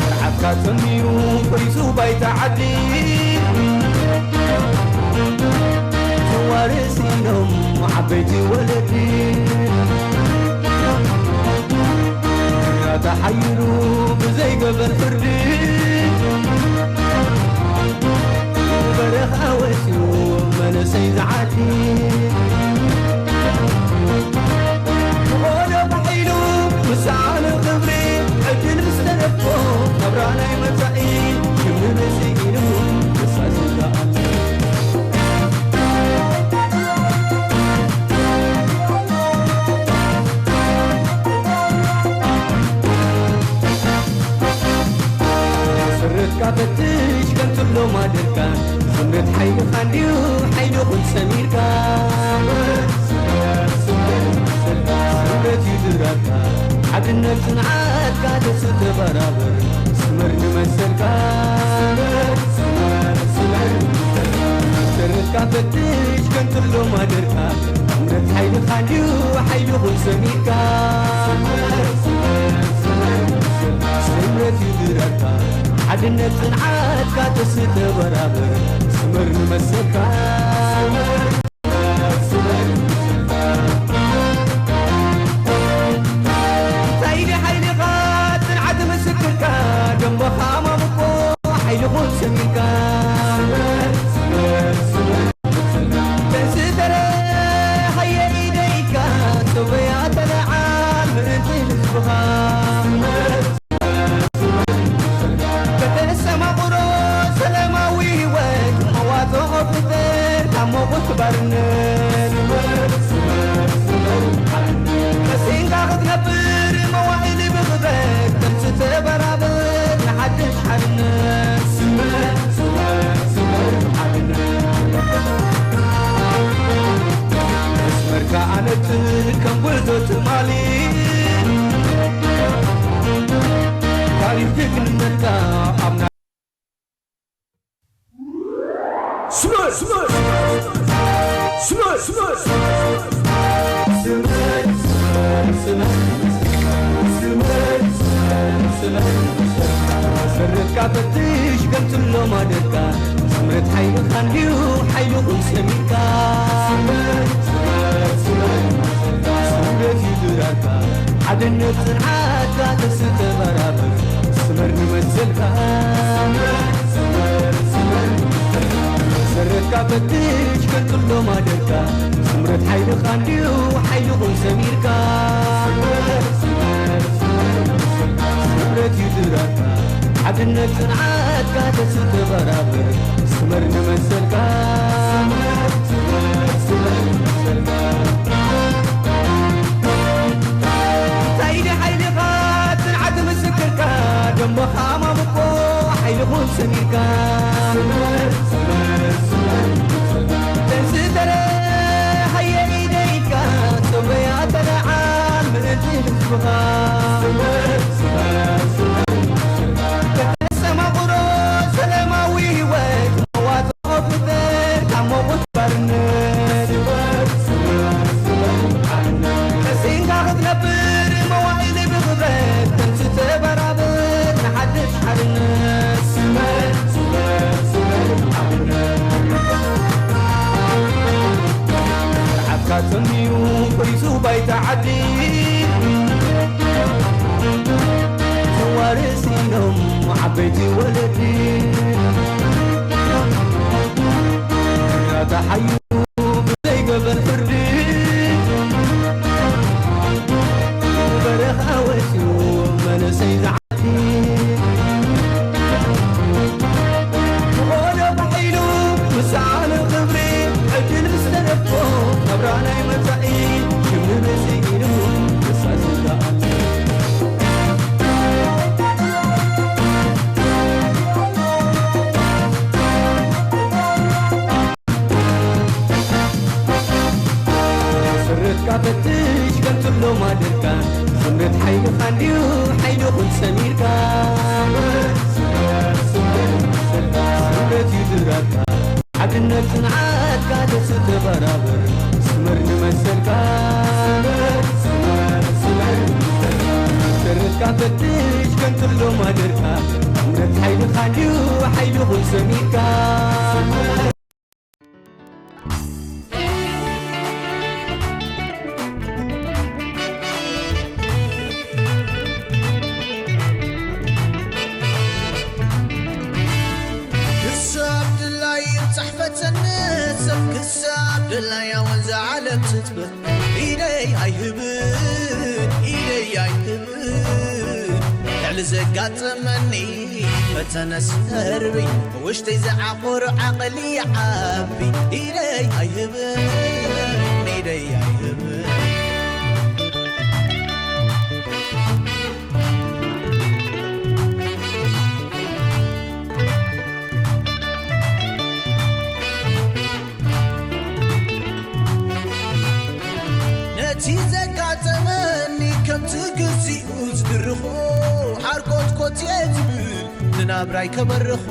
ስርዓትካ ጸሚዩ ፈሪሱ ባይታ ዓዲ። ተዋርስ ኢሎም ዓበይቲ ወለዲ። ተሓይሉ ብዘይገበር ፍርዲ በረኻ ወፂኡ መንእሰይ ዝዓዲ። ዝኾነ ባዕሉ ምስዓኑ ክብሪ ዕድል ምስ ተረፎ ናብራ ናይ መጻኢ ክምንስ ኢሉ ንሳ ዝከኣል። ስርትካ ፈትሽ ከምትሎ ማደርካ ስምረት ሓይልኻ እንድዩ ሓይሊ ኹን ሰሚርካ ስምረት እዩ ድራርካ ሓድነት ጽንዓትካ ተስተባራበር ስመር ንመሰልካ ስርትካ ፈትሽ ከምትሎ ማደርካ ስምረት ሓይልኻ እንድዩ ሓይሊ ኹን ሰሚርካ ስምረት እዩ ድራርካ ሓድነት ጽንዓትካ ተስተበራበር ስመር ንመሰልካ እንታይ ድዩ ሓይልኻ ጽንዓት ምስክርካ ደንበኻ ማሙቆ ሓይሊ ኹን ሰሚርካ ተንስእ ተረ ሃየ ኢደይካ ሰበያ ተለዓል ምእንቲ ህዝብኻ ከተሰማቕሮ ሰላማዊ ህይወት መዋፅኦ ፍጠር ካብ ሞቑት ባርነት ቀሲንካ ክትነብር መዋእል ብኽብረት ከምዚ ተበራበር ንሓድሽ ሓርነት መስመርካ ኣነጽር ከም ጉዕዞ ትማሊ ታሪኽ ጅግንነትካ ኣብ ስርትካ ፈትሽ ገምጽሎ ማደርካ ስምረት ሓይልኻ እንድዩ ሓይልኹም ሰሚርካ ስምረት እዩ ድራርካ ሓድነት ጽንዓትካ ተስተባራብር ስመር ንመሰልካ ሰረትካ ፈትሽ ቀጽሎ ማደርካ ስምረት ሓይልኻ እንድዩ ሓይልኹም ሰሚርካ ስምረት እዩ ድራርካ ሓድነት ጽንዓትካ ተስተባራብር ስመር ንመሰልካ እንታይ ድዩ ሓይልኻ ጽንዓት ምስክርካ ደንበኻ ማሙቆ ሓይልኹም ሰሚርካ ተንስእ ተረ ሃየ ኢደይካ ሰበያ ተለዓል ምእንቲ ህዝብኻ ከተስተማቕሮ ሰላማዊ ህይወት መዋጽኦ ፍጠር ካብ ሞቑት ባርነት ቀሲንካ ክትነብር መዋእል ብኽብረት ተንስእ ተበራበር ንሓድሽ ሓርነት ስርዓትካ ጸሚዩ ፈሪሱ ባይታ ዓዲ ተዋርስ ኢሎም ዓበይቲ ወለዲ ተሓዩ ብዘይገበር ፍርዲ በረኻ ወፂኡ መንእሰይ ዝዓዲ ዝኾነ ባዕሉ ምስዓኑ ክብሪ ዕድል ምስ ተረፎ ናብራ ናይ መጻኢ ሽም ንርእሲ ኢሉ ንሳ ዝከኣል ሓድነት ጽንዓትካ ተሰተባራበር፣ ስመር ንመሰልካ፣ ስመር፣ ስመር፣ ስመር ንመሰልካ። መሰረትካ ፈትሽ፣ ገንጽሎ ማደርካ፣ እምነት ሓይልኻ እንድዩ፣ ሓይሊ ኹን ሰሚርካ። ክሳብ ድላይ ይብጻሕ ፈተነ ሰብ፣ ክሳብ ድላይ ኣወንዛ ዓለም ትጥበብ። ኢደይ ኣይህብን፣ ኢደይ ኣይህብን፣ ልዕሊ ዘጋጠመኒ ፈተነ ሰርቢ፣ ውሽጠይ ዝዓኾሮ ዓቕሊ ይዓቢ። ኢደይ ኣይህብን፣ ኢደይ ኣይህብን። ነቲ ዘጋጠመኒ ከምቲ ግዚኡ ዝድርኾ፣ ሓርኮትኮት እየ ዝብል ንናብራይ ከበርኾ።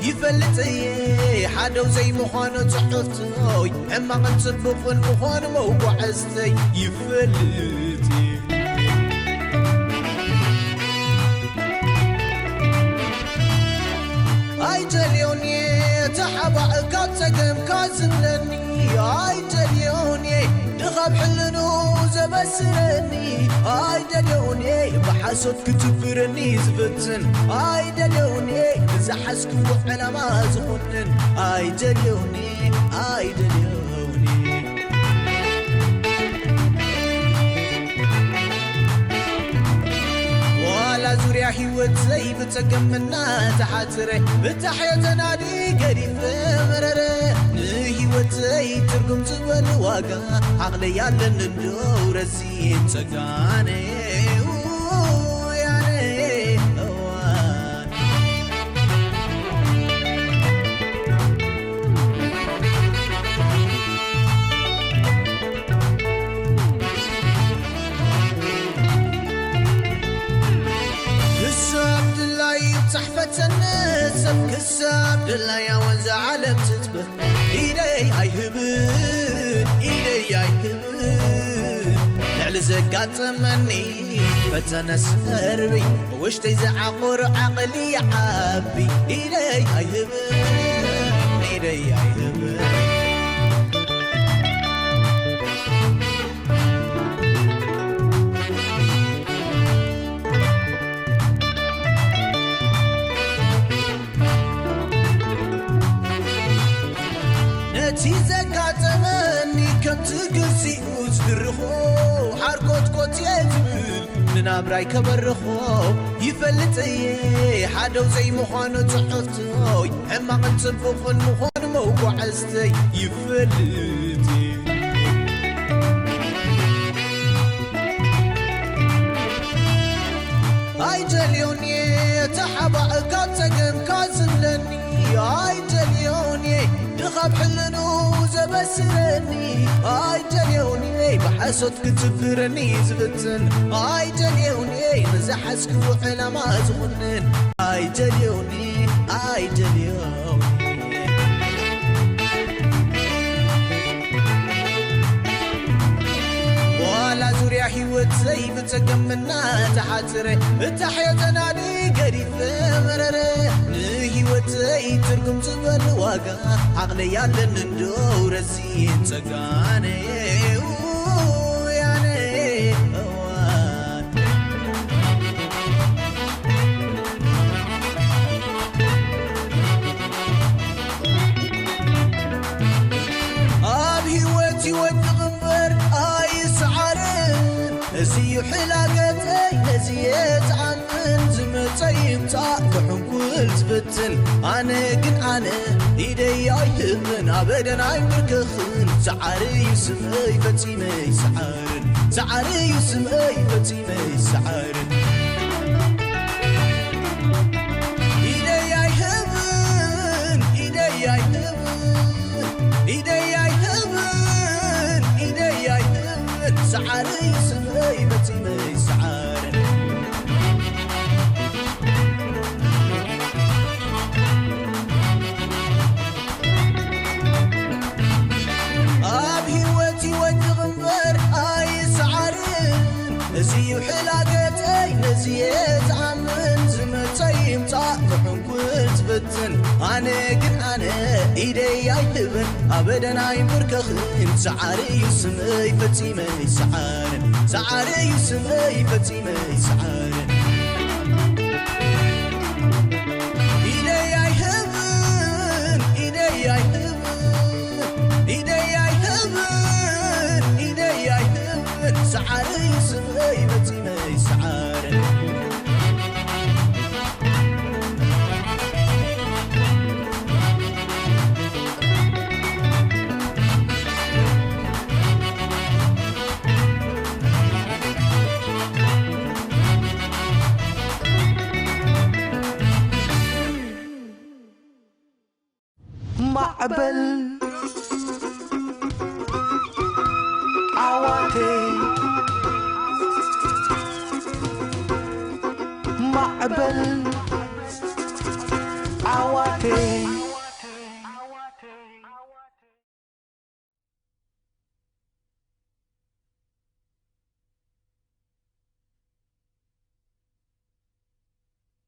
ይፈልጥ እየ ሓደው ዘይምዃኑ ጽሑፍቶይ፣ ሕማቕን ጽቡቕን ምዃኑ መጓዕዝተይ ይፈልጥ እየ። ኣይደልዮን እየ ተሓባእ ካብ ጸገምካ ዝብለኒ፣ ኣይደልዮን እየ ድኻብ ሕልኑ ዘበስረኒ፣ ኣይደልዮን እየ ብሓሶት ክትብረኒ ዝፍትን፣ ኣይደልዮን እየ ንዝሓዝክዎ ዕላማ ዝኾንን፣ ኣይደልዮን እየ፣ ኣይደልዮን እየ። ዋላ ዙርያ ህይወት ዘይብጸገም እናተሓጽረ፣ ብታሕዮ ተናዲ ገዲፈ መረረ። ንህይወተይ ትርጉም ዝበል ዋጋ ዓቕለይ ኣለኒ እንዶ ረዚን ጸጋነ ያነ እዋን። ክሳብ ድላይ ይብጻሕ ፈተነ ሰብ፣ ክሳብ ድላይ ኣወንዛ ዓለም ትጥበብ። ኢደይ ኣይህብን፣ ኢደይ ኣይህብን፣ ልዕሊ ዘጋጠመኒ ፈተነ ሰርቢ፣ ውሽጠይ ዝዓቑር ዓቕሊ ይዓቢ። ኢደይ ኣይህብን፣ ኢደይ ኣይህብን። ነቲ ዘጋጠመኒ ከምቲ ግዚኡ ዝድርኾ፣ ሓርኮትኮት እየ ዝብል ንናብራይ ከበርኾ። ይፈልጥ እየ ሓደው ዘይምዃኑ ጽሑፍቶይ፣ ሕማቕን ጽቡቕን ምዃኑ መጓዕዝተይ ይፈልጥ እየ። ኣይደልዮን እየ ተሓባእ ካብ ጸገምካ ዝብለኒ፣ ኣይደልዮን እየ ድኻብ ሕልኑ ዘበስረኒ፣ ኣይደልዮን እየ ብሓሶት ክትብረኒ ዝፍትን፣ ኣይደልዮን እየ ንዝሓዝክዎ ዕላማ ዝኹንን፣ ኣይደልዮን እየ፣ ኣይደልዮን እየ። ዋላ ዙርያ ህይወት ዘይብጸገም እናተሓጽረ፣ ብታሕዮ ተናዲ ገዲፈ መረረ። ንህይወተይ ትርጉም ዝበል ዋጋ ዓቕለይ ኣለኒ እንዶ ረዚን ጸጋነ ያነ እዋን። ኣብ ህይወት ይወድቕ እምበር ኣይስዓርን። እዚ እዩ ሕላገተይ፣ ነዚ እየ ዝኣምን። ዝመጸ ይምጻእ ክሕንኩል ዝፍትን። ኣነ ግን ኣነ ኢደይ ኣይህብን፣ ኣበደን ኣይምብርከኽን። ሰዓሪ እዩ ስመይ ፈጺመ ይስዓርን። ሰዓሪ እዩ ስመይ ፈጺመ ይስዓርን። ኢደይ ኣይህብን፣ ኢደይ ኣይህብን፣ ኢደይ ኣይህብን፣ ኢደይ ኣይህብን። ሰዓሪ እዩ ስመይ ፈጺመ ይስዓርን። ሕላገተይ ነዚየ ዝኣምን ዝመጸ ይምጻእ ንሕንኩል ዝፍትን ኣነ ግን ኣነ ኢደይ ኣይህብን ኣበደን ኣይምርከኽን ሰዓሪ እዩ ስመይ ፈጺመ ይሰዓርን ሰዓሪ እዩ ስመይ ፈጺመ ይሰዓርን ኢደይ ኣይህብን ኢደይ ኣይህብን ኢደይ ኣይህብን ኢደይ ኣይህብን ሰዓሪ እዩ ስመይ ፈጺመ ይሰዓርን ማዕበል ዓዋተይ ማዕበል ዓዋተይ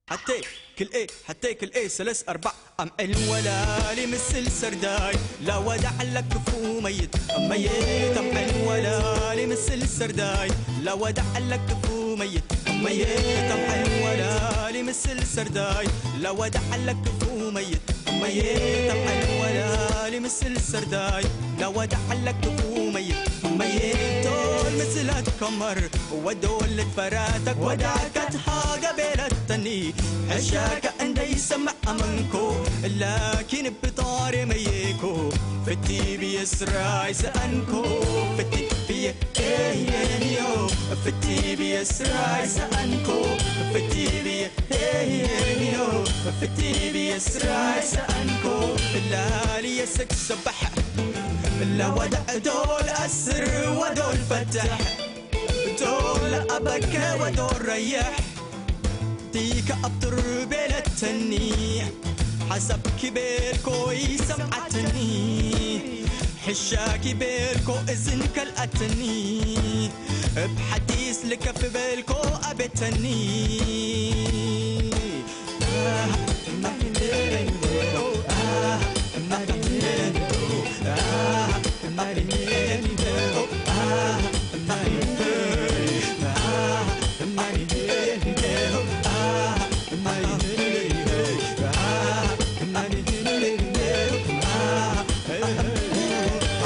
حتى كل ايه حتى كل ايه سلس اربع ام عين ولا لي مثل سرداي لا ودع لك فو ميت ميت ام عين ولا لي مثل سرداي لا ودع لك فو ميت ميت ام عين ولا لي مثل سرداي لا ودع لك فو ميت ميت ام عين ولا لي مثل سرداي لا ودع لك فو ميت ميت دول مثلك كمر ودول ፈራተክ ወዳከት ሃገ ቤለተኒ ሕሻከ እንደይሰምዕ ኣመንኮ ላኪን ብጣሬ መየኮ ፍቲ ብየ ስራይ ሰኣንኮ ፍቲ ብየ ኤየንዮ ፍቲ ብየ ስራይ ሰኣንኮ ፍቲ ብየ ኤየንዮ ፍቲ ብየ ስራይ ሰኣንኮ ላልየ ስክ ሰባሕ ለወድዕ ዶል ኣስር ወዶል ፈትሕ ዶል ኣበከ ወዶል ረይሕ ዲከ ኣብጥር ቤለተኒ ሓሳብኪ ቤልኮ ይሰምዓትኒ ሕሻኪ ቤልኮ እዝን ከልኣትኒ እብ ሓዲስ ልከፍ ቤልኮ ኣቤተኒ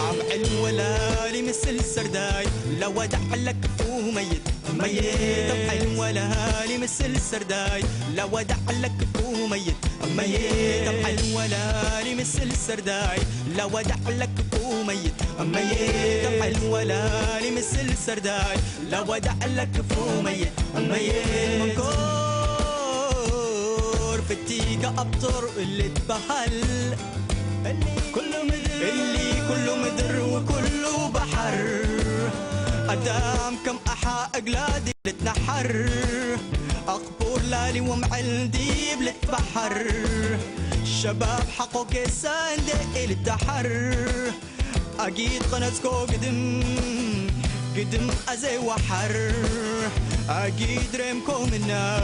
عم عين ولا لي مثل سرداي لو ودع لك فو ميت ميت طبعا ولا لي مثل سرداي لا ودع لك فو ميت ميت طبعا ولا لي مثل سرداي لا ودع لك فو ميت ميت طبعا ولا لي مثل سرداي لا ودع لك فو ميت ميت منكور فتيك أبطر اللي تبهل اللي كله مدر وكله بحر أدام كم أحا أقلادي لتنحر أقبور لالي ومعلدي بلتبحر شباب حقو كيسان دي لتحر أجيد قناتكو قدم قدم أزي وحر أجيد ريمكو منا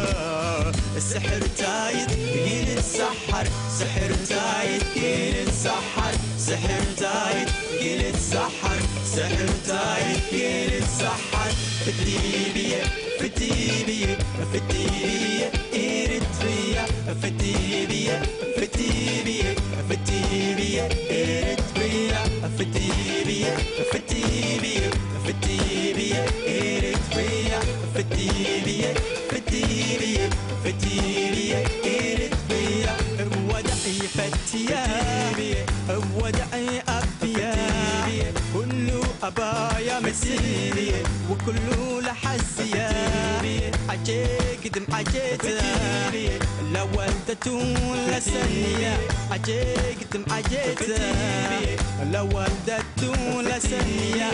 السحر تايد يلتسحر سحر تايد يلتسحر سحر تايد يلتسحر سحر تايد يلتسحر فتي بيه فتي بيه فتي بيه إريتريا فتي بيه فتي بيه فتي بيه إريتريا فتي بيه فتي بيه فتي بيه إريتريا فتي بيه فتي بيه فتي بيه إريتريا ودعي فتيا ودعي أبيا كل أبايا مسيري وكل لحسيا عجيك دم عجيت لو ولدت ولا سنيا عجيك دم عجيت لو ولدت ولا سنيا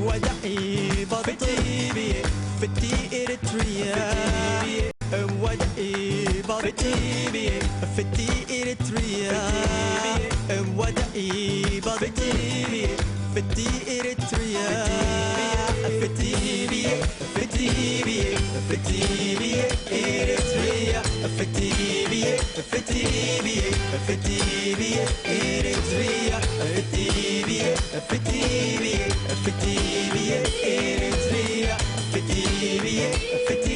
ودعي بطيبي فتي إريتريا ودعي بطيبي فتي إريتريا ودعي بطيبي ፍቲ ኤሪትሪያ፣ ፍቲ ብየ፣ ፍቲ ብየ፣ ፍቲ ብየ ኤሪትሪያ፣ ፍቲ ብየ፣ ፍቲ ብየ፣ ፍቲ ብየ ኤሪትሪያ፣ ፍቲ ብየ፣ ፍቲ ብየ፣ ፍቲ ብየ ኤሪትሪያ፣ ፍቲ ብየ፣ ፍቲ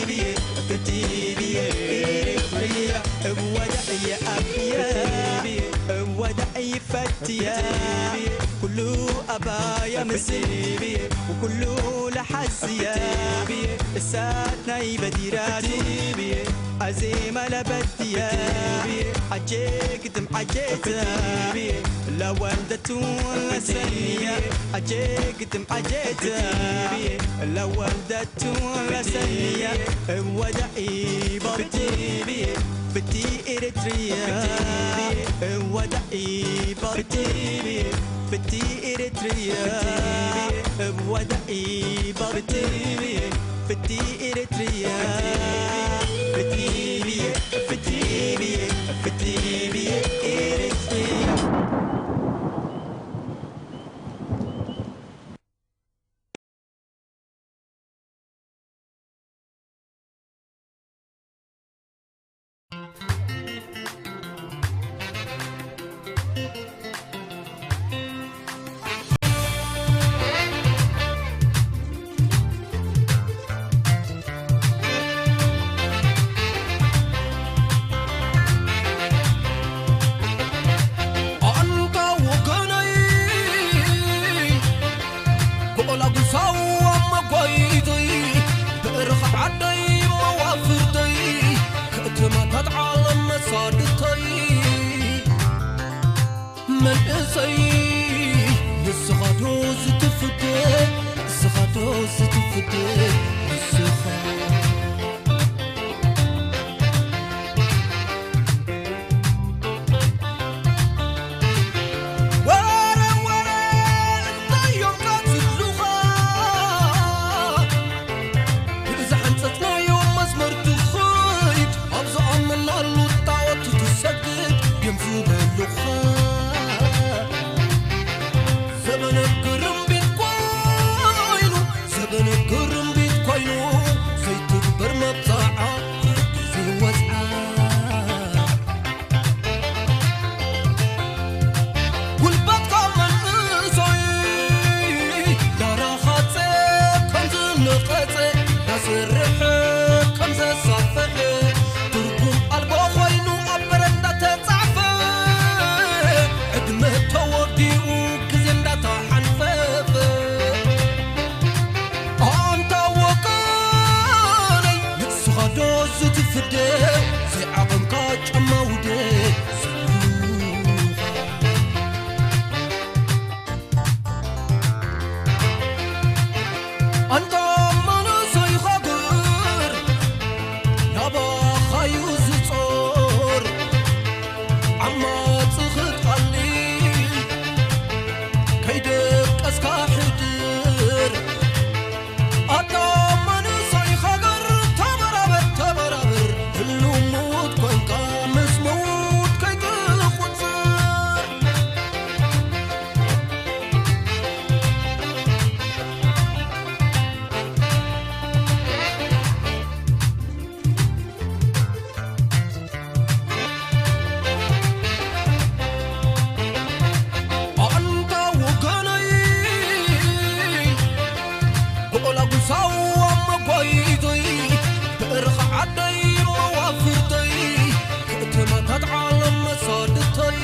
ብየ፣ ፍቲ ብየ ኤሪትሪያ፣ እወዳእየ ኣብየ፣ እወዳእየ ፈትየ፣ ኩሉ ኣባያ ምስል፣ ኩሉ ለሓስየ፣ እሳት ናይ በዲራት፣ ኣዜማ ለበድየ፣ ዓጀ ግጥም ዓጀተ፣ ለወልደቱ ለሰንየ፣ ዓጀ ግጥም ዓጀተ፣ ለወልደቱ ለሰንየ፣ እወዳኢ ባብቲ፣ ፍቲ ኤሪትሪያ፣ እወዳኢ ባብቲ፣ ፍቲ ኤሪትሪያ፣ እወዳኢ ባብቲ፣ ፍቲ ኤሪትሪያ፣ ፍቲ ብየ፣ ፍቲ ብየ፣ ፍቲ ብየ ኤሪትሪያ። ኣንታ ወገነይ፣ ብቆላጉሳው ኣብ መጓይቶይ፣ ብእርኻ ዓደይ መዋፍርተይ፣ ከተማታት ዓለም መሳድተይ። መንእሰይ ንስኻ ዶ ዝትፍደ፣ ንስኻ ዶ ዝትፍደ፣ ንስኻ። ወረ ወረ እንታይ እዮም ቀትሉኻ? ብዝሓንጸጽናዮ መስመር ትኸይድ፣ ኣብ ዝኣመንናሉ ጣዖት ትሰግድ ድዮም ዝበሉኻ። ዘበነ ግርምቢት ኮይኑ፣ ዘበነ ግርምቢት ኮይኑ፣ ዘይትግበር መብጽዓ ግዜ ወጽዓ። ጉልበትካ መንእሰይ ዳራኻጸ ከም ዝነቐጸ፣ ዳሰርሐ ከም ዘሳፍሐ፣ ትርጉም ኣልቦ ኾይኑ ኣብ በረንዳ ተጻሕፈ። ዕድመ ተወዲኡ ግዜ እንዳተሓንፈፈ። ኣንታ ወገነይ፣ ንስኻ ዶ ዝትፍደ፣ ዘይዓቐንካ ጫማ ውደ ዝብሉኻ። ኣንታ መንእሰይ ሃገር፣ ናባኻዩ ዝጾር። ዓማጺ ክትቐልል ከይደቀስካ ሕድር። ኣታ መንእሰይ ሃገር ተበራበር፣ ተበራበር። ህሉው ምዉት ኮንካ ምስ ምዉት ከይትቑጸር። ኣንታ ወገነይ፣ ብቆላጉሳው ኣብ መጓይቶይ፣ ብእርኻ ዓደይ መዋፍርተይ፣ ከተማታት ዓለም መሳድተይ።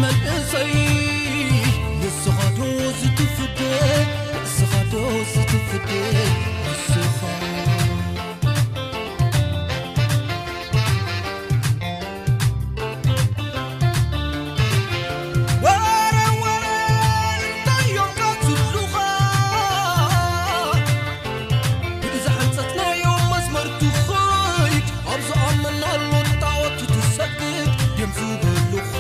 መንእሰይ፣ ንስኻ ዶ ዝትፍደ፣ ንስኻ ዶ ዝትፍደ፣ ንስኻ። ወረ፣ ወረ፣ እንታይ እዮም ቀትሉኻ? ብዝሓንጸጽናዮ መስመር ትኸይድ፣ ኣብ ዝኣመንናሉ ጣዖት ትሰግድ ድዮም ዝበሉኻ።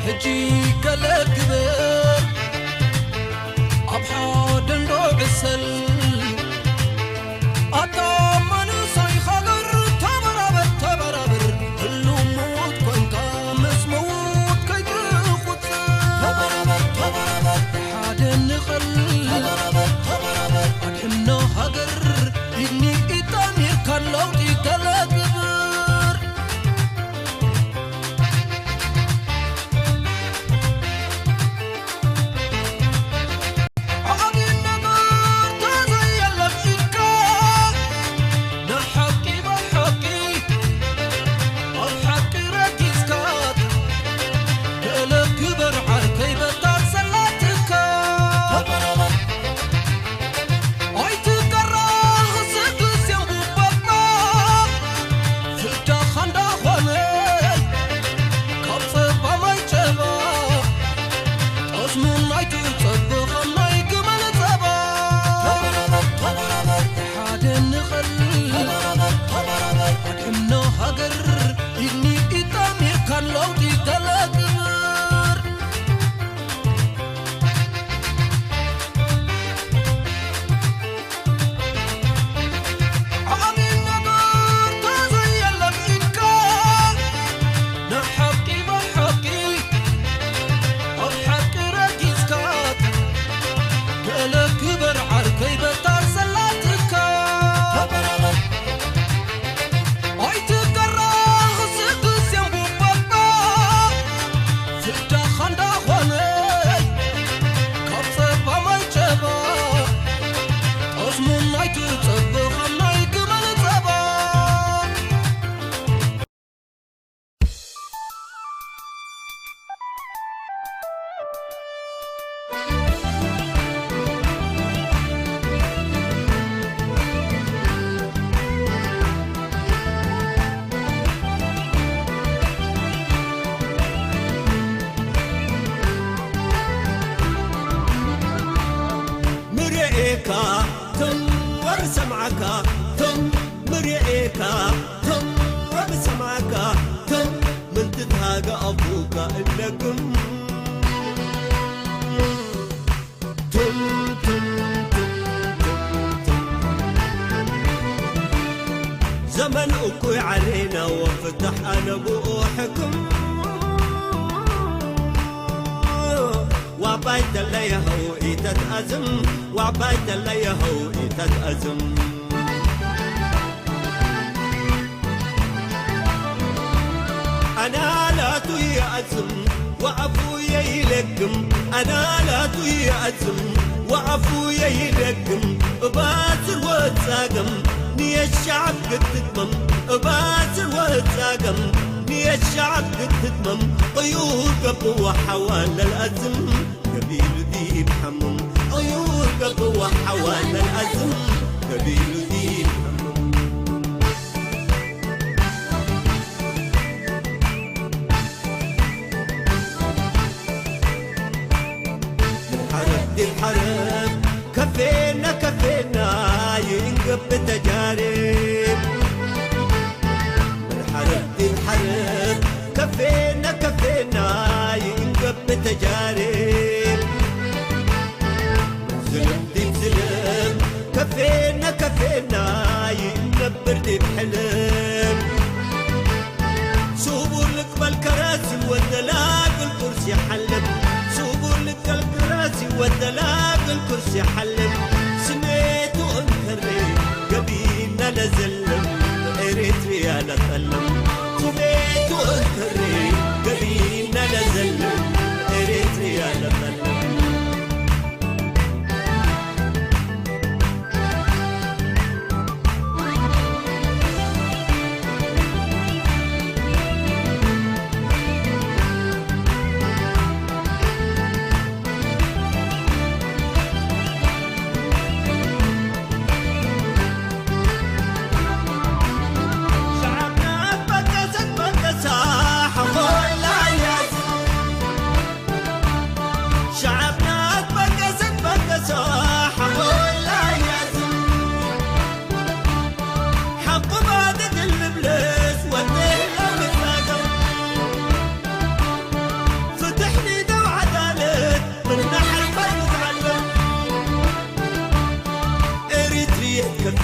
ሕጂ ገለ ግበር ኣብ ሓደ እንዶ ዕሰል ኣታ መንእሰይ ሃገር ተበራበር ተበራበር ህልው ምዉት ኮንካ ምስ ምዉት ከይትቑጸር ተበራበር ተበራበር ሓደ ንቐል ተበራበር ተበራበር ኣድሕኖ ሃገር ኢድኒ ኢጣሚርካ ለውጢ ገለ ግብር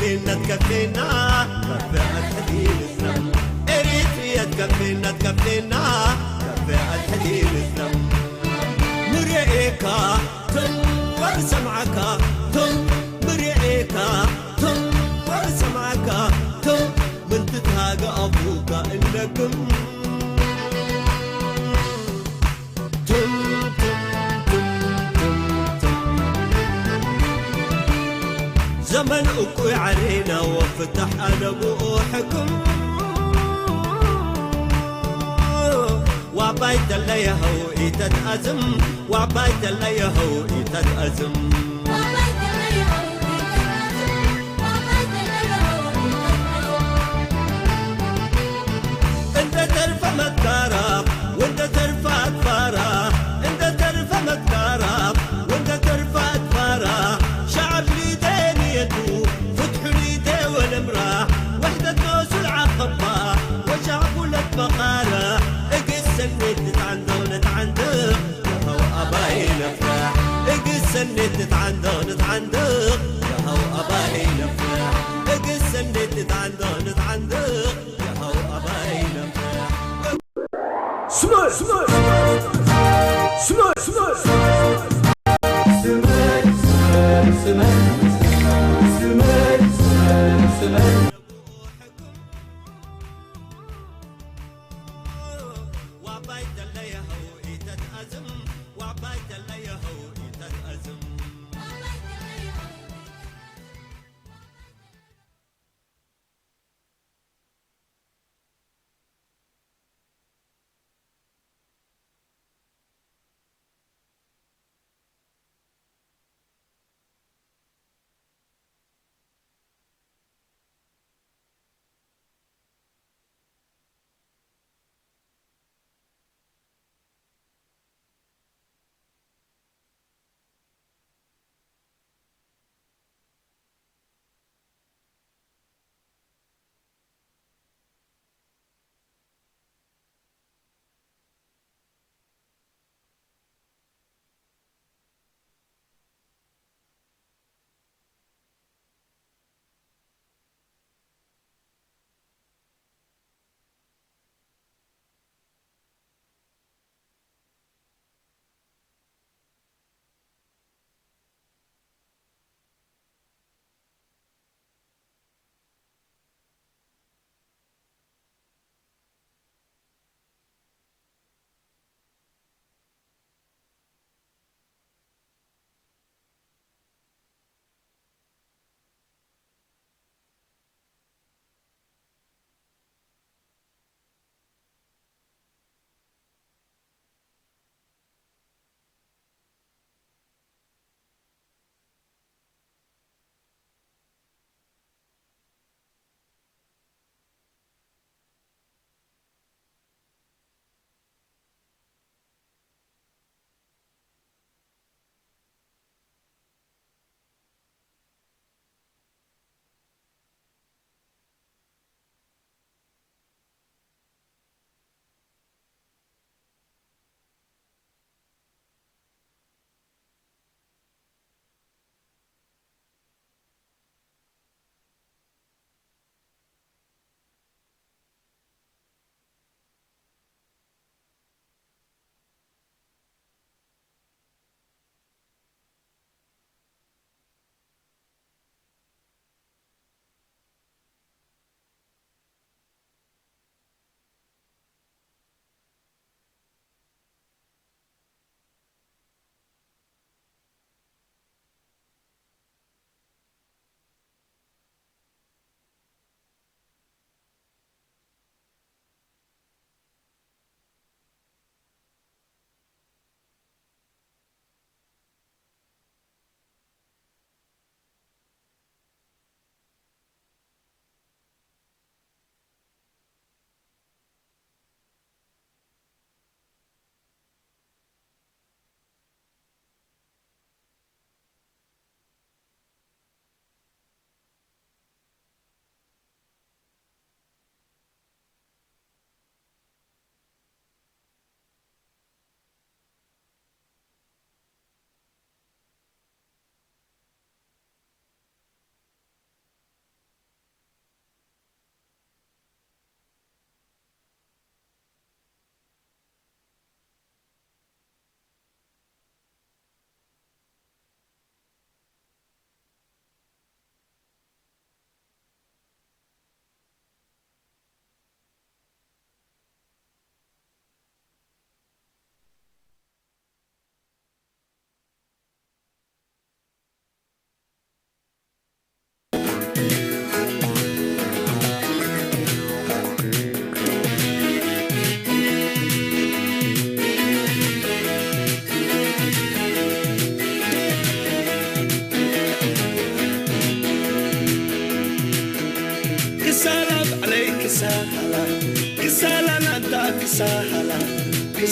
ከፌና ከፌ ኣትሕቲ ንስለም ኤሪትርያ ከፌና ከፌና ከፌ ኣትሕቲ ንስለም ንርእየካ ቶም ወንሰምዓካ ቶም ንርእየካ ቶም ወንሰምዓካ ቶም ምንትትሃገ ኣፉካ እለክም ትም፣ ትም፣ ትም፣ ትም፣ ትም። ዘመን እኩይ ዓሬና ወፍታሕ ኣለብኡ ሕክም። ዋባይ ተለየኸው ኢተትኣዝም፣ ዋባይ ተለየኸው ኢተትኣዝም። እንደ ተርፈ መትካራ ወንደ ተርፈ ኣትፋራ እንደ ተርፈ መትካራ ወንደ ተርፈ ኣትፋራ ሻዕብ ሊደ ንየቱ ፍትሑ ሊደ ወለምራ ወሕደት ኖሱል ዓኸባ ወሻዕቡለት በኻራ እግሰን ንትትዓንዶ ንትዓንዶ የኸው ኣባይ ነፍራሕ እግሰን ንትትዓንዶ ንትዓንዶ የኸው ኣባይ ነፍራሕ እግሰን ንትትዓንዶ ንትዓንዶ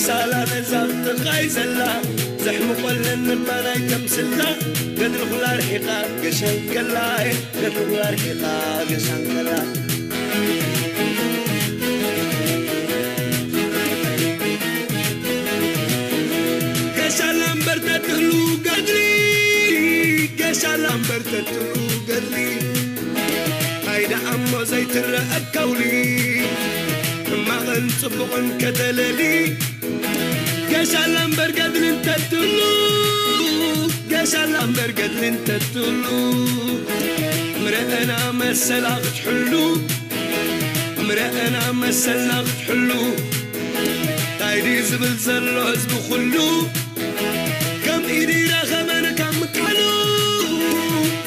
ሳላ ነዛ ጥቓይ ዘላ ዘሕምቖለን እባ ናይ ተምስላ ገድሊ ኩላ ርሒቓ ገሻን ከላ ገድሊ ኩላ ርሒቓ ገሻን ከላ ገሻላ እምበር ተትህሉ ገድሊ ገሻላ እምበር ተትህሉ ገድሊ እንታይ ደኣ እሞ ዘይትረአ ከውሊ ሕማቕን ጽቡቕን ከተለሊ ገሻላ እምበር ገድሊ እንተትሉ ገሻላ እምበር ገድሊ እንተትሉ ምረአና መሰላ ክትሕሉ ምረአና መሰልና ክትሕሉ እንታይ ድዩ ዝብል ዘሎ ህዝቢ ኩሉ ከም ኢድ ይረኸበን ካብ ምካኑ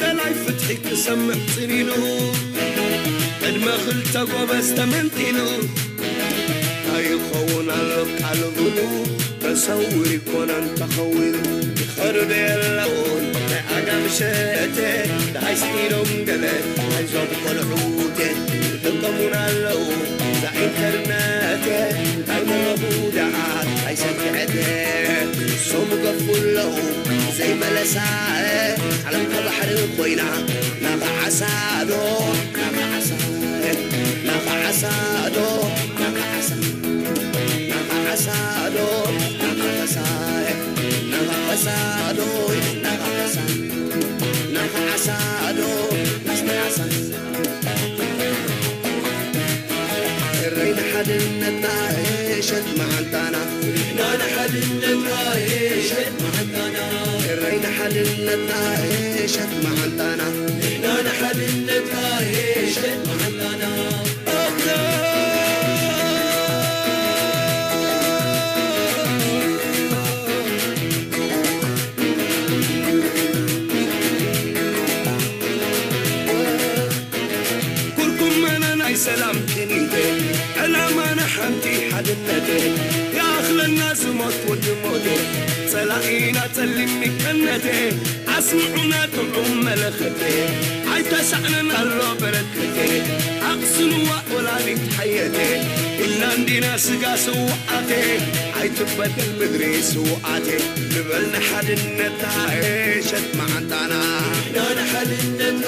ደላይ ፍትሒ ክሰምዕ ጽኒኑ ዕድመ ክልተ ጎበዝ ተመንጢሉ ኣይኸውን ኣሎ ቃል ብሉ ተሰውር ይኮነን ተኸዊሉ ይኸዱ ዶ የለውን ናይ ዓጋም ሸተ ደሃይ ስኢኖም ገለ ናይዞም ቆልዑቴ ይጥቀሙን ኣለዉ እዛ ኢንተርነቴ እንታይ መረቡ ደኣ ኣይሰግዐቴ ሶም ገፉ ኣለዉ ዘይመለሳ ዓለም ከባሕሪ ኮይና ናኻ ዓሳ ዶ ናኻ ዓሳ ናኻ ዓሳ ዶ ናኻ ዓሳ ናኻ ዓሳ ዶ ናኻ ዓሳ ናኻ ዓሳ ዶ ናኻ ዓሳ ናኻ ዓሳ ዶ ናኻ ዓሳ እረይ ንሓድነትና እሸት መዓንጣና ንሕና ንሓድነትና እሸት መዓንጣና እረይ ንሓድነትና እሸት መዓንጣና ንሕና ንሓድነትና እሸት መዓንጣና ኩርኩመና ናይ ሰላም ክኒተ ዕላማና ሓንቲ ሓድነተ ይኣኽለና ዝሞት ወዲ ሞተ ጸላኢና ጸሊም ሚቀነተ ኣስምዑና ጥዑም መለኸተ ኣይተሳዕነን ኣሎ በረከተ ኣቕስንዋ ወላዲት ሓየተ ኢልና እንዲና ስጋ ስውዓተ ኣይትበደል ምድሪ ስውዓተ ንበል ንሓድነትና ሸት መዓንጣና ንሕና ንሓድነትና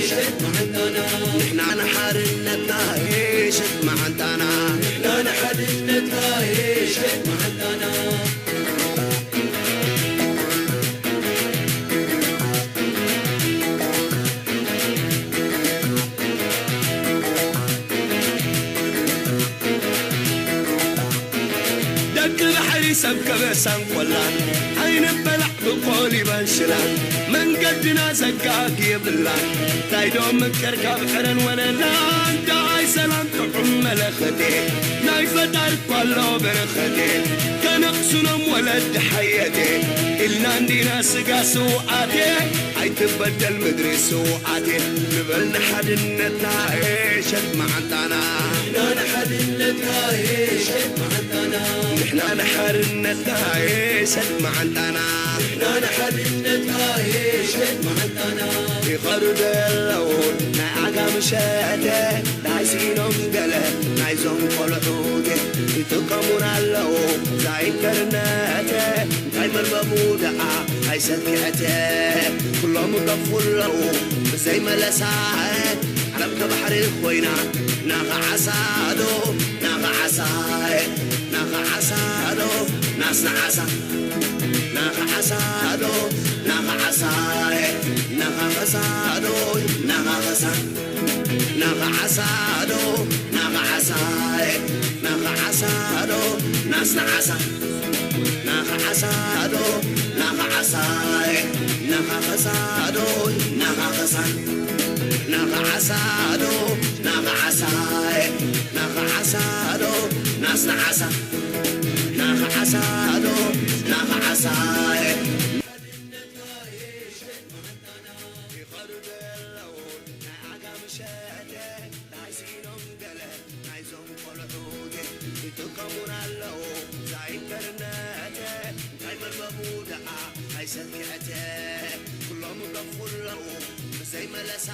ሸት መዓንጣና ንሕና ንሓድነትና ሸት መዓንጣና ንሕና ንሓድነትና ሸት መዓንጣና ደቂ ባሕሪ ሰብ ከበሳን ቆላን ኣይንበላዕ ብቆሊባን ሽላን መንገድና ዘጋግ የብላን እንታይ ዶ ምቅር ካብ ዕረን ወለላን ደኣይ ሰላም ጥዑም መለኸቴ ናይ ፈጣር ኳሎ በረኸቴ ከነቕስኖም ወለድ ሓየቴ ኢልና እንዲና ስጋ ስውኣቴ ኣይትበደል ምድሪ ስውኣቴ ንበል ንሓድነትና ሸት መዓንጣና ንሕና ንሓድነትና ሸት መዓንጣና ንሕና ንሓድነትና ሸት መዓንጣና ንሕና ንሓድነትና ሸት መዓንጣና ይኸዱ ዘለዉ ናይ ዓጋም ሸተ ናይ ስኢኖም ገለ ናይዞም ቆልዑቴ ይጥቀሙን ኣለዉ እዛ ኢንተርነተ እንታይ መርበቡ ደኣ ኣይሰኪዐተ ኩሎም ይገፉ ኣለዉ ብዘይ መለሳ ዓለም ከባሕሪ ኮይና ናኻ ዓሳ ዶ ናኻ ዓሳ ናኻ ዓሳ ዶ ናስና ዓሳ ናኻ ዓሳ ዶ ናኻ ዓሳ ናኻ ኸሳ ዶ ናኻ ኸሳ ናኻ ዓሳ ዶ ናኻ ዓሳ ናኻ ዓሳ ዶ ናስና ዓሳ ናኻ ዓሳ ዶ ናኻ ዓሳ ናኻ ኸሳ ዶ ናኻ ኸሳ ናኻ ዓሳ ዶ ናኻ ዓሳ ናኻ ዓሳ ዶ ናስና ዓሳ ናኻ ዓሳ ዶ ናኻ ዓሳ ናይዞም ቆልዑ ይጥቀሙን ኣለዉ እዛ ኢንተርነተ እንታይ መርበቡ ደኣ ኣይሰኪዐተ ኩሎም ይገፉ ኣለዉ ብዘይ መለሳ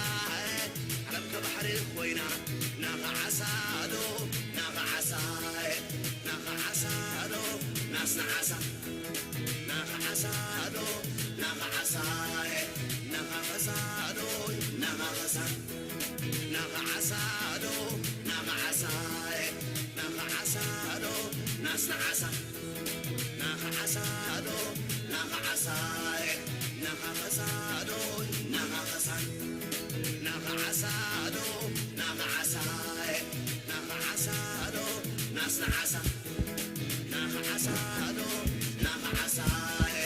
ዓለም ከባሕሪ ኮይና ናኻ ዓሳ ዶ ናኻ ዓሳ ናኻ ዓሳ ዶ ናስና ዓሳ፣ ናኻ ዓሳ ዶ፣ ናኻ ዓሳ፣ እ፣ ናኻ ዓሳ ዶ፣ ናኻ ዓሳ፣ ናኻ ዓሳ ዶ፣ ናኻ ዓሳ፣ እ፣ ናኻ ዓሳ ዶ ናስና ዓሳ፣ ናኻ ዓሳ ዶ፣ ናኻ ዓሳ፣ እ፣ ናኻ ዓሳ ዶ፣ ናኻ ዓሳ፣ ናኻ ዓሳ ዶ፣ ናኻ ዓሳ፣ እ፣ ናኻ ዓሳ ዶ ናስና ዓሳ፣ ናኻ ዓሳ ዶ፣ ናኻ ዓሳ፣ እ፣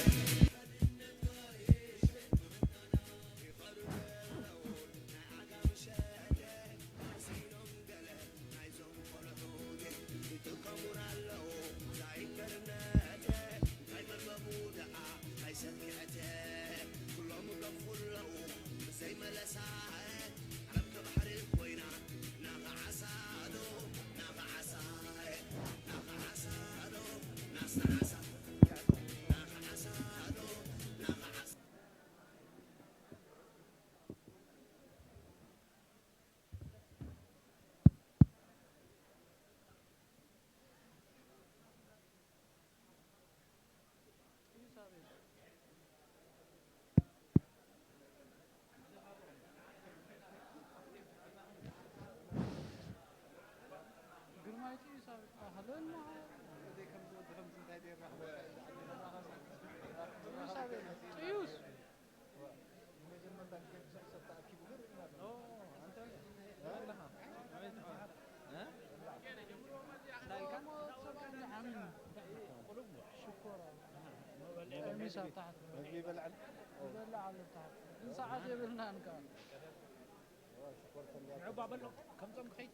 ግርማይ ጥዩ ሳብ ኣህለን መዓል። ጥዩ ሳብ የለን። ጥዩስ። ሽኮር። ቀሚስ ኣብ ታሕቲ። መግቢ ይበልዕ ኣሎ። ይበልዕ ኣሎ ታሕቲ። ግን ሰዓት የብልናን ከኣ። ንዑ እባ በሎ፣ ከምዞም ክኸይድ።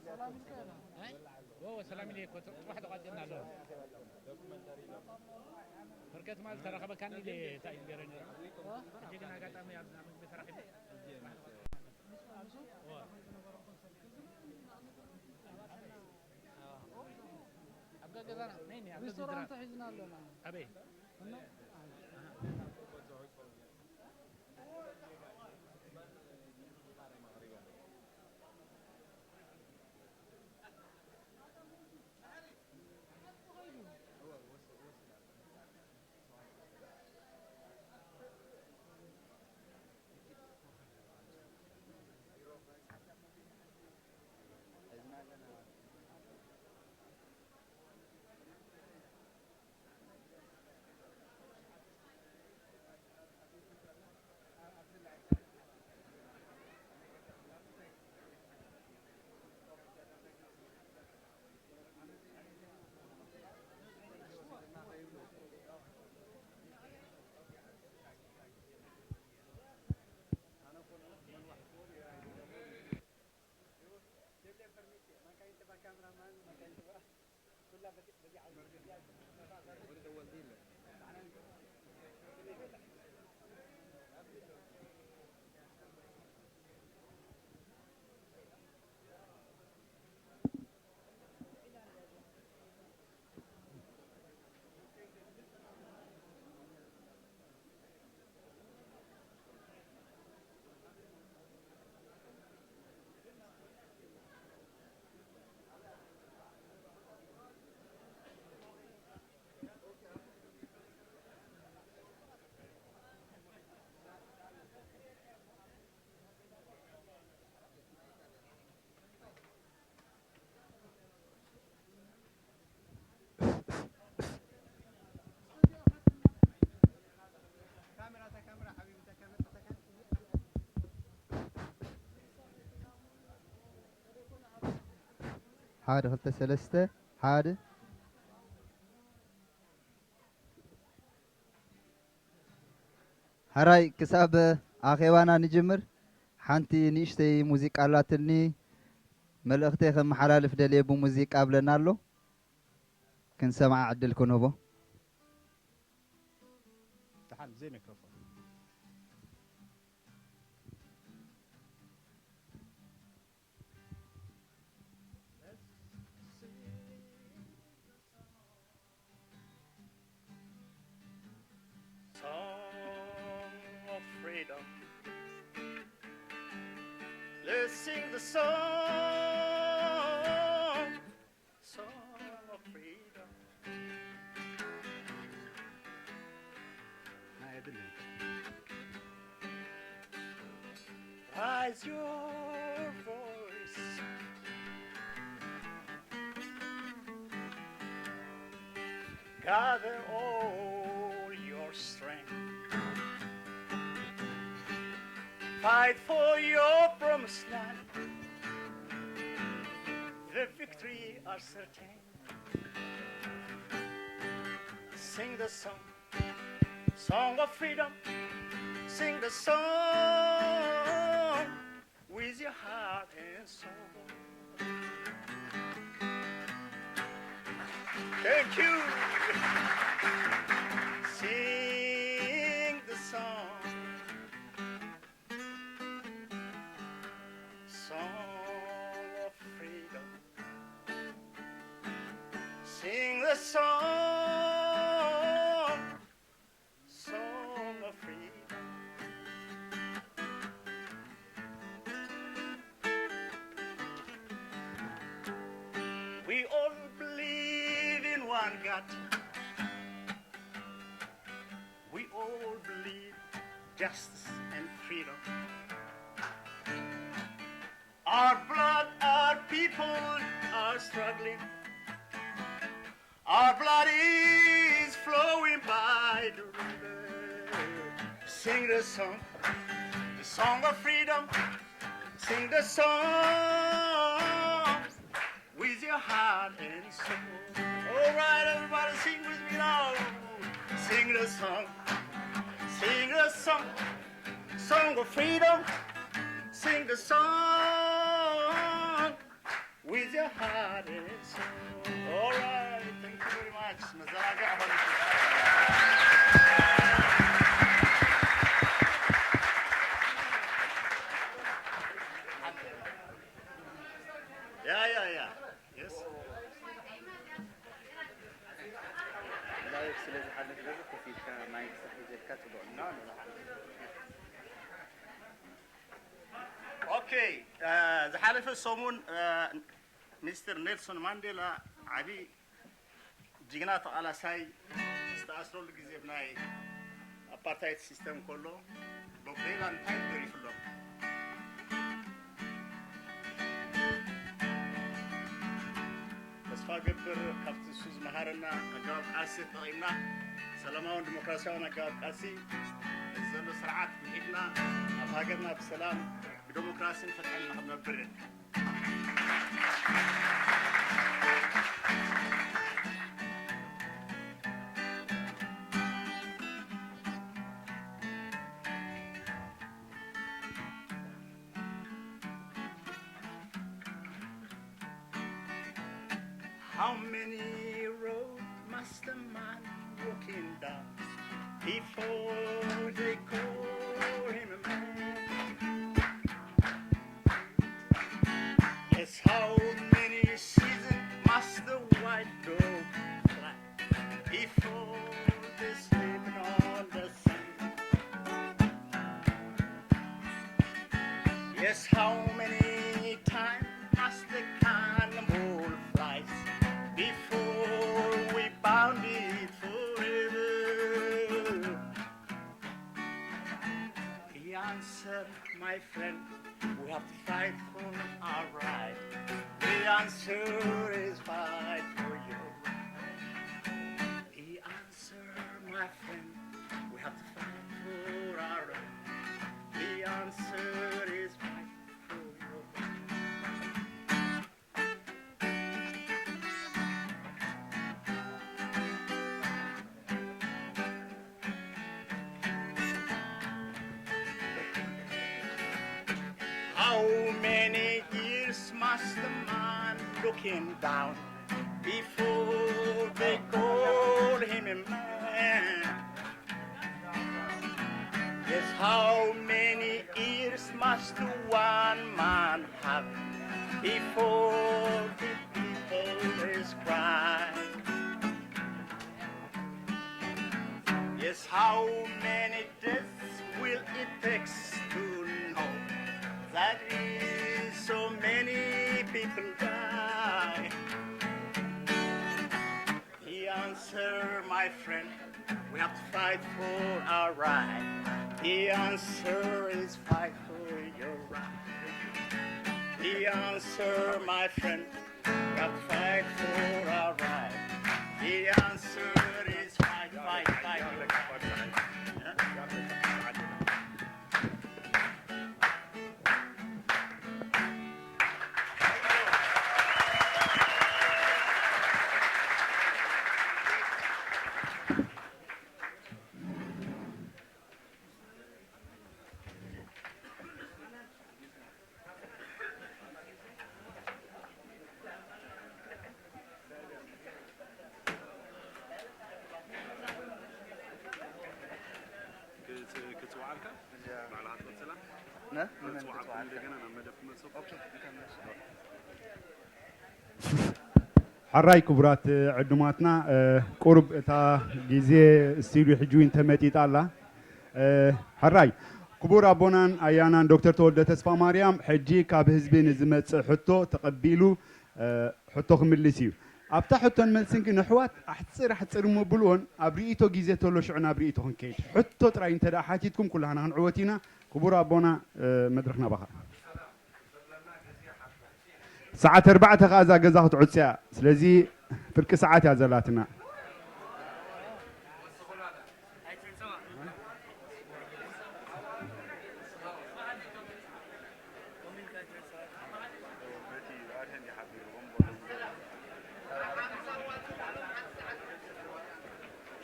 ሰላም ኢልካ ኢና። እ? ዎ፣ ሰላም ኢለ እኮ፣ ጽባሕ ተቋጨና ኣሎ። በርከት ማለት ተረኸበካኒ ኢለ እንታይ ኢሉ ገይረ ነይረ። እ? ሕጂ ግን ኣጋጣሚ ኣብዚ መግቢ ተራኺቡ። ዎ። ኣብ ገዛና፣ ነይ፣ ነይ፣ ኣብ ገዛ ሪስቶራንት ሒዝና ኣለና። ኣበይ? እኖ? ሓደ፣ ክልተ፣ ሰለስተ፣ ሓደ። ሕራይ ክሳብ ኣኼባና ንጅምር፣ ሓንቲ ንእሽተይ ሙዚቃ ኣላትኒ፣ መልእኽተይ ከመሓላልፍ ደልየ ብሙዚቃ ብለና ኣሎ። ክንሰምዓ ዕድል ክንህቦ። ደሓን ብዘይ ማይክሮፎን። Song of freedom. Let's sing the song. Song of As your voice, gather all your strength. Fight for your promised land. The victory are certain. Sing the song, song of freedom. Sing the song with your heart and soul. Thank you. Sing the song, song of freedom. Sing the song, song of freedom. We all believe in one God. We all believe justice and freedom. Our blood, our people are struggling. Our blood is flowing by the river. Sing the song, the song of freedom. Sing the song with your heart and soul. All right, everybody, sing with me now. Sing the song, sing the song, song of freedom. Sing the song with your heart and soul. All right, thank you very much. መዘናግዒ ኾነ። Yeah, yeah, yeah. Yes. Live ስለ ዝሓልፍ ገለ ኮፍ ኢልካ ማይክ ስራሕ ሒዘልካ ጽቡቕ ነው። No, no, no. ኦኬ፣ ዝሓለፈ ሰሙን ሚስተር ኔልሶን ማንዴላ ዓቢ ጅግና ተቓላሳይ ዝተኣስረሉ ግዜ ብናይ ኣፓርታይድ ሲስተም ከሎ ቦብ ዴላን እንታይ ደሪፉ ኣሎ? ተስፋ ገብር ካብቲ እሱ ዝመሃረና ኣገባብ ቃልሲ ተጠቒምና ሰላማውን ዲሞክራሲያውን ኣገባብ ቃልሲ ነዚ ዘሎ ስርዓት ምሒድና ኣብ ሃገርና ብሰላም ብዲሞክራሲን ፍትሕን ንኽንነብር How many road must a man walking down before they call him a man? Yes, how many seasons must the white dog fly before they sleep on the sand? Yes, how many times must the cannonball flies before we bound it forever? The answer, my friend, we have to fight for our right. The answer is fight for your right. The answer, my friend, we have to fight for our right. The answer is fight for your right. How many years must a man looking down before they call him a man? Yes, how many ears must one man have before the people is cry? Yes, how many deaths will it take to know that is so many people die? The answer, my My friend, we have to fight for our right. The answer is fight for your right. The answer, my friend, we have to fight for our right. The answer is fight, fight, fight. ክጽ- ክጽውዓልካ ባዕልኻ ትቐጽላ? ነ? ንመን ክትጽውዓልኩም ክትጽውዓልካ? እንደገና ናብ መደብ ክመልሰኩም። ኦኬ፣ እንተ መልሱ። ሕራይ ክቡራት ዕዱማትና፣ ቁሩብ እታ ግዜ ስቱድዮ ሕጂ እውን ተመጢጣ ኣላ። ሕራይ ክቡር ኣቦናን ኣያናን ዶክተር ተወልደ ተስፋ ማርያም ሕጂ ካብ ህዝቢ ንዝመጽእ ሕቶ ተቐቢሉ ሕቶ ክምልስ እዩ። ኣብታ ሕቶን መልስን ግን ኣሕዋት ኣሕጽር ኣሕጽር እሞ ብልዎን ኣብ ርእይቶ ግዜ ተሎ ሽዑ ናብ ርእይቶ ክንከይድ። ሕቶ ጥራይ እንተ ደኣ ሓቲትኩም ኩላህና ክንዕወት ኢና። ክቡር ኣቦና መድረኽ ናባኻ። ሰዓት ኣርባዕተ ከኣ እዛ ገዛ ክትዕጾ እያ። ስለዚ ፍርቂ ሰዓት እያ ዘላትና።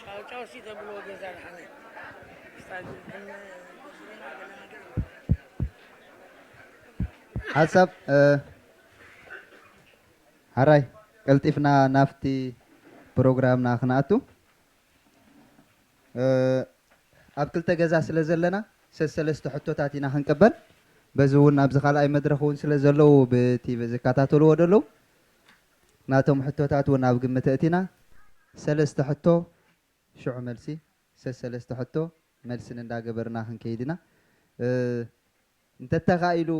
ጫውጫው ሲ ተብሎ ገዛ ድሓነ ሓሳብ እ፣ ሓራይ ቀልጢፍና ናብቲ ፕሮግራምና ክንኣቱ እ፣ ኣብ ክልተ ገዛ ስለ ዘለና ሰሰለስተ ሕቶታት ኢና ክንቅበል። በዚ እውን ኣብዚ ካልኣይ መድረኽ እውን ስለ ዘለዉ ብቲቪ ዝከታተልዎ ዘለዉ ናቶም ሕቶታት እውን ኣብ ግምት ኣእቲና ሰለስተ ሕቶ ሽዑ መልሲ ሰሰለስተ ሕቶ መልስን እንዳገበርና ክንከይድ ኢና። እ፣ እንተተኻኢሉ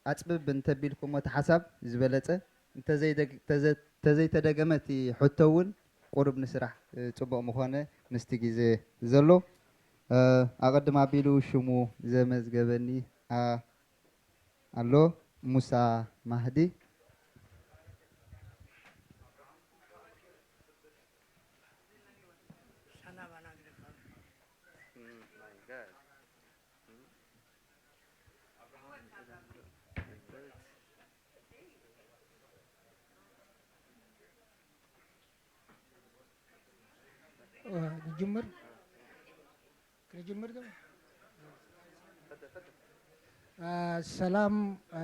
ኣጽብብ እንተቢልኩሞ እቲ ሓሳብ ዝበለጸ፣ እንተዘይደግ-፣ ተዘ-፣ ተዘይተደገመ እቲ ሕቶ እውን ቁሩብ ንስራሕ፣ እ፣ ጽቡቕ ምኾነ ምስቲ ግዜ ዘሎ። እ፣ ኣቐድም ኣቢሉ ሽሙ ዘመዝገበኒ፣ ኣ-፣ ኣሎ ሙሳ ማህዲ። ንጅምር? ክንጅምር ዶ? አ፣ ሰላም፣ አ፣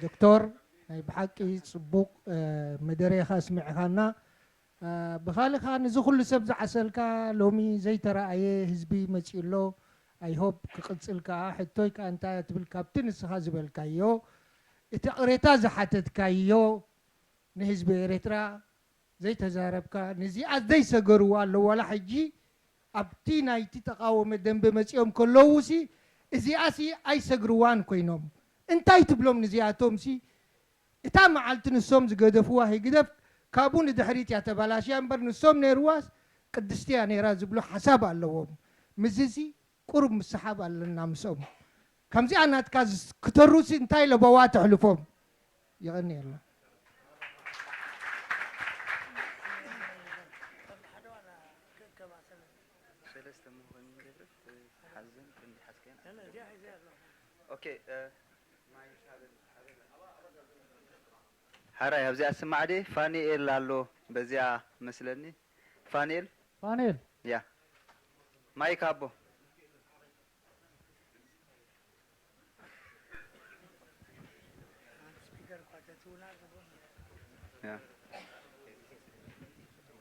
ዶክተር፣ ናይ ብሓቂ ጽቡቕ፣ አ፣ መደረ ኢኻ ኣስሚዕኻና። አ፣ ብኻልእ ኸኣ ነዚ ኩሉ ሰብ ዝዓሰልካ ሎሚ ዘይተራእየ ህዝቢ መጺኡ ኣሎ። I hope ክቕጽል ከኣ። ሕቶይ ከኣ እንታይ እያ ትብል? ካብቲ ንስኻ ዝበልካዮ፣ እቲ ቅሬታ ዝሓተትካዮ ንህዝቢ ኤርትራ ዘይተዛረብካ፣ ነዚኣ ዘይሰገርዋ ኣለዉ። ዋላ ሕጂ ኣብቲ ናይቲ ተቓወመ ደንበ መጺኦም ከለዉሲ እዚኣሲ ኣይሰግርዋን ኮይኖም። እንታይ ትብሎም ንዚኣቶምሲ? እታ መዓልቲ ንሶም ዝገደፍዋ ህግደፍ ካብኡ ንድሕሪት እያ ተባላሽያ እምበር ንሶም ነይርዋስ ቅድስቲ እያ ነይራ ዝብሉ ሓሳብ ኣለዎም። ምስዚ ቁሩብ ምስሓብ ኣለና ምስኦም። ከምዚኣ ናትካ ዝስ-፣ ክተሩሲ እንታይ ለበዋ ተሕልፎም? የቐንየልና። ሰለስተ ምዃን ይገብር፣ ሓዘን ክንዲ ሓዝከን። ኦኬ፣ እ፣ ሓራይ ኣብዚኣ ስማዕ ድየ? ፋኒኤል ኣሎ በዚኣ መስለኒ። ፋኒኤል? ፋኒኤል። ያ። ማይክ ሃቦ። ያ።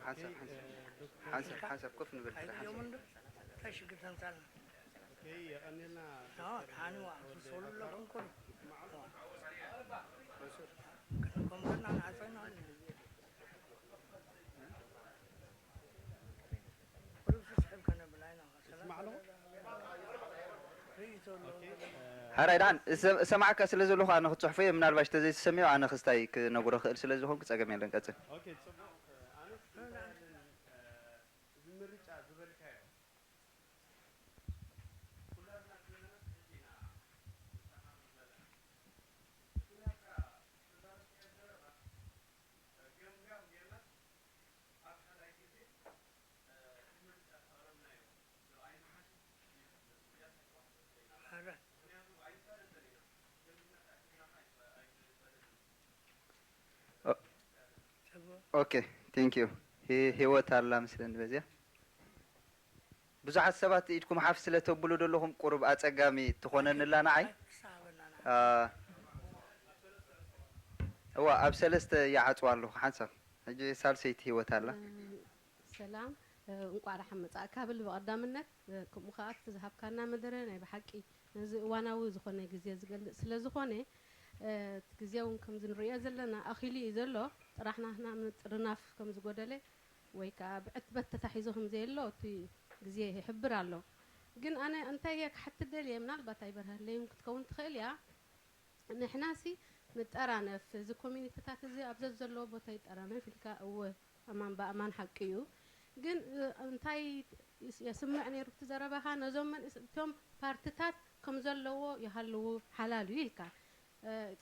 ሓንሳብ፣ ሓንሳብ፣ ሓንሳብ፣ ሓንሳብ ኮፍ ንበል፣ ጥራይ ሓንሳብ። እንታይ ሽግር ተምጻልና? ኦኬ፣ የቐንየልና። ኣዎ፣ ዶክተር፣ ደሓን እዋ፣ ወዲ ትሰውሉ ኣለኹም ኩሉ። ኣዎ። መንሱር። ክንኮምበና ንዓጸና። ኩሉ ስስሕብ ከነብል ኣይና። ይስማዕ ኣለኹ። ርእይቶ ኣለዎ። ኦኬ፣ እ፣ ሓራይ ደሓን፣ እሰ-፣ እሰማዓካ ስለ ዘለኹ ኣነ ክጽሕፎ እየ። ምናልባሽ ተዘይትሰሚዑ ኣነ ክስታይ ክነግሮ ክእል ስለ ዝኾንኩ ጸገም የለን። ቀጽል። ኦኬ፣ ጽቡቕ። ኣነስ Okay, thank you. ሂወት ኣላ ምስለኒ በዚያ። ብዙሓት ሰባት ኢድኩም ሓፍ ስለ ተብሉ ዘለኹም ቁሩብ ኣጸጋሚ ትኾነንላ ንዓይ። እዋ ኣብ ሰለስተ ይዓጽዋ ኣለኹ ሓንሳብ። ሕጂ ሳልሰይቲ ሂወት ኣላ። ሰላም፣ እንቋዕ ደሓን መጻእካ ብል ብቐዳምነት፣ ከምኡ ከኣ እቲ ዝሃብካና መደረ ናይ ብሓቂ ነዚ እዋናዊ ዝኾነ ግዜ ዝገልጽ ስለ ዝኾነ፣ እቲ ግዜ እውን ከምዚ ንርእዮ ዘለና ኣኺሉ እዩ ዘሎ። ጥራሕ ናህና ምጥርናፍ ከም ዝጎደለ ወይ ከኣ ብዕትበት ተታሒዙ ከም ዘየሎ እቲ ግዜ ይሕብር ኣሎ። ግን ኣነ እንታይ እየ ክሓትት ደልየ፣ ምናልባት ኣይበርሃለይን ክትከውን ትኽእል እያ። ንሕናሲ ንጠራነፍ፣ እዚ ኮሚኒቲታት እዚ ኣብ ዘዘለዎ ቦታ ይጠራነፍ ኢልካ፣ እወ፣ ኣማን ብኣማን ሓቂ እዩ። ግን እንታይ የስምዕ ነይሩ እቲ ዘረባኻ፣ ነዞም መንእስ እቶም ፓርትታት ከም ዘለዎ ይሃልዉ ሓላል እዩ ኢልካ።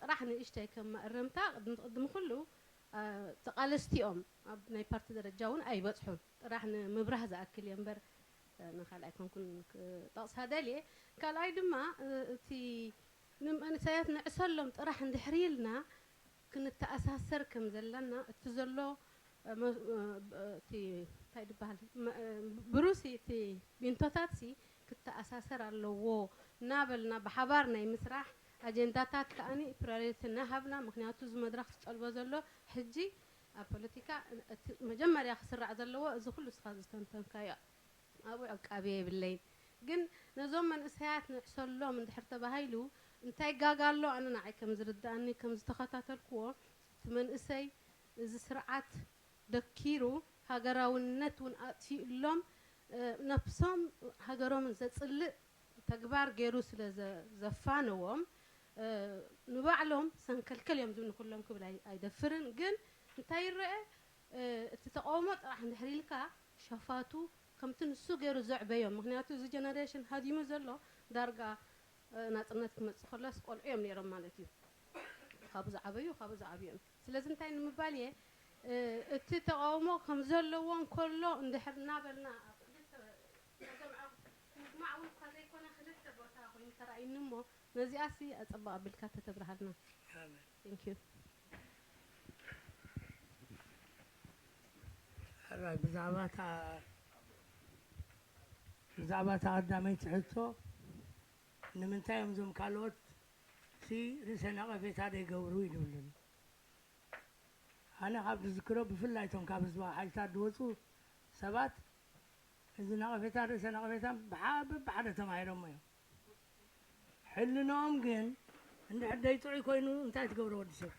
ጥራሕ ንእሽተይ ከም ማእረምታ፣ ቅድሚ ቅድሚ ኩሉ ተቓለስቲ እዮም፣ ኣብ ናይ ፓርቲ ደረጃ እውን ኣይበጽሑን። ጥራሕ ንምብራህ ዝኣክል እየ እምበር ንኻልኣይ ኮንኩን ክጠቕሳ ደልየ። ካልኣይ ድማ እቲ ንመንእሰያት ንዕሰሎም ጥራሕ እንድሕር ኢልና ክንተኣሳሰር ከም ዘለና፣ እቲ ዘሎ እቲ እንታይ ድበሃል፣ ብሩሲ እቲ ቢንቶታትሲ ክተኣሳሰር ኣለዎ እናበልና ብሓባር ናይ ምስራሕ ኣጀንዳታት ከኣኒ ፕራዮሪቲ እናሃብና፣ ምክንያቱ እዚ መድረኽ ዝጠልቦ ዘሎ ሕጂ ኣብ ፖለቲካ እቲ መጀመርያ ክስራዕ ዘለዎ እዚ ኩሉ እስኻ ዝተንተንካዮ ኣብኡ ዕቃቤ የብለይን። ግን ነዞም መንእሰያት ንዕሰሎም እንድሕር ተባሂሉ እንታይ ጋጋ ኣሎ? ኣነ ንዓይ ከም ዝርድኣኒ፣ ከም ዝተኸታተልክዎ፣ እቲ መንእሰይ እዚ ስርዓት ደኪሩ፣ ሃገራውነት እውን ኣጥፊኡሎም፣ ነብሶም ሃገሮምን ዘጽልእ ተግባር ገይሩ ስለ ዘፋነዎም፣ ንባዕሎም ሰንከልከል እዮም ዝብሉ ኩሎም ክብል ኣይደፍርን። ግን እንታይ ይረአ? እቲ ተቃውሞ ጥራሕ እንድሕር ኢልካ ሸፋቱ ከምቲ ንሱ ገይሩ ዘዕበዮም። ምክንያቱ እዚ ጀነሬሽን ሃዲሙ ዘሎ ዳርጋ ናጽነት ክመጽእ ከሎስ ቆልዑ እዮም ነይሮም ማለት እዩ። ካብኡ ዝዓበዩ፣ ካብኡ ዝዓብዩ እዮም። ስለዚ እንታይ ንምባል እየ፣ እቲ ተቃውሞ ከም ዘለዎ እንከሎ እንድሕር እናበልና ኣብ ክልተ መጀምዓ ምግማዕ እውን እኳ ዘይኮነ ክልተ ቦታ ኮይኑ ተራእዩኒ እሞ ነዚኣሲ ኣጸብቕ ኣቢልካ ተተብርሃልና። Thank you። ሕራይ ብዛዕባ እታ ብዛዕባ እታ ቀዳመይቲ ሕቶ ንምንታይ እዮም እዞም ካልኦት ሲ ርእሰ ነቐፌታ ዘይገብሩ ይድብሉኒ። ኣነ ካብ ዝዝክሮ ብፍላይ እቶም ካብ ህዝባዊ ሓይልታት ዝወፁ ሰባት እዚ ነቐፌታ ርእሰ ነቐፌታ ብሓ- በብሓደ ተማሂሮሞ እዮም። ሕልንኦም ግን እንድሕር ደይጥዑይ ኮይኑ እንታይ ትገብሮ ወዲ ሰብ?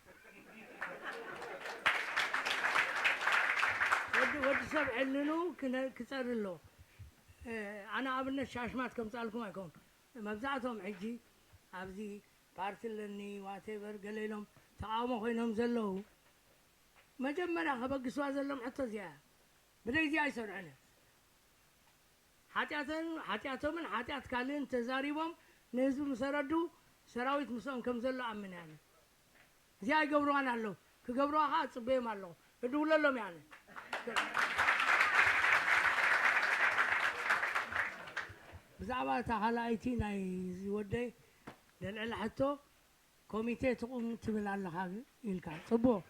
ወዲ ወዲ ሰብ ሕልኑ ክነ- ክጸሪ ኣለዎ። ኣነ ኣብነት ሻሽማት ከምጻልኩም ኣይኮን መብዛሕቶም ሕጂ ኣብዚ ፓርቲ ኣለኒ ዋቴቨር ገለ ኢሎም ተቃውሞ ኮይኖም ዘለዉ መጀመርያ ከበግስዋ ዘሎም ሕቶ እዚኣ እያ። ብደይ እዚኣ ኣይሰርሑን እዮም። ሓጢኣተን ሓጢኣቶምን ሓጢኣት ካልእን ተዛሪቦም ንህዝቢ ምስ ኣረዱ ሰራዊት ምስኦም ከም ዘሎ ኣምን ኣነ። እዚኣ ኣይገብርዋን ኣለዉ ክገብርዋ ከዓ ፅበዮም ኣለኹ እድውለሎም እየ ኣነ። ብዛዕባ እታ ካልኣይቲ ናይ ዝወደይ ደልዕላ ሕቶ ኮሚቴ ትቑም ትብል ኣለኻ ኢልካ ፅቡቕ።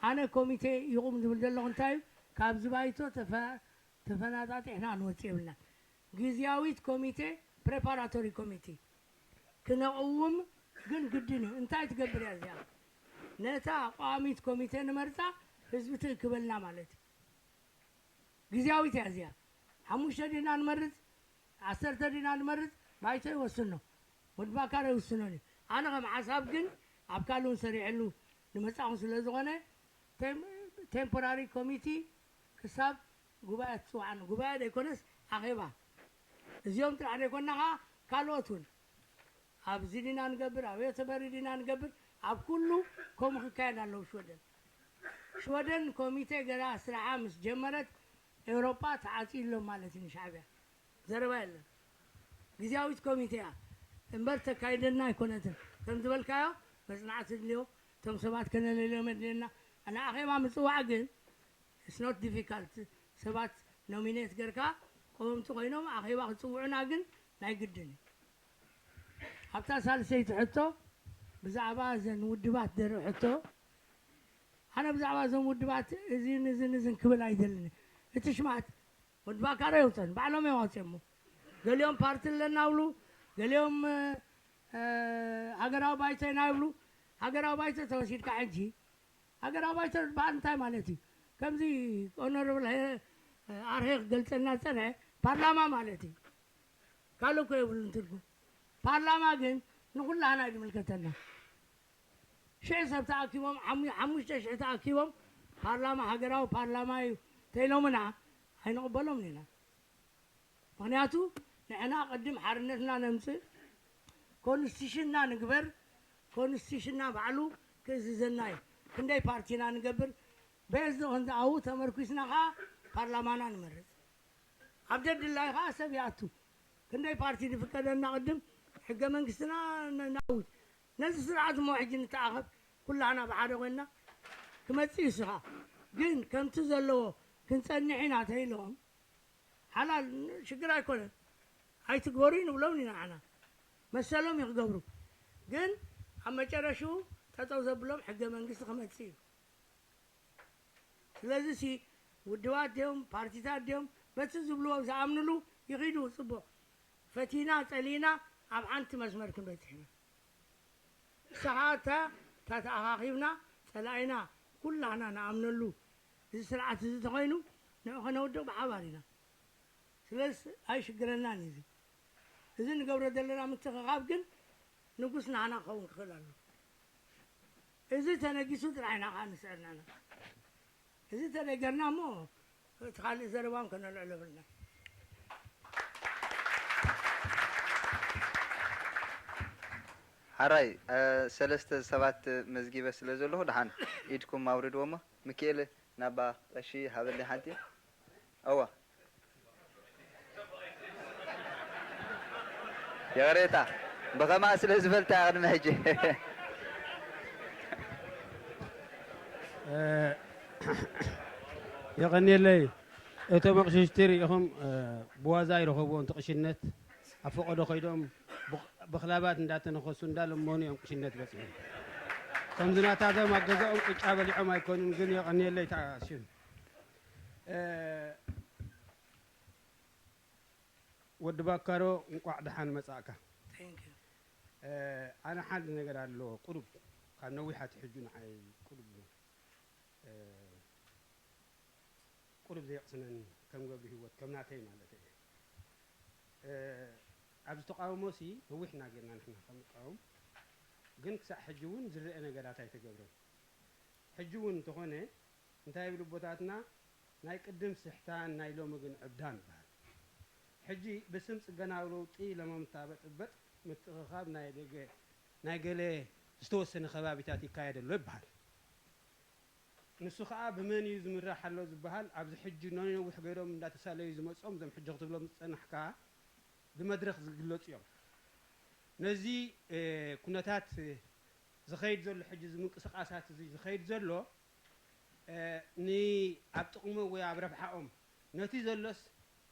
ኣነ ኮሚቴ ይቑም ዝብል ዘለኹ እንታይ እዩ? ካብዚ ባይቶ ተፈ- ተፈናጣጢሕና ክንወፅእ የብልና። ግዝያዊት ኮሚቴ ፕሬፓራቶሪ ኮሚቴ ክነቕውም ግን ግድን እዩ። እንታይ ትገብር እያ እዚኣ? ነታ ቋሚት ኮሚቴ ንመርፃ ህዝቢ ትእክበልና ማለት እዩ። ግዝያዊት እያ እዚኣ። ሓሙሽተ ዲና ንመርፅ፣ ዓሰርተ ዲና ንመርፅ፣ ባይቶ ይወስኖ፣ ወዲ ባካር ኣይውስኖን እዩ። ኣነ ከም ሓሳብ ግን ኣብ ካልእ እውን ሰሪሐሉ ንመፃኹ ስለ ዝኾነ ቴምፖራሪ ኮሚቲ ክሳብ ጉባኤ ትፅዋዕና ጉባኤ ዘይኮነስ ኣኼባ እዚኦም ጥራሕ ዘይኮና ከዓ ካልኦት እውን ኣብዚ ዲና ንገብር ኣብ ዮተበሪ ዲና ንገብር ኣብ ኩሉ ከምኡ ክካየድ ኣለዉ። ሽወደን ሽወደን ኮሚቴ ገና ስራሓ ምስ ጀመረት ኤውሮጳ ተዓፅዩ ኣሎ ማለት እዩ ንሻዕብያ ዘረባ የለን። ግዝያዊት ኮሚቴ እያ እምበር ተካይደልና ኣይኮነትን። ከም ዝበልካዮ መፅናዕቲ ድልዮ እቶም ሰባት ከነለልዮም የድልየና። ንኣኼባ ምፅዋዕ ግን it's not difficult። ሰባት ኖሚኔት ገርካ ቀወምቲ ኮይኖም ኣኼባ ክፅውዑና ግን ናይ ግድን እዩ። ኣብታ ሳልሰይቲ ሕቶ ብዛዕባ እዘን ውድባት ደርብ ሕቶ ኣነ ብዛዕባ እዞም ውድባት እዚን እዝን እዝን ክብል ኣይደልን። እቲ ሽማት ወዲ ባካሮ የውፀን፣ ባዕሎም እዮም ኣውፅኦሞ። ገሊኦም ፓርቲ ኣለና ይብሉ፣ ገሊኦም ሃገራዊ ባይቶ ኢና ይብሉ። ሃገራዊ ባይቶ ተወሲድካ ሕጂ፣ ሃገራዊ ባይቶ ዝበሃል እንታይ ማለት እዩ? ከምዚ ኦነረብል ኣርሄ ክገልፀልና ዝፀንሐ፣ ፓርላማ ማለት እዩ። ካልእ እኮ የብሉን ትርጉም። ፓርላማ ግን ንኩላህና እዩ ዝምልከተና። ሽሕ ሰብ ተኣኪቦም፣ ሓሙ- ሓሙሽተ ሽሕ ተኣኪቦም ፓርላማ፣ ሃገራዊ ፓርላማ እዩ ተኢሎምና፣ ኣይንቕበሎም ኢና። ምክንያቱ ንሕና ቅድም ሓርነትና ነምፅእ፣ ኮንስቲሽንና ንግበር። ኮንስቲሽንና ባዕሉ ክእዝዘና እዩ። ክንደይ ፓርቲና ንገብር፣ በዚ ክንዝኣው ተመርኩስና ከዓ ፓርላማና ንመርፅ። ኣብ ደድላይ ከዓ ሰብ ይኣቱ። ክንደይ ፓርቲ ዝፍቀደና ቅድም ሕገ መንግስትና ነ- ናውጅ። ነዚ ስርዓት እሞ ሕጂ ንተኣኸብ፣ ኩላህና ብሓደ ኮይንና ክመፅእ ይስኻ። ግን ከምቲ ዘለዎ ክንፀንሕ ኢና ተይሎም ሓላል ሽግር ኣይኮነን። ኣይትግበሩ ንብሎም ኢና ንዓና። መሰሎም ይክገብሩ። ግን ኣብ መጨረሽኡ ጠጠው ዘብሎም ሕገ መንግስቲ ክመፅእ እዩ። ስለዚ ሲ ውድባት ድዮም ፓርቲታት ድዮም በቲ ዝብልዎ ዝኣምንሉ ይኺዱ። ፅቡቕ። ፈቲና ፀሊእና ኣብ ሓንቲ መስመር ክንበፅሕ ኢና። ንስኻ እታ እታ ተኣኻኺብና ፀላኢና ኩላህና ንኣምነሉ እዚ ስርዓት እዚ ተኾይኑ ንዑ ከነውድቕ ብሓባር ኢና። ስለዚ ኣይሽግረናን እዩ እዚ። እዚ ንገብሮ ዘለና ምትኽኻብ ግን ንጉስ ናህና ክኸውን ክኽእል ኣለዎ። እዚ ተነጊሱ ጥራሕ ኢና ከዓ ንስዕር ናህና። እዚ ተደገርና እሞ እቲ ካልእ ዘረባም ከነልዕሎ ብልና። ሓራይ ሰለስተ ሰባት መዝጊበ ስለ ዘለኹ ደሓን ኢድኩም ኣውርድዎ እሞ ምክኤል ናባ ቀሺ ሃበለይ ሓንቲ። እዋ ይቕሬታ ብኸማኣ ስለ ዝፈልጣ ቅድሚ ሕጂ የቐንየለይ። እቶም ኣቕሽሽቲ ርኢኹም ብዋዛ ኣይረኸብዎም እቲ ቅሽነት ኣብ ፈቐዶ ከይዶም ብኽላባት እንዳተነኸሱ እንዳለመኑ እዮም ቅሽነት በፂሑ። ከምዚ ናታቶም ኣብ ገዛኦም ቅጫ በሊዖም ኣይኮኑን ግን የቐንየለይ እታ ሽም። ወዲ ባካሮ እንቋዕ ደሓን መጻእካ። Thank you። ኣነ ሓንቲ ነገር ኣሎ ቁሩብ ካብ ነዊሕ ኣትሒዙ ንዓይ ቁሩብ ቁሩብ ዘየቕስነኒ ከም ገብሪ ህይወት ከም ናተይ ማለት እየ። ኣብዚ ተቃውሞ ሲ ነዊሕና ጌርና ንሕና ከም ንቃወም ግን ክሳዕ ሕጂ እውን ዝረአ ነገራት ኣይተገብረን። ሕጂ እውን እንተኾነ እንታይ ይብሉ ኣቦታትና ናይ ቅድም ስሕታን ናይ ሎሚ ግን ዕብዳን ይበሃል። ሕጂ ብስም ፅገናዊ ለውጢ ለመምታ በጥበጥ ምትእኽኻብ ናይ ደገ ናይ ገለ ዝተወሰነ ከባቢታት ይካየድ ኣሎ ይበሃል። ንሱ ከዓ ብመን እዩ ዝምራሕ ኣሎ ዝበሃል ኣብዚ ሕጂ ነነዊሕ ገይሮም እንዳተሳለዩ ዝመፅኦም እዞም ሕጂ ክትብሎም ዝፀናሕካ ብመድረኽ ዝግለፁ እዮም። ነዚ ኩነታት ዝኸይድ ዘሎ ሕጂ እዚ ምንቅስቃሳት እዚ ዝኸይድ ዘሎ ን ኣብ ጥቕሞም ወይ ኣብ ረብሓኦም ነቲ ዘሎስ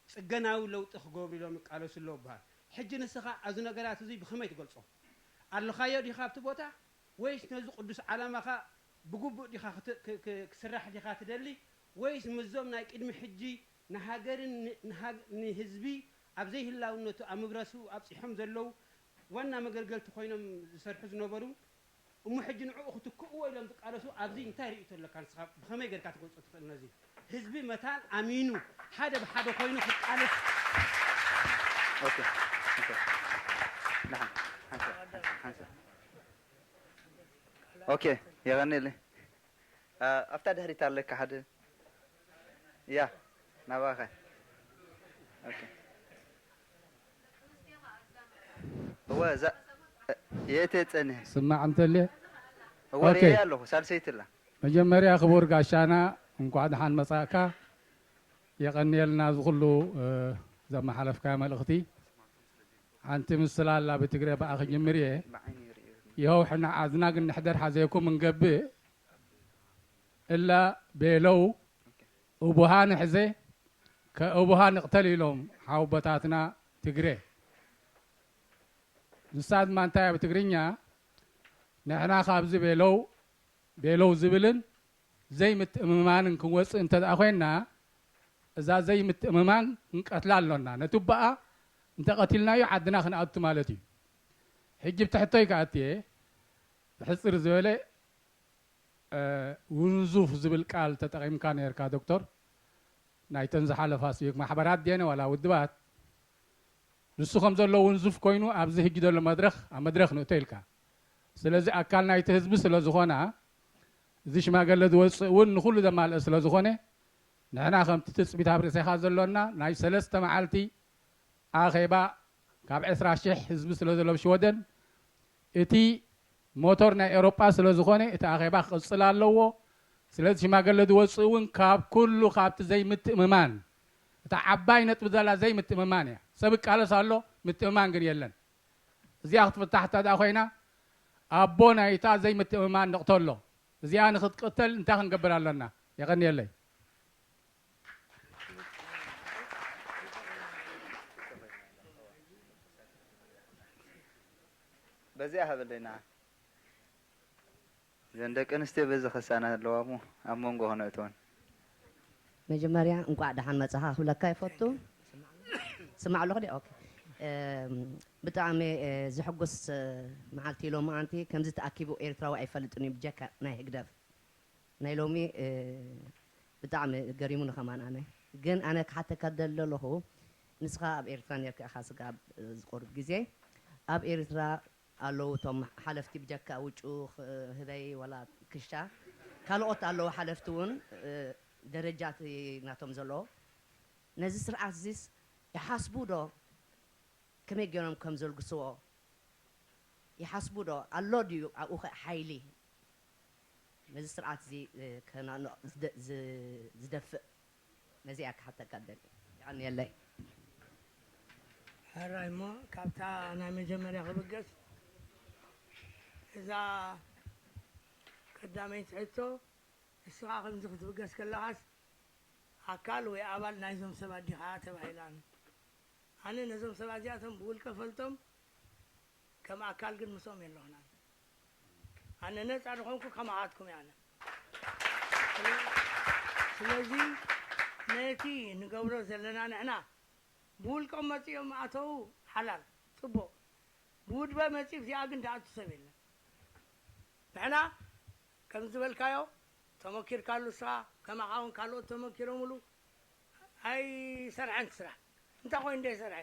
ፅገናዊ ለውጢ ክገብሩ ኢሎም ይቃለሱ ኣለዉ ይበሃል። ሕጂ ንስኻ ኣብዚ ነገራት እዚ ብኸመይ ትገልጾ? ኣለኻዮ ዲኻ ኣብቲ ቦታ ወይስ ነዚ ቅዱስ ዓላማኻ ብግቡእ ዲኻ ክስራሕ ዲኻ ትደሊ ወይስ ምስዞም ናይ ቅድሚ ሕጂ ንሃገርን ንህዝቢ ኣብ ዘይህላውነቱ ኣብ ምብራሱ ኣብፂሖም ዘለዉ ዋና መገልገልቲ ኮይኖም ዝሰርሑ ዝነበሩ እሞ ሕጂ ንዕኡ ክትክእዎ ኢሎም ዝቃለሱ ኣብዚ እንታይ ርእይቶ ኣለካ ንስኻ ብኸመይ ጌርካ ትገልፆ ትኽእል ነዚ ህዝቢ መታን ኣሚኑ ሓደ ብሓደ ኮይኑ ክቃለስ ኦኬ የቐኒልኒ ኣብታ ድሕሪት ኣለካ ሓደ እያ ናባኸ እወ እዛ የእተ ጸንህ ስማዕ እንተልየ እወ ኦኬ። ርእየ ኣለኹ ሳልሰይቲ ኣላ መጀመርያ ክቡር ጋሻና እንኳዕ ደሓን መጻእካ የቐንየልና እዚ ኩሉ እ፣ ዘመሓለፍካዮ መልእኽቲ ሓንቲ ምስላ ኣላ ብትግረ ብኣ ክጅምር እየ ይኸው ሕና ዓዝና ግን ንሕደር ሓዘይኩም እንገብእ እላ ቤለው እቡሃ ንሕዘ ከእቡሃ ንቕተል ኢሎም ሓወቦታትና ትግረ ንሳ ድማ እንታይ ኣብ ትግርኛ ንሕና ካብዚ ቤለው ቤለው ዝብልን ዘይምትእምማንን ክንወፅእ እንተ ደኣ ኮይንና፣ እዛ ዘይምትእምማን ክንቀትላ ኣሎና። ነቲ እቦኣ እንተ ቀቲልናዮ ዓድና ክንኣቱ ማለት እዩ። ሕጂ ብቲ ሕቶይ ክኣትየ፣ ብሕፅር ዝበለ፣ እ፣ ውንዙፍ ዝብል ቃል ተጠቒምካ ነርካ ዶክተር። ናይተን ዝሓለፋ ሲቪክ ማሕበራት ድየን ዋላ ውድባት፣ ንሱ ከም ዘሎ ውንዙፍ ኮይኑ ኣብዚ ህጂ ዘሎ መድረኽ ኣብ መድረኽ ንእቶ ኢልካ። ስለዚ ኣካል ናይቲ ህዝቢ ስለ ዝኾና፣ እዚ ሽማገለ ዝወፅእ እውን ንኹሉ ዘማልአ ስለ ዝኾነ፣ ንሕና ከምቲ ትፅቢት ኣብ ርእሴኻ ዘሎና ናይ ሰለስተ መዓልቲ ኣኼባ ካብ ዕስራ ሽሕ ህዝቢ ስለ ዘሎ ኣብ ሽወደን፣ እቲ ሞቶር ናይ ኤውሮጳ ስለ ዝኾነ እቲ ኣኼባ ክቕጽል ኣለዎ። ስለዚ ሽማገለ ዝወጽእ እውን ካብ ኩሉ ካብቲ ዘይምትእምማን፣ እታ ዓባይ ነጥቢ ዘላ ዘይምትእምማን እያ። ሰብ ይቃለስ ኣሎ፣ ምትእምማን ግን የለን። እዚኣ ክትፍታሕ እታ ደኣ ኮይና፣ ኣቦ ናይታ ዘይምትእምማን ንቕተሎ። እዚኣ ንኽትቅተል እንታይ ክንገብር ኣለና? የቐንየለይ። በዚኣ ሃበለይና። እዘን ደቂ ኣንስትዮ በዚ ከሳና ኣለዋ እሞ ኣብ መንጎ ክነእትወን። መጀመርያ እንቋዕ ደሓን መጻኻ ክብለካ ይፈቱ። ስማዕ ኣለኹ ዲ ኦኬ። እም፣ ብጣዕሚ እ፣ ዝሕጉስ እ፣ መዓልቲ እዩ ሎማዓንቲ። ከምዚ ተኣኪቡ ኤርትራዊ ኣይፈልጥን እዩ ብጀካ ናይ ህግደፍ። ናይ ሎሚ እ፣ ብጣዕሚ ገሪሙኒ ከማን ኣነ። ግን ኣነ ክሓተካ ደሊ ኣለኹ፣ ንስኻ ኣብ ኤርትራ ነርካ ኢኻ ስጋብ እ፣ ዝቆርብ ግዜ ኣብ ኤርትራ ኣለዉ እቶም ሓለፍቲ ብጀካ ውጩ ኽ- ህበይ ወላ ክሻ ካልኦት ኣለዉ ሓለፍቲ እውን እ፣ ደረጃት ናቶም ዘለዎ ነዚ ስርዓት እዚስ ይሓስቡ ዶ ከመይ ገይሮም ከም ዘልግስዎ ይሓስቡ ዶ ኣሎ ድዩ ኣብኡ ኸ ሓይሊ ነዚ ስርዓት እዚ እ፣ ከናንቕ ዝደ- ዝ- ዝደፍእ ነዚኣ ክሓተካ ደሊ የቐንየለይ ሕራይ እሞ ካብታ ናይ መጀመርያ ክብገስ እዛ ቀዳመይቲ ሕቶ እስኻ ከምዚ ክትብገስ ከለኻስ ኣካል ወይ ኣባል ናይዞም ሰባት ዲኻ ተባሂላን ኣነ ነዞም ሰባት እዚኣቶም ብውልቀ ፈልጦም ከም ኣካል ግን ምስኦም የለኹን ኣነ ኣነ ነፃ ዝኾንኩ ከማኻትኩም እየ ኣነ ስለዚ ነቲ ንገብሮ ዘለና ንሕና ብውልቆም መፂኦም ኣተው ሓላል ፅቡቅ ብውድበ መፂ ብዚኣ ግን ዝኣቱ ሰብ የለን ንሕና ከም ዝበልካዮ ተመኪርካሉ ስኻ ከማኻ እውን ካልኦት ተመኪሮምሉ ኣይሰርሐን ስራሕ እንታይ ኮይኑ ዘይሰርሐ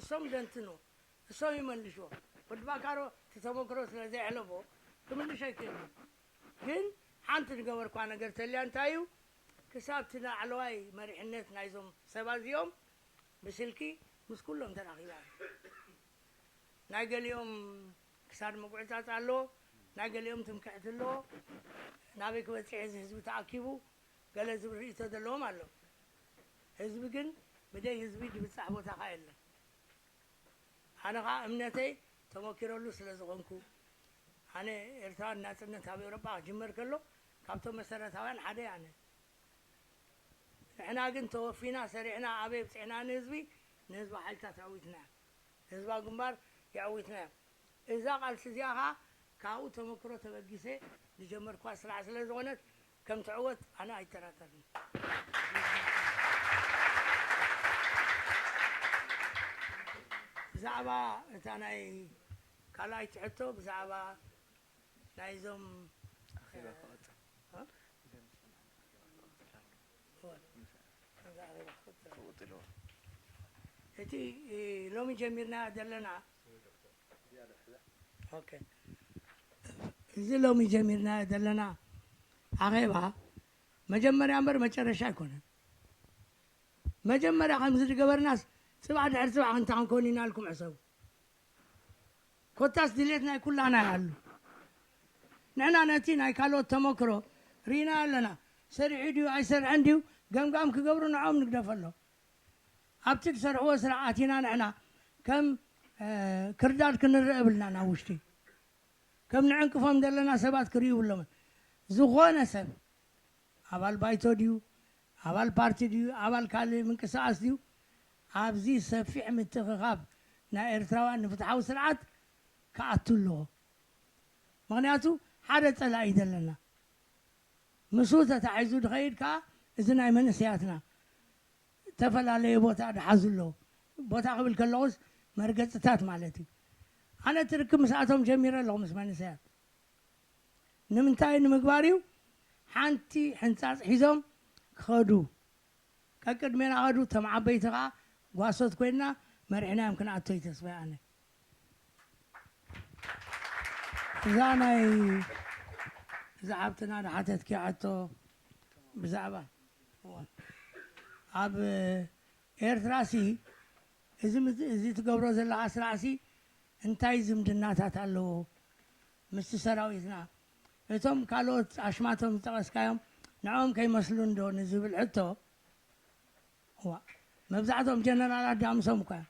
እሶም ይደንትንዎ እሶም ይመልሽዎ ወዲ ባካሮ እቲ ተመክሮ ስለ ዘየሕለፎ ክምልሽ ኣይክእልን ግን ሓንቲ ዝገበርኳ ነገር ተልያ እንታይ እዩ ክሳብ እቲ ላዕለዋይ መሪሕነት ናይዞም ሰባት እዚኦም ብስልኪ ምስ ኩሎም ተራኺባ ናይ ገሊኦም ክሳድ ምጉዕፃፅ ኣለዎ ናይ ገሊኦም ትምክሕቲ ኣለዎ ናበይ ክበፅሕ እዚ ህዝቢ ተኣኪቡ ገለ ዝብል ርእይቶ ዘለዎም ኣለዉ ህዝቢ ግን ብደይ ህዝቢ ድብፃሕ ቦታ ከዓ የለን ኣነ ከዓ እምነተይ ተመኪረሉ ስለ ዝኾንኩ ኣነ ኤርትራን ናፅነት ኣብ ኤውሮጳ ክጅመር ከሎ ካብቶም መሰረታውያን ሓደ ኣነ ንሕና ግን ተወፊና ሰሪሕና ኣበይ ኣብፅሕና ንህዝቢ ንህዝቢ ሓይልታት ኣዊትና ህዝባዊ ግንባር የዕዊትና እዛ ቃልሲ እዚኣ ከዓ ካብኡ ተመክሮ ተበጊሰ ዝጀመርኳ ስራሕ ስለ ዝኾነት ከም ትዕወት ኣነ ኣይጠራጠርን ብዛዕባ እታ ናይ ካልኣይቲ ሕቶ ብዛዕባ ናይዞም እቲ ሎሚ ጀሚርና ዘለና እዚ ሎሚ ጀሚርና ዘለና ኣኼባ መጀመርያ እምበር መጨረሻ ኣይኮነን መጀመርያ ከምዚ ዝገበርናስ ፅባሕ ድሕሪ ፅባሕ ክንታ ክንከውን ኢና ኢልኩም ሕሰቡ ኮታስ ድሌት ናይ ኩላና ይሃሉ ንሕና ነቲ ናይ ካልኦት ተመክሮ ርኢና ኣለና ሰሪሑ ድዩ ኣይሰርሐን ድዩ ገምጋም ክገብሩ ንዖም ንግደፈሎም ኣብቲ ዝሰርሕዎ ስራሕ ኣቲና ንሕና ከም ክርዳድ ክንረአ የብልና ናብ ውሽጢ ከም ንዕንቅፎም ዘለና ሰባት ክርእዩ የብሎምን ዝኾነ ሰብ ኣባል ባይቶ ድዩ ኣባል ፓርቲ ድዩ ኣባል ካልእ ምንቅስቃስ ድዩ ኣብዚ ሰፊሕ ምትኽኻብ ናይ ኤርትራውያን ንፍትሓዊ ስርዓት ክኣቱ ኣለዎ ምኽንያቱ ሓደ ፀላኢ ዘለና ምስኡ ተታሒዙ ዝኸይድ ከዓ እዚ ናይ መንእሰያትና ዝተፈላለየ ቦታ ዝሓዙ ኣለዉ። ቦታ ክብል ከለኹስ መርገፅታት ማለት እዩ። ኣነ እቲ ርክብ ምስኣቶም ጀሚረ ኣለኹ ምስ መንእሰያት። ንምንታይ ንምግባር እዩ? ሓንቲ ሕንፃፅ ሒዞም ክኸዱ፣ ቀቅድሜና ኸዱ። እቶም ዓበይቲ ከዓ ጓሶት ኮይንና መሪሕናዮም ክንኣቶ እዩ ተስፋይ ኣነ። እዛ ናይ እዛ ሓብትና ዝሓተትኪ ሕቶ ብዛዕባ፣ እዋ፣ ኣብ ኤርትራሲ እዚ ምዝ- እዚ ትገብሮ ዘለኻ ስራሕሲ እንታይ ዝምድናታት ኣለዎ ምስቲ ሰራዊትና? እቶም ካልኦት ኣሽማቶም ዝጠቐስካዮም ንዕኦም ከይመስሉ እንዶ ንዝብል ሕቶ፣ እዋ፣ መብዛሕትኦም ጀነራላት ዳምሶም እኳ እዮም።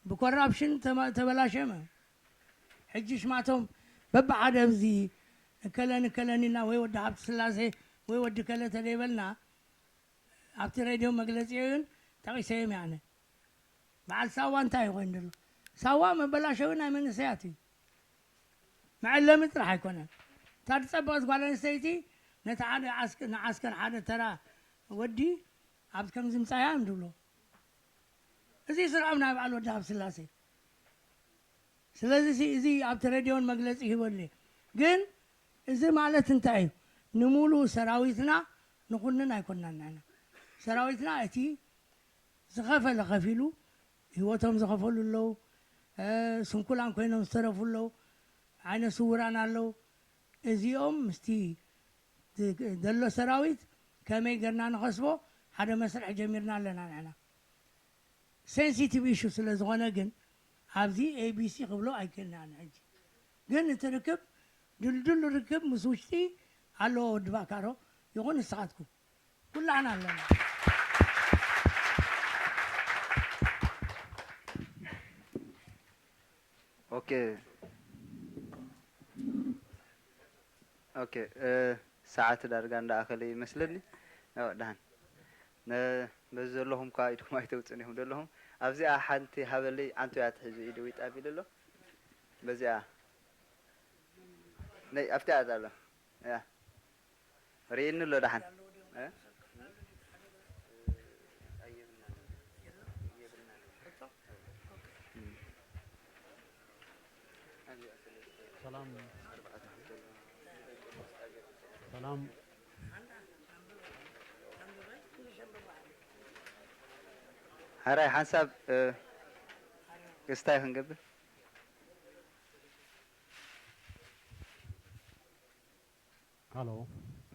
ብኮራፕሽን ተማ- ተበላሽዮም እዮም። ሕጂ ሽማቶም በብሓደ ኣብዚ እከለን እከለን ኢልና ወይ ወዲ ሃብቲ ስላሴ ወይ ወዲ ከለ ተደይበልና ኣብቲ ሬድዮ መግለፂ እውን ጠቒሰዮም እየ ኣነ። በዓል ሳዋ እንታይ ኮይኑ ዘሎ? ሳዋ መበላሸዊ ናይ መንእሰያት እዩ። መዐለሚ ጥራሕ ኣይኮነን። እታ ዝጸበቐት ጓል ኣንስተይቲ ነቲ ሓደ ዓስክ- ንዓስከር ሓደ ተራ ወዲ ኣብ ከምዚ ምጻያ እዮም ዝብሎ። እዚ ስርዖም ናይ በዓል ወዲ ሃብስላሴ። ስለዚ ሲ- እዚ ኣብቲ ሬድዮን መግለጺ ይህበሉ እየ። ግን እዚ ማለት እንታይ እዩ? ንምሉእ ሰራዊትና ንኹንን ኣይኮንናን ንሕና። ሰራዊትና እቲ ዝኸፈለ ከፊሉ ህይወቶም ዝኸፈሉ ኣለዉ። እ፣ ስንኩላን ኮይኖም ዝተረፉ ኣለዉ። ዓይነ ስውራን ኣለዉ። እዚኦም ምስቲ ዝ- ዘሎ ሰራዊት ከመይ ገርና ንኸስቦ ሓደ መስርሕ ጀሚርና ኣለና ንሕና። ሴንሲቲቭ ኢሹ ስለ ዝኾነ ግን ኣብዚ ኤቢሲ ክብሎ ኣይክእልናን። ሕጂ ግን እቲ ርክብ ድልዱል ርክብ ምስ ውሽጢ ኣለዎ። ወዲ ባካሮ ይኹን ንስኻትኩም ኩላህና ኣለና። ኦኬ ኦኬ፣ እ፣ ሰዓት ዳርጋ እንዳኣኸለ ይመስለኒ። ያው ደሓን ነ- በዚ ዘለኹም እኳ ኢድኩም ኣይተውፅን ኢኹም ዘለኹም። ኣብዚኣ ሓንቲ ሃበለይ፣ ዓንቱ እያ ትሕዙ፣ ኢዱ ዊጥ ኣቢሉ ኣሎ። በዚኣ ነይ ኣብቲኣ ኣሎ። ያ ርእየኒ ኣሎ ደሓን። እ? ሰላም ሰላም። ሕራይ ሓንሳብ እ፣ ክስታይ ክንገብር ሃሎ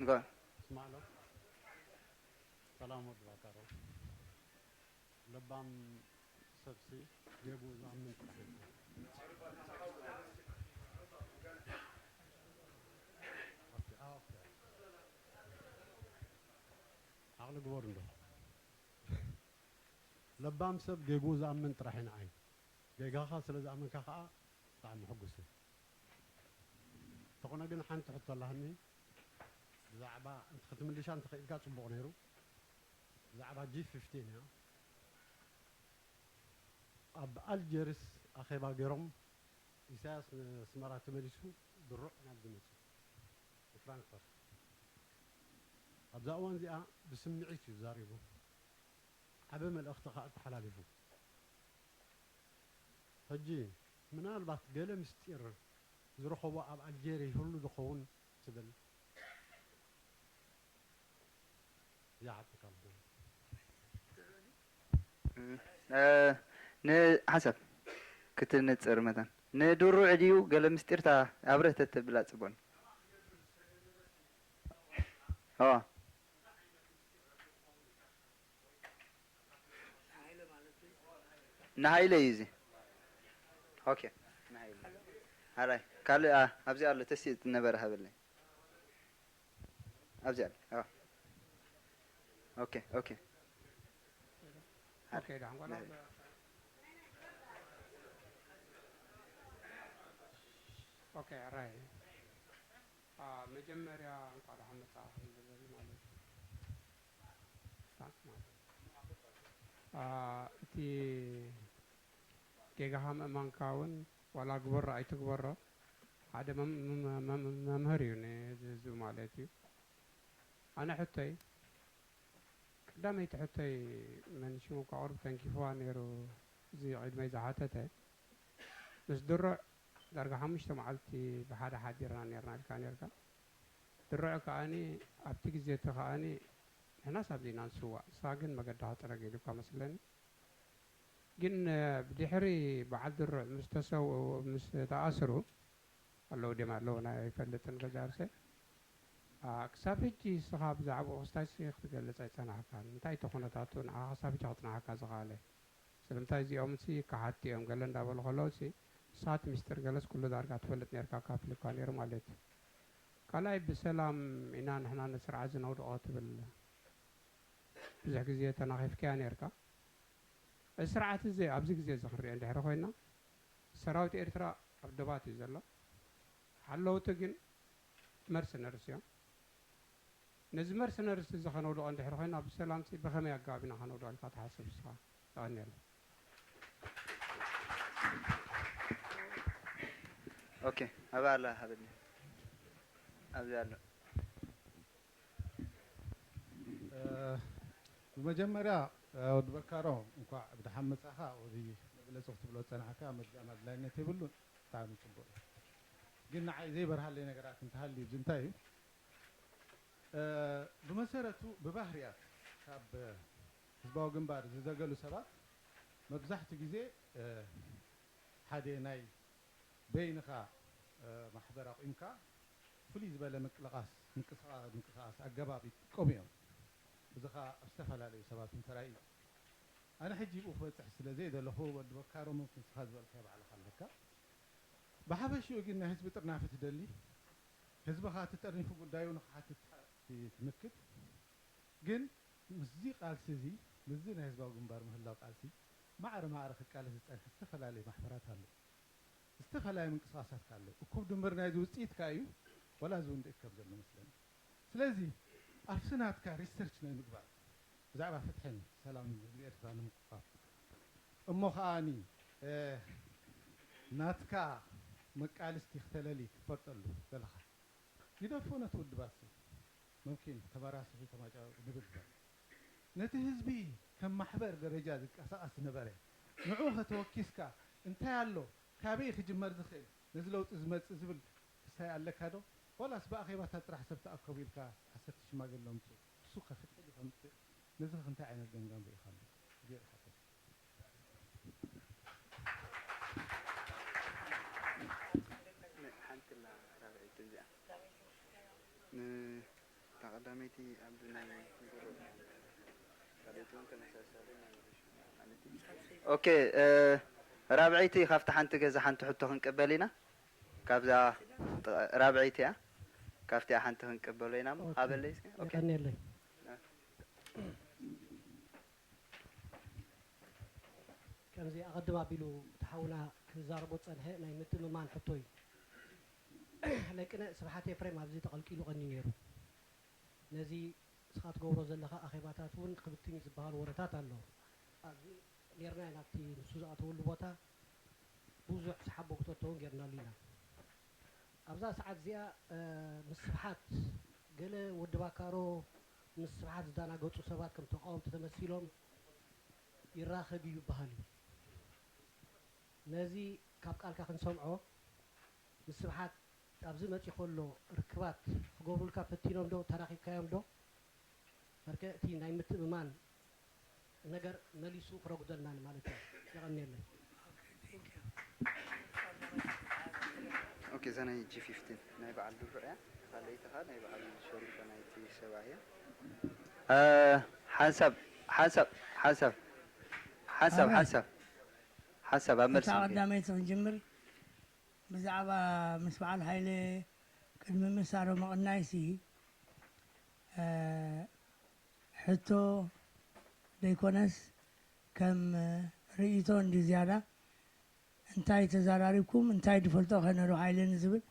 ንጎ ስማዕሎ። ሰላም ወዲ ባካሮ። ለባም ሰብሲ ጌጉ ዝኣምን ጥራሕ እዩ። ኦኬ፣ ኦኬ። ዓቕሊ ግበር እንዶ። ለባም ሰብ ጌግኡ ዝኣምን ጥራሕ እዩ ንዓይ። ጌጋኻ ስለ ዝኣመንካ ኸዓ ብጣዕሚ ሕጉስ እየ። እንተኾነ ግን ሓንቲ ሕቶ ኣላትኒ። ብዛዕባ እንተ ክትምልሻ እንተኽኢልካ ጽቡቕ ነይሩ። ብዛዕባ ጂ ፊፍቲን እያ። ኣብ ኣልጀርስ ኣኼባ ገይሮም ኢሳያስ ንኣስመራ ተመሊሱ ድሩዕ ናብ ዝመጹ ንፍራንክፈርት ኣብዛ እዋን እዚኣ ብስምዒት እዩ ዛሪቡ። ዓቢ መልእኽቲ ከኣ ኣተሓላሊፉ። ሕጂ ምናልባት ገለ ምስጢር ዝረኸቦ ኣብ ኣልጀርያ ይህሉ ዝኸውን ትብል? እዚኣ ሓተካ ኣለኹ። ንሓሳብ ክትንፅር መታን ንድሩዕ ድዩ ገለ ምስጢርታ ኣብረህ ተተብላ ፅቡቅ። ንሃይለ እዩ እዚ። ኦኬ ንሃይለ። ኣራይ ካልእ ኣ- ኣብዚ ኣሎ ተሲእ ነበረ ሃበለይ። ኣብዚ ኣሎ። ኣዎ። ኦኬ ኦኬ። ኦኬ ዳሕን ጓል ኦኬ ኣራይ መጀመርያ እንኳ ደሓን መጻእኩም ዝብል ማለት እዩ። ፍራንክ ማለት እቲ ጌጋኻ ምእማንካ እውን ዋላ ግበሮ ኣይትግበሮ ሓደ መምህር እዩ ንህዝቢ ማለት እዩ። ኣነ ሕቶይ፣ ቀዳመይቲ ሕቶይ መን ሽሙ ከቕርብ ተንኪፍዋ ነይሩ፣ እዚ ቅድመይ ዝሓተተ። ምስ ድሩዕ ዳርጋ ሓሙሽተ መዓልቲ ብሓደ ሓዲርና ነይርና ኢልካ ነይርካ። ድሩዕ ከኣኒ ኣብቲ ግዜ እቲ ከኣኒ ንሕናስ ኣብዚ ኢና ንስዋእ፣ ንስኻ ግን መገድኻ ጽረግ ኢሉካ መስለኒ። ግን ብድሕሪ በዓል ድሩዕ ምስ ተሰው ምስ ተኣስሩ ኣለዉ ድም ኣለዉ ናይ ኣይፈልጥን ገዛርሰ ክሳብ ሕጂ ንስኻ ብዛዕባኡ ክስታይ ክትገልጽ ኣይጸናሕካን። እንታይ እቲ ኩነታቱ ንዓኻ ክሳብ ሕጂ ክጽንሓካ ዝኸኣለ? ስለምንታይ እዚኦም ሲ ከሓድቲ እዮም ገለ እንዳበሉ ከለዉ ሲ ንስኻ እቲ ሚስጥር ገለስ ኩሉ ዳርጋ ትፈልጥ ነርካ ካፍልካ ነይሩ ማለት እዩ። ካልኣይ ብሰላም ኢና ንሕና ነስርዓ ዝነውድቖ ትብል ብዙሕ ግዜ ተናኺፍካያ ነርካ። እዚ ስርዓት እዚ ኣብዚ ግዜ እዚ ክንሪኦ እንድሕሪ ኮይና ሰራዊት ኤርትራ ኣብ ደባት እዩ ዘሎ። ሓለውቲ ግን መርሰነርስ እዮም። ነዚ መርሰነርስ እዚ ከነውድቖ እንድሕሪ ኮይና ብሰላምሲ ብኸመይ ኣገባብ ኢና ከነውድቖ ኢልካ ትሓስብ ንስኻ? የቐንየለይ። ኦኬ ኣበይ ኣላ ሃበኒ ኣብዚ ኣሎ። ብመጀመርያ ወዲ በካሮ እንኳዕ ብደሓን መጻኻ። ወዚ መግለጺ ክትብሎ ዝጸናሕካ ምድጋም ኣድላይነት የብሉን። ብጣዕሚ ጽቡቕ እዩ። ግን ንዓይ ዘይበርሃለይ ነገራት እንተሃልዩ እዚ እንታይ እዩ? ብመሰረቱ ብባህርያት ካብ ህዝባዊ ግንባር ዝዘገሉ ሰባት መብዛሕትኡ ግዜ ሓደ ናይ በይንኻ ማሕበር ኣቑምካ ፍሉይ ዝበለ ምንቅልቓስ ምንቅስቓስ ኣገባብ ይጥቀሙ እዮም። እዚ ኸኣ ኣብ ዝተፈላለዩ ሰባት እውን ተራእዩ እዩ። ኣነ ሕጂ ብኡ ክበጽሕ ስለ ዘይደለኹ ወዲ በካሮ ምምክን ንስኻ ዝበልካዮ ባዕልኻ ኣለካ። ብሓፈሽኡ ግን ናይ ህዝቢ ጥርናፊ ትደሊ፣ ህዝብኻ እቲ ጠርኒፉ ጉዳዩ ንኽሓትት ትምክት። ግን ምስዚ ቃልሲ እዚ ምስዚ ናይ ህዝባዊ ግንባር ምህላው ቃልሲ ማዕረ ማዕረ ክቃለስ ዝጸንሐ ዝተፈላለየ ማሕበራት ኣሎ። ዝተፈላለየ ምንቅስቓሳት ከ ኣሎ። እኩብ ድምር ናይዚ ውፅኢት ከ እዩ ወላ እዚ እውን ርኢት ከም ዘሎ መስለኒ። ስለዚ ኣብቲ ናትካ ሪሰርች ናይ ምግባር ብዛዕባ ፍትሕን ሰላምን ህዝቢ ኤርትራ ንምቁፋፍ እሞ ከኣኒ ናትካ መቃልስቲ ክተለሊ ክትፈልጠሉ ዘለኻ ግደፎ ነቲ ውድባት ሲ መምኪን ተመራስሒ ተማጫ ንብል እምበር ነቲ ህዝቢ ከም ማሕበር ደረጃ ዝንቀሳቐስ ዝነበረ ንዑ ከተወኪስካ እንታይ ኣሎ ካበይ ክጅመር ዝኽእል ነዚ ለውጢ ዝመጽእ ዝብል ክሳይ ኣለካ ዶ ዋላስ ብኣኼባታት ጥራሕ ሰብ ተኣከቡ ኢልካ ዓሰርተ ሽማግለ ኣምጽኡ እሱ ከ ፍትሒ ድዩ ከምጽእ ነዚ ከ እንታይ ዓይነት ገምጋም ርኢኻሉ እዚኦ ዝሓተት ኦኬ ራብዐይቲ ካብቲ ሓንቲ ገዛ ሓንቲ ሕቶ ክንቅበል ኢና ካብዛ ራብዐይቲ እያ ካብቲኣ ሓንቲ ክንቅበሎ ኢና ሃበለይ እስኪ የቀንየለይ ከምዚ ኣቐድም ኣቢሉ እቲ ሓውና ክዛረቦ ዝጸንሐ ናይ ምትእምማን ሕቶ እዩ። ለቅነ ስብሓት ኤፍሬም ኣብዚ ተቐልቂሉ ቀንዩ ነይሩ። ነዚ ንስኻ ትገብሮ ዘለኻ ኣኼባታት እውን ክብትን እዩ ዝበሃል ወረታት ኣሎ። ኣብዚ ኔርና ኢና ኣብቲ ንሱ ዝኣተወሉ ቦታ ብዙሕ ዝሓቦ ክተቶ እውን ጌርናሉ ኢና። ኣብዛ ሰዓት እዚኣ ምስ ስብሓት ገለ ወዲ ባካሮ ምስ ስብሓት ዝደናገጹ ሰባት ከም ተቃወምቲ ተመሲሎም ይራኸብ እዩ ይበሃል እዩ። ነዚ ካብ ቃልካ ክንሰምዖ ምስ ስብሓት ኣብዚ መጺኡ ከሎ ርክባት ክገብሩልካ ፈቲኖም ዶ ተራኺብካዮም ዶ? በርከ እቲ ናይ ምትእምማን ነገር መሊሱ ክረጉደልና ማለት እዩ። የቐንየለይ። ኦኬ እዛ ናይ ጂ ፊፍቲን ናይ በዓል ድሩዕ እያ። ካልኣይቲ ኸዓ ናይ በዓል ሸሪፎ ናይቲ ሰብኣይ እያ። ሓንሳብ ሓንሳብ ሓንሳብ ሓንሳብ ሓንሳብ ሓንሳብ ኣብ መልሲ እታ ቀዳመይቲ ክንጅምር ብዛዕባ ምስ በዓል ሃይለ ቅድሚ ምሳሮ ምቕናይሲ ሕቶ ደይኮነስ ከም ርእይቶ እንዲ ዝያዳ እንታይ ተዛራሪብኩም እንታይ ድፈልጦ ከነሩ ሃይለ ንዝብል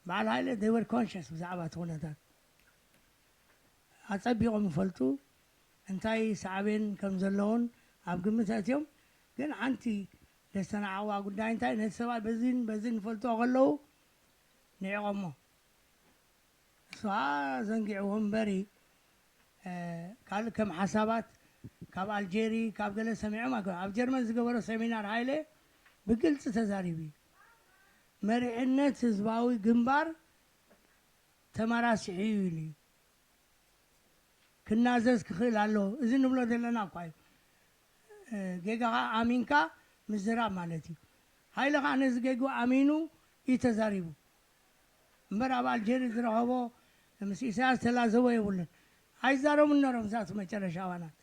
በዓል ሃይለ they were conscious ብዛዕባ እቲ ኩነታት ኣጸቢቖም ይፈልጡ እንታይ ሳዕቤን ከም ዘለዎን ኣብ ግምት ኣእትዮም ግን ሓንቲ ደስተናዓዋ ጉዳይ እንታይ ነቲ ሰብኣይ በዚን በዚን ይፈልጥኦ ከለዉ ንዒቖሞ እሱ ዘንጊዕዎ እምበሪ ካልእ ከም ሓሳባት ካብ ኣልጀሪ ካብ ገለ ሰሚዖም ኣይኮነ። ኣብ ጀርመን ዝገበሮ ሰሚናር ሃይለ ብግልፂ ተዛሪቡ እዩ። መሪሕነት ህዝባዊ ግንባር ተመራሲሑ እዩ ኢሉ እዩ። ክናዘዝ ክኽእል ኣለዎ። እዚ ንብሎ ዘለና እኳ እዩ። ጌጋኻ ኣሚንካ ምዝራብ ማለት እዩ። ሃይለ ከዓ ነዚ ጌግኡ ኣሚኑ እዩ ተዛሪቡ። እምበር ኣብ ኣልጀሪ ዝረኸቦ ምስ ኢሳያስ ተላዘቦ የብሉን። ኣይዛረቡን ነሮም እዛቱ መጨረሻ ኣባላት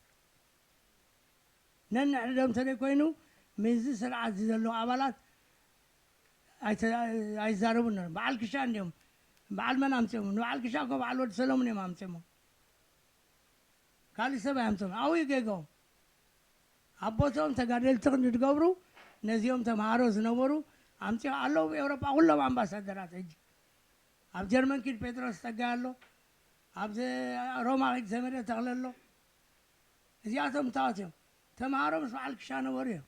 ነንሕድዶም እንተደይ ኮይኑ ምስዚ ስርዓት እዚ ዘለዉ ኣባላት ኣይተ- ኣይዛረቡን ነሮም። በዓል ክሻ እንዲኦም በዓል መን ኣምፅኦም? ንበዓል ክሻ እኮ በዓል ወዲ ሰለሙን እዮም ኣምፅሞ። ካልእ ሰብ ኣያምፅኦም። ኣብኡ ጌጎም ኣብ ቦትኦም ተጋደልቲ ክንዲ ዝገብሩ ነዚኦም ተምሃሮ ዝነበሩ ኣምፅኦ ኣለዉ። ኤውሮጳ ኩሎም ኣምባሳደራት ሕጂ ኣብ ጀርመን ኪድ ጴጥሮስ ጸጋይ ኣሎ። ኣብ ሮማ ኪድ ዘመደ ተኽለ ኣሎ። እዚኣቶም እታወት እዮም። ተምሃሮ ምስ በዓል ክሻ ነበሩ እዮም።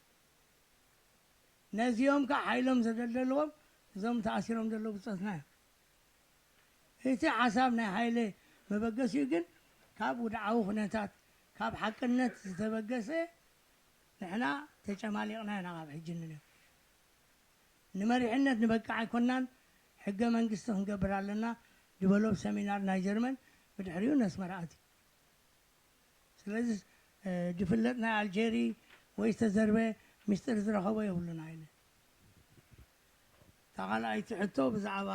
ነዚኦም ከዓ ሓይሎም ዘደልደልዎም እዞም ተኣሲሮም ዘለዉ ብፆትና እዮም። እቲ ሓሳብ ናይ ሃይለ መበገሲኡ ግን ካብ ውድዓዊ ኩነታት ካብ ሓቅነት ዝተበገሰ ንሕና ተጨማሊቕና ኢና ካብ ሕጂ ንንዮ ንመሪሕነት ንበቅዕ ኣይኮናን። ሕገ መንግስቲ ክንገብር ኣለና። ዲቨሎፕ ሰሚናር ናይ ጀርመን ብድሕሪኡ ነስመራ ኣትዩ። ስለዚ ድፍለጥ ናይ ኣልጀሪ ወይ ዝተዘርበ ሚስጥር ዝረኸቦ የብሉን። ሃይለ እታ ካልኣይቲ ሕቶ ብዛዕባ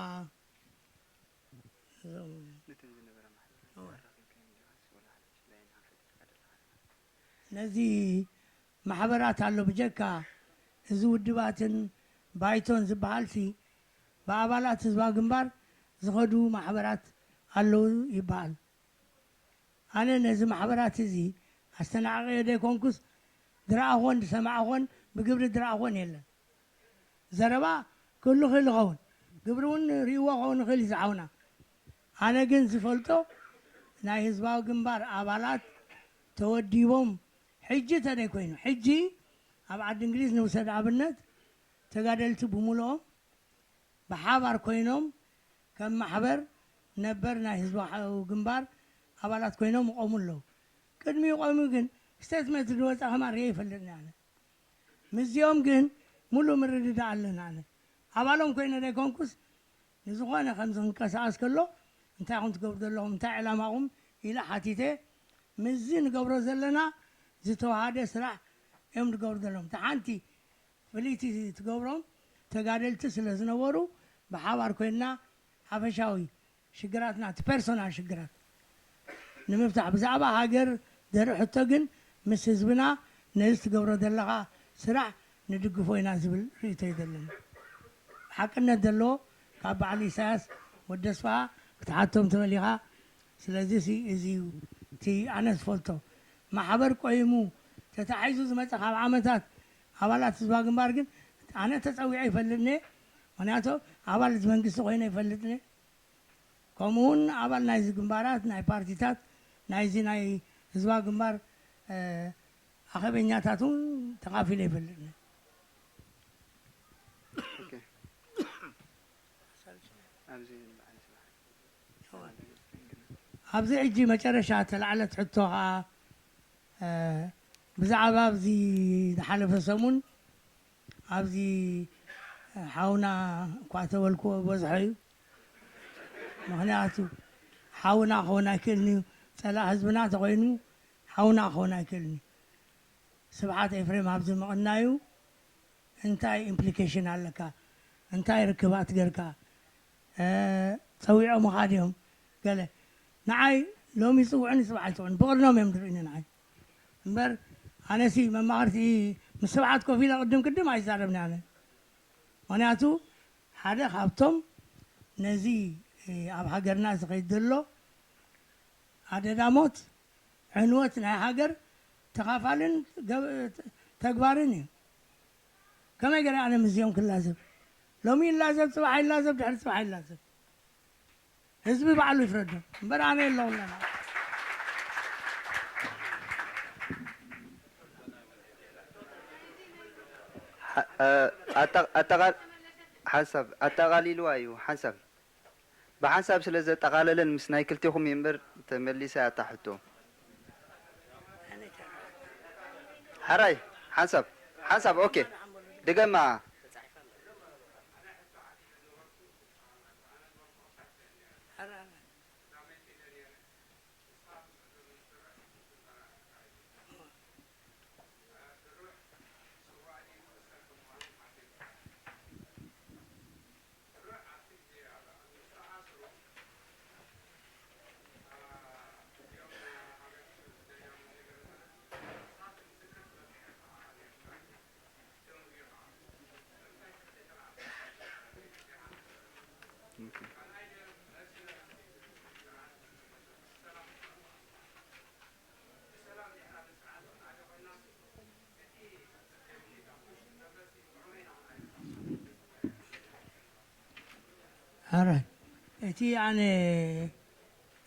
ነዚ ማሕበራት ኣሎ ብጀካ እዚ ውድባትን ባይቶን ዝበሃልሲ ብኣባላት ህዝባዊ ግንባር ዝኸዱ ማሕበራት ኣለዉ ይበሃል። ኣነ ነዚ ማሕበራት እዚ ኣስተናዕቐዮ ዘይኮንኩስ ድረኣኾን ዝሰማዕኾን ብግብሪ ድረኣኾን የለን። ዘረባ ክህሉ ክእል ይኸውን፣ ግብሪ እውን ርእይዎ ክኸውን ይኽእል እዩ ዝሓውና። ኣነ ግን ዝፈልጦ ናይ ህዝባዊ ግንባር ኣባላት ተወዲቦም ሕጂ ተደይ ኮይኑ ሕጂ ኣብ ዓዲ እንግሊዝ ንውሰድ ኣብነት ተጋደልቲ ብምልኦም ብሓባር ኮይኖም ከም ማሕበር ነበር ናይ ህዝባዊ ግንባር ኣባላት ኮይኖም ይቆሙ ኣለዉ። ቅድሚኡ ቆሙ ግን ስቴትመንት ዝወፀ ከማን ርየ ይፈልጥኒ ኣነ። ምስዚኦም ግን ሙሉእ ምርድዳእ ኣለና። ኣነ ኣባሎም ኮይነ ዘይኮንኩስ ንዝኾነ ከምዚ ክንቀሳቀስ ከሎ እንታይ ኹም ትገብሩ ዘለኹም እንታይ ዕላማኹም ኢለ ሓቲተ። ምስዚ ንገብሮ ዘለና ዝተዋሃደ ስራሕ እዮም ዝገብሩ ዘለኹም። እቲ ሓንቲ ፍልይቲ ትገብሮም ተጋደልቲ ስለ ዝነበሩ ብሓባር ኮይንና ሓፈሻዊ ሽግራትና እቲ ፐርሶናል ሽግራት ንምፍታሕ ብዛዕባ ሃገር ዘርኢ ሕቶ ግን ምስ ህዝብና ነዚ ትገብሮ ዘለኻ ስራሕ ንድግፎ ኢና ዝብል ርእይቶ እዩ ዘለና። ሓቅነት ዘለዎ ካብ በዓል ኢሳያስ ወዲ ኣስፍሃ ክትሓቶም ትኽእል ኢኻ። ስለዚ እዚ እዩ እቲ ኣነ ዝፈልጦ ማሕበር ቆይሙ ተታሒዙ ዝመፀ ካብ ዓመታት ኣባላት ህዝባ ግንባር ግን ኣነ ተፀዊዐ ይፈልጥኒ። ምክንያቱ ኣባል እዚ መንግስቲ ኮይነ ይፈልጥኒ። ከምኡ እውን ኣባል ናይዚ ግንባራት ናይ ፓርቲታት ናይዚ ናይ ህዝባ ግንባር ኣኸበኛታት እውን ተካፊለ ይፈልጥኒ። ኣብዚ ሕጂ መጨረሻ ተላዕለት ሕቶ ከዓ ብዛዕባ ኣብዚ ዝሓለፈ ሰሙን ኣብዚ ሓውና እኳ ተበልክዎ በዝሖ እዩ። ምክንያቱ ሓውና ክኸውን ኣይክእልን እዩ። ፀላእ ህዝብና ተኮይኑ ሓውና ክኸውን ኣይክእልን እዩ። ስብሓት ኤፍሬም ኣብዚ ምቕናዩ እንታይ ኢምፕሊኬሽን ኣለካ? እንታይ ርክባት ገርካ? ፀዊዖምኻ ድዮም? ገለ ንዓይ ሎሚ ይፅውዑኒ ፅባሕ ኣይፅውዑኒ ብቕርኖም እዮም ዝርእኒ ንዓይ እምበር ኣነሲ መማኽርቲ ምስ ስብሓት ኮፍ ኢለ ቅድም ቅድም ኣይዛረብኒ ኣነ። ምክንያቱ ሓደ ካብቶም ነዚ ኣብ ሃገርና ዝኸይድ ዘሎ ኣደዳ ሞት ዕንወት ናይ ሃገር ተኻፋልን ተግባርን እዩ። ከመይ ገለ ኣነ ምስዚኦም ክላዘብ? ሎሚ ይላዘብ፣ ፅባሕ ይላዘብ፣ ድሕሪ ፅባሕ ይላዘብ። ህዝቢ ባዕሉ ይፍረዶ እምበር ኣነ የለውለና። ሓሳብ ኣጠቓሊልዋ እዩ ሓሳብ ብሓንሳብ ስለ ዘጠቓለለን ምስ ናይ ክልቴኹም እየ እምበር ተመሊሳ እያ እታ ሕቶ። ኣራይ ሓንሳብ ሓንሳብ ኦኬ ድገማ። ኣረ እቲ ኣነ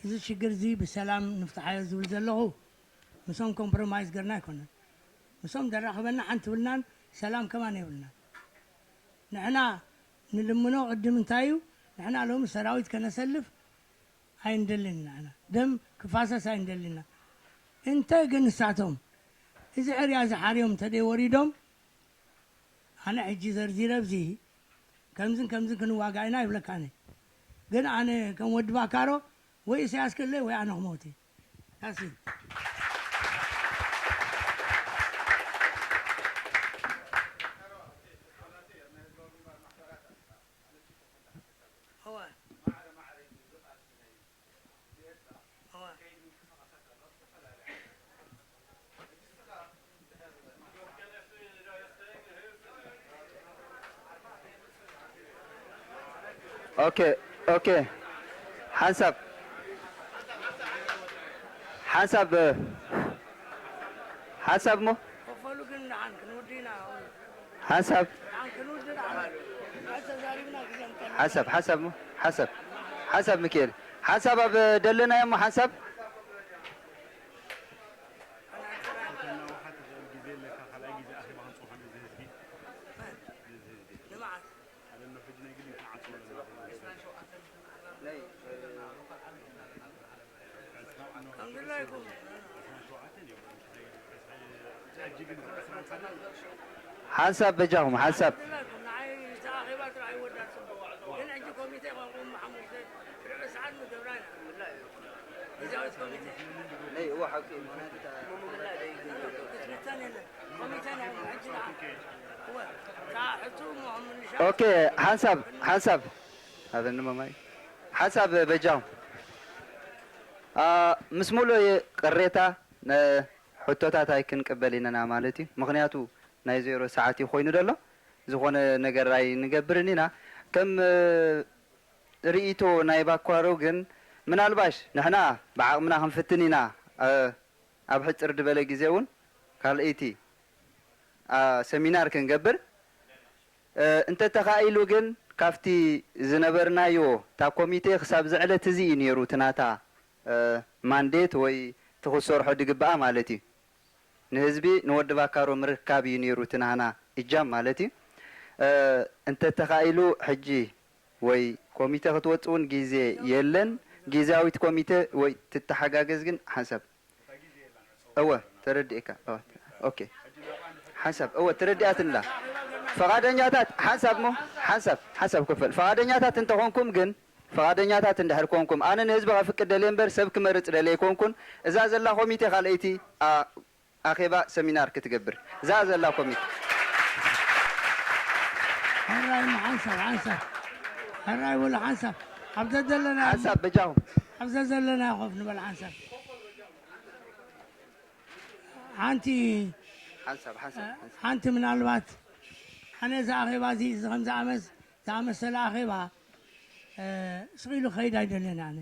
እዚ ሽግር እዚ ብሰላም ንፍትሓዮ ዝብል ዘለኹ ምስኦም ኮምፕሮማይዝ ገርና ኣይኮነን። ምስኦም ደራኽበና ሓንቲ ብልናን ሰላም ከማን የብልናን። ንሕና ንልምኖ ቅድም እንታይ እዩ? ንሕና ሎሚ ሰራዊት ከነሰልፍ ኣይንደልን ኢና። ደም ክፋሰስ ኣይንደልን ኢና። እንተ ግን ንሳቶም እዚ ሕርያ እዚ ሓርዮም እንተ ደይወሪዶም ኣነ ሕጂ ዘርዚረ ኣብዚ ከምዝን ከምዝን ክንዋጋእ ኢና ይብለካኒ። ግን ኣነ ከም ወዲ ባካሮ ወይ ኢሳያስ ክእለ ወይ ኣነ ክመውት እየ። That's it። እወ። እወ። ኦኬ ኦኬ ሓንሳብ ሓንሳብ ሓንሳብ እሞ ከፈሉ ግን ንዓን ክንውድእ ኢና። ሓንሳብ ንዓን ክንውድእ ንዓን ተዛሪብና ግዜ ምቀልና። ሓንሳብ ሓንሳብ እሞ ሓንሳብ ሓንሳብ ሚካኤል ሓንሳብ ኣብ ደለናዮ እሞ ሓንሳብ ከናውሓ ትኽእል ግዜ ኣለካ። ካልኣይ ግዜ ኣኼባ ክንፅውሖ ነዚ ህዝቢ ነዚ ህዝቢ ንመዓስ ኣነ ሕጂ ናይ ግሊ ክንዓፅዎ ኣለና። ከምድላይኩም ሓንሳብ በጃኹም ሓንሳብ ከምድላይኩም ንዓይ እቲ ኣኼባ ጥራሕ ይወዳእ ፅቡቕ። ግን ሕጂ ኮሚቴ ከምኩም ሓሙሽተ ርብዒ ሰዓት ንገብራ ኢና። ግዝያዊት ኮሚቴ ክትብተን የለን። ኮሚቴ ናይ ሕጂ ንዓ እወ፣ እታ ሕቱ ምንሻ ኦኬ ሓንሳብ ሓንሳብ ኣበኒ መማይ ሓንሳብ በጃኹም ኣ፣ ምስ ሙሉእ ቅሬታ ነ- ሕቶታት ኣይክንቅበል ኢና ማለት እዩ። ምኽንያቱ ናይ ዜሮ ሰዓት እዩ ኮይኑ ዘሎ። ዝኾነ ነገር ኣይንገብርን ኢና። ከም እ፣ ርእይቶ ናይ ባኳሮ ግን ምናልባሽ ንሕና ብዓቕምና ክንፍትን ኢና እ፣ ኣብ ሕጽር ዝበለ ግዜ እውን ካልኣይቲ ኣ፣ ሰሚናር ክንገብር እ፣ እንተተኻኢሉ ግን ካብቲ ዝነበርናዮ እታ ኮሚቴ ክሳብ ዝዕለት እዚ እዩ ነይሩ እቲ ናታ እ፣ ማንዴት ወይ እቲ ክሰርሖ ድግብኣ ማለት እዩ። ንህዝቢ ንወዲ ባካሮ ምርካብ እዩ ነይሩ እቲ ናህና እጃም ማለት እዩ። እ፣ እንተተኻኢሉ ሕጂ ወይ ኮሚተ ክትወፅእ እውን ግዜ የለን። ግዝያዊት ኮሚተ ወይ ትተሓጋገዝ ግን ሓንሳብ እወ ተረዲእካ እወ ኦኬ ሓንሳብ እወ ተረዲኣትንላ ፈቓደኛታት ሓንሳብ ሞ ሓንሳብ ሓንሳብ ክፈል ፈቓደኛታት እንተኾንኩም ግን ፈቓደኛታት እንድሕር ኮንኩም ኣነ ንህዝቢ ከፍቅድ ደልየ እምበር ሰብ ክመርፅ ደልየ ኣይኮንኩን እዛ ዘላ ኮሚቴ ካልኣይቲ ኣኼባ ሰሚናር ክትገብር እዛ ዘላ ኮሚቴ ሕራይ ሓንሳብ ሓንሳብ ሕራይ በሉ ሓንሳብ ኣብ ዘዘለና ሓንሳብ በጃኹም ኣብ ዘዘለና ኮፍ ንበል ሓንሳብ ሓንቲ ሓንሳብ ሓንሳብ ሓንቲ ምናልባት ኣነ እዚ ኣኼባ እዚ እዚ ከም ዝኣመስ ዝኣመሰለ ኣኼባ ስቕ ኢሉ ክኸይድ ኣይደልን ኣነ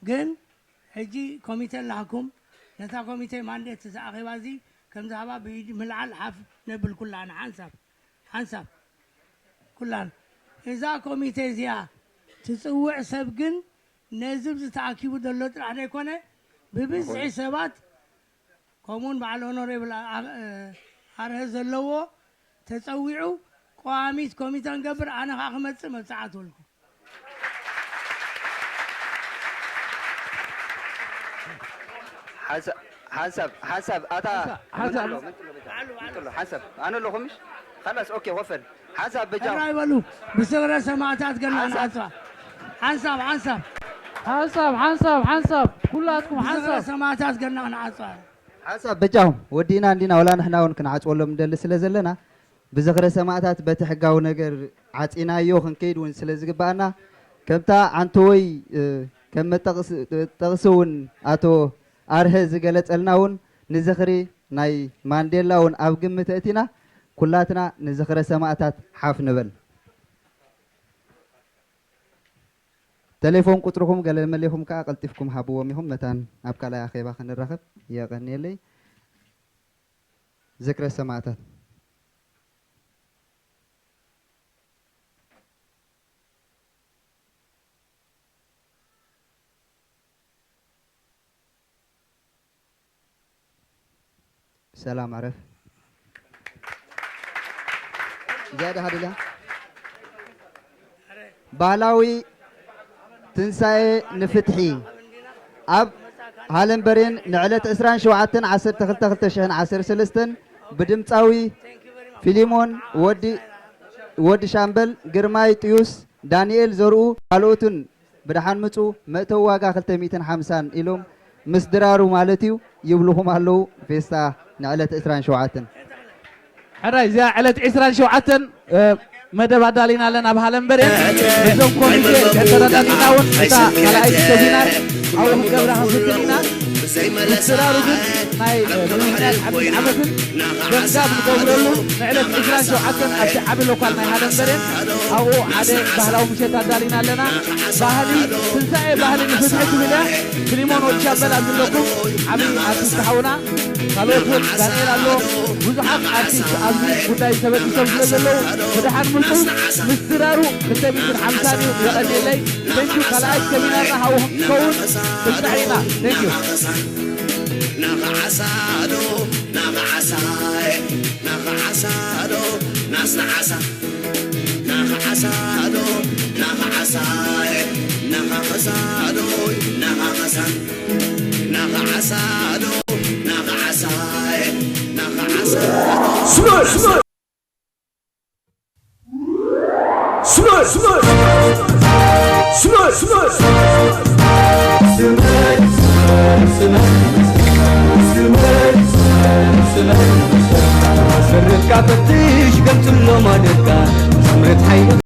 ግን ሕጂ ኮሚቴ ኣላኩም ነታ ኮሚቴ ማንዴት እዚ ኣኼባ እዚ ከም ዝሃባ ብኢድ ምልዓል ሓፍ ነብል ኩላና ሓንሳብ ሓንሳብ ኩላን እዛ ኮሚቴ እዚኣ ትፅውዕ ሰብ ግን ነዚ ኣብዚ ተኣኪቡ ዘሎ ጥራሕ ዘይኮነ ብብዝሒ ሰባት ከምኡውን በዓል ሆኖሬብል ኣርሀ ዘለዎ ተፀዊዑ ቀዋሚት ኮሚተ ንገብር ኣነ ከዓ ክመፅእ መብፅዓት ወልኩ ሓንሳብ ሓንሳብ ኣታ ሓንሳብ ምንጥሎ ምንጥሎ ሓንሳብ ኣነ ኣለኹ ምሽ ኻላስ ኦኬ ወፈል ሓንሳብ በጃ ሕራይ በሉ። ብስግረ ሰማእታት ገና ሓንሳብ። ንዓጽዋ። ሓንሳብ ሓንሳብ ሓንሳብ ሓንሳብ ሓንሳብ ኩላትኩም ብስግረ ሓንሳብ ሰማእታት ገና ንዓጽዋ። ሓንሳብ በጃኹም ወዲእና እንዲና ወላ ንሕና እውን ክንዓፅወሎም ንደሊ ስለ ዘለና ብዝኽረ ሰማእታት በቲ ሕጋዊ ነገር ዓፂናዮ ክንከይድ እውን ስለ ዝግባኣና ከምታ ዓንተወይ ከም መጠቕሲ እውን ኣቶ ኣርሀ ዝገለፀልና እውን ንዝኽሪ ናይ ማንዴላ እውን ኣብ ግምት እቲና ኩላትና ንዝኽረ ሰማእታት ሓፍ ንበል። ተሌፎን ቁፅርኹም ገለ መሌኹም ከዓ ቀልጢፍኩም ሃብዎም ኢኹም መታን ኣብ ካልኣይ ኣኼባ ክንራኸብ። የቐንየለይ። ዝክረ ሰማእታት። ሰላም ዓረፍ። እዚኣ ድኻ ድልያ ባህላዊ ትንሳኤ ንፍትሒ ኣብ ሃለምበሬን ንዕለት ዕስራን ሸውዓተን ዓሰርተ ክልተ ክልተ ሽሕን ዓሰርተ ሰለስተን ብድምፃዊ ፊሊሞን ወዲ ወዲ ሻምበል ግርማይ ጥዩስ ዳንኤል ዘርኡ ካልኦትን ብደሓን ምፁ መእተዊ ዋጋ ክልተ ሚእትን ሓምሳን ኢሎም ምስ ድራሩ ማለት እዩ ይብልኹም ኣለዉ። ፌስታ ንዕለት ዕስራን ሸውዓተን ሕራይ እዚኣ ዕለት ዕስራን ሸውዓተን መደብ ኣዳሊና ኣለና ኣብ ሃለምበሬን እዞም ኮሚቴ ከተረዳዲና እውን እታ ካልኣይቲ ሰሚናር ኣብኡ ክንገብራ ክንፍትን ኢና። ምስ ድራሩ ግን ናይ ምምሕዳር ዓመትን ገምጋም ንገብረሉ ንዕለት ዕስራን ሸውዓተን ኣብቲ ዓቢ ሎካል ናይ ሃለምበሬን ኣብኡ ሓደ ባህላዊ ምሸት ኣዳሊና ኣለና። ባህሊ ትንሳኤ ባህሊ ንፍትሒ ትብል እያ። ፊሊሞን ወዲ ሻምበል ኣብዚ ኣለኩም ዓቢ ኣርቲስት ሓውና ካልኦት እውን ዳንኤል ኣሎ። ብዙሓት ኣርቲስት ኣብዚ ጉዳይ ተበጊሶም ስለ ዘለዉ ብድሓን ምፁ ምስ ድራሩ ክልተ ሚእትን ሓምሳን እዩ። የቐንየለይ። ቴንኪዩ። ካልኣይ ሰሚናርና ሃው ክኸውን ክንፅዕር ኢና። ቴንኪዩ። ናኸዓሳዶ ናኸዓሳይ ናኸዓሳዶ ናስናዓሳ ናኸዓሳዶ ናኸዓሳይ ናኸዓሳዶ ናኸዓሳ ናኸዓሳዶ ናኸዓሳይ ናኸዓሳዶ ስርትካ ፈትሽ ገምፅሎ ማደካ ስምረት ሓይሊ